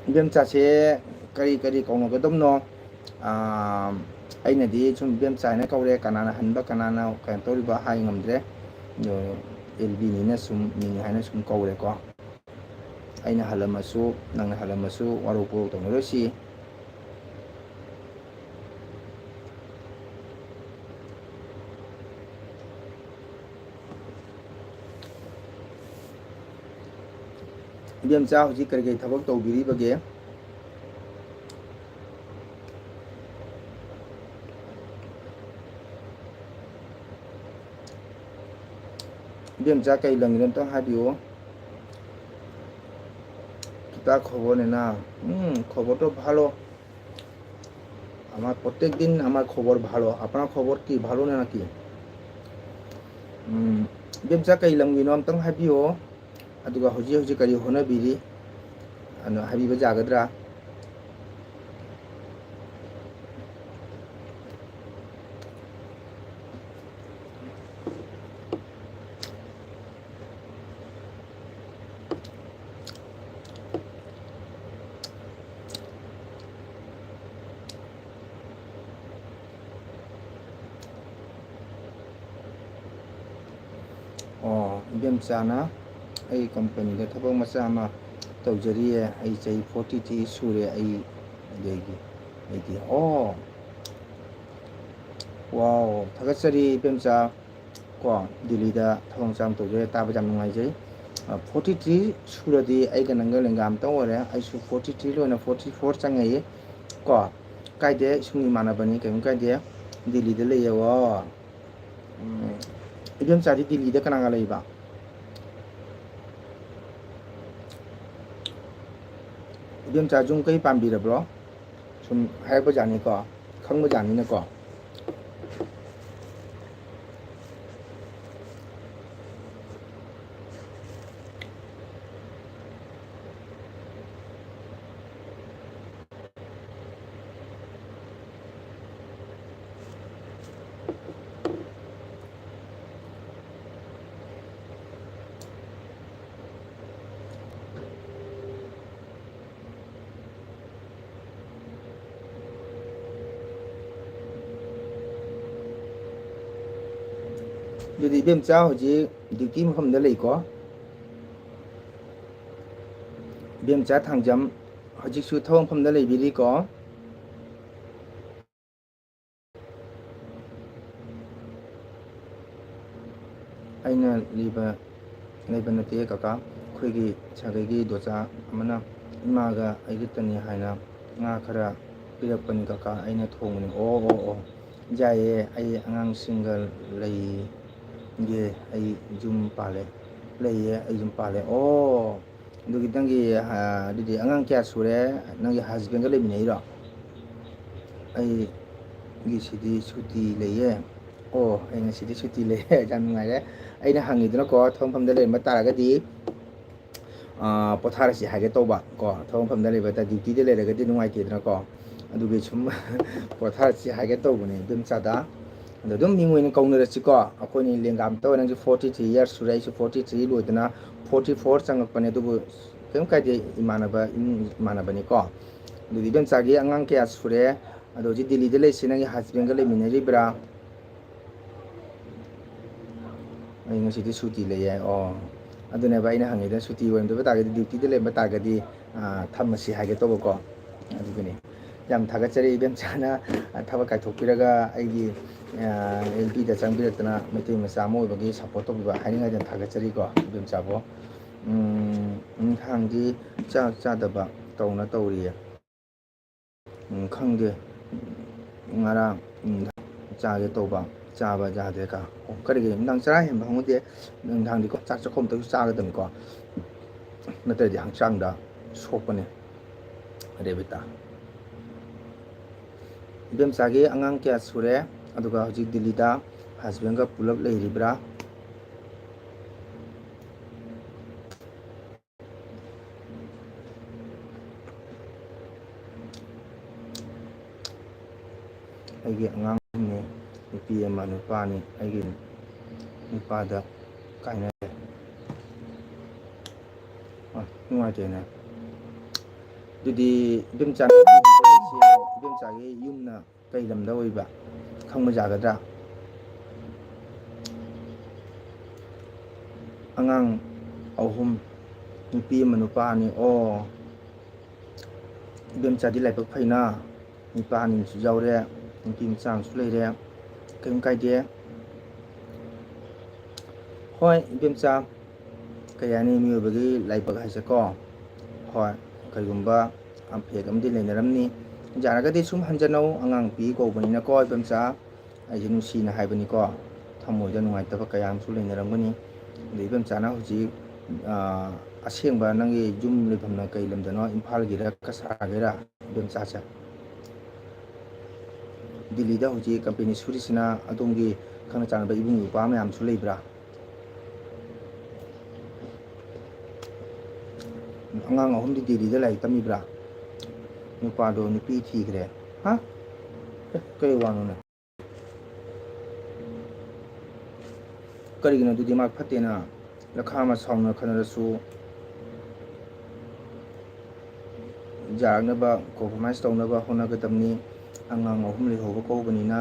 ꯏꯕꯦꯝꯆꯥꯁꯦ ꯀꯔꯤ ꯀꯔꯤ ꯀꯧꯅꯒꯗꯕꯅꯣ? ꯑꯥ, ꯑꯩꯅꯗꯤ ꯁꯨꯝ ꯏꯕꯦꯝꯆꯥ ꯍꯥꯏꯅ ꯀꯧꯔꯦ, ꯀꯅꯥꯅ ꯍꯟꯕ, ꯀꯅꯥꯅ ꯀꯩꯅꯣ ꯇꯧꯔꯤꯕ ꯍꯥꯏ ꯉꯝꯗ꯭ꯔꯦ꯫ ꯑꯗꯣ ꯑꯦꯜ ꯕꯤꯅꯤꯅ ꯁꯨꯝ ꯃꯤꯡ ꯍꯥꯏꯅ ꯁꯨꯝ ꯀꯧꯔꯦꯀꯣ꯫ ꯑꯩꯅ ꯍꯜꯂꯝꯃꯁꯨ, ꯅꯪꯅ ꯍꯜꯂꯝꯃꯁꯨ ꯋꯥꯔꯧ ꯄꯨꯔꯧ ꯇꯧꯅꯔꯣꯏꯁꯤ꯫ ꯏꯕꯦꯝꯆꯥ ꯍꯧꯖꯤꯛ ꯀꯔꯤ ꯀꯔꯤ ꯊꯕꯛ ꯇꯧꯕꯤꯔꯤꯕꯒꯦ? ꯏꯕꯦꯝꯆꯥ ꯀꯩ ꯂꯝꯒꯤꯅꯣ ꯑꯝꯇꯪ ꯍꯥꯏꯕꯤꯌꯨ꯫ কিতা খবর নেনা? হুম, খবর তো ভালো। আমার প্রত্যেক দিন আমার খবর ভালো। আপনার খবর কি, ভালো না নাকি? ꯎꯝ, ꯏꯕꯦꯝꯆꯥ ꯀꯩ ꯂꯝꯒꯤꯅꯣ ꯑꯝꯇꯪ ꯍꯥꯏꯕꯤꯌꯣ꯫ ꯑꯗꯨꯒ ꯍꯧꯖꯤꯛ ꯍꯧꯖꯤꯛ ꯀꯔꯤ ꯍꯣꯠꯅꯕꯤꯔꯤ? ꯑꯗꯨ ꯍꯥꯏꯕꯤꯕ ꯌꯥꯒꯗ꯭ꯔꯥ? ꯑꯣ, ꯏꯕꯦꯝꯆꯥꯅ ꯑꯩ ꯀꯝꯄꯅꯤꯗ ꯊꯕꯛ ꯃꯆꯥ ꯑꯃ ꯇꯧꯖꯔꯤꯌꯦ꯫ ꯑꯩ ꯆꯍꯤ ꯐꯣꯔꯇꯤ ꯊ꯭ꯔꯤ ꯁꯨꯔꯦ꯫ ꯑꯩ ꯑꯗꯒꯤ ꯑꯩꯗꯤ, ꯑꯣ, ꯋꯥꯎ, ꯊꯥꯒꯠꯆꯔꯤ ꯏꯕꯦꯝꯆꯥ꯫ ꯀꯣ, ꯗꯤꯜꯂꯤꯗ ꯊꯕꯛ ꯃꯆꯥ ꯑꯃ ꯇꯧꯖꯔꯦ, ꯇꯥꯕꯗ ꯌꯥꯝ ꯅꯨꯡꯉꯥꯏꯖꯩ꯫ ꯐꯣꯔꯇꯤ ꯊ꯭ꯔꯤ ꯁꯨꯔꯗꯤ ꯑꯩꯒ ꯅꯪꯒ ꯂꯦꯡꯒꯥ ꯑꯝꯇ ꯑꯣꯏꯔꯦ꯫ ꯑꯩꯁꯨ ꯐꯣꯔꯇꯤ ꯊ꯭ꯔꯤ ꯂꯣꯏꯅ ꯐꯣꯔꯇꯤ ꯐꯣꯔ ꯆꯪꯉꯛꯏ꯫ ꯀꯣ, ꯀꯥꯏꯗꯦ, ꯏꯁꯨꯡ ꯏꯃꯥꯟꯅꯕꯅꯤ, ꯀꯩꯝ ꯀꯥꯏꯗꯦ꯫ ꯗꯤꯜꯂꯤꯗ ꯂꯩꯌꯦꯕꯣ꯫ ꯎꯝ, ꯏꯕꯦꯝꯆꯥꯗꯤ ꯗꯤꯜꯂꯤꯗ ꯀꯅꯥꯒ ꯂꯩꯕ? ꯏꯕꯦꯝꯆꯥ ꯌꯨꯝ ꯀꯩ ꯄꯥꯝꯕꯤꯔꯕ꯭ꯔꯣ? ꯁꯨꯝ ꯍꯥꯏꯔꯛꯄ ꯖꯥꯠꯅꯤꯀꯣ, ꯈꯪꯕ ꯖꯥꯠꯅꯤꯅꯀꯣ꯫ ꯑꯗꯨꯗꯤ ꯏꯕꯦꯝꯆꯥ ꯍꯧꯖꯤꯛ duty ꯃꯐꯝꯗ ꯂꯩꯀꯣ? ꯏꯕꯦꯝꯆꯥ ꯊꯥꯡꯖꯝ ꯍꯧꯖꯤꯛꯁꯨ ꯊꯕꯛ ꯃꯐꯝꯗ ꯂꯩꯕꯤꯔꯤꯀꯣ? ꯑꯩꯅ ꯂꯤꯕ ꯂꯩꯕ ꯅꯠꯇꯦ ꯀꯀꯥ꯫ ꯑꯩꯈꯣꯏꯒꯤ ꯁꯥꯒꯩꯒꯤ ꯗꯣꯆꯥ ꯑꯃꯅ ꯏꯃꯥꯒ ꯑꯩꯒꯇꯅꯤ ꯍꯥꯏꯅ ꯉꯥ ꯈꯔ ꯄꯤꯔꯛꯄꯅꯤ ꯀꯀꯥ, ꯑꯩꯅ ꯊꯣꯡꯕꯅꯤ꯫ ꯑꯣ, ꯑꯣ, ꯑꯣ, ꯌꯥꯏꯌꯦ, ꯑꯩ ꯑꯉꯥꯡꯁꯤꯡꯒ ꯂꯩꯒꯦ, ꯑꯩ ꯌꯨꯝ ꯄꯥꯜꯂꯦ꯫ ꯂꯩꯌꯦ, ꯑꯩ ꯌꯨꯝ ꯄꯥꯜꯂꯦ꯫ ꯑꯣ, ꯑꯗꯨꯒꯤ ꯅꯪꯒꯤ, ꯑ, ꯑꯗꯨꯗꯤ ꯑꯉꯥꯡ ꯀꯌꯥ ꯁꯨꯔꯦ? ꯅꯪꯒꯤ husbandꯒ ꯂꯩꯃꯤꯟꯅꯩꯔꯣ? ꯑꯩꯒꯤꯁꯤꯗꯤ ꯁꯨꯇꯤ ꯂꯩꯌꯦ꯫ ꯑꯣ, ꯑꯩ ꯉꯁꯤꯗꯤ ꯁꯨꯇꯤ ꯂꯩꯌꯦ꯫ ꯌꯥꯝ ꯅꯨꯡꯉꯥꯏꯔꯦ꯫ ꯑꯩꯅ ꯍꯪꯉꯤꯗꯨꯅꯀꯣ, ꯊꯕꯛ ꯃꯐꯝꯗ ꯂꯩꯔꯝꯕ ꯇꯥꯔꯒꯗꯤ, ꯑ, ꯄꯣꯊꯥꯔꯁꯤ ꯍꯥꯏꯒꯦ ꯇꯧꯕ ꯀꯣ꯫ ꯊꯕꯛ ꯃꯐꯝꯗ ꯂꯩꯕ ꯇꯥ-, dutyꯗ ꯂꯩꯔꯒꯗꯤ ꯅꯨꯡꯉꯥꯏꯇꯦꯗꯅꯀꯣ꯫ ꯑꯗꯨꯒꯤ ꯁꯨꯝ ꯄꯣꯊꯥꯔꯁꯤ ꯍꯥꯏꯒꯦ ꯇꯧꯕꯅꯦ, ꯏꯗꯣꯝꯆꯥꯗ꯫ ꯑꯗꯣ ꯑꯗꯨꯝ ꯃꯤꯡ ꯑꯣꯏꯅ ꯀꯧꯅꯔꯁꯤꯀꯣ꯫ ꯑꯩꯈꯣꯏꯅꯤ ꯂꯦꯡꯒꯥ ꯑꯝꯇ ꯑꯣꯏ, ꯅꯪꯁꯨ forty three years ꯁꯨꯔꯦ, ꯑꯩꯁꯨ forty three ꯂꯣꯏꯗꯅ forty four ꯆꯪꯉꯛꯄꯅꯦ꯫ ꯑꯗꯨꯕꯨ ꯀꯩꯝ ꯀꯥꯏꯗꯦ, ꯏꯃꯥꯟꯅꯕ, ꯏꯃꯨꯡ ꯏꯃꯥꯟꯅꯕꯅꯤꯀꯣ꯫ ꯑꯗꯨꯗꯤ ꯏꯗꯣꯝꯆꯥꯒꯤ ꯑꯉꯥꯡ ꯀꯌꯥ ꯁꯨꯔꯦ? ꯑꯗꯣ ꯍꯧꯖꯤꯛ ꯗꯤꯜꯂꯤꯗ ꯂꯩꯁꯦ ꯅꯪꯒꯤ husbandꯒ ꯂꯩꯃꯤꯟꯅꯔꯤꯕ꯭ꯔꯥ? ꯑꯩ ꯉꯁꯤꯗꯤ ꯁꯨꯇꯤ ꯂꯩꯌꯦ꯫ ꯑꯣ, ꯑꯗꯨꯅꯦꯕ ꯑꯩꯅ ꯍꯪꯉꯤꯗꯣ, ꯁꯨꯇꯤ ꯑꯣꯏꯔꯝꯗꯕ ꯇꯥꯔꯒꯗꯤ, dutyꯗ ꯂꯩꯔꯝꯕ ꯇꯥꯔꯒꯗꯤ, ꯑ, ꯊꯝꯃꯁꯤ ꯍꯥꯏꯒꯦ ꯇꯧꯕꯀꯣ꯫ ꯑꯗꯨꯒꯤꯅꯤ꯫ ꯌꯥꯝ ꯊꯥꯒꯠꯆꯔꯤ ꯏꯕꯦꯝꯆꯥꯅ ꯊꯕꯛ ꯀꯥꯏꯊꯣꯛꯄꯤꯔꯒ ꯑꯩꯒꯤ, ꯑ, LPꯗ ꯆꯪꯕꯤꯔꯛꯇꯅ ꯃꯩꯇꯩ ꯃꯆꯥ ꯑꯃ ꯑꯣꯏꯕꯒꯤ support ꯇꯧꯕꯤꯕ ꯍꯥꯏꯅꯤꯡꯉꯥꯏꯗꯅ ꯊꯥꯒꯠꯆꯔꯤꯀꯣ ꯏꯕꯦꯝꯆꯥꯕꯨ꯫ ꯎꯝ, ꯏꯟꯈꯥꯡꯗꯤ ꯆꯥꯛ ꯆꯥꯗꯕ ꯇꯧꯅ ꯇꯧꯔꯤꯌꯦ꯫ ꯎꯝ, ꯈꯪꯗꯦ꯫ ꯉꯔꯥꯡ ꯅꯨꯡꯗꯥꯡ ꯆꯥꯒꯦ ꯇꯧꯕ, ꯆꯥꯕ ꯌꯥꯗ꯭ꯔꯦ ꯀꯥ꯫ ꯑꯣ, ꯀꯔꯤꯒꯤ? ꯅꯨꯡꯗꯥꯡ ꯆꯔꯥ ꯍꯦꯟꯕ ꯍꯧꯅꯗꯦ꯫ ꯅꯨꯡꯗꯥꯡꯗꯤꯀꯣ, ꯆꯥꯛ ꯆꯥꯛꯈꯣꯝ ꯑꯃꯇꯁꯨ ꯆꯥꯒꯗꯕꯅꯤꯀꯣ꯫ ꯅꯠꯇ꯭ꯔꯗꯤ ꯍꯛꯆꯥꯡꯗ ꯁꯣꯛꯄꯅꯦ꯫ ꯔꯦꯕꯤꯇꯥ꯫ ꯏꯕꯦꯝꯆꯥꯒꯤ ꯑꯉꯥꯡ ꯀꯌꯥ ꯁꯨꯔꯦ? ꯑꯗꯨꯒ ꯍꯧꯖꯤꯛ ꯗꯤꯜꯂꯤꯗ husbandꯒ ꯄꯨꯂꯞ ꯂꯩꯔꯤꯕ꯭ꯔꯥ? ꯑꯩꯒꯤ ꯑꯉꯥꯡꯅꯤ, ꯅꯨꯄꯤ ꯑꯃ ꯅꯨꯄꯥꯅꯤ꯫ ꯑꯩꯒꯤ ꯅꯨꯄꯥꯗ ꯀꯥꯏꯅꯔꯦ꯫ ꯑ, ꯅꯨꯡꯉꯥꯏꯇꯦꯅꯦ꯫ ꯑꯗꯨꯗꯤ ꯏꯕꯦꯝꯆꯥ, ꯏꯕꯦꯝꯆꯥꯒꯤ ꯌꯨꯝꯅ ꯀꯩ ꯂꯝꯗ ꯑꯣꯏꯕ? ꯈꯪꯕ ꯌꯥꯒꯗ꯭ꯔꯥ? ꯑꯉꯥꯡ ꯑꯍꯨꯝ, ꯅꯨꯄꯤ ꯑꯃ ꯅꯨꯄꯥ ꯑꯅꯤ꯫ ꯑꯣ, ꯏꯕꯦꯝꯆꯥꯗꯤ ꯂꯥꯏꯕꯛ ꯐꯩꯅ, ꯅꯨꯄꯥ ꯑꯅꯤꯁꯨ ꯌꯥꯎꯔꯦ, ꯅꯨꯄꯤ ꯃꯆꯥ ꯑꯃꯁꯨ ꯂꯩꯔꯦ꯫ ꯀꯩꯝ ꯀꯥꯏꯗꯦ꯫ ꯍꯣꯏ ꯏꯕꯦꯝꯆꯥ, ꯀꯩ ꯍꯥꯏꯅꯤ, ꯃꯤꯑꯣꯏꯕꯒꯤ ꯂꯥꯏꯕꯛ ꯍꯥꯏꯁꯦꯀꯣ꯫ ꯍꯣꯏ, ꯀꯩꯒꯨꯝꯕ ꯑꯐꯦꯛ ꯑꯃꯗꯤ ꯂꯩꯅꯔꯝꯅꯤ꯫ ꯌꯥꯔꯒꯗꯤ ꯁꯨꯝ ꯍꯟꯖꯅꯧ, ꯑꯉꯥꯡ ꯅꯨꯄꯤ ꯀꯧꯕꯅꯤꯅꯀꯣ ꯏꯕꯦꯝꯆꯥ꯫ ꯑꯩꯁꯦ ꯅꯨꯡꯁꯤꯅ ꯍꯥꯏꯕꯅꯤꯀꯣ꯫ ꯊꯃꯣꯏꯗ ꯅꯨꯡꯉꯥꯏꯇꯕ ꯀꯌꯥ ꯑꯃꯁꯨ ꯂꯩꯅꯔꯝꯒꯅꯤ꯫ ꯑꯗꯣ ꯏꯕꯦꯝꯆꯥꯅ ꯍꯧꯖꯤꯛ, ꯑꯥ, ꯑꯁꯦꯡꯕ ꯅꯪꯒꯤ ꯌꯨꯝ ꯂꯩꯐꯝꯅ ꯀꯩ ꯂꯝꯗꯅꯣ? ꯏꯝꯐꯥꯜꯒꯤꯔ, ꯀꯁꯥꯔꯒꯤꯔ ꯏꯕꯦꯝꯆꯥꯁꯦ? ꯗꯤꯜꯂꯤꯗ ꯍꯧꯖꯤꯛ ꯀꯝꯄꯦꯅꯤ ꯁꯨꯔꯤꯁꯤꯅ ꯑꯗꯣꯝꯒꯤ ꯈꯪꯅ ꯆꯥꯟꯅꯕ ꯏꯕꯨꯡ ꯏꯄ꯭ꯋꯥ ꯃꯌꯥꯝꯁꯨ ꯂꯩꯕ꯭ꯔꯥ? ꯑꯉꯥꯡ ꯑꯍꯨꯝꯗꯤ ꯗꯤꯜꯂꯤꯗ ꯂꯥꯏꯔꯤꯛ ꯇꯝꯃꯤꯕ꯭ꯔꯥ? ꯅꯨꯄꯥꯗꯣ ꯅꯨꯄꯤ ꯊꯤꯈ꯭ꯔꯦ꯫ ꯍꯥ? ꯑꯦ, ꯀꯩ ꯋꯥꯅꯣꯅꯦ? ꯀꯔꯤꯒꯤꯅꯣ ꯑꯗꯨꯗꯤ ꯃꯥ ꯐꯠꯇꯦꯅ? ꯂꯈꯥ ꯑꯃ ꯁꯥꯎꯅ ꯈꯠꯅꯔꯁꯨ ꯌꯥꯔꯛꯅꯕ compromise ꯇꯧꯅꯕ ꯍꯣꯠꯅꯒꯗꯕꯅꯤ꯫ ꯑꯉꯥꯡ ꯑꯍꯨꯝ ꯂꯩꯍꯧꯕ ꯀꯧꯕꯅꯤꯅ꯫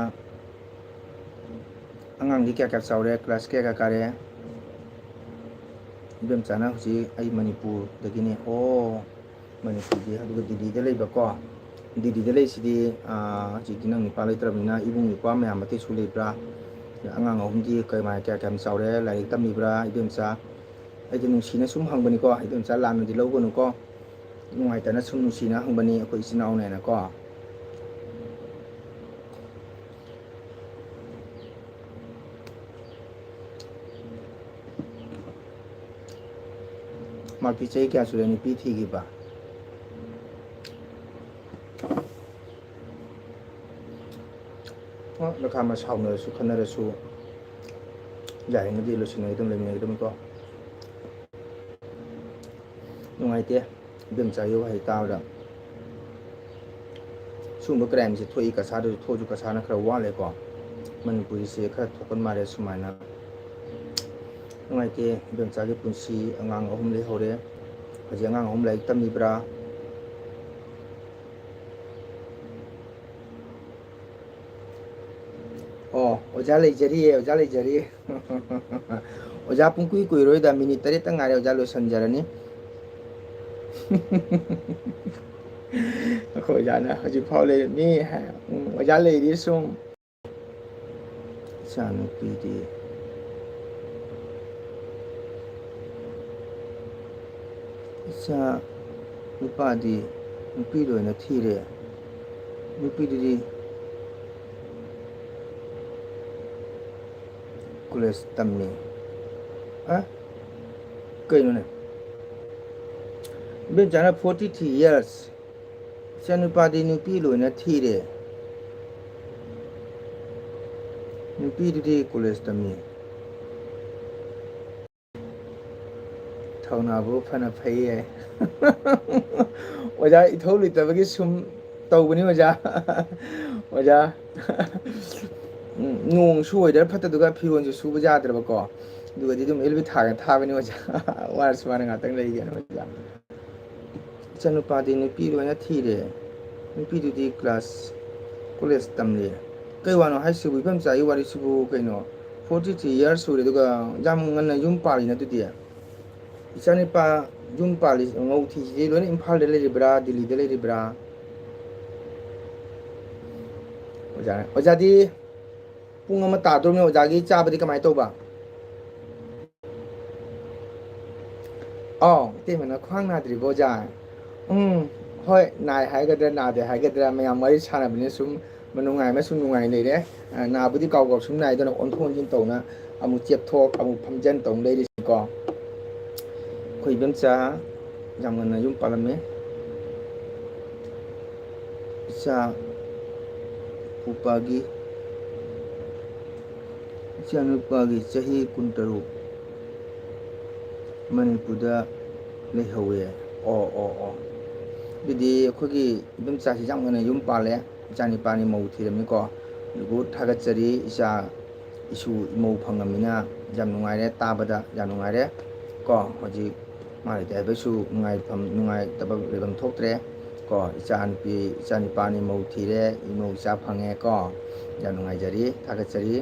ꯑꯉꯥꯡꯗꯤ ꯀꯌꯥ ꯀꯌꯥ ꯆꯥꯎꯔꯦ? Class ꯀꯌꯥ ꯀꯌꯥ ꯀꯥꯔꯦ? ꯏꯕꯦꯝꯆꯥꯅ ꯍꯧꯖꯤꯛ ꯑꯩ ꯃꯅꯤꯄꯨꯔꯗꯒꯤꯅꯦ꯫ ꯑꯣ, ꯃꯅꯤꯄꯨꯔꯗꯤ, ꯑꯗꯨꯒ ꯗꯤꯜꯂꯤꯗ ꯂꯩꯕꯀꯣ꯫ ꯗꯤꯜꯂꯤꯗ ꯂꯩꯁꯤꯗꯤ, ꯑꯥ, ꯍꯧꯖꯤꯛꯇꯤ ꯅꯪ ꯅꯨꯄꯥ ꯂꯩꯇ꯭ꯔꯕꯅꯤꯅ ꯏꯕꯨꯡ ꯏꯄ꯭ꯋꯥ ꯃꯌꯥꯝ ꯑꯇꯩꯁꯨ ꯂꯩꯕ꯭ꯔꯥ? ꯑꯉꯥꯡ ꯑꯍꯨꯝꯗꯤ ꯀꯃꯥꯏ, ꯀꯌꯥ ꯀꯌꯥꯝ ꯆꯥꯎꯔꯦ? ꯂꯥꯏꯔꯤꯛ ꯇꯝꯃꯤꯕ꯭ꯔꯥ ꯏꯕꯦꯝꯆꯥ? ꯑꯩꯗꯤ ꯅꯨꯡꯁꯤꯅ ꯁꯨꯝ ꯍꯪꯕꯅꯤꯀꯣ ꯏꯕꯦꯝꯆꯥ, ꯂꯥꯟꯅꯗꯤ ꯂꯧꯒꯅꯨꯀꯣ꯫ ꯅꯨꯡꯉꯥꯏꯇꯅ ꯁꯨꯝ ꯅꯨꯡꯁꯤꯅ ꯍꯪꯕꯅꯤ ꯑꯩꯈꯣꯏ ꯏꯆꯤꯟ ꯏꯅꯥꯎꯅꯦꯅꯀꯣ꯫ ꯃꯥꯛꯇꯤ ꯆꯍꯤ ꯀꯌꯥ ꯁꯨꯔꯦ ꯅꯨꯄꯤ ꯊꯤꯈꯤꯕ? ꯑꯣ, ꯂꯈꯥ ꯑꯃ ꯁꯥꯎꯅꯔꯁꯨ ꯈꯠꯅꯔꯁꯨ ꯌꯥꯔꯤꯉꯩꯗꯤ ꯂꯣꯏꯁꯤꯟꯅꯒꯗꯕꯅꯤ, ꯂꯩꯃꯤꯟꯅꯒꯗꯕꯅꯤꯀꯣ꯫ ꯅꯨꯡꯉꯥꯏꯇꯦ ꯏꯕꯦꯝꯆꯥꯒꯤ ꯋꯥꯍꯩ ꯇꯥꯕꯗ꯫ ꯁꯤꯒꯨꯝꯕ crimeꯁꯦ ꯊꯣꯛꯏ ꯀꯁꯥꯔꯗꯁꯨ, ꯊꯣꯛꯑꯁꯨ ꯀꯁꯥꯔꯅ ꯈꯔ ꯋꯥꯠꯂꯦꯀꯣ꯫ ꯃꯅꯤꯄꯨꯔꯒꯤꯁꯦ ꯈꯔ ꯊꯣꯛꯀꯟ ꯃꯥꯜꯂꯦ ꯁꯨꯃꯥꯏꯅ꯫ ꯅꯨꯡꯉꯥꯏꯇꯦ ꯏꯕꯦꯝꯆꯥꯒꯤ ꯄꯨꯟꯁꯤ꯫ ꯑꯉꯥꯡ ꯑꯍꯨꯝ ꯂꯩꯍꯧꯔꯦ꯫ ꯍꯧꯖꯤꯛ ꯑꯉꯥꯡ ꯑꯍꯨꯝ ꯂꯥꯏꯔꯤꯛ ꯇꯝꯃꯤꯕ꯭ꯔꯥ? ꯑꯣ, ꯑꯣꯖꯥ ꯂꯩꯖꯔꯤꯌꯦ, ꯑꯣꯖꯥ ꯂꯩꯖꯔꯤꯌꯦ꯫ ꯑꯣꯖꯥ ꯄꯨꯡꯀꯨꯏ ꯀꯨꯏꯔꯣꯏꯗ, ꯃꯤꯅꯤꯠ ꯇꯔꯦꯠꯇ ꯉꯥꯏꯔꯦ ꯑꯣꯖꯥ ꯂꯣꯏꯁꯤꯟꯖꯔꯅꯤ꯫ ꯑꯩꯈꯣꯏ ꯑꯣꯖꯥꯅ ꯍꯧꯖꯤꯛ ꯐꯥꯎ ꯂꯩꯔꯝꯃꯤ ꯍꯥꯏ꯫ ꯎꯝ, ꯑꯣꯖꯥ ꯂꯩꯔꯤ ꯁꯨꯝ꯫ ꯏꯆꯥ ꯅꯨꯄꯤꯗꯤ, ꯏꯆꯥ ꯅꯨꯄꯥꯗꯤ ꯅꯨꯄꯤ ꯂꯣꯏꯅ ꯊꯤꯔꯦ꯫ ꯅꯨꯄꯤꯗꯨꯗꯤ ꯀꯣꯂꯦꯖ ꯇꯝꯃꯤ꯫ ꯑ? ꯀꯩꯅꯣꯅꯦ? ꯏꯕꯦꯝꯆꯥꯅ forty three years꯫ ꯏꯆꯥꯅꯨꯄꯥꯗꯤ ꯅꯨꯄꯤ ꯂꯣꯏꯅ ꯊꯤꯔꯦ꯫ ꯅꯨꯄꯤꯗꯨꯗꯤ ꯀꯣꯂꯦꯖ ꯇꯝꯃꯤ꯫ ꯊꯧꯅꯥꯕꯨ ꯐꯅ ꯐꯩꯌꯦ꯫ ꯑꯣꯖꯥ ꯏꯊꯧ ꯂꯩꯇꯕꯒꯤ ꯁꯨꯝ ꯇꯧꯕꯅꯤ ꯑꯣꯖꯥ꯫ ꯑꯣꯖꯥ, ꯎꯝ, ꯅꯣꯡꯁꯨ weather ꯐꯠꯇꯗꯨꯒ ꯐꯤꯔꯣꯜꯁꯨ ꯁꯨꯕ ꯌꯥꯗ꯭ꯔꯕꯀꯣ꯫ ꯑꯗꯨꯒꯗꯤ ꯑꯗꯨꯝ ꯑꯦꯜꯕꯤ ꯊꯥꯒ ꯊꯥꯕꯅꯤ ꯑꯣꯖꯥ꯫ ꯋꯥꯔꯁꯨ ꯋꯥꯅ ꯉꯥꯛꯇꯪ ꯂꯩꯒꯦꯅ ꯑꯣꯖꯥ꯫ ꯏꯆꯥꯅꯨꯄꯥꯗꯤ ꯅꯨꯄꯤ ꯂꯣꯏꯅ ꯊꯤꯔꯦ꯫ ꯅꯨꯄꯤꯗꯨꯗꯤ ꯀ꯭ꯂꯥꯁ ꯀꯣꯂꯦꯖ ꯇꯝꯂꯤ꯫ ꯀꯩ ꯋꯥꯅꯣ ꯍꯥꯏꯁꯤꯕꯨ, ꯏꯕꯦꯝꯆꯥꯒꯤ ꯋꯥꯔꯤꯁꯤꯕꯨ ꯀꯩꯅꯣ? Forty three years ꯁꯨꯔꯦ, ꯑꯗꯨꯒ ꯌꯥꯝ ꯉꯟꯅ ꯌꯨꯝ ꯄꯥꯜꯂꯤꯅ ꯑꯗꯨꯗꯤ꯫ ꯏꯆꯥꯅꯨꯄꯥ ꯌꯨꯝ ꯄꯥꯜꯂꯤ, ꯃꯧ ꯊꯤꯁꯤꯗꯤ ꯂꯣꯏꯅ ꯏꯝꯐꯥꯜꯗ ꯂꯩꯔꯤꯕ꯭ꯔꯥ, ꯗꯤꯜꯂꯤꯗ ꯂꯩꯔꯤꯕ꯭ꯔꯥ? ꯑꯣꯖꯥ, ꯑꯣꯖꯥꯗꯤ ꯄꯨꯡ ꯑꯃ ꯇꯥꯗꯣꯔꯕꯅꯤ, ꯑꯣꯖꯥꯒꯤ ꯆꯥꯕꯗꯤ ꯀꯃꯥꯏꯅ ꯇꯧꯕ? ꯑꯥꯎ, ꯏꯇꯩꯃꯅ ꯈ꯭ꯋꯥꯡ ꯅꯥꯗ꯭ꯔꯤꯕꯣ ꯑꯣꯖꯥ? ꯎꯝ, ꯍꯣꯏ, ꯅꯥꯏ ꯍꯥꯏꯒꯗ꯭ꯔꯥ ꯅꯥꯗꯦ ꯍꯥꯏꯒꯗ꯭ꯔꯥ, ꯃꯌꯥꯝ ꯋꯥꯔꯤ ꯁꯥꯟꯅꯕꯅꯤꯅ ꯁꯨꯝ ꯅꯨꯡꯉꯥꯏ ꯑꯃꯁꯨꯡ ꯅꯨꯡꯉꯥꯏ ꯂꯩꯔꯦ꯫ ꯑ, ꯅꯥꯕꯨꯗꯤ ꯀꯥꯎ ꯀꯥꯎ ꯁꯨꯝ ꯅꯥꯏꯗꯅ ꯑꯣꯟꯊꯣꯛ ꯑꯣꯟꯁꯤꯟ ꯇꯧꯅ ꯑꯃꯨꯛ ꯆꯦꯞꯊꯣꯛ ꯑꯃꯨꯛ ꯐꯝꯖꯟ ꯇꯧꯅ ꯂꯩꯔꯤꯁꯤꯀꯣ꯫ ꯑꯩꯈꯣꯏ ꯏꯕꯦꯝꯆꯥ ꯌꯥꯝ ꯉꯟꯅ ꯌꯨꯝ ꯄꯥꯜꯂꯝꯃꯦ꯫ ꯏꯆꯥ ꯄꯨꯄꯥꯒꯤ, ꯏꯆꯥꯅꯨꯄꯥꯒꯤ ꯆꯍꯤ ꯀꯨꯟꯇꯔꯨꯛ ꯃꯅꯤꯄꯨꯔꯗ ꯂꯩꯍꯧꯋꯦ꯫ ꯑꯣ, ꯑꯣ, ꯑꯣ꯫ ꯑꯗꯨꯗꯤ ꯑꯩꯈꯣꯏꯒꯤ ꯏꯕꯦꯝꯆꯥꯁꯤ ꯌꯥꯝ ꯉꯟꯅ ꯌꯨꯝ ꯄꯥꯜꯂꯦ꯫ ꯏꯆꯥꯅꯤꯄꯥꯅꯤ ꯃꯧ ꯊꯤꯔꯝꯃꯤꯀꯣ꯫ ꯑꯗꯨꯕꯨ ꯊꯥꯒꯠꯆꯔꯤ, ꯏꯆꯥ ꯏꯁꯨ ꯏꯃꯧ ꯐꯪꯉꯝꯃꯤꯅ ꯌꯥꯝ ꯅꯨꯡꯉꯥꯏꯔꯦ, ꯇꯥꯕꯗ ꯌꯥꯝ ꯅꯨꯡꯉꯥꯏꯔꯦ꯫ ꯀꯣ, ꯍꯧꯖꯤꯛ ꯃꯥ ꯂꯩꯇꯦ ꯍꯥꯏꯕꯁꯨ ꯅꯨꯡꯉꯥꯏꯐꯝ, ꯅꯨꯡꯉꯥꯏꯇꯕ ꯂꯩꯐꯝ ꯊꯣꯛꯇ꯭ꯔꯦ꯫ ꯀꯣ, ꯏꯆꯥ ꯅꯨꯄꯤ, ꯏꯆꯥ ꯅꯤꯄꯥꯅꯤ ꯃꯧ ꯊꯤꯔꯦ, ꯏꯃꯧ ꯏꯆꯥ ꯐꯪꯉꯦ꯫ ꯀꯣ, ꯌꯥꯝ ꯅꯨꯡꯉꯥꯏꯖꯔꯤ, ꯊꯥꯒꯠꯆꯔꯤ꯫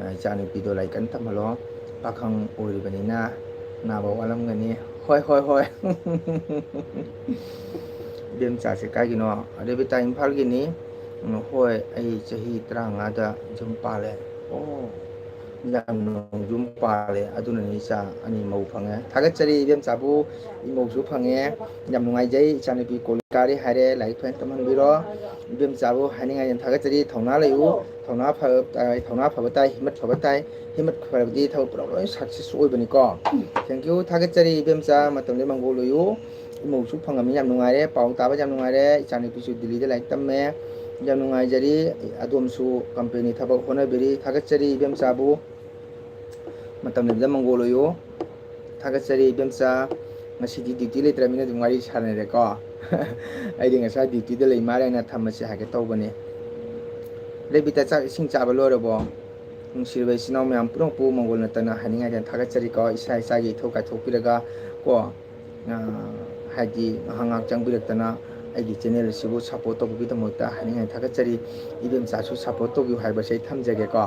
ꯑ, ꯏꯆꯥ ꯅꯨꯄꯤꯗꯣ ꯂꯥꯏꯔꯤꯛ ꯀꯟꯅ ꯇꯝꯍꯜꯂꯣ꯫ ꯄꯥꯈꯪ ꯑꯣꯏꯔꯤꯕꯅꯤꯅ ꯅꯥꯕ ꯋꯥꯠꯂꯝꯒꯅꯤ꯫ ꯍꯣꯏ, ꯍꯣꯏ, ꯍꯣꯏ꯫ ꯏꯕꯦꯝꯆꯥꯁꯦ ꯀꯥꯏꯒꯤꯅꯣ? ꯑꯔꯦꯕꯤꯇꯥ ꯏꯝꯐꯥꯜꯒꯤꯅꯤ꯫ ꯎꯝ, ꯍꯣꯏ, ꯑꯩ ꯆꯍꯤ ꯇꯔꯥꯃꯉꯥꯗ ꯌꯨꯝ ꯄꯥꯜꯂꯦ꯫ ꯑꯣ, ꯌꯥꯝ ꯌꯨꯝ ꯄꯥꯜꯂꯦ, ꯑꯗꯨꯅꯅꯤ ꯏꯆꯥ ꯑꯅꯤ ꯃꯧ ꯐꯪꯉꯦ꯫ ꯊꯥꯒꯠꯆꯔꯤ ꯏꯕꯦꯝꯆꯥꯕꯨ, ꯏꯃꯧꯁꯨ ꯐꯪꯉꯦ꯫ ꯌꯥꯝ ꯅꯨꯡꯉꯥꯏꯖꯩ, ꯏꯆꯥꯅꯨꯄꯤ ꯀꯣꯂꯦꯖ ꯀꯥꯔꯤ ꯍꯥꯏꯔꯦ, ꯂꯥꯏꯔꯤꯛ ꯐꯖꯅ ꯇꯝꯍꯟꯕꯤꯔꯣ꯫ ꯏꯕꯦꯝꯆꯥꯕꯨ ꯍꯥꯏꯅꯤꯡꯉꯥꯏ ꯌꯥꯝ ꯊꯥꯒꯠꯆꯔꯤ꯫ ꯊꯧꯅꯥ ꯂꯩꯌꯨ, ꯊꯧꯅꯥ ꯐ-, ꯊꯧꯅꯥ ꯐꯕ ꯇꯥꯏ, ꯍꯤꯝꯃꯠ ꯐꯕ ꯇꯥꯏ, ꯍꯤꯝꯃꯠ ꯐꯔꯕꯗꯤ ꯊꯕꯛ ꯄꯨꯝꯅꯃꯛ ꯂꯣꯏ ꯁꯛꯁꯦꯁ ꯑꯣꯏꯕꯅꯤꯀꯣ꯫ Thank you, ꯊꯥꯒꯠꯆꯔꯤ ꯏꯕꯦꯝꯆꯥ, ꯃꯇꯝꯗꯤ ꯃꯪꯒꯣꯜ ꯑꯣꯏꯌꯨ꯫ ꯏꯃꯧꯁꯨ ꯐꯪꯉꯝꯃꯤ, ꯌꯥꯝ ꯅꯨꯡꯉꯥꯏꯔꯦ, ꯄꯥꯎ ꯇꯥꯕ ꯌꯥꯝ ꯅꯨꯡꯉꯥꯏꯔꯦ꯫ ꯏꯆꯥꯅꯨꯄꯤꯁꯨ ꯗꯤꯜꯂꯤꯗ ꯂꯥꯏꯔꯤꯛ ꯇꯝꯃꯦ, ꯌꯥꯝ ꯅꯨꯡꯉꯥꯏꯖꯔꯤ꯫ ꯑꯗꯣꯝꯁꯨ ꯀꯝꯄꯦꯅꯤ ꯊꯕꯛ ꯍꯣꯠꯅꯕꯤꯔꯤ, ꯊꯥꯒꯠꯆꯔꯤ ꯏꯕꯦꯝꯆꯥꯕꯨ꯫ ꯃꯇꯝ ꯂꯩꯕꯗ ꯃꯪꯒꯣꯜ ꯑꯣꯏꯌꯨ꯫ ꯊꯥꯒꯠꯆꯔꯤ ꯏꯕꯦꯝꯆꯥ, ꯉꯁꯤꯗꯤ ꯗ꯭ꯌꯨꯇꯤ ꯂꯩꯇ꯭ꯔꯕꯅꯤꯅ ꯑꯗꯨꯝ ꯋꯥꯔꯤ ꯁꯥꯟꯅꯔꯦꯀꯣ꯫ ꯑꯩꯗꯤ ꯉꯁꯥꯏ ꯗ꯭ꯌꯨꯇꯤꯗ ꯂꯩ ꯃꯥꯜꯂꯦꯅ ꯊꯝꯃꯁꯤ ꯍꯥꯏꯒꯦ ꯇꯧꯕꯅꯤ꯫ ꯔꯦꯕꯤꯇꯥ, ꯆꯥꯛ ꯏꯁꯤꯡ ꯆꯥꯕ ꯂꯣꯏꯔꯕꯣ? ꯅꯨꯡꯁꯤꯔꯕ ꯏꯆꯤꯟ ꯏꯅꯥꯎ ꯃꯌꯥꯝ ꯄꯨꯝꯅꯃꯛꯄꯨ ꯃꯪꯒꯣꯜ ꯅꯠꯇꯅ ꯍꯥꯏꯅꯤꯡꯉꯥꯏꯗꯅ ꯊꯥꯒꯠꯆꯔꯤꯀꯣ, ꯏꯁꯥ ꯏꯁꯥꯒꯤ ꯏꯊꯧ ꯀꯥꯏꯊꯣꯛꯄꯤꯔꯒ ꯀꯣ꯫ ꯑ, ꯍꯥꯏꯗꯤ ꯉꯥꯏꯍꯥꯛ ꯉꯥꯏꯍꯥꯛ ꯆꯪꯕꯤꯔꯛꯇꯅ ꯑꯩꯒꯤ ꯆꯦꯅꯦꯜ ꯑꯁꯤꯕꯨ ꯁꯞꯄꯣꯔꯠ ꯇꯧꯕꯒꯤꯗꯃꯛꯇ ꯍꯥꯏꯅꯤꯡꯉꯥꯏ ꯊꯥꯒꯠꯆꯔꯤ꯫ ꯏꯕꯦꯝꯆꯥꯁꯨ ꯁꯞꯄꯣꯔꯠ ꯇꯧꯕꯤꯌꯨ ꯍꯥꯏꯕꯁꯦ ꯑꯩ ꯊꯝꯖꯒꯦꯀꯣ꯫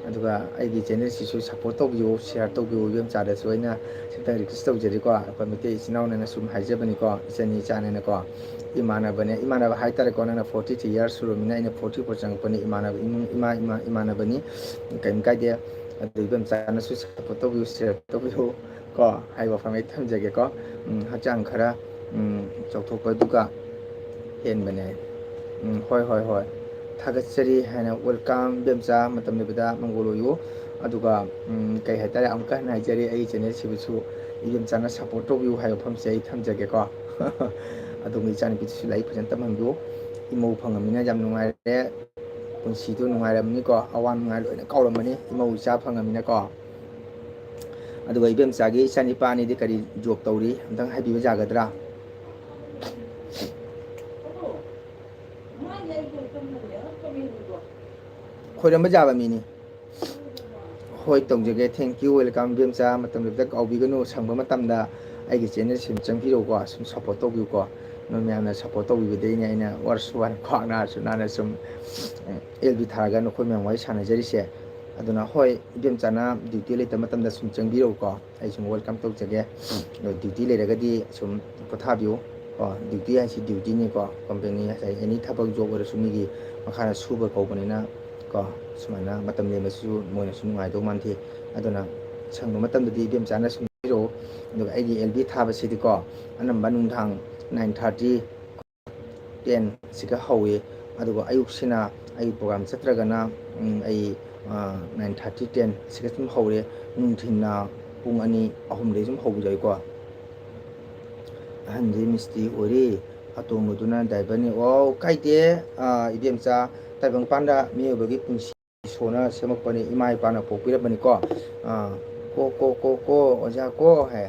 ꯑꯗꯨꯒ ꯑꯩꯒꯤ ꯆꯦꯅꯦꯜꯁꯤꯁꯨ ꯁꯞꯄꯣꯔꯠ ꯇꯧꯕꯤꯌꯨ, ꯁꯤꯌꯥꯔ ꯇꯧꯕꯤꯌꯨ꯫ ꯏꯕꯦꯝꯆꯥꯗꯁꯨ ꯑꯩꯅ ꯁꯤꯝꯇꯪ ꯔꯤꯀ꯭ꯋꯦꯁ ꯇꯧꯖꯔꯤꯀꯣ꯫ ꯑꯩꯈꯣꯏ ꯃꯩꯇꯩ ꯏꯆꯤꯟ ꯏꯅꯥꯎꯅꯦꯅ ꯁꯨꯝ ꯍꯥꯏꯖꯕꯅꯤꯀꯣ, ꯏꯆꯟꯅꯤ ꯏꯆꯥꯅꯦꯅꯀꯣ꯫ ꯏꯃꯥꯟꯅꯕꯅꯦ, ꯏꯃꯥꯟꯅꯕ ꯍꯥꯏꯇꯥꯔꯦꯀꯣ, ꯅꯪꯅ ꯐꯣꯔꯇꯤ ꯊ꯭ꯔꯤ ꯌꯔꯁ ꯁꯨꯔꯕꯅꯤꯅ ꯑꯩꯅ ꯐꯣꯔꯇꯤ ꯐꯣꯔ ꯆꯪꯉꯛꯄꯅꯤ, ꯏꯃꯥꯟꯅꯕ ꯏꯃꯨꯡ, ꯏꯃꯥ, ꯏꯃꯥ, ꯏꯃꯥꯟꯅꯕꯅꯤ꯫ ꯀꯩꯝ ꯀꯥꯏꯗꯦ꯫ ꯑꯗꯨ ꯏꯕꯦꯝꯆꯥꯅꯁꯨ ꯁꯞꯄꯣꯔꯠ ꯇꯧꯕꯤꯌꯨ, ꯁꯤꯌꯥꯔ ꯇꯧꯕꯤꯌꯨ ꯀꯣ꯫ ꯑꯩ ꯋꯥꯐꯝ ꯑꯩ ꯊꯝꯖꯒꯦꯀꯣ꯫ ꯎꯝ, ꯍꯛꯆꯥꯡ ꯈꯔ, ꯎꯝ, ꯆꯥꯎꯊꯣꯛꯄꯗꯨꯒ ꯍꯦꯟꯕꯅꯦ꯫ ꯎꯝ, ꯍꯣꯏ, ꯍꯣꯏ, ꯍꯣꯏ꯫ ꯊꯥꯒꯠꯆꯔꯤ ꯍꯥꯏꯅ, welcome ꯏꯕꯦꯝꯆꯥ, ꯃꯇꯝ ꯂꯩꯕꯗ ꯃꯪꯒꯣꯜ ꯑꯣꯏꯌꯨ꯫ ꯑꯗꯨꯒ, ꯎꯝ, ꯀꯩ ꯍꯥꯏꯇꯥꯔꯦ, ꯑꯃꯨꯛꯀ ꯍꯟꯅ ꯍꯥꯏꯖꯔꯤ, ꯑꯩ ꯆꯦꯅꯦꯜꯁꯤꯕꯨꯁꯨ ꯏꯕꯦꯝꯆꯥꯅ ꯁꯞꯄꯣꯔꯠ ꯇꯧꯕꯤꯌꯨ ꯍꯥꯏꯕ ꯋꯥꯐꯝꯁꯦ ꯑꯩ ꯊꯝꯖꯒꯦꯀꯣ꯫ ꯑꯗꯣꯝꯒꯤ ꯏꯆꯥꯅꯨꯄꯤꯗꯨꯁꯨ ꯂꯥꯏꯔꯤꯛ ꯐꯖꯅ ꯇꯝꯍꯟꯕꯤꯌꯨ꯫ ꯏꯃꯧ ꯐꯪꯉꯃꯤꯅ ꯌꯥꯝ ꯅꯨꯡꯉꯥꯏꯔꯦ꯫ ꯄꯨꯟꯁꯤꯗꯣ ꯅꯨꯡꯉꯥꯏꯔꯝꯅꯤꯀꯣ, ꯑꯋꯥ ꯅꯨꯡꯉꯥꯏ ꯂꯣꯏꯅ ꯀꯥꯎꯔꯝꯃꯅꯤ ꯏꯃꯧ ꯏꯆꯥ ꯐꯪꯉꯃꯤꯅꯀꯣ꯫ ꯑꯗꯨꯒ ꯏꯕꯦꯝꯆꯥꯒꯤ ꯏꯆꯥꯅꯤꯄꯥ ꯑꯅꯤꯗꯤ ꯀꯔꯤ ꯖꯣꯕ ꯇꯧꯔꯤ, ꯑꯝꯇꯪ ꯍꯥꯏꯕꯤꯕ ꯌꯥꯒꯗ꯭ꯔꯥ? ꯈꯣꯏꯔꯝꯕ ꯌꯥꯕ ꯃꯤꯅꯤ꯫ ꯍꯣꯏ, ꯇꯧꯖꯒꯦ꯫ Thank you, welcome, ꯏꯕꯦꯝꯆꯥ꯫ ꯃꯇꯝ ꯂꯩꯕꯗ ꯀꯥꯎꯕꯤꯒꯅꯨ, ꯁꯪꯕ ꯃꯇꯝꯗ ꯑꯩꯒꯤ ꯆꯦꯅꯦꯜꯁꯤꯃ ꯆꯪꯕꯤꯔꯛꯎꯀꯣ, ꯁꯨꯝ ꯁꯞꯄꯣꯔꯠ ꯇꯧꯕꯤꯌꯨꯀꯣ꯫ ꯅꯣꯏ ꯃꯌꯥꯝꯅ ꯁꯞꯄꯣꯔꯠ ꯇꯧꯕꯤꯕꯗꯩꯅꯦ ꯑꯩꯅ ꯋꯥꯔꯁꯨ ꯋꯥꯅ, ꯈ꯭ꯋꯥꯡ ꯅꯥꯔꯁꯨ ꯅꯥꯅ ꯁꯨꯝ ꯑꯦꯜ ꯕꯤ ꯊꯥꯔꯒ ꯅꯈꯣꯏ ꯃꯌꯥꯝ ꯋꯥꯔꯤ ꯁꯥꯟꯅꯖꯔꯤꯁꯦ꯫ ꯑꯗꯨꯅ ꯍꯣꯏ, ꯏꯕꯦꯝꯆꯥꯅ ꯗ꯭ꯌꯨꯇꯤ ꯂꯩꯇꯕ ꯃꯇꯝꯗ ꯁꯨꯝ ꯆꯪꯕꯤꯔꯛꯎꯀꯣ, ꯑꯩ ꯁꯨꯝ ꯋꯦꯜꯀꯝ ꯇꯧꯖꯒꯦ꯫ ꯑꯗꯣ ꯗ꯭ꯌꯨꯇꯤ ꯂꯩꯔꯒꯗꯤ ꯁꯨꯝ ꯄꯣꯊꯥꯕꯤꯌꯨ ꯀꯣ꯫ ꯗ꯭ꯌꯨꯇꯤ ꯍꯥꯏꯁꯤ ꯗ꯭ꯌꯨꯇꯤꯅꯤꯀꯣ, ꯀꯝꯄꯦꯅꯤ ꯍꯥꯏꯁꯤ ꯑꯦꯅꯤ ꯊꯕꯛ ꯖꯣꯕ ꯑꯣꯏꯔꯁꯨ ꯃꯤꯒꯤ ꯃꯈꯥꯗ ꯁꯨꯕ ꯀꯧꯕꯅꯤꯅ ꯀꯣ꯫ ꯁꯨꯃꯥꯏꯅ ꯃꯇꯝ ꯂꯦꯟꯕꯁꯤꯁꯨ ꯃꯣꯏꯅꯁꯨ ꯅꯨꯡꯉꯥꯏꯗꯧ ꯃꯥꯟꯗꯦ꯫ ꯑꯗꯨꯅ ꯁꯪꯕ ꯃꯇꯝꯗꯗꯤ ꯏꯕꯦꯝꯆꯥꯅ ꯁꯨꯝ ꯄꯤꯔꯛꯑꯣ꯫ ꯑꯗꯨꯒ ꯑꯩꯒꯤ ꯑꯦꯜ ꯕꯤ ꯊꯥꯕꯁꯤꯗꯤꯀꯣ, ꯑꯅꯝꯕ ꯅꯨꯡꯗꯥꯡ ꯅꯥꯏꯟ ꯊꯥꯔꯇꯤ, ꯇꯦꯟ ꯁꯤꯒ ꯍꯧꯏ꯫ ꯑꯗꯨꯒ ꯑꯌꯨꯛꯁꯤꯅ ꯑꯩ ꯄ꯭ꯔꯣꯒ꯭ꯔꯥꯝ ꯆꯠꯇ꯭ꯔꯒꯅ, ꯎꯝ, ꯑꯩ, ꯑ, ꯅꯥꯏꯟ ꯊꯥꯔꯇꯤ, ꯇꯦꯟ ꯁꯤꯒ ꯁꯨꯝ ꯍꯧꯔꯦ꯫ ꯅꯨꯡꯊꯤꯟꯅ ꯄꯨꯡ ꯑꯅꯤ, ꯑꯍꯨꯝꯗꯒꯤ ꯁꯨꯝ ꯍꯧꯕꯁꯨ ꯌꯥꯎꯏꯀꯣ꯫ ꯑꯍꯟꯁꯤ ꯃꯤꯁꯇ꯭ꯔꯤ ꯑꯣꯏꯔꯤ, ꯑꯇꯣꯝꯕꯗꯨꯅ ꯗ꯭ꯔꯥꯏꯚꯔꯅꯤ꯫ ꯑꯣ, ꯀꯥꯏꯗꯦ, ꯑ, ꯏꯕꯦꯝꯆꯥ, ꯇꯥꯏꯕꯪꯄꯥꯟꯗ ꯃꯤꯑꯣꯏꯕꯒꯤ ꯄꯨꯟꯁꯤ ꯏꯁꯣꯔꯅ ꯁꯦꯝꯃꯛꯄꯅꯤ, ꯏꯃꯥ ꯏꯄꯥꯅ ꯄꯣꯛꯄꯤꯔꯝꯕꯅꯤ ꯀꯣ꯫ ꯑꯥ, "ꯀꯣ, ꯀꯣ, ꯀꯣ, ꯀꯣ, ꯑꯣꯖꯥ ꯀꯣ" ꯍꯥꯏ꯫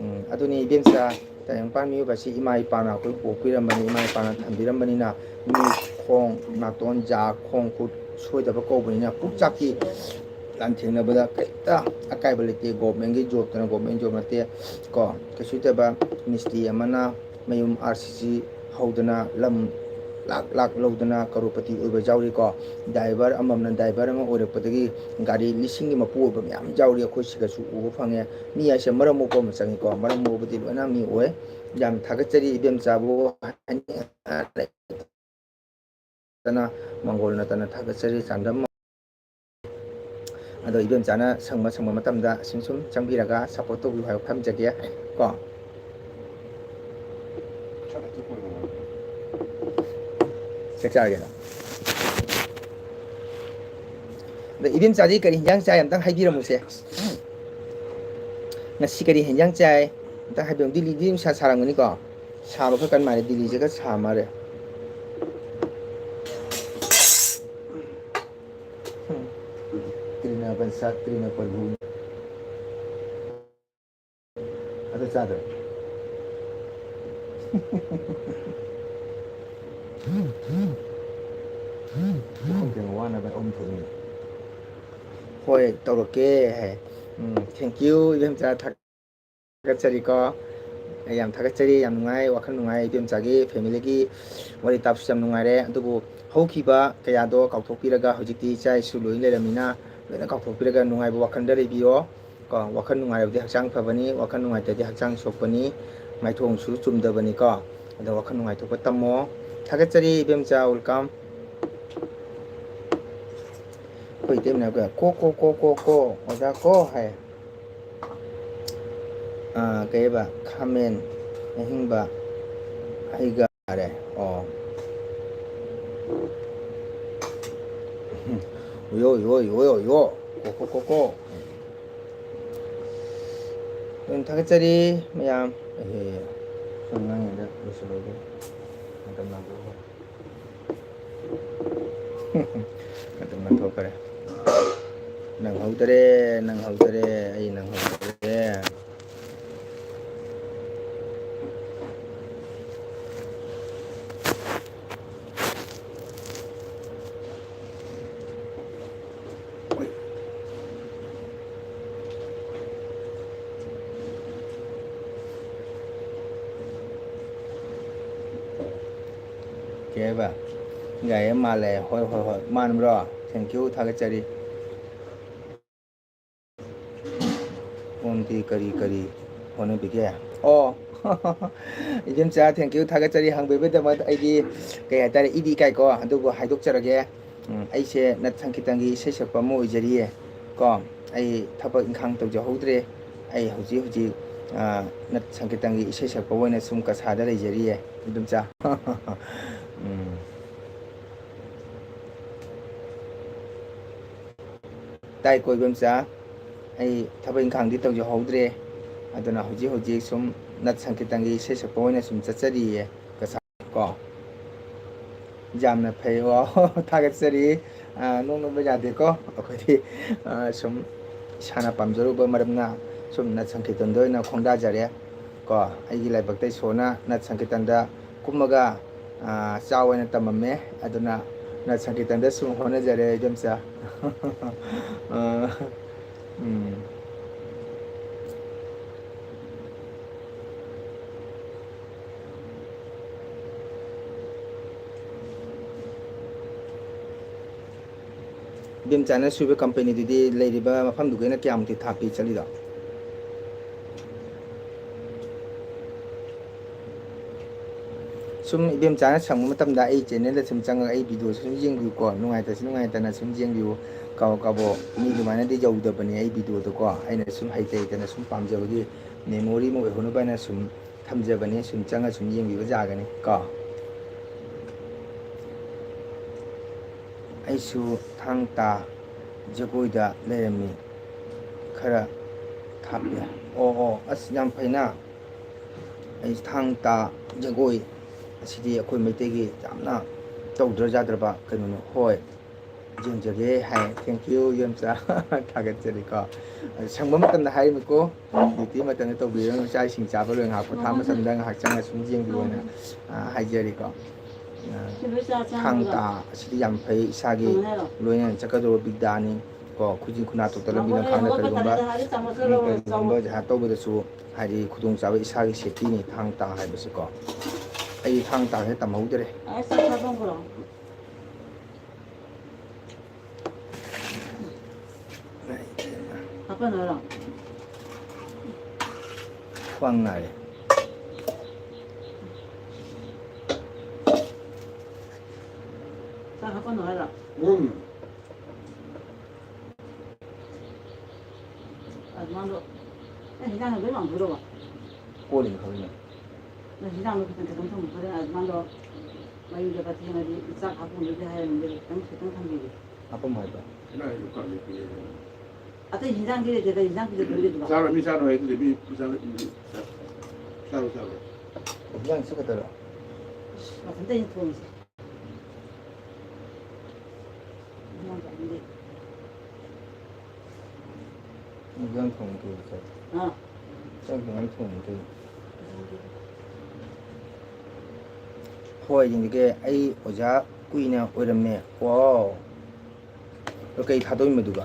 ꯎꯝ, ꯑꯗꯨꯅꯤ ꯏꯕꯦꯝꯆꯥ, ꯇꯥꯏꯕꯪꯄꯥꯟ ꯃꯤꯑꯣꯏꯕ ꯑꯁꯤ ꯏꯃꯥ ꯏꯄꯥꯅ ꯑꯩꯈꯣꯏ ꯄꯣꯛꯄꯤꯔꯝꯕꯅꯤ, ꯏꯃꯥ ꯏꯄꯥꯅ ꯊꯝꯕꯤꯔꯝꯕꯅꯤꯅ ꯃꯤ ꯈꯣꯡ, ꯅꯥꯇꯣꯟ, ꯖꯥ, ꯈꯣꯡ ꯈꯨꯠ ꯁꯣꯏꯗꯕ ꯀꯧꯕꯅꯤꯅ ꯄꯨꯛꯆꯥꯛꯀꯤ ꯂꯥꯟꯊꯦꯡꯅꯕꯗ ꯀꯔꯤꯝꯇ ꯑꯀꯥꯏꯕ ꯂꯩꯇꯦ꯫ ꯒꯣꯔꯃꯦꯟꯒꯤ ꯖꯣꯕꯇꯅ ꯒꯣꯔꯃꯦꯟ ꯖꯣꯕ ꯅꯠꯇꯦ ꯀꯣ꯫ ꯀꯩꯁꯨ ꯅꯠꯇꯕ ꯃꯤꯁꯇ꯭ꯔꯤ ꯑꯃꯅ ꯃꯌꯨꯝ ꯑꯥꯔ ꯁꯤ ꯁꯤ ꯍꯧꯗꯅ ꯂꯝ ꯂꯥꯛ ꯂꯥꯛ ꯂꯧꯗꯅ ꯀꯔꯣꯔꯄꯇꯤ ꯑꯣꯏꯕ ꯌꯥꯎꯔꯤꯀꯣ꯫ ꯗ꯭ꯔꯥꯏꯚꯔ ꯑꯃꯃꯝꯅ ꯗ꯭ꯔꯥꯏꯚꯔ ꯑꯃ ꯑꯣꯏꯔꯛꯄꯗꯒꯤ ꯒꯥꯔꯤ ꯂꯤꯁꯤꯡꯒꯤ ꯃꯄꯨ ꯑꯣꯏꯕ ꯃꯌꯥꯝ ꯌꯥꯎꯔꯤ, ꯑꯩꯈꯣꯏ ꯁꯤꯗꯁꯨ ꯎꯕ ꯐꯪꯉꯦ꯫ ꯃꯤ ꯍꯥꯏꯁꯦ ꯃꯔꯝ ꯃꯣꯛꯄ ꯑꯃ ꯆꯪꯉꯤꯀꯣ, ꯃꯔꯝ ꯃꯣꯛꯄꯗꯤ ꯂꯣꯏꯅ ꯃꯤ ꯑꯣꯏ꯫ ꯌꯥꯝ ꯊꯥꯒꯠꯆꯔꯤ ꯏꯕꯦꯝꯆꯥꯕꯨ ꯍꯥꯏꯅꯤꯡꯉꯥꯏ ꯂꯩꯇꯅ, ꯃꯪꯒꯣꯜ ꯅꯠꯇꯅ ꯊꯥꯒꯠꯆꯔꯤ꯫ ꯆꯥꯟꯗꯝ ꯑꯗꯣ ꯏꯕꯦꯝꯆꯥꯅ ꯁꯪꯕ ꯁꯪꯕ ꯃꯇꯝꯗ ꯁꯨꯝ ꯁꯨꯝ ꯆꯪꯕꯤꯔꯒ ꯁꯞꯄꯣꯔꯠ ꯇꯧꯕꯤꯌꯨ ꯍꯥꯏꯕ ꯊꯝꯖꯒꯦ ꯀꯣ꯫ ꯆꯥꯛ ꯆꯥꯔꯒꯦꯗ꯫ ꯑꯗꯣ ꯏꯕꯦꯝꯆꯥꯗꯤ ꯀꯔꯤ ꯍꯤꯟꯖꯥꯡ ꯆꯥꯏ ꯑꯝꯇꯪ ꯍꯥꯏꯕꯤꯔꯝꯃꯨꯁꯦ꯫ ꯉꯁꯤ ꯀꯔꯤ ꯍꯤꯟꯖꯥꯡ ꯆꯥꯏ? ꯑꯝꯇꯪ ꯍꯥꯏꯕꯤꯔꯝꯃꯨ꯫ ꯗꯤꯜꯂꯤꯗꯤ ꯅꯨꯡꯁꯥ ꯁꯥꯔꯝꯒꯅꯤꯀꯣ? ꯁꯥꯕ ꯈꯔ ꯀꯟ ꯃꯥꯜꯂꯦ, ꯗꯤꯜꯂꯤꯁꯦ ꯈꯔ ꯁꯥ ꯃꯥꯜꯂꯦ꯫ ꯇ꯭ꯔꯤꯅ ꯄꯟꯁꯥ, ꯇ꯭ꯔꯤꯅ ꯄ꯭ꯔꯚꯨ꯫ ꯑꯗꯨ ꯆꯥꯗ꯭ꯔꯣ? ꯄꯨꯈꯝ ꯐꯦꯡꯕ ꯋꯥꯅꯕ ꯑꯍꯨꯝ ꯊꯣꯛꯏꯅꯦ꯫ ꯍꯣꯏ, ꯇꯧꯔꯛꯀꯦ ꯍꯥꯏ꯫ ꯎꯝ, thank you, ꯏꯕꯦꯝꯆꯥ, ꯊꯥꯒꯠꯆꯔꯤꯀꯣ꯫ ꯑꯩ ꯌꯥꯝ ꯊꯥꯒꯠꯆꯔꯤ, ꯌꯥꯝ ꯅꯨꯡꯉꯥꯏ, ꯋꯥꯈꯜ ꯅꯨꯡꯉꯥꯏ꯫ ꯏꯕꯦꯝꯆꯥꯒꯤ family ꯒꯤ ꯋꯥꯔꯤ ꯇꯥꯕꯁꯨ ꯌꯥꯝ ꯅꯨꯡꯉꯥꯏꯔꯦ꯫ ꯑꯗꯨꯕꯨ ꯍꯧꯈꯤꯕ ꯀꯌꯥꯗꯣ ꯀꯥꯎꯊꯣꯛꯄꯤꯔꯒ ꯍꯧꯖꯤꯛꯇꯤ ꯏꯆꯥ ꯏꯁꯨ ꯂꯣꯏ ꯂꯩꯔꯝꯃꯤꯅ ꯂꯣꯏꯅ ꯀꯥꯎꯊꯣꯛꯄꯤꯔꯒ ꯅꯨꯡꯉꯥꯏꯕ ꯋꯥꯈꯜꯗ ꯂꯩꯕꯤꯌꯣ꯫ ꯀꯣ, ꯋꯥꯈꯜ ꯅꯨꯡꯉꯥꯏꯔꯕꯗꯤ ꯍꯛꯆꯥꯡ ꯐꯕꯅꯤ, ꯋꯥꯈꯜ ꯅꯨꯡꯉꯥꯏꯇ꯭ꯔꯗꯤ ꯍꯛꯆꯥꯡ ꯁꯣꯛꯄꯅꯤ, ꯃꯥꯏꯊꯣꯡꯁꯨ ꯆꯨꯝꯗꯕꯅꯤꯀꯣ꯫ ꯑꯗꯣ ꯋꯥꯈꯜ ꯅꯨꯡꯉꯥꯏꯊꯣꯛꯄ ꯇꯝꯃꯣ꯫ ꯊꯥꯒꯠꯆꯔꯤ ꯏꯕꯦꯝꯆꯥ, welcome꯫ ꯑꯩꯈꯣꯏ ꯏꯇꯩꯃꯅ ꯀꯣ, ꯀꯣ, ꯀꯣ, ꯀꯣ, ꯀꯣ, ꯀꯣ, ꯑꯣꯖꯥ ꯀꯣ ꯍꯥꯏ꯫ ꯑꯥ, ꯀꯩꯕ, ꯈꯥꯃꯦꯟ ꯑꯍꯤꯡꯕ ꯍꯩꯒ ꯌꯥꯔꯦ꯫ ꯑꯣ꯫ ꯌꯣ, ꯌꯣ, ꯌꯣ, ꯌꯣ, ꯌꯣ꯫ ꯀꯣ, ꯀꯣ, ꯀꯣ, ꯀꯣ꯫ ꯑꯗꯨꯝ ꯊꯥꯒꯠꯆꯔꯤ ꯃꯌꯥꯝ꯫ ꯑꯦꯍꯦ, ꯁꯨꯝ ꯉꯥꯡꯉꯤꯉꯩꯗ ꯂꯣꯏꯁꯤꯜꯂꯣꯏꯗꯣꯏꯅꯤ꯫ ꯃꯇꯝ ꯂꯥꯡꯊꯣꯛꯈ꯭ꯔꯦ꯫ ꯃꯇꯝ ꯂꯥꯡꯊꯣꯛꯈ꯭ꯔꯦ꯫ ꯅꯪꯍꯧꯗꯔꯦ, ꯅꯪꯍꯧꯗꯔꯦ, ꯑꯩ ꯅꯪꯍꯧꯗꯔꯦ꯫ ꯀꯩ ꯍꯥꯏꯕ? ꯒꯥꯔꯤ ꯑꯃ ꯃꯥꯜꯂꯦ꯫ ꯍꯣꯏ, ꯍꯣꯏ, ꯍꯣꯏ꯫ ꯃꯥꯟꯕ꯭ꯔꯣ? Thank you, ꯊꯥꯒꯠꯆꯔꯤ꯫ ꯁꯣꯝꯗꯤ ꯀꯔꯤ ꯀꯔꯤ ꯍꯣꯠꯅꯕꯤꯒꯦ? ꯑꯣ, ꯏꯆꯤꯟꯆꯥ, thank you, ꯊꯥꯒꯠꯆꯔꯤ ꯍꯪꯕꯤꯕꯒꯤꯗꯃꯛ꯫ ꯑꯩꯗꯤ, ꯀꯩ ꯍꯥꯏꯇꯥꯔꯦ, ꯏꯗꯤ ꯏꯀꯥꯏꯀꯣ, ꯑꯗꯨꯕꯨ ꯍꯥꯏꯗꯣꯛꯆꯔꯒꯦ꯫ ꯎꯝ, ꯑꯩꯁꯦ ꯅꯠ ꯁꯪꯀꯤꯔꯇꯟꯒꯤ ꯏꯁꯩ ꯁꯛꯄ ꯑꯃ ꯑꯣꯏꯖꯔꯤꯌꯦ ꯀꯣ꯫ ꯑꯩ ꯊꯕꯛ ꯏꯪꯈꯥꯡ ꯇꯧꯖꯍꯧꯗ꯭ꯔꯦ꯫ ꯑꯩ ꯍꯧꯖꯤꯛ ꯍꯧꯖꯤꯛ, ꯑ, ꯅꯠ ꯁꯪꯀꯤꯔꯇꯟꯒꯤ ꯏꯁꯩ ꯁꯛꯄ ꯑꯣꯏꯅ ꯁꯨꯝ ꯀꯁꯥꯗ ꯂꯩꯖꯔꯤꯌꯦ, ꯏꯗꯣꯝꯆꯥ꯫ ꯎꯝ꯫ ꯇꯥꯏꯀꯣ, ꯏꯕꯦꯝꯆꯥ? ꯑꯩ ꯊꯕꯛ ꯏꯪꯈꯥꯡꯗꯤ ꯇꯧꯖꯍꯧꯗ꯭ꯔꯦ, ꯑꯗꯨꯅ ꯍꯧꯖꯤꯛ ꯍꯧꯖꯤꯛ ꯁꯨꯝ ꯅꯠ ꯁꯪꯀꯤꯔꯇꯟꯒꯤ ꯏꯁꯩ ꯁꯛꯄ ꯑꯣꯏꯅ ꯁꯨꯝ ꯆꯠꯆꯔꯤꯌꯦ ꯀꯁꯥ ꯀꯣ꯫ ꯌꯥꯝꯅ ꯐꯩ, ꯋꯥ, ꯊꯥꯒꯠꯆꯔꯤ꯫ ꯑ, ꯅꯣꯛꯅꯕ ꯌꯥꯗꯦꯀꯣ, ꯑꯩꯈꯣꯏꯗꯤ, ꯑ, ꯁꯨꯝ ꯏꯁꯥꯅ ꯄꯥꯝꯖꯔꯨꯕ ꯃꯔꯝꯅ ꯁꯨꯝ ꯅꯠ ꯁꯪꯀꯤꯔꯇꯟꯗ ꯑꯣꯏꯅ ꯈꯣꯡꯗꯥꯖꯔꯦ ꯀꯣ꯫ ꯑꯩꯒꯤ ꯂꯥꯏꯕꯛꯇ ꯏꯁꯣꯔꯅ ꯅꯠ ꯁꯪꯀꯤꯔꯇꯟꯗ ꯀꯨꯝꯃꯒ, ꯑ, ꯆꯥꯎ ꯍꯥꯏꯅ ꯇꯝꯃꯝꯃꯦ, ꯑꯗꯨꯅ ꯅꯠ ꯁꯪꯀꯤꯔꯇꯟꯗ ꯁꯨꯝ ꯍꯣꯠꯅꯖꯔꯦ, ꯏꯗꯣꯝꯆꯥ꯫ ꯑ, ꯎꯝ꯫ ꯏꯕꯦꯝꯆꯥꯅ ꯁꯨꯕ ꯀꯝꯄꯅꯤꯗꯨꯗꯤ ꯂꯩꯔꯤꯕ ꯃꯐꯝꯗꯨꯒꯤꯅ ꯀꯌꯥꯃꯨꯛꯇꯤ ꯊꯥꯞꯄꯤ ꯆꯠꯂꯤꯗꯣ? ꯁꯨꯝ ꯏꯕꯦꯝꯆꯥꯅ ꯁꯪꯕ ꯃꯇꯝꯗ ꯑꯩ ꯆꯦꯅꯦꯜꯗ ꯁꯨꯝ ꯆꯪꯉꯒ ꯑꯩ ꯚꯤꯗꯤꯑꯣꯁꯦ ꯁꯨꯝ ꯌꯦꯡꯕꯤꯌꯨꯀꯣ, ꯅꯨꯡꯉꯥꯏꯇꯁꯨ ꯅꯨꯡꯉꯥꯏꯇꯅ ꯁꯨꯝ ꯌꯦꯡꯕꯤꯌꯨ꯫ ꯀꯥꯕꯣ ꯀꯥꯕꯣ ꯃꯤ ꯑꯗꯨꯃꯥꯏꯅꯗꯤ ꯌꯧꯗꯕꯅꯦ ꯑꯩ ꯚꯤꯗꯤꯑꯣꯗꯣꯀꯣ, ꯑꯩꯅ ꯁꯨꯝ ꯍꯩꯇ ꯍꯩꯇꯅ ꯁꯨꯝ ꯄꯥꯝꯖꯕꯒꯤ ꯃꯦꯃꯣꯔꯤ ꯑꯃ ꯑꯣꯏꯍꯧꯅꯕ ꯍꯥꯏꯅ ꯁꯨꯝ ꯊꯝꯖꯕꯅꯦ, ꯁꯨꯝ ꯆꯪꯉ ꯁꯨꯝ ꯌꯦꯡꯕꯤꯕ ꯌꯥꯒꯅꯤ ꯀꯣ꯫ ꯑꯩꯁꯨ ꯊꯥꯡ ꯇꯥ ꯖꯒꯣꯏꯗ ꯂꯩꯔꯝꯃꯤ, ꯈꯔ ꯊꯥꯞꯄꯦ꯫ ꯑꯣ ꯑꯣ, ꯑꯁ ꯌꯥꯝ ꯐꯩꯅ꯫ ꯑꯩ ꯊꯥꯡ ꯇꯥ ꯖꯒꯣꯏ ꯑꯁꯤꯗꯤ ꯑꯩꯈꯣꯏ ꯃꯩꯇꯩꯒꯤ ꯌꯥꯝꯅ ꯇꯧꯗ꯭ꯔ ꯌꯥꯗ꯭ꯔꯕ ꯀꯩꯅꯣꯅꯦ꯫ ꯍꯣꯏ, ꯌꯦꯡꯖꯒꯦ ꯍꯥꯏ꯫ Thank you ꯏꯕꯦꯝꯆꯥ꯫ ꯊꯥꯒꯠꯆꯔꯤꯀꯣ꯫ ꯑꯗꯨ ꯁꯪꯕ ꯃꯇꯝꯗ ꯍꯥꯏꯔꯤꯃꯤꯀꯣ꯫ ꯗ꯭ꯌꯨꯇꯤ ꯃꯇꯝꯗ ꯇꯧꯕꯤꯔꯅꯨ꯫ ꯆꯥꯛ ꯏꯁꯤꯡ ꯆꯥꯕ ꯂꯣꯏ ꯉꯥꯏꯍꯥꯛ ꯄꯣꯊꯥ ꯃꯇꯝꯗ ꯉꯥꯏꯍꯥꯛ ꯆꯪꯉ ꯁꯨꯝ ꯌꯦꯡꯕꯤꯌꯣꯅ, ꯑ, ꯍꯥꯏꯖꯔꯤꯀꯣ꯫ ꯑ, ꯊꯥꯡ ꯇꯥ ꯑꯁꯤꯗꯤ ꯌꯥꯝ ꯐꯩ, ꯏꯁꯥꯒꯤ ꯂꯣꯏꯅ ꯆꯠꯀꯗꯧꯕ ꯕꯤꯗ꯭ꯌꯥꯅꯤ꯫ ꯀꯣ, ꯈꯨꯖꯤꯟ ꯈꯨꯅꯥ ꯇꯣꯛꯇ ꯂꯝꯕꯤ ꯂꯝꯈꯥꯡꯗ ꯀꯔꯤꯒꯨꯝꯕ, ꯎꯝ, ꯀꯔꯤꯒꯨꯝꯕ ꯖꯍꯥ ꯇꯧꯕꯗꯁꯨ ꯍꯥꯏꯗꯤ ꯈꯨꯗꯣꯡꯆꯥꯕ ꯏꯁꯥꯒꯤ ꯁꯦꯐꯇꯤꯅꯤ ꯊꯥꯡ ꯇꯥ ꯍꯥꯏꯕꯁꯤꯀꯣ꯫ ꯑꯩ ꯊꯥꯡ ꯇꯥ ꯍꯦꯛ ꯇꯝꯍꯧꯗ꯭ꯔꯦ꯫ ꯍꯥꯞꯄꯅꯔꯣ? ꯈ꯭ꯋꯥꯡ ꯅꯥꯔꯦ꯫ ꯆꯥꯛ ꯍꯥꯞꯄꯅꯣ ꯍꯥꯏꯔꯣ? ꯎꯝ꯫ ꯑꯗꯨꯃꯥꯏꯅ ꯅꯪ ꯍꯤꯟꯖꯥꯡ ꯂꯣꯏ ꯃꯥꯡꯗꯣꯏꯔꯣꯕ? ꯀꯣꯜꯂꯤꯅ ꯈꯪꯉꯤꯅ꯫ ꯅꯪ ꯍꯤꯟꯖꯥꯡꯗꯣ ꯈꯤꯇꯪ ꯈꯤꯇꯪ ꯊꯝꯃꯨ꯫ ꯐꯖꯅ ꯑꯗꯨꯃꯥꯏꯅ ꯃꯌꯨꯝꯗꯒ ꯊꯦꯡꯉꯗꯤ ꯆꯥꯛ ꯍꯥꯞꯄꯝꯕꯩꯗꯤ ꯍꯥꯏꯔꯝꯃꯦ, ꯈꯤꯇꯪ ꯈꯤꯇꯪ ꯊꯝꯕꯤꯒꯦ꯫ ꯍꯥꯄꯝꯃꯣ ꯍꯥꯏꯕ꯫ ꯑꯇꯩ ꯍꯤꯟꯖꯥꯡꯗꯤ ꯂꯩꯇꯦ, ꯀꯩ ꯍꯤꯟꯖꯥꯡ ꯄꯤꯖꯗꯣꯔꯤꯒꯦ ꯑꯗꯨꯒ? ꯆꯥꯔꯣꯏ, ꯃꯤ ꯆꯥꯔꯣꯏ ꯑꯗꯨꯗꯤ, ꯃꯤ, ꯃꯤ ꯆꯥꯔꯣꯏ, ꯃꯤ ꯆꯥꯔꯣꯏ, ꯆꯥꯔꯣꯏ, ꯆꯥꯔꯣꯏ꯫ ꯍꯤꯟꯖꯥꯡ ꯁꯤ ꯈꯛꯇꯔꯣ? ꯑꯁ, ꯃꯊꯟꯇ ꯑꯩꯅ ꯊꯣꯡꯉꯤꯁꯦ꯫ ꯍꯤꯟꯖꯥꯡ ꯆꯥꯅꯤꯡꯗꯦ꯫ ꯏꯟꯖꯥꯡ ꯊꯣꯡꯕ ꯀꯩ ꯆꯥꯏ? ꯍꯥ? ꯆꯥꯛ ꯀꯃꯥꯏꯅ ꯊꯣꯡꯕ ꯀꯩ? ꯍꯣꯏ, ꯌꯦꯡꯖꯒꯦ꯫ ꯑꯩ ꯑꯣꯖꯥ ꯀꯨꯏꯅ ꯑꯣꯏꯔꯝꯃꯦ꯫ ꯋꯥꯎ꯫ ꯑꯗꯣ ꯀꯩ ꯊꯥꯗꯣꯛꯏꯃꯗꯨꯒ?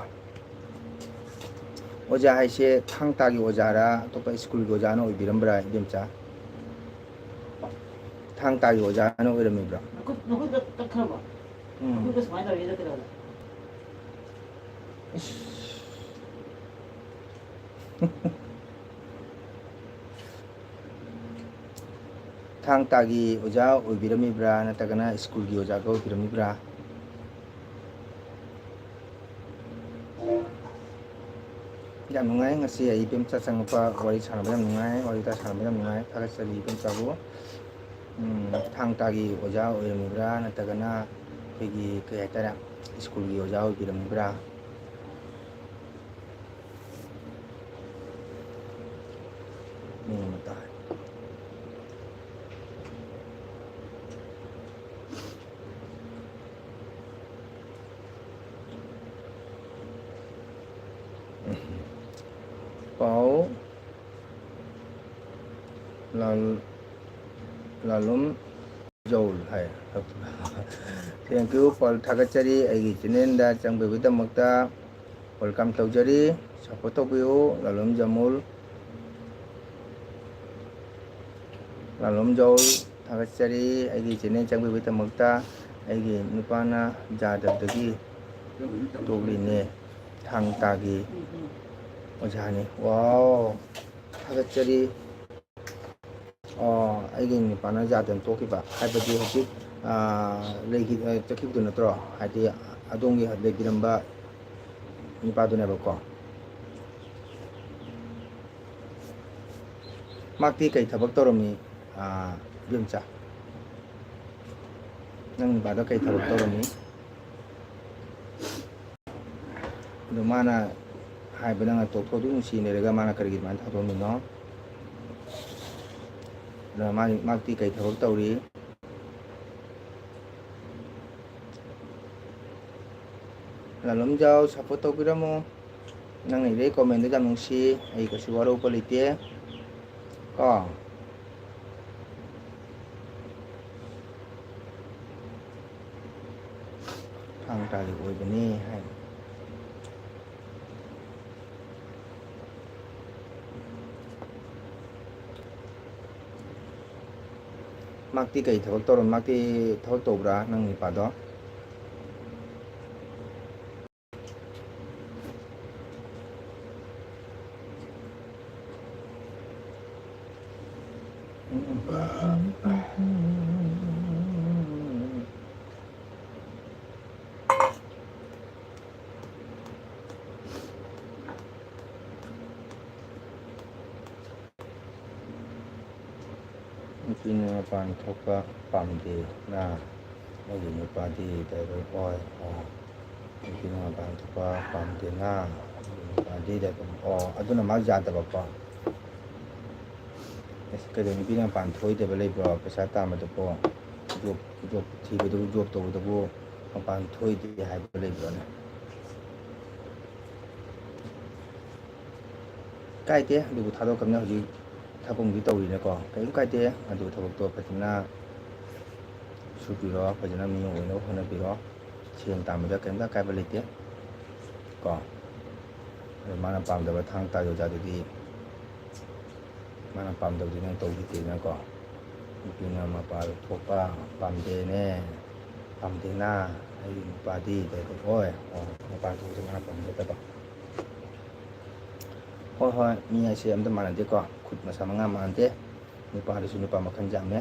ꯑꯣꯖꯥ ꯍꯥꯏꯁꯦ ꯊꯥꯡ ꯇꯥꯒꯤ ꯑꯣꯖꯥꯔꯥ, ꯑꯇꯣꯞꯄ ꯁ꯭ꯀꯨꯜꯒꯤ ꯑꯣꯖꯥꯅ ꯑꯣꯏꯕꯤꯔꯝꯕ꯭ꯔꯥ, ꯏꯕꯦꯝꯆꯥ? ꯊꯥꯡ ꯇꯥꯒꯤ ꯑꯣꯖꯥꯅ ꯑꯣꯏꯔꯝꯃꯤꯕ꯭ꯔꯥ? ꯃꯈꯨꯠ, ꯃꯈꯨꯠꯇ ꯇꯠꯈ꯭ꯔꯕꯣ? ꯎꯝ꯫ ꯃꯈꯨꯠꯇ ꯁꯨꯃꯥꯏꯅ ꯇꯧꯔꯤꯁꯤꯅ ꯀꯩꯗꯧꯔꯦ? ꯊꯥꯡ ꯇꯥꯒꯤ ꯑꯣꯖꯥ ꯑꯣꯏꯕꯤꯔꯝꯃꯤꯕ꯭ꯔꯥ, ꯅꯠꯇ꯭ꯔꯒꯅ ꯁ꯭ꯀꯨꯜꯒꯤ ꯑꯣꯖꯥꯒ ꯑꯣꯏꯕꯤꯔꯝꯃꯤꯕ꯭ꯔꯥ? ꯌꯥꯝ ꯅꯨꯡꯉꯥꯏ ꯉꯁꯤ ꯑꯩ ꯏꯕꯦꯝꯆꯥ ꯆꯪꯉꯛꯄ, ꯋꯥꯔꯤ ꯁꯥꯟꯅꯕ ꯌꯥꯝ ꯅꯨꯡꯉꯥꯏ, ꯋꯥꯔꯤ ꯋꯥꯇꯥꯏ ꯁꯥꯟꯅꯕ ꯌꯥꯝ ꯅꯨꯡꯉꯥꯏ꯫ ꯊꯥꯒꯠꯆꯔꯤ ꯏꯕꯦꯝꯆꯥꯕꯨ꯫ ꯎꯝ, ꯊꯥꯡ ꯇꯥꯒꯤ ꯑꯣꯖꯥ ꯑꯣꯏꯔꯝꯃꯤꯕ꯭ꯔꯥ, ꯅꯠꯇ꯭ꯔꯒꯅ ꯑꯩꯈꯣꯏꯒꯤ, ꯀꯩ ꯍꯥꯏꯇꯥꯔꯦ, ꯁ꯭ꯀꯨꯜꯒꯤ ꯑꯣꯖꯥ ꯑꯣꯏꯕꯤꯔꯝꯃꯤꯕ꯭ꯔꯥ? ꯅꯣꯡꯃ ꯇꯥꯏ꯫ ꯄꯥꯎ ꯂꯥꯜ-, ꯂꯥꯂꯣꯝ ꯖꯧꯜ ꯍꯥꯏ꯫ Thank you, ꯄꯥꯎ ꯊꯥꯒꯠꯆꯔꯤ꯫ ꯑꯩꯒꯤ ꯆꯦꯅꯦꯜꯗ ꯆꯪꯕꯤꯕꯒꯤꯗꯃꯛꯇ welcome ꯇꯧꯖꯔꯤ꯫ Support ꯇꯧꯕꯤꯌꯨ, ꯂꯥꯂꯣꯝ ꯖꯃꯨꯜ꯫ ꯂꯥꯂꯣꯝ ꯖꯧꯜ, ꯊꯥꯒꯠꯆꯔꯤ꯫ ꯑꯩꯒꯤ ꯆꯦꯅꯦꯜ ꯆꯪꯕꯤꯕꯒꯤꯗꯃꯛꯇ꯫ ꯑꯩꯒꯤ ꯅꯨꯄꯥꯅ ꯌꯥꯗꯕꯗꯒꯤ ꯇꯣꯛꯂꯤꯅꯦ꯫ ꯊꯥꯡ ꯇꯥꯒꯤ ꯑꯣꯖꯥꯅꯤ꯫ ꯋꯥꯎ, ꯊꯥꯒꯠꯆꯔꯤ꯫ ꯑꯣ, ꯑꯩꯒꯤ ꯅꯨꯄꯥꯅ ꯌꯥꯗꯅ ꯇꯣꯛꯈꯤꯕ ꯍꯥꯏꯕꯗꯤ ꯍꯧꯖꯤꯛ, ꯑꯥ, ꯂꯩꯈꯤ-, ꯑꯥ, ꯆꯠꯈꯤꯕꯗꯨ ꯅꯠꯇ꯭ꯔꯣ? ꯍꯥꯏꯗꯤ ꯑꯗꯣꯝꯒꯤ ꯂꯩꯕꯤꯔꯝꯕ ꯅꯨꯄꯥꯗꯨꯅꯦꯕꯀꯣ꯫ ꯃꯍꯥꯛꯇꯤ ꯀꯩ ꯊꯕꯛ ꯇꯧꯔꯝꯃꯤ, ꯑꯥ, ꯏꯕꯦꯝꯆꯥ? ꯅꯪ ꯅꯨꯄꯥꯗꯣ ꯀꯩ ꯊꯕꯛ ꯇꯧꯔꯝꯃꯤ? ꯑꯗꯣ ꯃꯥꯅ ꯍꯥꯏꯕ, ꯅꯪꯅ ꯇꯣꯛꯊꯣꯛ, ꯑꯗꯨꯝ ꯅꯨꯡꯁꯤ ꯂꯩꯔꯒ ꯃꯥꯅ ꯀꯔꯤꯒꯤ ꯑꯗꯨꯃꯥꯏꯅ ꯊꯥꯗꯣꯛꯑꯝꯃꯤꯅꯣ? ꯑꯗ ꯃꯥꯒꯤ, ꯃꯍꯥꯛꯇꯤ ꯀꯩ ꯊꯕꯛ ꯇꯧꯔꯤ? ꯂꯥꯂꯣꯝꯖꯥꯎ, support ꯇꯧꯕꯤꯔꯝꯃꯣ꯫ ꯅꯪꯅ ꯏꯔꯛꯏ comment ꯗꯨ ꯌꯥꯝ ꯅꯨꯡꯁꯤ꯫ ꯑꯩ ꯀꯩꯁꯨ ꯋꯥꯔꯧꯕ ꯂꯩꯇꯦ꯫ ꯀꯣ꯫ ꯊꯥꯡ ꯇꯥꯒꯤ ꯑꯣꯏꯕꯅꯤ ꯍꯥꯏ꯫ ꯃꯍꯥꯛꯇꯤ ꯀꯩ ꯊꯕꯛ ꯇꯧꯔꯝ-, ꯃꯍꯥꯛꯇꯤ ꯊꯕꯛ ꯇꯧꯕ꯭ꯔꯥ, ꯅꯪ ꯅꯨꯄꯥꯗꯣ? ꯅꯨꯄꯤꯅ ꯃꯄꯥꯟ ꯊꯣꯛꯄ ꯄꯥꯝꯗꯦꯅ꯫ ꯑꯩꯒꯤ ꯅꯨꯄꯥꯗꯤ ꯗ꯭ꯔꯥꯏꯚꯔ ꯑꯣꯏ꯫ ꯑꯣ, ꯅꯨꯄꯤꯅ ꯃꯄꯥꯟ ꯊꯣꯛꯄ ꯄꯥꯝꯗꯦꯅ꯫ ꯑꯩꯒꯤ ꯅꯨꯄꯥꯗꯤ ꯗ꯭ꯔꯥꯏꯚꯔ꯫ ꯑꯣ, ꯑꯗꯨꯅ ꯃꯥ ꯌꯥꯗꯕꯀꯣ꯫ ꯑꯁ, ꯀꯩꯗꯧ ꯅꯨꯄꯤꯅ ꯃꯄꯥꯟ ꯊꯣꯛꯏꯗꯕ ꯂꯩꯕ꯭ꯔꯣ? ꯄꯩꯁꯥ ꯇꯥꯟꯕꯗꯀꯣ, ꯖꯣꯕ, ꯖꯣꯕ ꯊꯤꯕꯗꯕꯨ, ꯖꯣꯕ ꯇꯧꯕꯗꯕꯨ ꯃꯄꯥꯟ ꯊꯣꯛꯏꯗꯦ ꯍꯥꯏꯕ ꯂꯩꯕ꯭ꯔꯣꯅꯦ? ꯀꯥꯏꯗꯦ, ꯑꯗꯨꯕꯨ ꯊꯥꯗꯣꯛꯈ꯭ꯔꯕꯅꯤꯅ ꯍꯧꯖꯤꯛ ꯊꯕꯛ ꯑꯃꯗꯤ ꯇꯧꯔꯤꯅꯀꯣ, ꯀꯔꯤꯝ ꯀꯥꯏꯗꯦ꯫ ꯑꯗꯨ ꯊꯕꯛꯇꯣ ꯐꯖꯅ ꯁꯨꯕꯤꯔꯣ, ꯐꯖꯅ ꯃꯤ ꯑꯣꯏꯅꯕ ꯍꯣꯠꯅꯕꯤꯔꯣ꯫ ꯁꯦꯟ ꯇꯥꯟꯕꯗ ꯀꯔꯤꯝꯇ ꯑꯀꯥꯏꯕ ꯂꯩꯇꯦ ꯀꯣ꯫ ꯑꯗꯣ ꯃꯥꯅ ꯄꯥꯝꯗꯕ ꯊꯥꯡ ꯇꯥ ꯌꯣꯖꯥꯗꯨꯗꯤ, ꯃꯥꯅ ꯄꯥꯝꯗꯕꯗꯤ ꯅꯪ ꯇꯧꯕꯤꯗꯦꯗꯅꯀꯣ꯫ ꯅꯨꯄꯤꯅ ꯃꯄꯥꯟ ꯊꯣꯛꯄ ꯄꯥꯝꯗꯦꯅꯦ, ꯄꯥꯝꯗꯦꯅ꯫ ꯑꯩꯒꯤ ꯅꯨꯄꯥꯗꯤ ꯗ꯭ꯔꯥꯏꯚꯔ ꯑꯣꯏ꯫ ꯑꯣ, ꯃꯄꯥꯟ ꯊꯣꯛꯄꯁꯦ ꯃꯥꯅ ꯄꯥꯝꯖꯗꯕ꯫ ꯍꯣꯏ, ꯍꯣꯏ, ꯃꯤ ꯍꯥꯏꯁꯦ ꯑꯝꯇ ꯃꯥꯟꯅꯗꯦꯀꯣ, ꯈꯨꯠ ꯃꯁꯥ ꯃꯉꯥ ꯃꯥꯟꯅꯗꯦ꯫ ꯅꯨꯄꯥꯗꯁꯨ ꯅꯨꯄꯥ ꯃꯈꯜ ꯌꯥꯝꯃꯦ꯫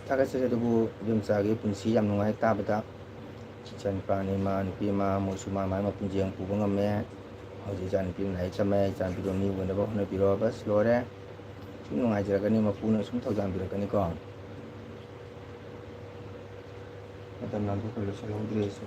ꯊꯥꯒꯠꯆꯔꯤ꯫ ꯑꯗꯨꯕꯨ ꯏꯕꯦꯝꯆꯥꯒꯤ ꯄꯨꯟꯁꯤ ꯌꯥꯝ ꯅꯨꯡꯉꯥꯏ ꯇꯥꯕꯗ꯫ ꯏꯆꯥꯅꯨꯄꯥ ꯑꯅꯤ ꯑꯃ, ꯅꯨꯄꯤ ꯑꯃ, ꯃꯣꯏꯁꯨ ꯃꯥ ꯃꯥꯒꯤ ꯃꯄꯨꯟꯁꯤ ꯌꯥꯝ ꯄꯨꯕ ꯉꯝꯃꯦ꯫ ꯍꯧꯖꯤꯛ ꯏꯆꯥꯅꯨꯄꯤ ꯑꯃ ꯂꯥꯏꯔꯤꯛ ꯇꯝꯃꯦ, ꯏꯆꯥꯅꯨꯄꯤꯗꯣ ꯃꯤ ꯑꯣꯏꯅꯕ ꯍꯣꯠꯅꯕꯤꯔꯣ꯫ ꯕꯁ ꯂꯣꯏꯔꯦ꯫ ꯁꯨꯝ ꯅꯨꯡꯉꯥꯏꯖꯔꯛꯀꯅꯤ, ꯃꯄꯨꯅ ꯁꯨꯝ ꯊꯧꯖꯥꯟꯕꯤꯔꯛꯀꯅꯤꯀꯣ꯫ ꯃꯇꯝ ꯂꯥꯟꯊꯣꯛꯈ꯭ꯔꯦ, ꯂꯣꯏꯁꯤꯜꯍꯧꯗ꯭ꯔꯦ ꯑꯩꯁꯨ꯫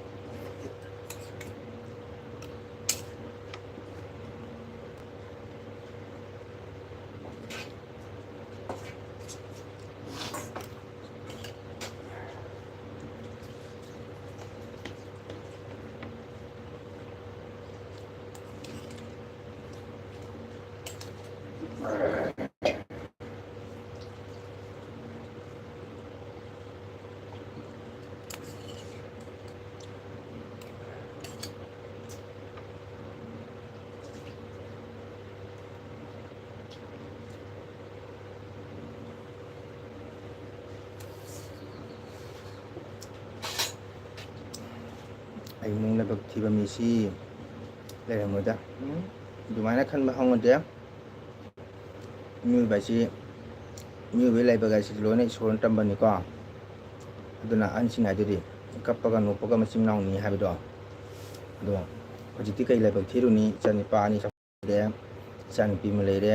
ꯑꯩ ꯏꯃꯨꯡ ꯂꯥꯏꯕꯛ ꯊꯤꯕ ꯃꯤꯁꯤ ꯂꯩꯔꯝꯃꯣꯏꯗ꯫ ꯎꯝ, ꯑꯗꯨꯃꯥꯏꯅ ꯈꯟꯕ ꯍꯧꯅꯗꯦ꯫ ꯃꯤꯑꯣꯏꯕ ꯍꯥꯏꯁꯤ, ꯃꯤꯑꯣꯏꯕꯒꯤ ꯂꯥꯏꯕꯛ ꯍꯥꯏꯁꯤꯗꯤ ꯂꯣꯏꯅ ꯏꯁꯣꯔꯅ ꯇꯝꯕꯅꯤꯀꯣ꯫ ꯑꯗꯨꯅ ꯑꯍꯟꯁꯤꯡ ꯍꯥꯏꯗꯨꯗꯤ ꯀꯞꯄꯒ ꯅꯣꯛꯄꯒ ꯃꯆꯤꯟ ꯃꯅꯥꯎꯅꯤ ꯍꯥꯏꯕꯗꯣ꯫ ꯑꯗꯣ ꯍꯧꯖꯤꯛꯇꯤ ꯀꯩ ꯂꯥꯏꯕꯛ ꯊꯤꯔꯨꯅꯤ? ꯏꯆꯥ ꯅꯨꯄꯥ ꯑꯅꯤ ꯂꯩꯔꯦ, ꯏꯆꯥ ꯅꯨꯄꯤ ꯑꯃ ꯂꯩꯔꯦ,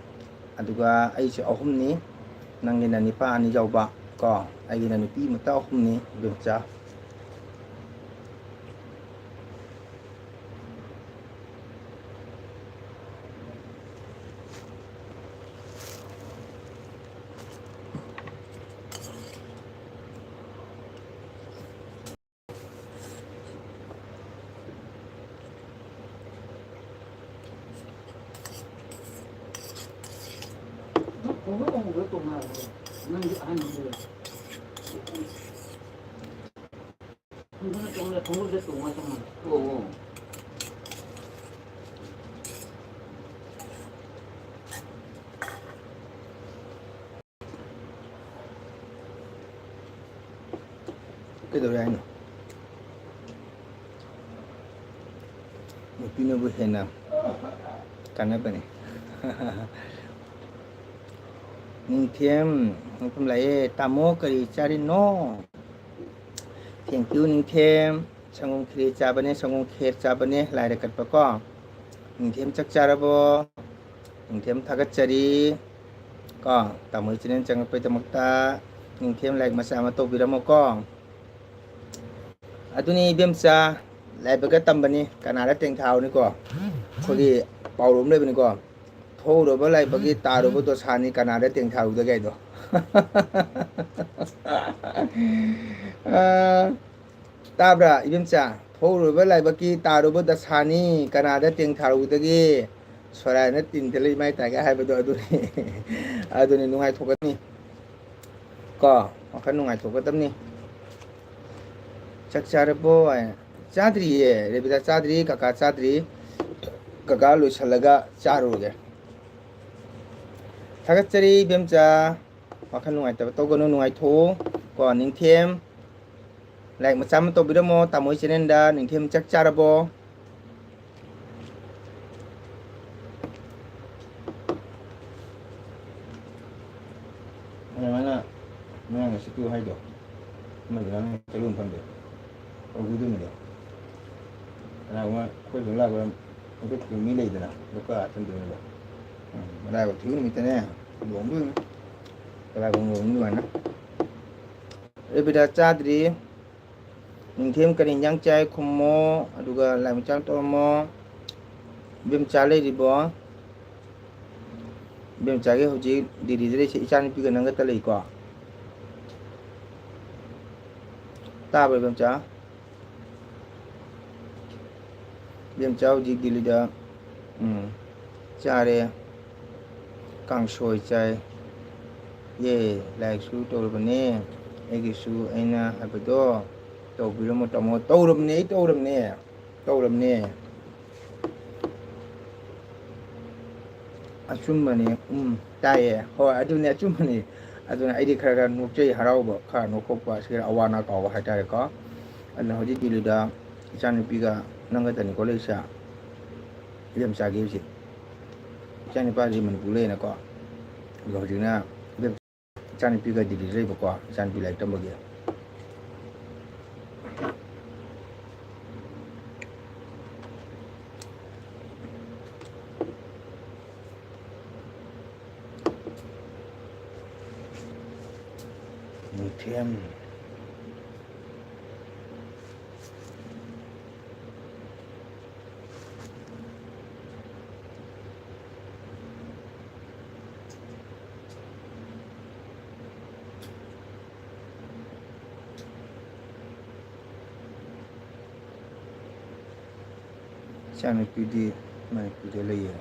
ꯑꯗꯨꯒ ꯑꯩꯁꯦ ꯑꯍꯨꯝꯅꯤ, ꯅꯪꯒꯤꯅ ꯅꯤꯄꯥ ꯑꯅꯤ ꯌꯥꯎꯕ ꯀꯣ, ꯑꯩꯒꯤꯅ ꯅꯨꯄꯤ ꯃꯆꯥ ꯑꯍꯨꯝꯅꯤ ꯏꯕꯦꯝꯆꯥ꯫ ꯅꯪꯗꯤ ꯑꯍꯟ ꯑꯃ ꯂꯩꯔꯦ꯫ ꯈꯣꯡꯎꯞꯇ ꯇꯣꯡꯉ ꯆꯪꯉꯣ꯫ ꯑꯣ, ꯑꯣ꯫ ꯀꯩꯗꯧꯔꯦ ꯍꯥꯏꯅꯣ? ꯅꯨꯄꯤꯅꯕꯨ ꯍꯦꯟꯅ ꯀꯥꯟꯅꯕꯅꯦ꯫ ꯅꯤꯡꯊꯦꯝ, ꯃꯐꯝ ꯂꯥꯛꯑꯦ꯫ ꯇꯥꯃꯣ, ꯀꯔꯤ ꯆꯥꯔꯤꯅꯣ? Thank you, ꯅꯤꯡꯊꯦꯝ꯫ ꯁꯪꯒꯣꯝ ꯈꯦꯔ ꯆꯥꯕꯅꯦ, ꯁꯪꯒꯣꯝ ꯈꯦꯔ ꯆꯥꯕꯅꯦ, ꯂꯥꯏꯔ ꯀꯠꯄ ꯀꯣ꯫ ꯅꯤꯡꯊꯦꯝ ꯆꯥꯛ ꯆꯥꯔꯕꯣ? ꯅꯤꯡꯊꯦꯝ ꯊꯥꯒꯠꯆꯔꯤ꯫ ꯀꯣ, ꯇꯥꯃꯣ channel ꯆꯪꯉꯛꯄꯩꯗꯃꯛꯇ ꯅꯤꯡꯊꯦꯝ like ꯃꯆꯥ ꯑꯃ ꯇꯧꯕꯤꯔꯝꯃꯣꯀꯣ꯫ ꯑꯗꯨꯅꯤ ꯏꯕꯦꯝꯆꯥ, ꯂꯥꯏꯕꯛꯀ ꯇꯝꯕꯅꯤ, ꯀꯅꯥꯗ ꯇꯦꯡꯊꯥꯔꯨꯅꯤꯀꯣ? ꯑꯩꯈꯣꯏꯒꯤ ꯄꯥꯎꯔꯧ ꯑꯃ ꯂꯩꯕꯅꯤꯀꯣ, "ꯊꯣꯛꯎꯔꯕ ꯂꯥꯏꯕꯛꯀꯤ ꯇꯥꯔꯨꯕ ꯗꯣꯁꯥꯅꯤ, ꯀꯅꯥꯗ ꯇꯦꯡꯊꯥꯔꯨꯗꯒꯦ" ꯍꯥꯏꯗꯣ꯫ ꯑ, ꯇꯥꯕ꯭ꯔꯥ ꯏꯕꯦꯝꯆꯥ? "ꯊꯣꯛꯎꯔꯕ ꯂꯥꯏꯕꯛꯀꯤ ꯇꯥꯔꯨꯕ ꯗꯁꯥꯅꯤ, ꯀꯅꯥꯗ ꯇꯦꯡꯊꯥꯔꯨꯗꯒꯦ? ꯁꯣꯔꯥꯏꯅ ꯇꯤꯟ ꯊꯤꯜꯂ ꯏꯃꯥꯏ ꯇꯥꯏꯒ" ꯍꯥꯏꯕꯗꯣ ꯑꯗꯨꯅꯤ꯫ ꯑꯗꯨꯅꯤ, ꯅꯨꯡꯉꯥꯏꯊꯣꯛꯀꯗꯕꯅꯤ ꯀꯣ, ꯋꯥꯈꯜ ꯅꯨꯡꯉꯥꯏꯊꯣꯛꯀꯗꯕꯅꯤ꯫ "ꯆꯥꯛ ꯆꯥꯔꯕꯣ?" ꯍꯥꯏꯅ꯫ "ꯆꯥꯗ꯭ꯔꯤꯌꯦ ꯔꯦꯕꯤꯗꯥ, ꯆꯥꯗ꯭ꯔꯤ꯫ ꯀꯀꯥ ꯆꯥꯗ꯭ꯔꯤ, ꯀꯀꯥ ꯂꯣꯏꯁꯤꯜꯂꯒ ꯆꯥꯔꯨꯔꯒꯦ"꯫ ꯊꯥꯒꯠꯆꯔꯤ ꯏꯕꯦꯝꯆꯥ, ꯋꯥꯈꯜ ꯅꯨꯡꯉꯥꯏꯇꯕ ꯇꯧꯒꯅꯨ, ꯅꯨꯡꯉꯥꯏꯊꯣꯛꯎ ꯀꯣ꯫ ꯅꯤꯡꯊꯦꯝ, like ꯃꯆꯥ ꯑꯃ ꯇꯧꯕꯤꯔꯝꯃꯣ ꯇꯥꯃꯣ channelꯗ꯫ ꯅꯤꯡꯊꯦꯝ ꯆꯥꯛ ꯆꯥꯔꯕꯣ? ꯑꯗꯨꯃꯥꯏꯅ ꯃꯌꯥꯡ ꯑꯁꯤꯠꯄꯤꯌꯨ ꯍꯥꯏꯗꯣ, ꯑꯃꯗꯨꯅ ꯅꯪ ꯆꯠꯂꯨ ꯃꯐꯝꯗꯣ ꯇꯧꯕꯤꯗꯨꯅꯤꯗꯣ꯫ ꯀꯅꯥꯒꯨꯝꯕ ꯑꯩꯈꯣꯏ ꯂꯣꯝ ꯂꯥꯛꯄ ꯍꯟꯗꯛꯀꯤ ꯃꯤ ꯂꯩꯗꯅ, ꯂꯨꯄꯥ ꯊꯝꯗꯣꯏꯅꯦꯕ꯫ ꯎꯝ, ꯃꯔꯥꯏꯕꯛ ꯊꯤꯕ ꯅꯨꯃꯤꯠꯇꯅꯦ ꯂꯨꯍꯣꯡꯗꯣꯏꯅꯤ꯫ ꯀꯅꯥꯒꯨꯝꯕ ꯂꯨꯍꯣꯡꯗꯣꯏ ꯑꯗꯨꯃꯥꯏꯅ꯫ ꯔꯦꯕꯤꯗꯥ ꯆꯥꯗ꯭ꯔꯤ꯫ ꯅꯤꯡꯊꯦꯝ ꯀꯔꯤ ꯏꯟꯖꯥꯡ ꯆꯥꯏ ꯈꯨꯝꯃꯣ, ꯑꯗꯨꯒ like ꯃꯆꯥ ꯇꯧꯔꯝꯃꯣ꯫ ꯏꯕꯦꯝꯆꯥ ꯂꯩꯔꯤꯕꯣ? ꯏꯕꯦꯝꯆꯥꯒꯤ ꯍꯧꯖꯤꯛ ꯗꯤꯜꯂꯤꯗ ꯂꯩꯁꯦ ꯏꯆꯥꯅꯨꯄꯤꯒ ꯅꯪꯒꯇ ꯂꯩꯀꯣ꯫ ꯇꯥꯕ꯭ꯔꯣ ꯏꯕꯦꯝꯆꯥ? ꯏꯕꯦꯝꯆꯥ ꯍꯧꯖꯤꯛ ꯗꯤꯜꯂꯤꯗ, ꯎꯝ, ꯆꯥꯔꯦ, ꯀꯥꯡꯁꯣꯏ ꯆꯥꯏ, ꯌꯦ, ꯂꯥꯏꯛꯁꯨ ꯇꯧꯔꯕꯅꯦ꯫ ꯑꯩꯒꯤꯁꯨ ꯑꯩꯅ ꯍꯥꯏꯕꯗꯣ ꯇꯧꯕꯤꯔꯝꯃꯣ ꯇꯥꯃꯣ꯫ ꯇꯧꯔꯕꯅꯦ, ꯑꯩ ꯇꯧꯔꯕꯅꯦ, ꯇꯧꯔꯕꯅꯦ꯫ ꯑꯆꯨꯝꯕꯅꯦ꯫ ꯎꯝ, ꯇꯥꯏꯌꯦ꯫ ꯍꯣꯏ, ꯑꯗꯨꯅꯦ, ꯑꯆꯨꯝꯕꯅꯦ꯫ ꯑꯗꯨꯅ ꯑꯩꯗꯤ ꯈꯔ ꯈꯔ ꯅꯣꯛꯆꯩ, ꯍꯔꯥꯎꯕ, ꯈꯔ ꯅꯣꯛꯊꯣꯛꯄ, ꯁꯤ ꯑꯋꯥ ꯑꯅꯥ ꯀꯥꯎꯕ ꯍꯥꯏꯇꯥꯔꯦꯀꯣ꯫ ꯑꯗꯨꯅ ꯍꯧꯖꯤꯛ ꯗꯤꯜꯂꯤꯗ ꯏꯆꯥꯅꯨꯄꯤꯒ ꯅꯪꯒꯇꯅꯤꯀꯣ ꯂꯩꯔꯤꯁꯦ꯫ ꯏꯕꯦꯝꯆꯥꯒꯤ ꯍꯧꯖꯤꯛ ꯏꯆꯥꯅꯨꯄꯥꯁꯤ ꯃꯅꯤꯄꯨꯔ ꯂꯩꯌꯦꯅꯀꯣ꯫ ꯑꯗꯣ ꯍꯧꯖꯤꯛꯅ ꯏꯆꯥꯅꯨꯄꯤꯒ ꯗꯤꯜꯂꯤꯗ ꯂꯩꯕꯀꯣ, ꯏꯆꯥꯅꯨꯄꯤ ꯂꯥꯏꯔꯤꯛ ꯇꯝꯕꯒꯤ꯫ ꯃꯨꯊꯦꯝ꯫ ꯏꯆꯥꯅꯨꯄꯤꯗꯤ ꯃꯅꯤꯄꯨꯔꯗ ꯂꯩꯌꯦ꯫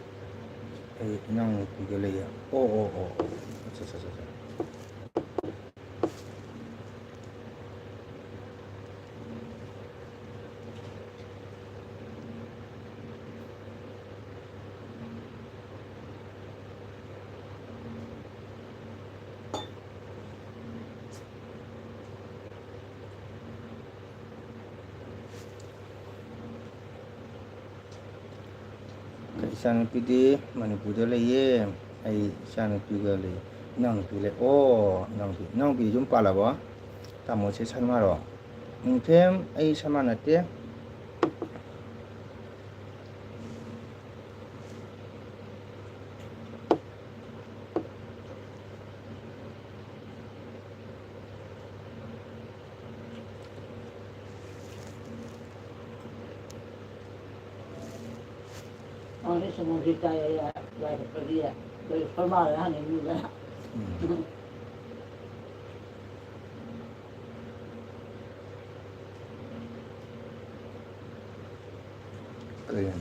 ꯑꯩ ꯏꯅꯥꯎꯅꯨꯄꯤꯒ ꯂꯩꯌꯦ꯫ ꯑꯣ, ꯑꯣ, ꯑꯣ, ꯑꯣ꯫ ꯑꯠꯆꯥ, ꯑꯠꯆꯥ, ꯑꯠꯆꯥ, ꯑꯠꯆꯥ꯫ ꯏꯆꯥꯅꯨꯄꯤꯗꯤ ꯃꯅꯤꯄꯨꯔꯗ ꯂꯩꯌꯦ꯫ ꯑꯩ ꯏꯆꯥꯅꯨꯄꯤꯒ ꯂꯩ꯫ ꯏꯅꯥꯎꯅꯨꯄꯤ ꯂꯩ꯫ ꯑꯣ, ꯏꯅꯥꯎꯅꯨꯄꯤ, ꯏꯅꯥꯎꯅꯨꯄꯤ ꯌꯨꯝ ꯄꯥꯜꯂꯕꯣ? ꯇꯥꯃꯣꯁꯦ ꯁꯔꯃꯥꯔꯣ? ꯃꯨꯊꯦꯝ, ꯑꯩ ꯁꯔꯃꯥ ꯅꯠꯇꯦ꯫ ꯑꯣ, ꯁꯪꯒꯣꯝꯁꯤ ꯆꯥꯏ, ꯌꯥꯏ, ꯌꯥꯏ, ꯌꯥꯏ, ꯁꯔꯃꯥꯗ ꯍꯥꯟꯅ ꯏꯔꯨꯖ꯫ ꯎꯝ꯫ ꯀꯔꯤ?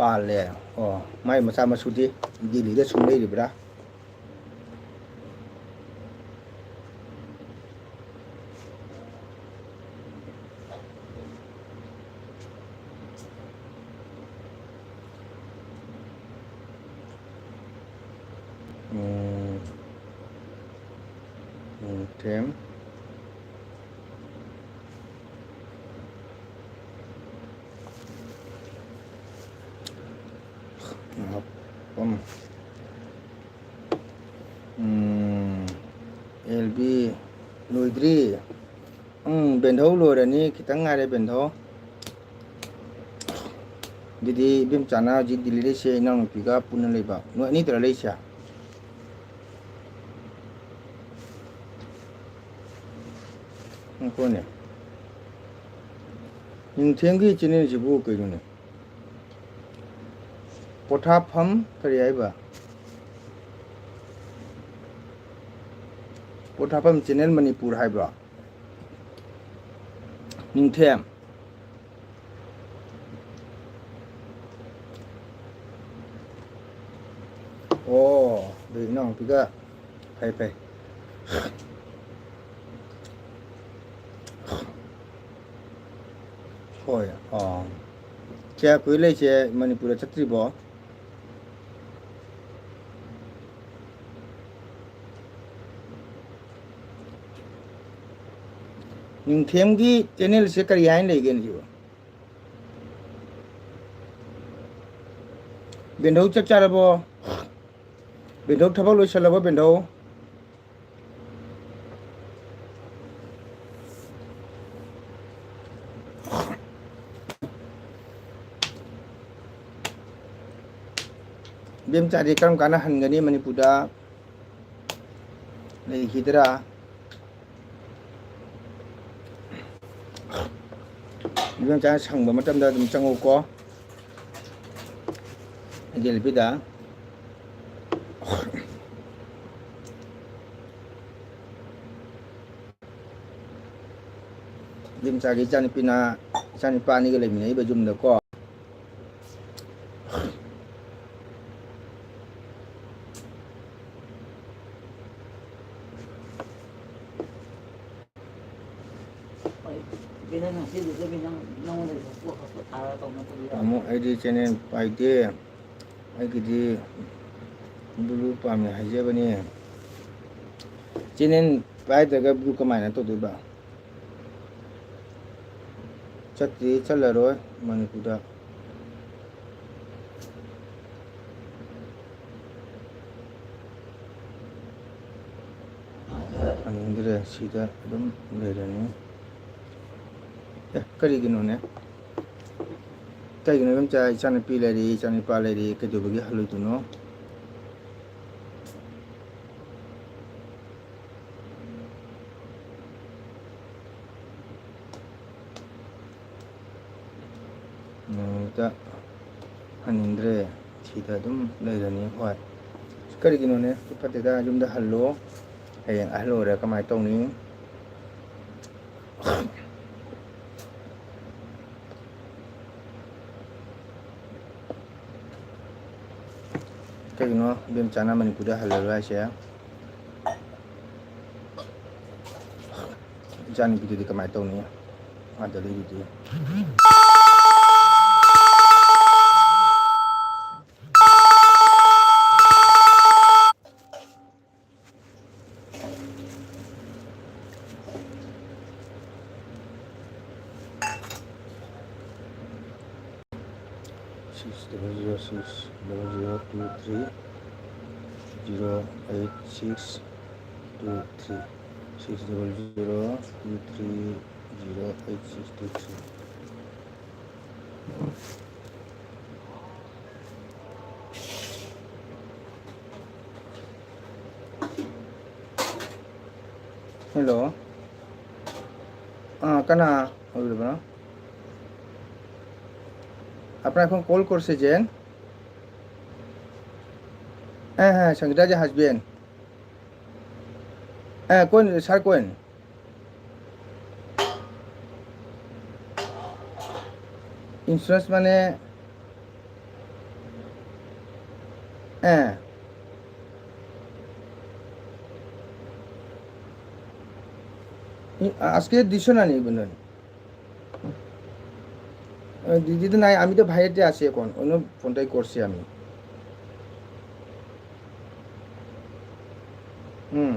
ꯄꯥꯜꯂꯦ꯫ ꯑꯣ, ꯃꯥꯏ ꯃꯆꯥ ꯃꯁꯨꯗꯤ ꯗꯤꯜꯂꯤꯗ ꯁꯨꯝ ꯂꯩꯔꯤꯕ꯭ꯔꯥ? ꯎꯝ, ꯎꯝ, ꯊꯦꯝ꯫ ꯎꯝ, ꯑꯦꯜ ꯕꯤ ꯂꯣꯏꯗ꯭ꯔꯤ꯫ ꯎꯝ, ꯕꯦꯟꯙꯧ ꯂꯣꯏꯔꯅꯤ, ꯈꯤꯇꯪ ꯉꯥꯏꯔꯦ ꯕꯦꯟꯙꯧ꯫ ꯑꯗꯨꯗꯤ ꯏꯕꯦꯝꯆꯥꯅ ꯍꯧꯖꯤꯛ ꯗꯤꯜꯂꯤ ꯂꯩꯁꯦ, ꯏꯅꯥꯎꯅꯨꯄꯤꯒ ꯄꯨꯟꯅ ꯂꯩꯕ꯫ ꯅꯣꯏ ꯑꯅꯤꯗꯔ ꯂꯩꯁꯦ? ꯉꯥꯏꯈꯣꯅꯦ꯫ ꯅꯤꯡꯊꯦꯝꯒꯤ ꯆꯦꯅꯦꯜꯁꯤꯕꯨ ꯀꯩꯅꯣꯅꯦ? ꯄꯣꯊꯥꯐꯝ ꯀꯔꯤ ꯍꯥꯏꯕ? ꯄꯣꯊꯥꯐꯝ ꯆꯦꯅꯦꯜ ꯃꯅꯤꯄꯨꯔ ꯍꯥꯏꯕ꯭ꯔꯣ? ꯅꯤꯡꯊꯦꯝ꯫ ꯑꯣ, ꯑꯗꯨ ꯏꯅꯥꯎꯅꯨꯄꯤꯒ ꯐꯩ ꯐꯩ꯫ ꯍꯣꯏ, ꯑꯥ꯫ ꯀꯌꯥ ꯀꯨꯏ ꯂꯩꯁꯦ ꯃꯅꯤꯄꯨꯔꯗ ꯆꯠꯇ꯭ꯔꯤꯕꯣ? ꯅꯤꯡꯊꯦꯝꯒꯤ ꯆꯦꯅꯦꯜꯁꯦ ꯀꯔꯤ ꯍꯥꯏꯅ ꯂꯩꯒꯦꯅꯦ ꯁꯤꯕꯣ? ꯕꯦꯟꯙꯧ ꯆꯥꯛ ꯆꯥꯔꯕꯣ? ꯕꯦꯟꯙꯧ ꯊꯕꯛ ꯂꯣꯏꯁꯜꯂꯕꯣ ꯕꯦꯟꯙꯧ? ꯏꯕꯦꯝꯆꯥꯗꯤ ꯀꯔꯝ ꯀꯥꯟꯗ ꯍꯟꯒꯅꯤ ꯃꯅꯤꯄꯨꯔꯗ? ꯂꯩꯈꯤꯗ꯭ꯔꯥ? ꯏꯕꯦꯝꯆꯥꯅ ꯁꯪꯕ ꯃꯇꯝꯗ ꯑꯗꯨꯝ ꯆꯪꯉꯛꯎꯀꯣ꯫ ꯑꯩꯒꯤ ꯑꯦꯜ ꯄꯤꯗ꯫ ꯏꯕꯦꯝꯆꯥꯒꯤ ꯏꯆꯥꯅꯨꯄꯤꯅ, ꯏꯆꯥꯅꯨꯄꯥ ꯑꯅꯤꯒ ꯂꯩꯃꯤꯟꯅꯩꯕ ꯌꯨꯝꯗꯀꯣ꯫ ꯍꯣꯏ, ꯏꯆꯦ, ꯅꯪ ꯉꯁꯤꯗꯨꯗꯒꯤ ꯅꯪ, ꯅꯪꯉꯣꯟꯗ ꯄꯣꯠ ꯈꯛꯇ ꯊꯥꯔꯒ ꯇꯧꯅꯕꯗꯤ ꯌꯥꯔꯣꯏ꯫ ꯇꯥꯃꯣ, ꯑꯩꯗꯤ ꯆꯦꯅꯦꯜ ꯄꯥꯏꯗꯦ꯫ ꯑꯩꯒꯤꯗꯤ ꯕ꯭ꯂꯨ ꯄꯥꯝꯃꯦ ꯍꯥꯏꯖꯕꯅꯤ꯫ ꯆꯦꯅꯦꯜ ꯄꯥꯏꯗ꯭ꯔꯒ ꯕ꯭ꯂꯨ ꯀꯃꯥꯏꯅ ꯇꯧꯗꯣꯏꯕ? ꯆꯠꯇꯤ ꯆꯠꯂꯔꯣꯏ ꯃꯅꯤꯄꯨꯔꯗ꯫ ꯍꯟꯅꯤꯡꯗ꯭ꯔꯦ, ꯁꯤꯗ ꯑꯗꯨꯝ ꯂꯩꯔꯅꯤ꯫ ꯑꯦ, ꯀꯔꯤꯒꯤꯅꯣꯅꯦ? ꯀꯩꯒꯤꯅꯣ ꯏꯆꯥ, ꯏꯆꯥꯅꯨꯄꯤ ꯂꯩꯔꯤ, ꯏꯆꯥꯅꯨꯄꯥ ꯂꯩꯔꯤ, ꯀꯩꯗꯧꯕꯒꯤ ꯍꯜꯂꯣꯏꯗꯣꯏꯅꯣ? ꯅꯣꯡꯃꯇ ꯍꯟꯅꯤꯡꯗ꯭ꯔꯦ, ꯁꯤꯗ ꯑꯗꯨꯝ ꯂꯩꯔꯅꯤ꯫ ꯍꯣꯏ, ꯀꯔꯤꯒꯤꯅꯣꯅꯦ? ꯐꯠꯇꯦꯗ, ꯌꯨꯝꯗ ꯍꯜꯂꯣ꯫ ꯍꯌꯦꯡ ꯑꯍꯜ ꯑꯣꯏꯔ ꯀꯃꯥꯏꯅ ꯇꯧꯅꯤ? ꯀꯩꯒꯤꯅꯣ ꯏꯕꯦꯝꯆꯥꯅ ꯃꯅꯤꯄꯨꯔꯗ ꯍꯜꯂꯔꯣꯏ ꯍꯥꯏꯁꯦ? ꯏꯆꯥꯅꯨꯄꯤꯗꯨꯗꯤ ꯀꯃꯥꯏꯅ ꯇꯧꯅꯤ? ꯑꯥꯗ ꯂꯩꯔꯤꯗꯤ꯫ Six double zero six double zero two three zero eight six two three, six double zero two three zero eight six two three. Hello. ꯑꯥ, ꯀꯅꯥ ꯑꯣꯏꯕꯤꯔꯕꯅꯣ? আপনার এখন কল করছে যে? হ্যাঁ, হ্যাঁ, সঙ্গীতা যে হাসবেন। হ্যাঁ, কোন, স্যার কোন? ইন্স্যুরেন্স মানে? হ্যাঁ। আজকে দিছো না নি বলুন? দিদি তো নাই, আমি তো বাইরেতে আছি এখন, অন্য ফোনটাই করছি আমি। হুম।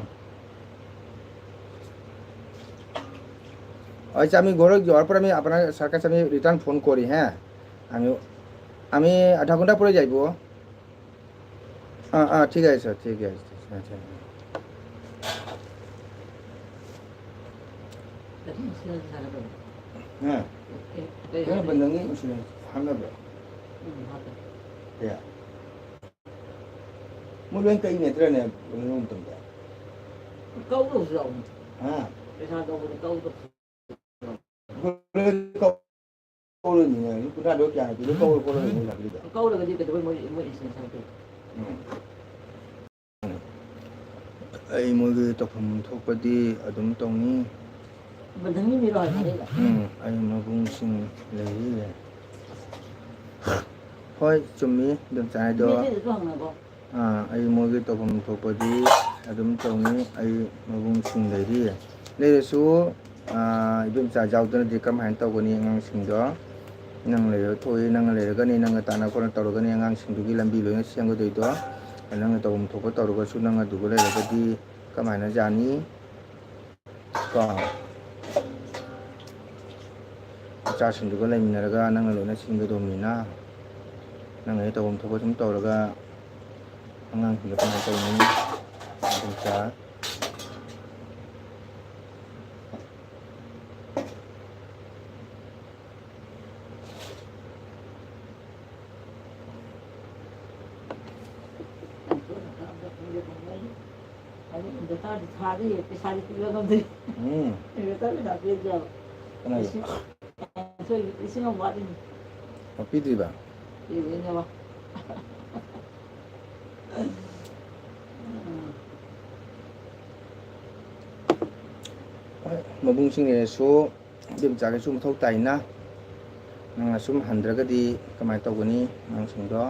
আচ্ছা, আমি ঘরে যাওয়ার পর আমি আপনার স্যার কাছে আমি রিটার্ন ফোন করি। হ্যাঁ, আমি আমি আধা ঘন্টা পরে যাইব। হ্যাঁ, হ্যাঁ, ঠিক আছে স্যার, ঠিক আছে। আচ্ছা। হ্যাঁ। Kaya ba nang yung sila hanga ba? Kaya. Mo lang kayo netra na, ano nung tanda? Ikaw ko sa. Ha? Kaya sa daw ko ikaw ko. Ikaw ko ni, yung kuna do kaya, ikaw ko ko ni, ikaw ko ni, ikaw ko ni, ikaw ko ni. ꯑꯩ ꯃꯣꯏꯒꯤ ꯇꯧꯐꯝ ꯊꯣꯛꯄꯗꯤ ꯑꯗꯨꯝ ꯇꯧꯅꯤ꯫ ꯎꯝ, ꯑꯩ ꯃꯕꯨꯡꯁꯤꯡ ꯂꯩꯔꯤ꯫ ꯍꯣꯏ, ꯆꯨꯝꯃꯤ, ꯏꯗꯣꯝꯆꯥ ꯍꯥꯏꯗꯣ꯫ ꯑꯥ, ꯑꯩ ꯃꯣꯏꯒꯤ ꯇꯧꯐꯝ ꯊꯣꯛꯄꯗꯤ ꯑꯗꯨꯝ ꯇꯧꯅꯤ꯫ ꯑꯩ ꯃꯕꯨꯡꯁꯤꯡ ꯂꯩꯔꯤ꯫ ꯂꯩꯔꯁꯨ, ꯑꯥ, ꯏꯗꯣꯝꯆꯥ ꯌꯥꯎꯗꯅꯗꯤ ꯀꯔꯝꯍꯥꯏꯅ ꯇꯧꯒꯅꯤ ꯑꯉꯥꯡꯁꯤꯡꯗꯣ? ꯅꯪ ꯂꯩꯔꯒ ꯊꯣꯛꯏ, ꯅꯪꯅ ꯂꯩꯔꯒꯅꯤ, ꯅꯪꯅ ꯇꯥꯟꯅ ꯈꯣꯠꯅ ꯇꯧꯔꯒꯅꯤ ꯑꯉꯥꯡꯁꯤꯡꯗꯨꯒꯤ ꯂꯝꯕꯤ ꯂꯣꯏꯅ ꯁꯦꯝꯒꯗꯣꯏꯗꯣ꯫ ꯅꯪꯅ ꯇꯧꯐꯝ ꯊꯣꯛꯄ ꯇꯧꯔꯒꯁꯨ ꯅꯪ ꯑꯗꯨꯒ ꯂꯩꯔꯒꯗꯤ ꯀꯃꯥꯏꯅ ꯌꯥꯅꯤ? ꯀꯣ? ꯏꯆꯥꯁꯤꯡꯗꯨꯒ ꯂꯩꯃꯤꯟꯅꯔꯒ ꯅꯪꯅ ꯂꯣꯏꯅ ꯁꯤꯟꯒꯗꯧꯕꯅꯤꯅ, ꯅꯪꯅ ꯍꯦꯛ ꯇꯧꯐꯝ ꯊꯣꯛꯄ ꯁꯨꯝ ꯇꯧꯔꯒ ꯑꯉꯥꯡꯁꯤꯡꯗꯣ ꯀꯃꯥꯏꯅ ꯇꯧꯅꯤ? ꯑꯗꯨꯝ ꯆꯥ-, ꯑꯗꯨ ꯗꯔꯀꯥꯔꯗꯤ ꯊꯥꯗꯦ, ꯄꯩꯁꯥꯗꯤ ꯄꯤꯕ ꯉꯝꯗꯦ꯫ ꯎꯝ꯫ ꯏꯟꯚꯦꯁꯇꯔ ꯄꯩꯁꯥ ꯄꯤꯗ꯭ꯔꯦꯕ꯫ ꯀꯅꯥꯒꯤ? ꯂꯤꯁꯤꯡ, ꯂꯤꯁꯤꯡ ꯑꯃ ꯋꯥꯠꯂꯤꯅꯤ꯫ ꯑꯣ, ꯄꯤꯗ꯭ꯔꯤꯕ? ꯄꯤꯗ꯭ꯔꯤꯅꯦꯕ꯫ ꯎꯝ꯫ ꯍꯣꯏ, ꯃꯕꯨꯡꯁꯤꯡ ꯂꯩꯔꯁꯨ ꯏꯕꯦꯝꯆꯥꯒꯤꯁꯨ ꯃꯊꯧ ꯇꯥꯏꯅ꯫ ꯅꯪꯅ ꯁꯨꯝ ꯍꯟꯗ꯭ꯔꯒꯗꯤ ꯀꯃꯥꯏꯅ ꯇꯧꯒꯅꯤ ꯑꯉꯥꯡꯁꯤꯡꯗꯣ?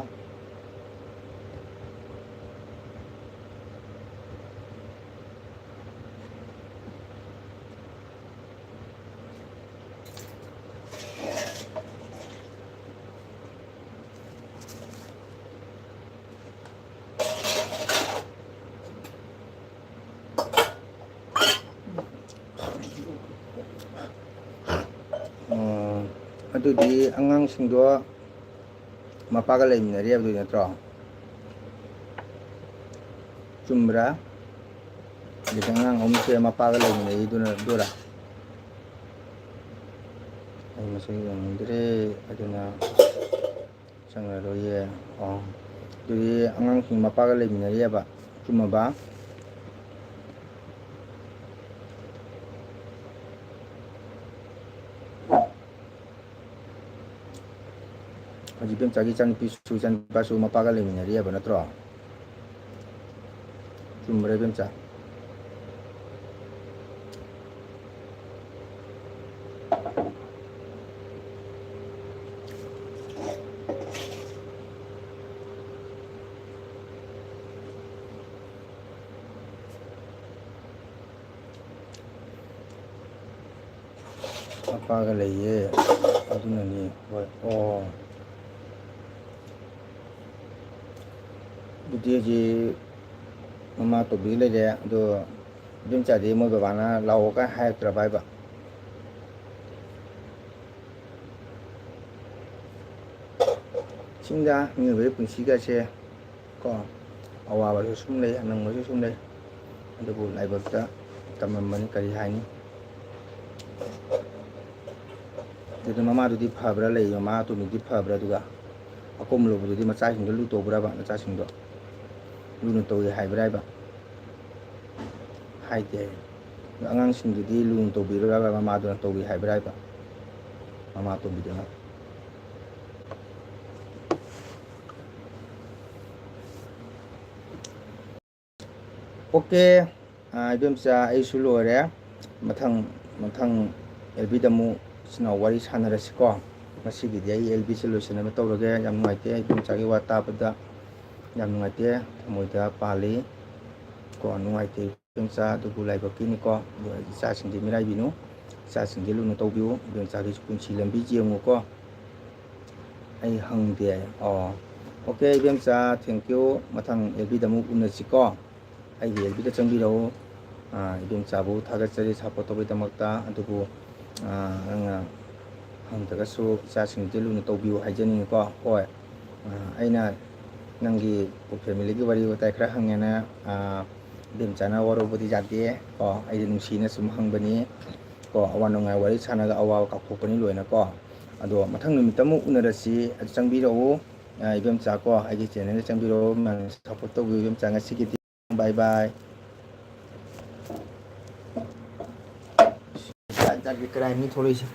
ꯑꯣ, ꯑꯗꯨꯗꯤ ꯑꯉꯥꯡꯁꯤꯡꯗꯣ ꯃꯄꯥꯒ ꯂꯩꯃꯤꯟꯅꯔꯤ ꯍꯥꯏꯕꯗꯨ ꯅꯠꯇ꯭ꯔꯣ? ꯆꯨꯝꯕ꯭ꯔꯥ? ꯑꯗꯨꯗꯤ ꯑꯉꯥꯡ ꯑꯍꯨꯝꯁꯦ ꯃꯄꯥꯒ ꯂꯩꯃꯤꯟꯅꯔꯤꯗꯨꯅ ꯑꯗꯨꯔꯥ? ꯑꯩ ꯃꯁꯤ ꯌꯦꯡꯅꯤꯡꯗ꯭ꯔꯦ, ꯑꯗꯨꯅ ꯆꯪꯉꯔꯣꯏꯌꯦ꯫ ꯑꯣ, ꯑꯗꯨꯗꯤ ꯑꯉꯥꯡꯁꯤꯡ ꯃꯄꯥꯒ ꯂꯩꯃꯤꯟꯅꯔꯤꯑꯕ, ꯆꯨꯝꯃꯕ? ꯍꯧꯖꯤꯛ ꯏꯕꯦꯝꯆꯥꯒꯤ ꯏꯆꯥꯅꯨꯄꯤꯁꯨ ꯏꯆꯥꯅꯨꯄꯥꯁꯨ ꯃꯄꯥꯒ ꯂꯩꯃꯤꯟꯅꯔꯤꯑꯕ ꯅꯠꯇ꯭ꯔꯣ? ꯆꯨꯝꯕ꯭ꯔꯥ ꯏꯕꯦꯝꯆꯥ? ꯃꯄꯥꯒ ꯂꯩꯌꯦ, ꯑꯗꯨꯅꯅꯤ꯫ ꯍꯣꯏ꯫ ꯑꯣ, ꯑꯗꯨꯗꯤ ꯍꯧꯖꯤꯛ ꯃꯃꯥ ꯇꯣꯕꯤ ꯂꯩꯔꯦ, ꯑꯗꯣ ꯏꯗꯣꯝꯆꯥꯗꯤ ꯃꯣꯏ ꯕꯕꯥꯅ ꯂꯥꯛꯑꯣ ꯀꯥꯏ ꯍꯥꯏꯔꯛꯇ꯭ꯔꯕ ꯍꯥꯏꯕ? ꯁꯤꯡꯗ ꯃꯤꯑꯣꯏꯕꯒꯤ ꯄꯨꯟꯁꯤꯒꯁꯦ ꯀꯣ, ꯑꯋꯥꯕꯁꯨ ꯁꯨꯝ ꯂꯩ, ꯑꯅꯪꯕꯁꯨ ꯁꯨꯝ ꯂꯩ꯫ ꯑꯗꯨꯕꯨ ꯂꯥꯏꯕꯛꯇ ꯇꯝꯂꯝꯕꯅꯤ, ꯀꯔꯤ ꯍꯥꯏꯅꯤ? ꯑꯗꯨꯗ ꯃꯃꯥꯗꯨꯗꯤ ꯐꯕ꯭ꯔꯥ ꯂꯩ? ꯃꯃꯥ ꯑꯇꯣꯝꯕꯤꯗꯤ ꯐꯕ꯭ꯔꯥ? ꯑꯗꯨꯒ ꯑꯀꯣꯝ ꯂꯧꯕꯗꯨꯗꯤ ꯃꯆꯥꯁꯤꯡꯗꯣ ꯂꯨ ꯇꯧꯕ꯭ꯔꯕ? ꯃꯆꯥꯁꯤꯡꯗꯣ ꯂꯨꯅ ꯇꯧꯏ ꯍꯥꯏꯕ꯭ꯔꯥ ꯍꯥꯏꯕ? ꯍꯥꯏꯗꯦ꯫ ꯑꯗꯣ ꯑꯉꯥꯡꯁꯤꯡꯗꯨꯗꯤ ꯂꯨꯅ ꯇꯧꯕꯤꯔꯕ꯭ꯔꯥ? ꯃꯃꯥꯗꯨꯅ ꯇꯧꯏ ꯍꯥꯏꯕ꯭ꯔꯥ ꯍꯥꯏꯕ? ꯃꯃꯥ ꯑꯇꯣꯝꯕꯤꯗꯨꯅ꯫ ꯑꯣꯀꯦ, ꯑ, ꯏꯗꯣꯝꯆꯥ, ꯑꯩꯁꯨ ꯂꯣꯏꯔꯦ꯫ ꯃꯊꯪ, ꯃꯊꯪ ꯑꯦꯜ ꯕꯤꯗ ꯑꯃꯨꯛ ꯏꯆꯤꯟ ꯏꯅꯥꯎ ꯋꯥꯔꯤ ꯁꯥꯟꯅꯔꯁꯤꯀꯣ꯫ ꯉꯁꯤꯒꯤꯗꯤ ꯑꯩ ꯑꯦꯜ ꯕꯤꯁꯦ ꯂꯣꯏꯁꯤꯟꯅꯕ ꯇꯧꯔꯒꯦ꯫ ꯌꯥꯝ ꯅꯨꯡꯉꯥꯏꯇꯦ, ꯏꯗꯣꯝꯆꯥꯒꯤ ꯋꯥ ꯇꯥꯕꯗ ꯌꯥꯝ ꯅꯨꯡꯉꯥꯏꯇꯦ, ꯊꯃꯣꯏꯗ ꯄꯥꯜꯂꯤ ꯀꯣ꯫ ꯅꯨꯡꯉꯥꯏꯇꯦ ꯏꯗꯣꯝꯆꯥ, ꯑꯗꯨꯕꯨ ꯂꯥꯏꯕꯛꯀꯤꯅꯤꯀꯣ꯫ ꯑꯗꯣ ꯏꯆꯥꯁꯤꯡꯁꯦ ꯃꯤꯔꯥꯏꯕꯤꯅꯨ, ꯏꯆꯥꯁꯤꯡꯁꯦ ꯂꯨꯅ ꯇꯧꯕꯤꯌꯨ꯫ ꯏꯗꯣꯝꯆꯥꯒꯤꯁꯨ ꯄꯨꯟꯁꯤ ꯂꯝꯕꯤ ꯌꯦꯡꯉꯨꯀꯣ꯫ ꯑꯩ ꯍꯪꯗꯦ꯫ ꯑꯣ, ꯑꯣꯀꯦ, ꯏꯕꯦꯝꯆꯥ, thank you꯫ ꯃꯊꯪ ꯑꯦꯜ ꯕꯤꯗ ꯑꯃꯨꯛ ꯎꯅꯁꯤꯀꯣ꯫ ꯑꯩꯒꯤ ꯑꯦꯜ ꯕꯤꯗ ꯆꯪꯕꯤꯔꯛꯎ꯫ ꯑꯥ, ꯏꯕꯦꯝꯆꯥꯕꯨ ꯊꯥꯒꯠꯆꯔꯤ support ꯇꯧꯕꯒꯤꯗꯃꯛꯇ꯫ ꯑꯗꯨꯕꯨ ꯅꯪꯅ ꯍꯪꯗ꯭ꯔꯒꯁꯨ ꯏꯆꯥꯁꯤꯡꯁꯦ ꯂꯨꯅ ꯇꯧꯕꯤꯌꯨ ꯍꯥꯏꯖꯅꯤꯡꯉꯤꯀꯣ꯫ ꯍꯣꯏ, ꯑꯩꯅ ꯅꯪꯒꯤ ꯐꯦꯃꯤꯂꯤꯒꯤ ꯋꯥꯔꯤ ꯋꯥꯇꯥꯏ ꯈꯔ ꯍꯪꯉꯦꯅ ꯏꯕꯦꯝꯆꯥꯅ ꯋꯥꯔꯧꯕꯗꯤ ꯌꯥꯗꯦ ꯀꯣ꯫ ꯑꯩꯗꯤ ꯅꯨꯡꯁꯤꯅ ꯁꯨꯝ ꯍꯪꯕꯅꯤ ꯀꯣ꯫ ꯑꯋꯥ ꯅꯨꯡꯉꯥꯏ ꯋꯥꯔꯤ ꯁꯥꯟꯅꯒ ꯑꯋꯥꯕ ꯀꯥꯎꯊꯣꯛꯄꯅꯤ ꯂꯣꯏꯅ ꯀꯣ꯫ ꯑꯗꯣ ꯃꯊꯪ ꯅꯨꯃꯤꯠꯇ ꯑꯃꯨꯛ ꯎꯅꯔꯁꯤ꯫ ꯑꯗꯨ ꯆꯪꯕꯤꯔꯛꯎ, ꯏꯕꯦꯝꯆꯥ ꯀꯣ, ꯑꯩꯒꯤ ꯆꯦꯅꯦꯜꯗ ꯆꯪꯕꯤꯔꯛꯎ꯫ ꯃꯌꯥꯝ ꯁꯞꯄꯣꯔꯠ ꯇꯧꯕꯤꯌꯨ ꯏꯕꯦꯝꯆꯥ꯫ ꯉꯁꯤꯒꯤꯗꯤ ꯕꯥꯏ ꯕꯥꯏ꯫ ꯀꯔꯥꯏ ꯃꯤ ꯊꯣꯛꯂꯛꯏꯁꯦ?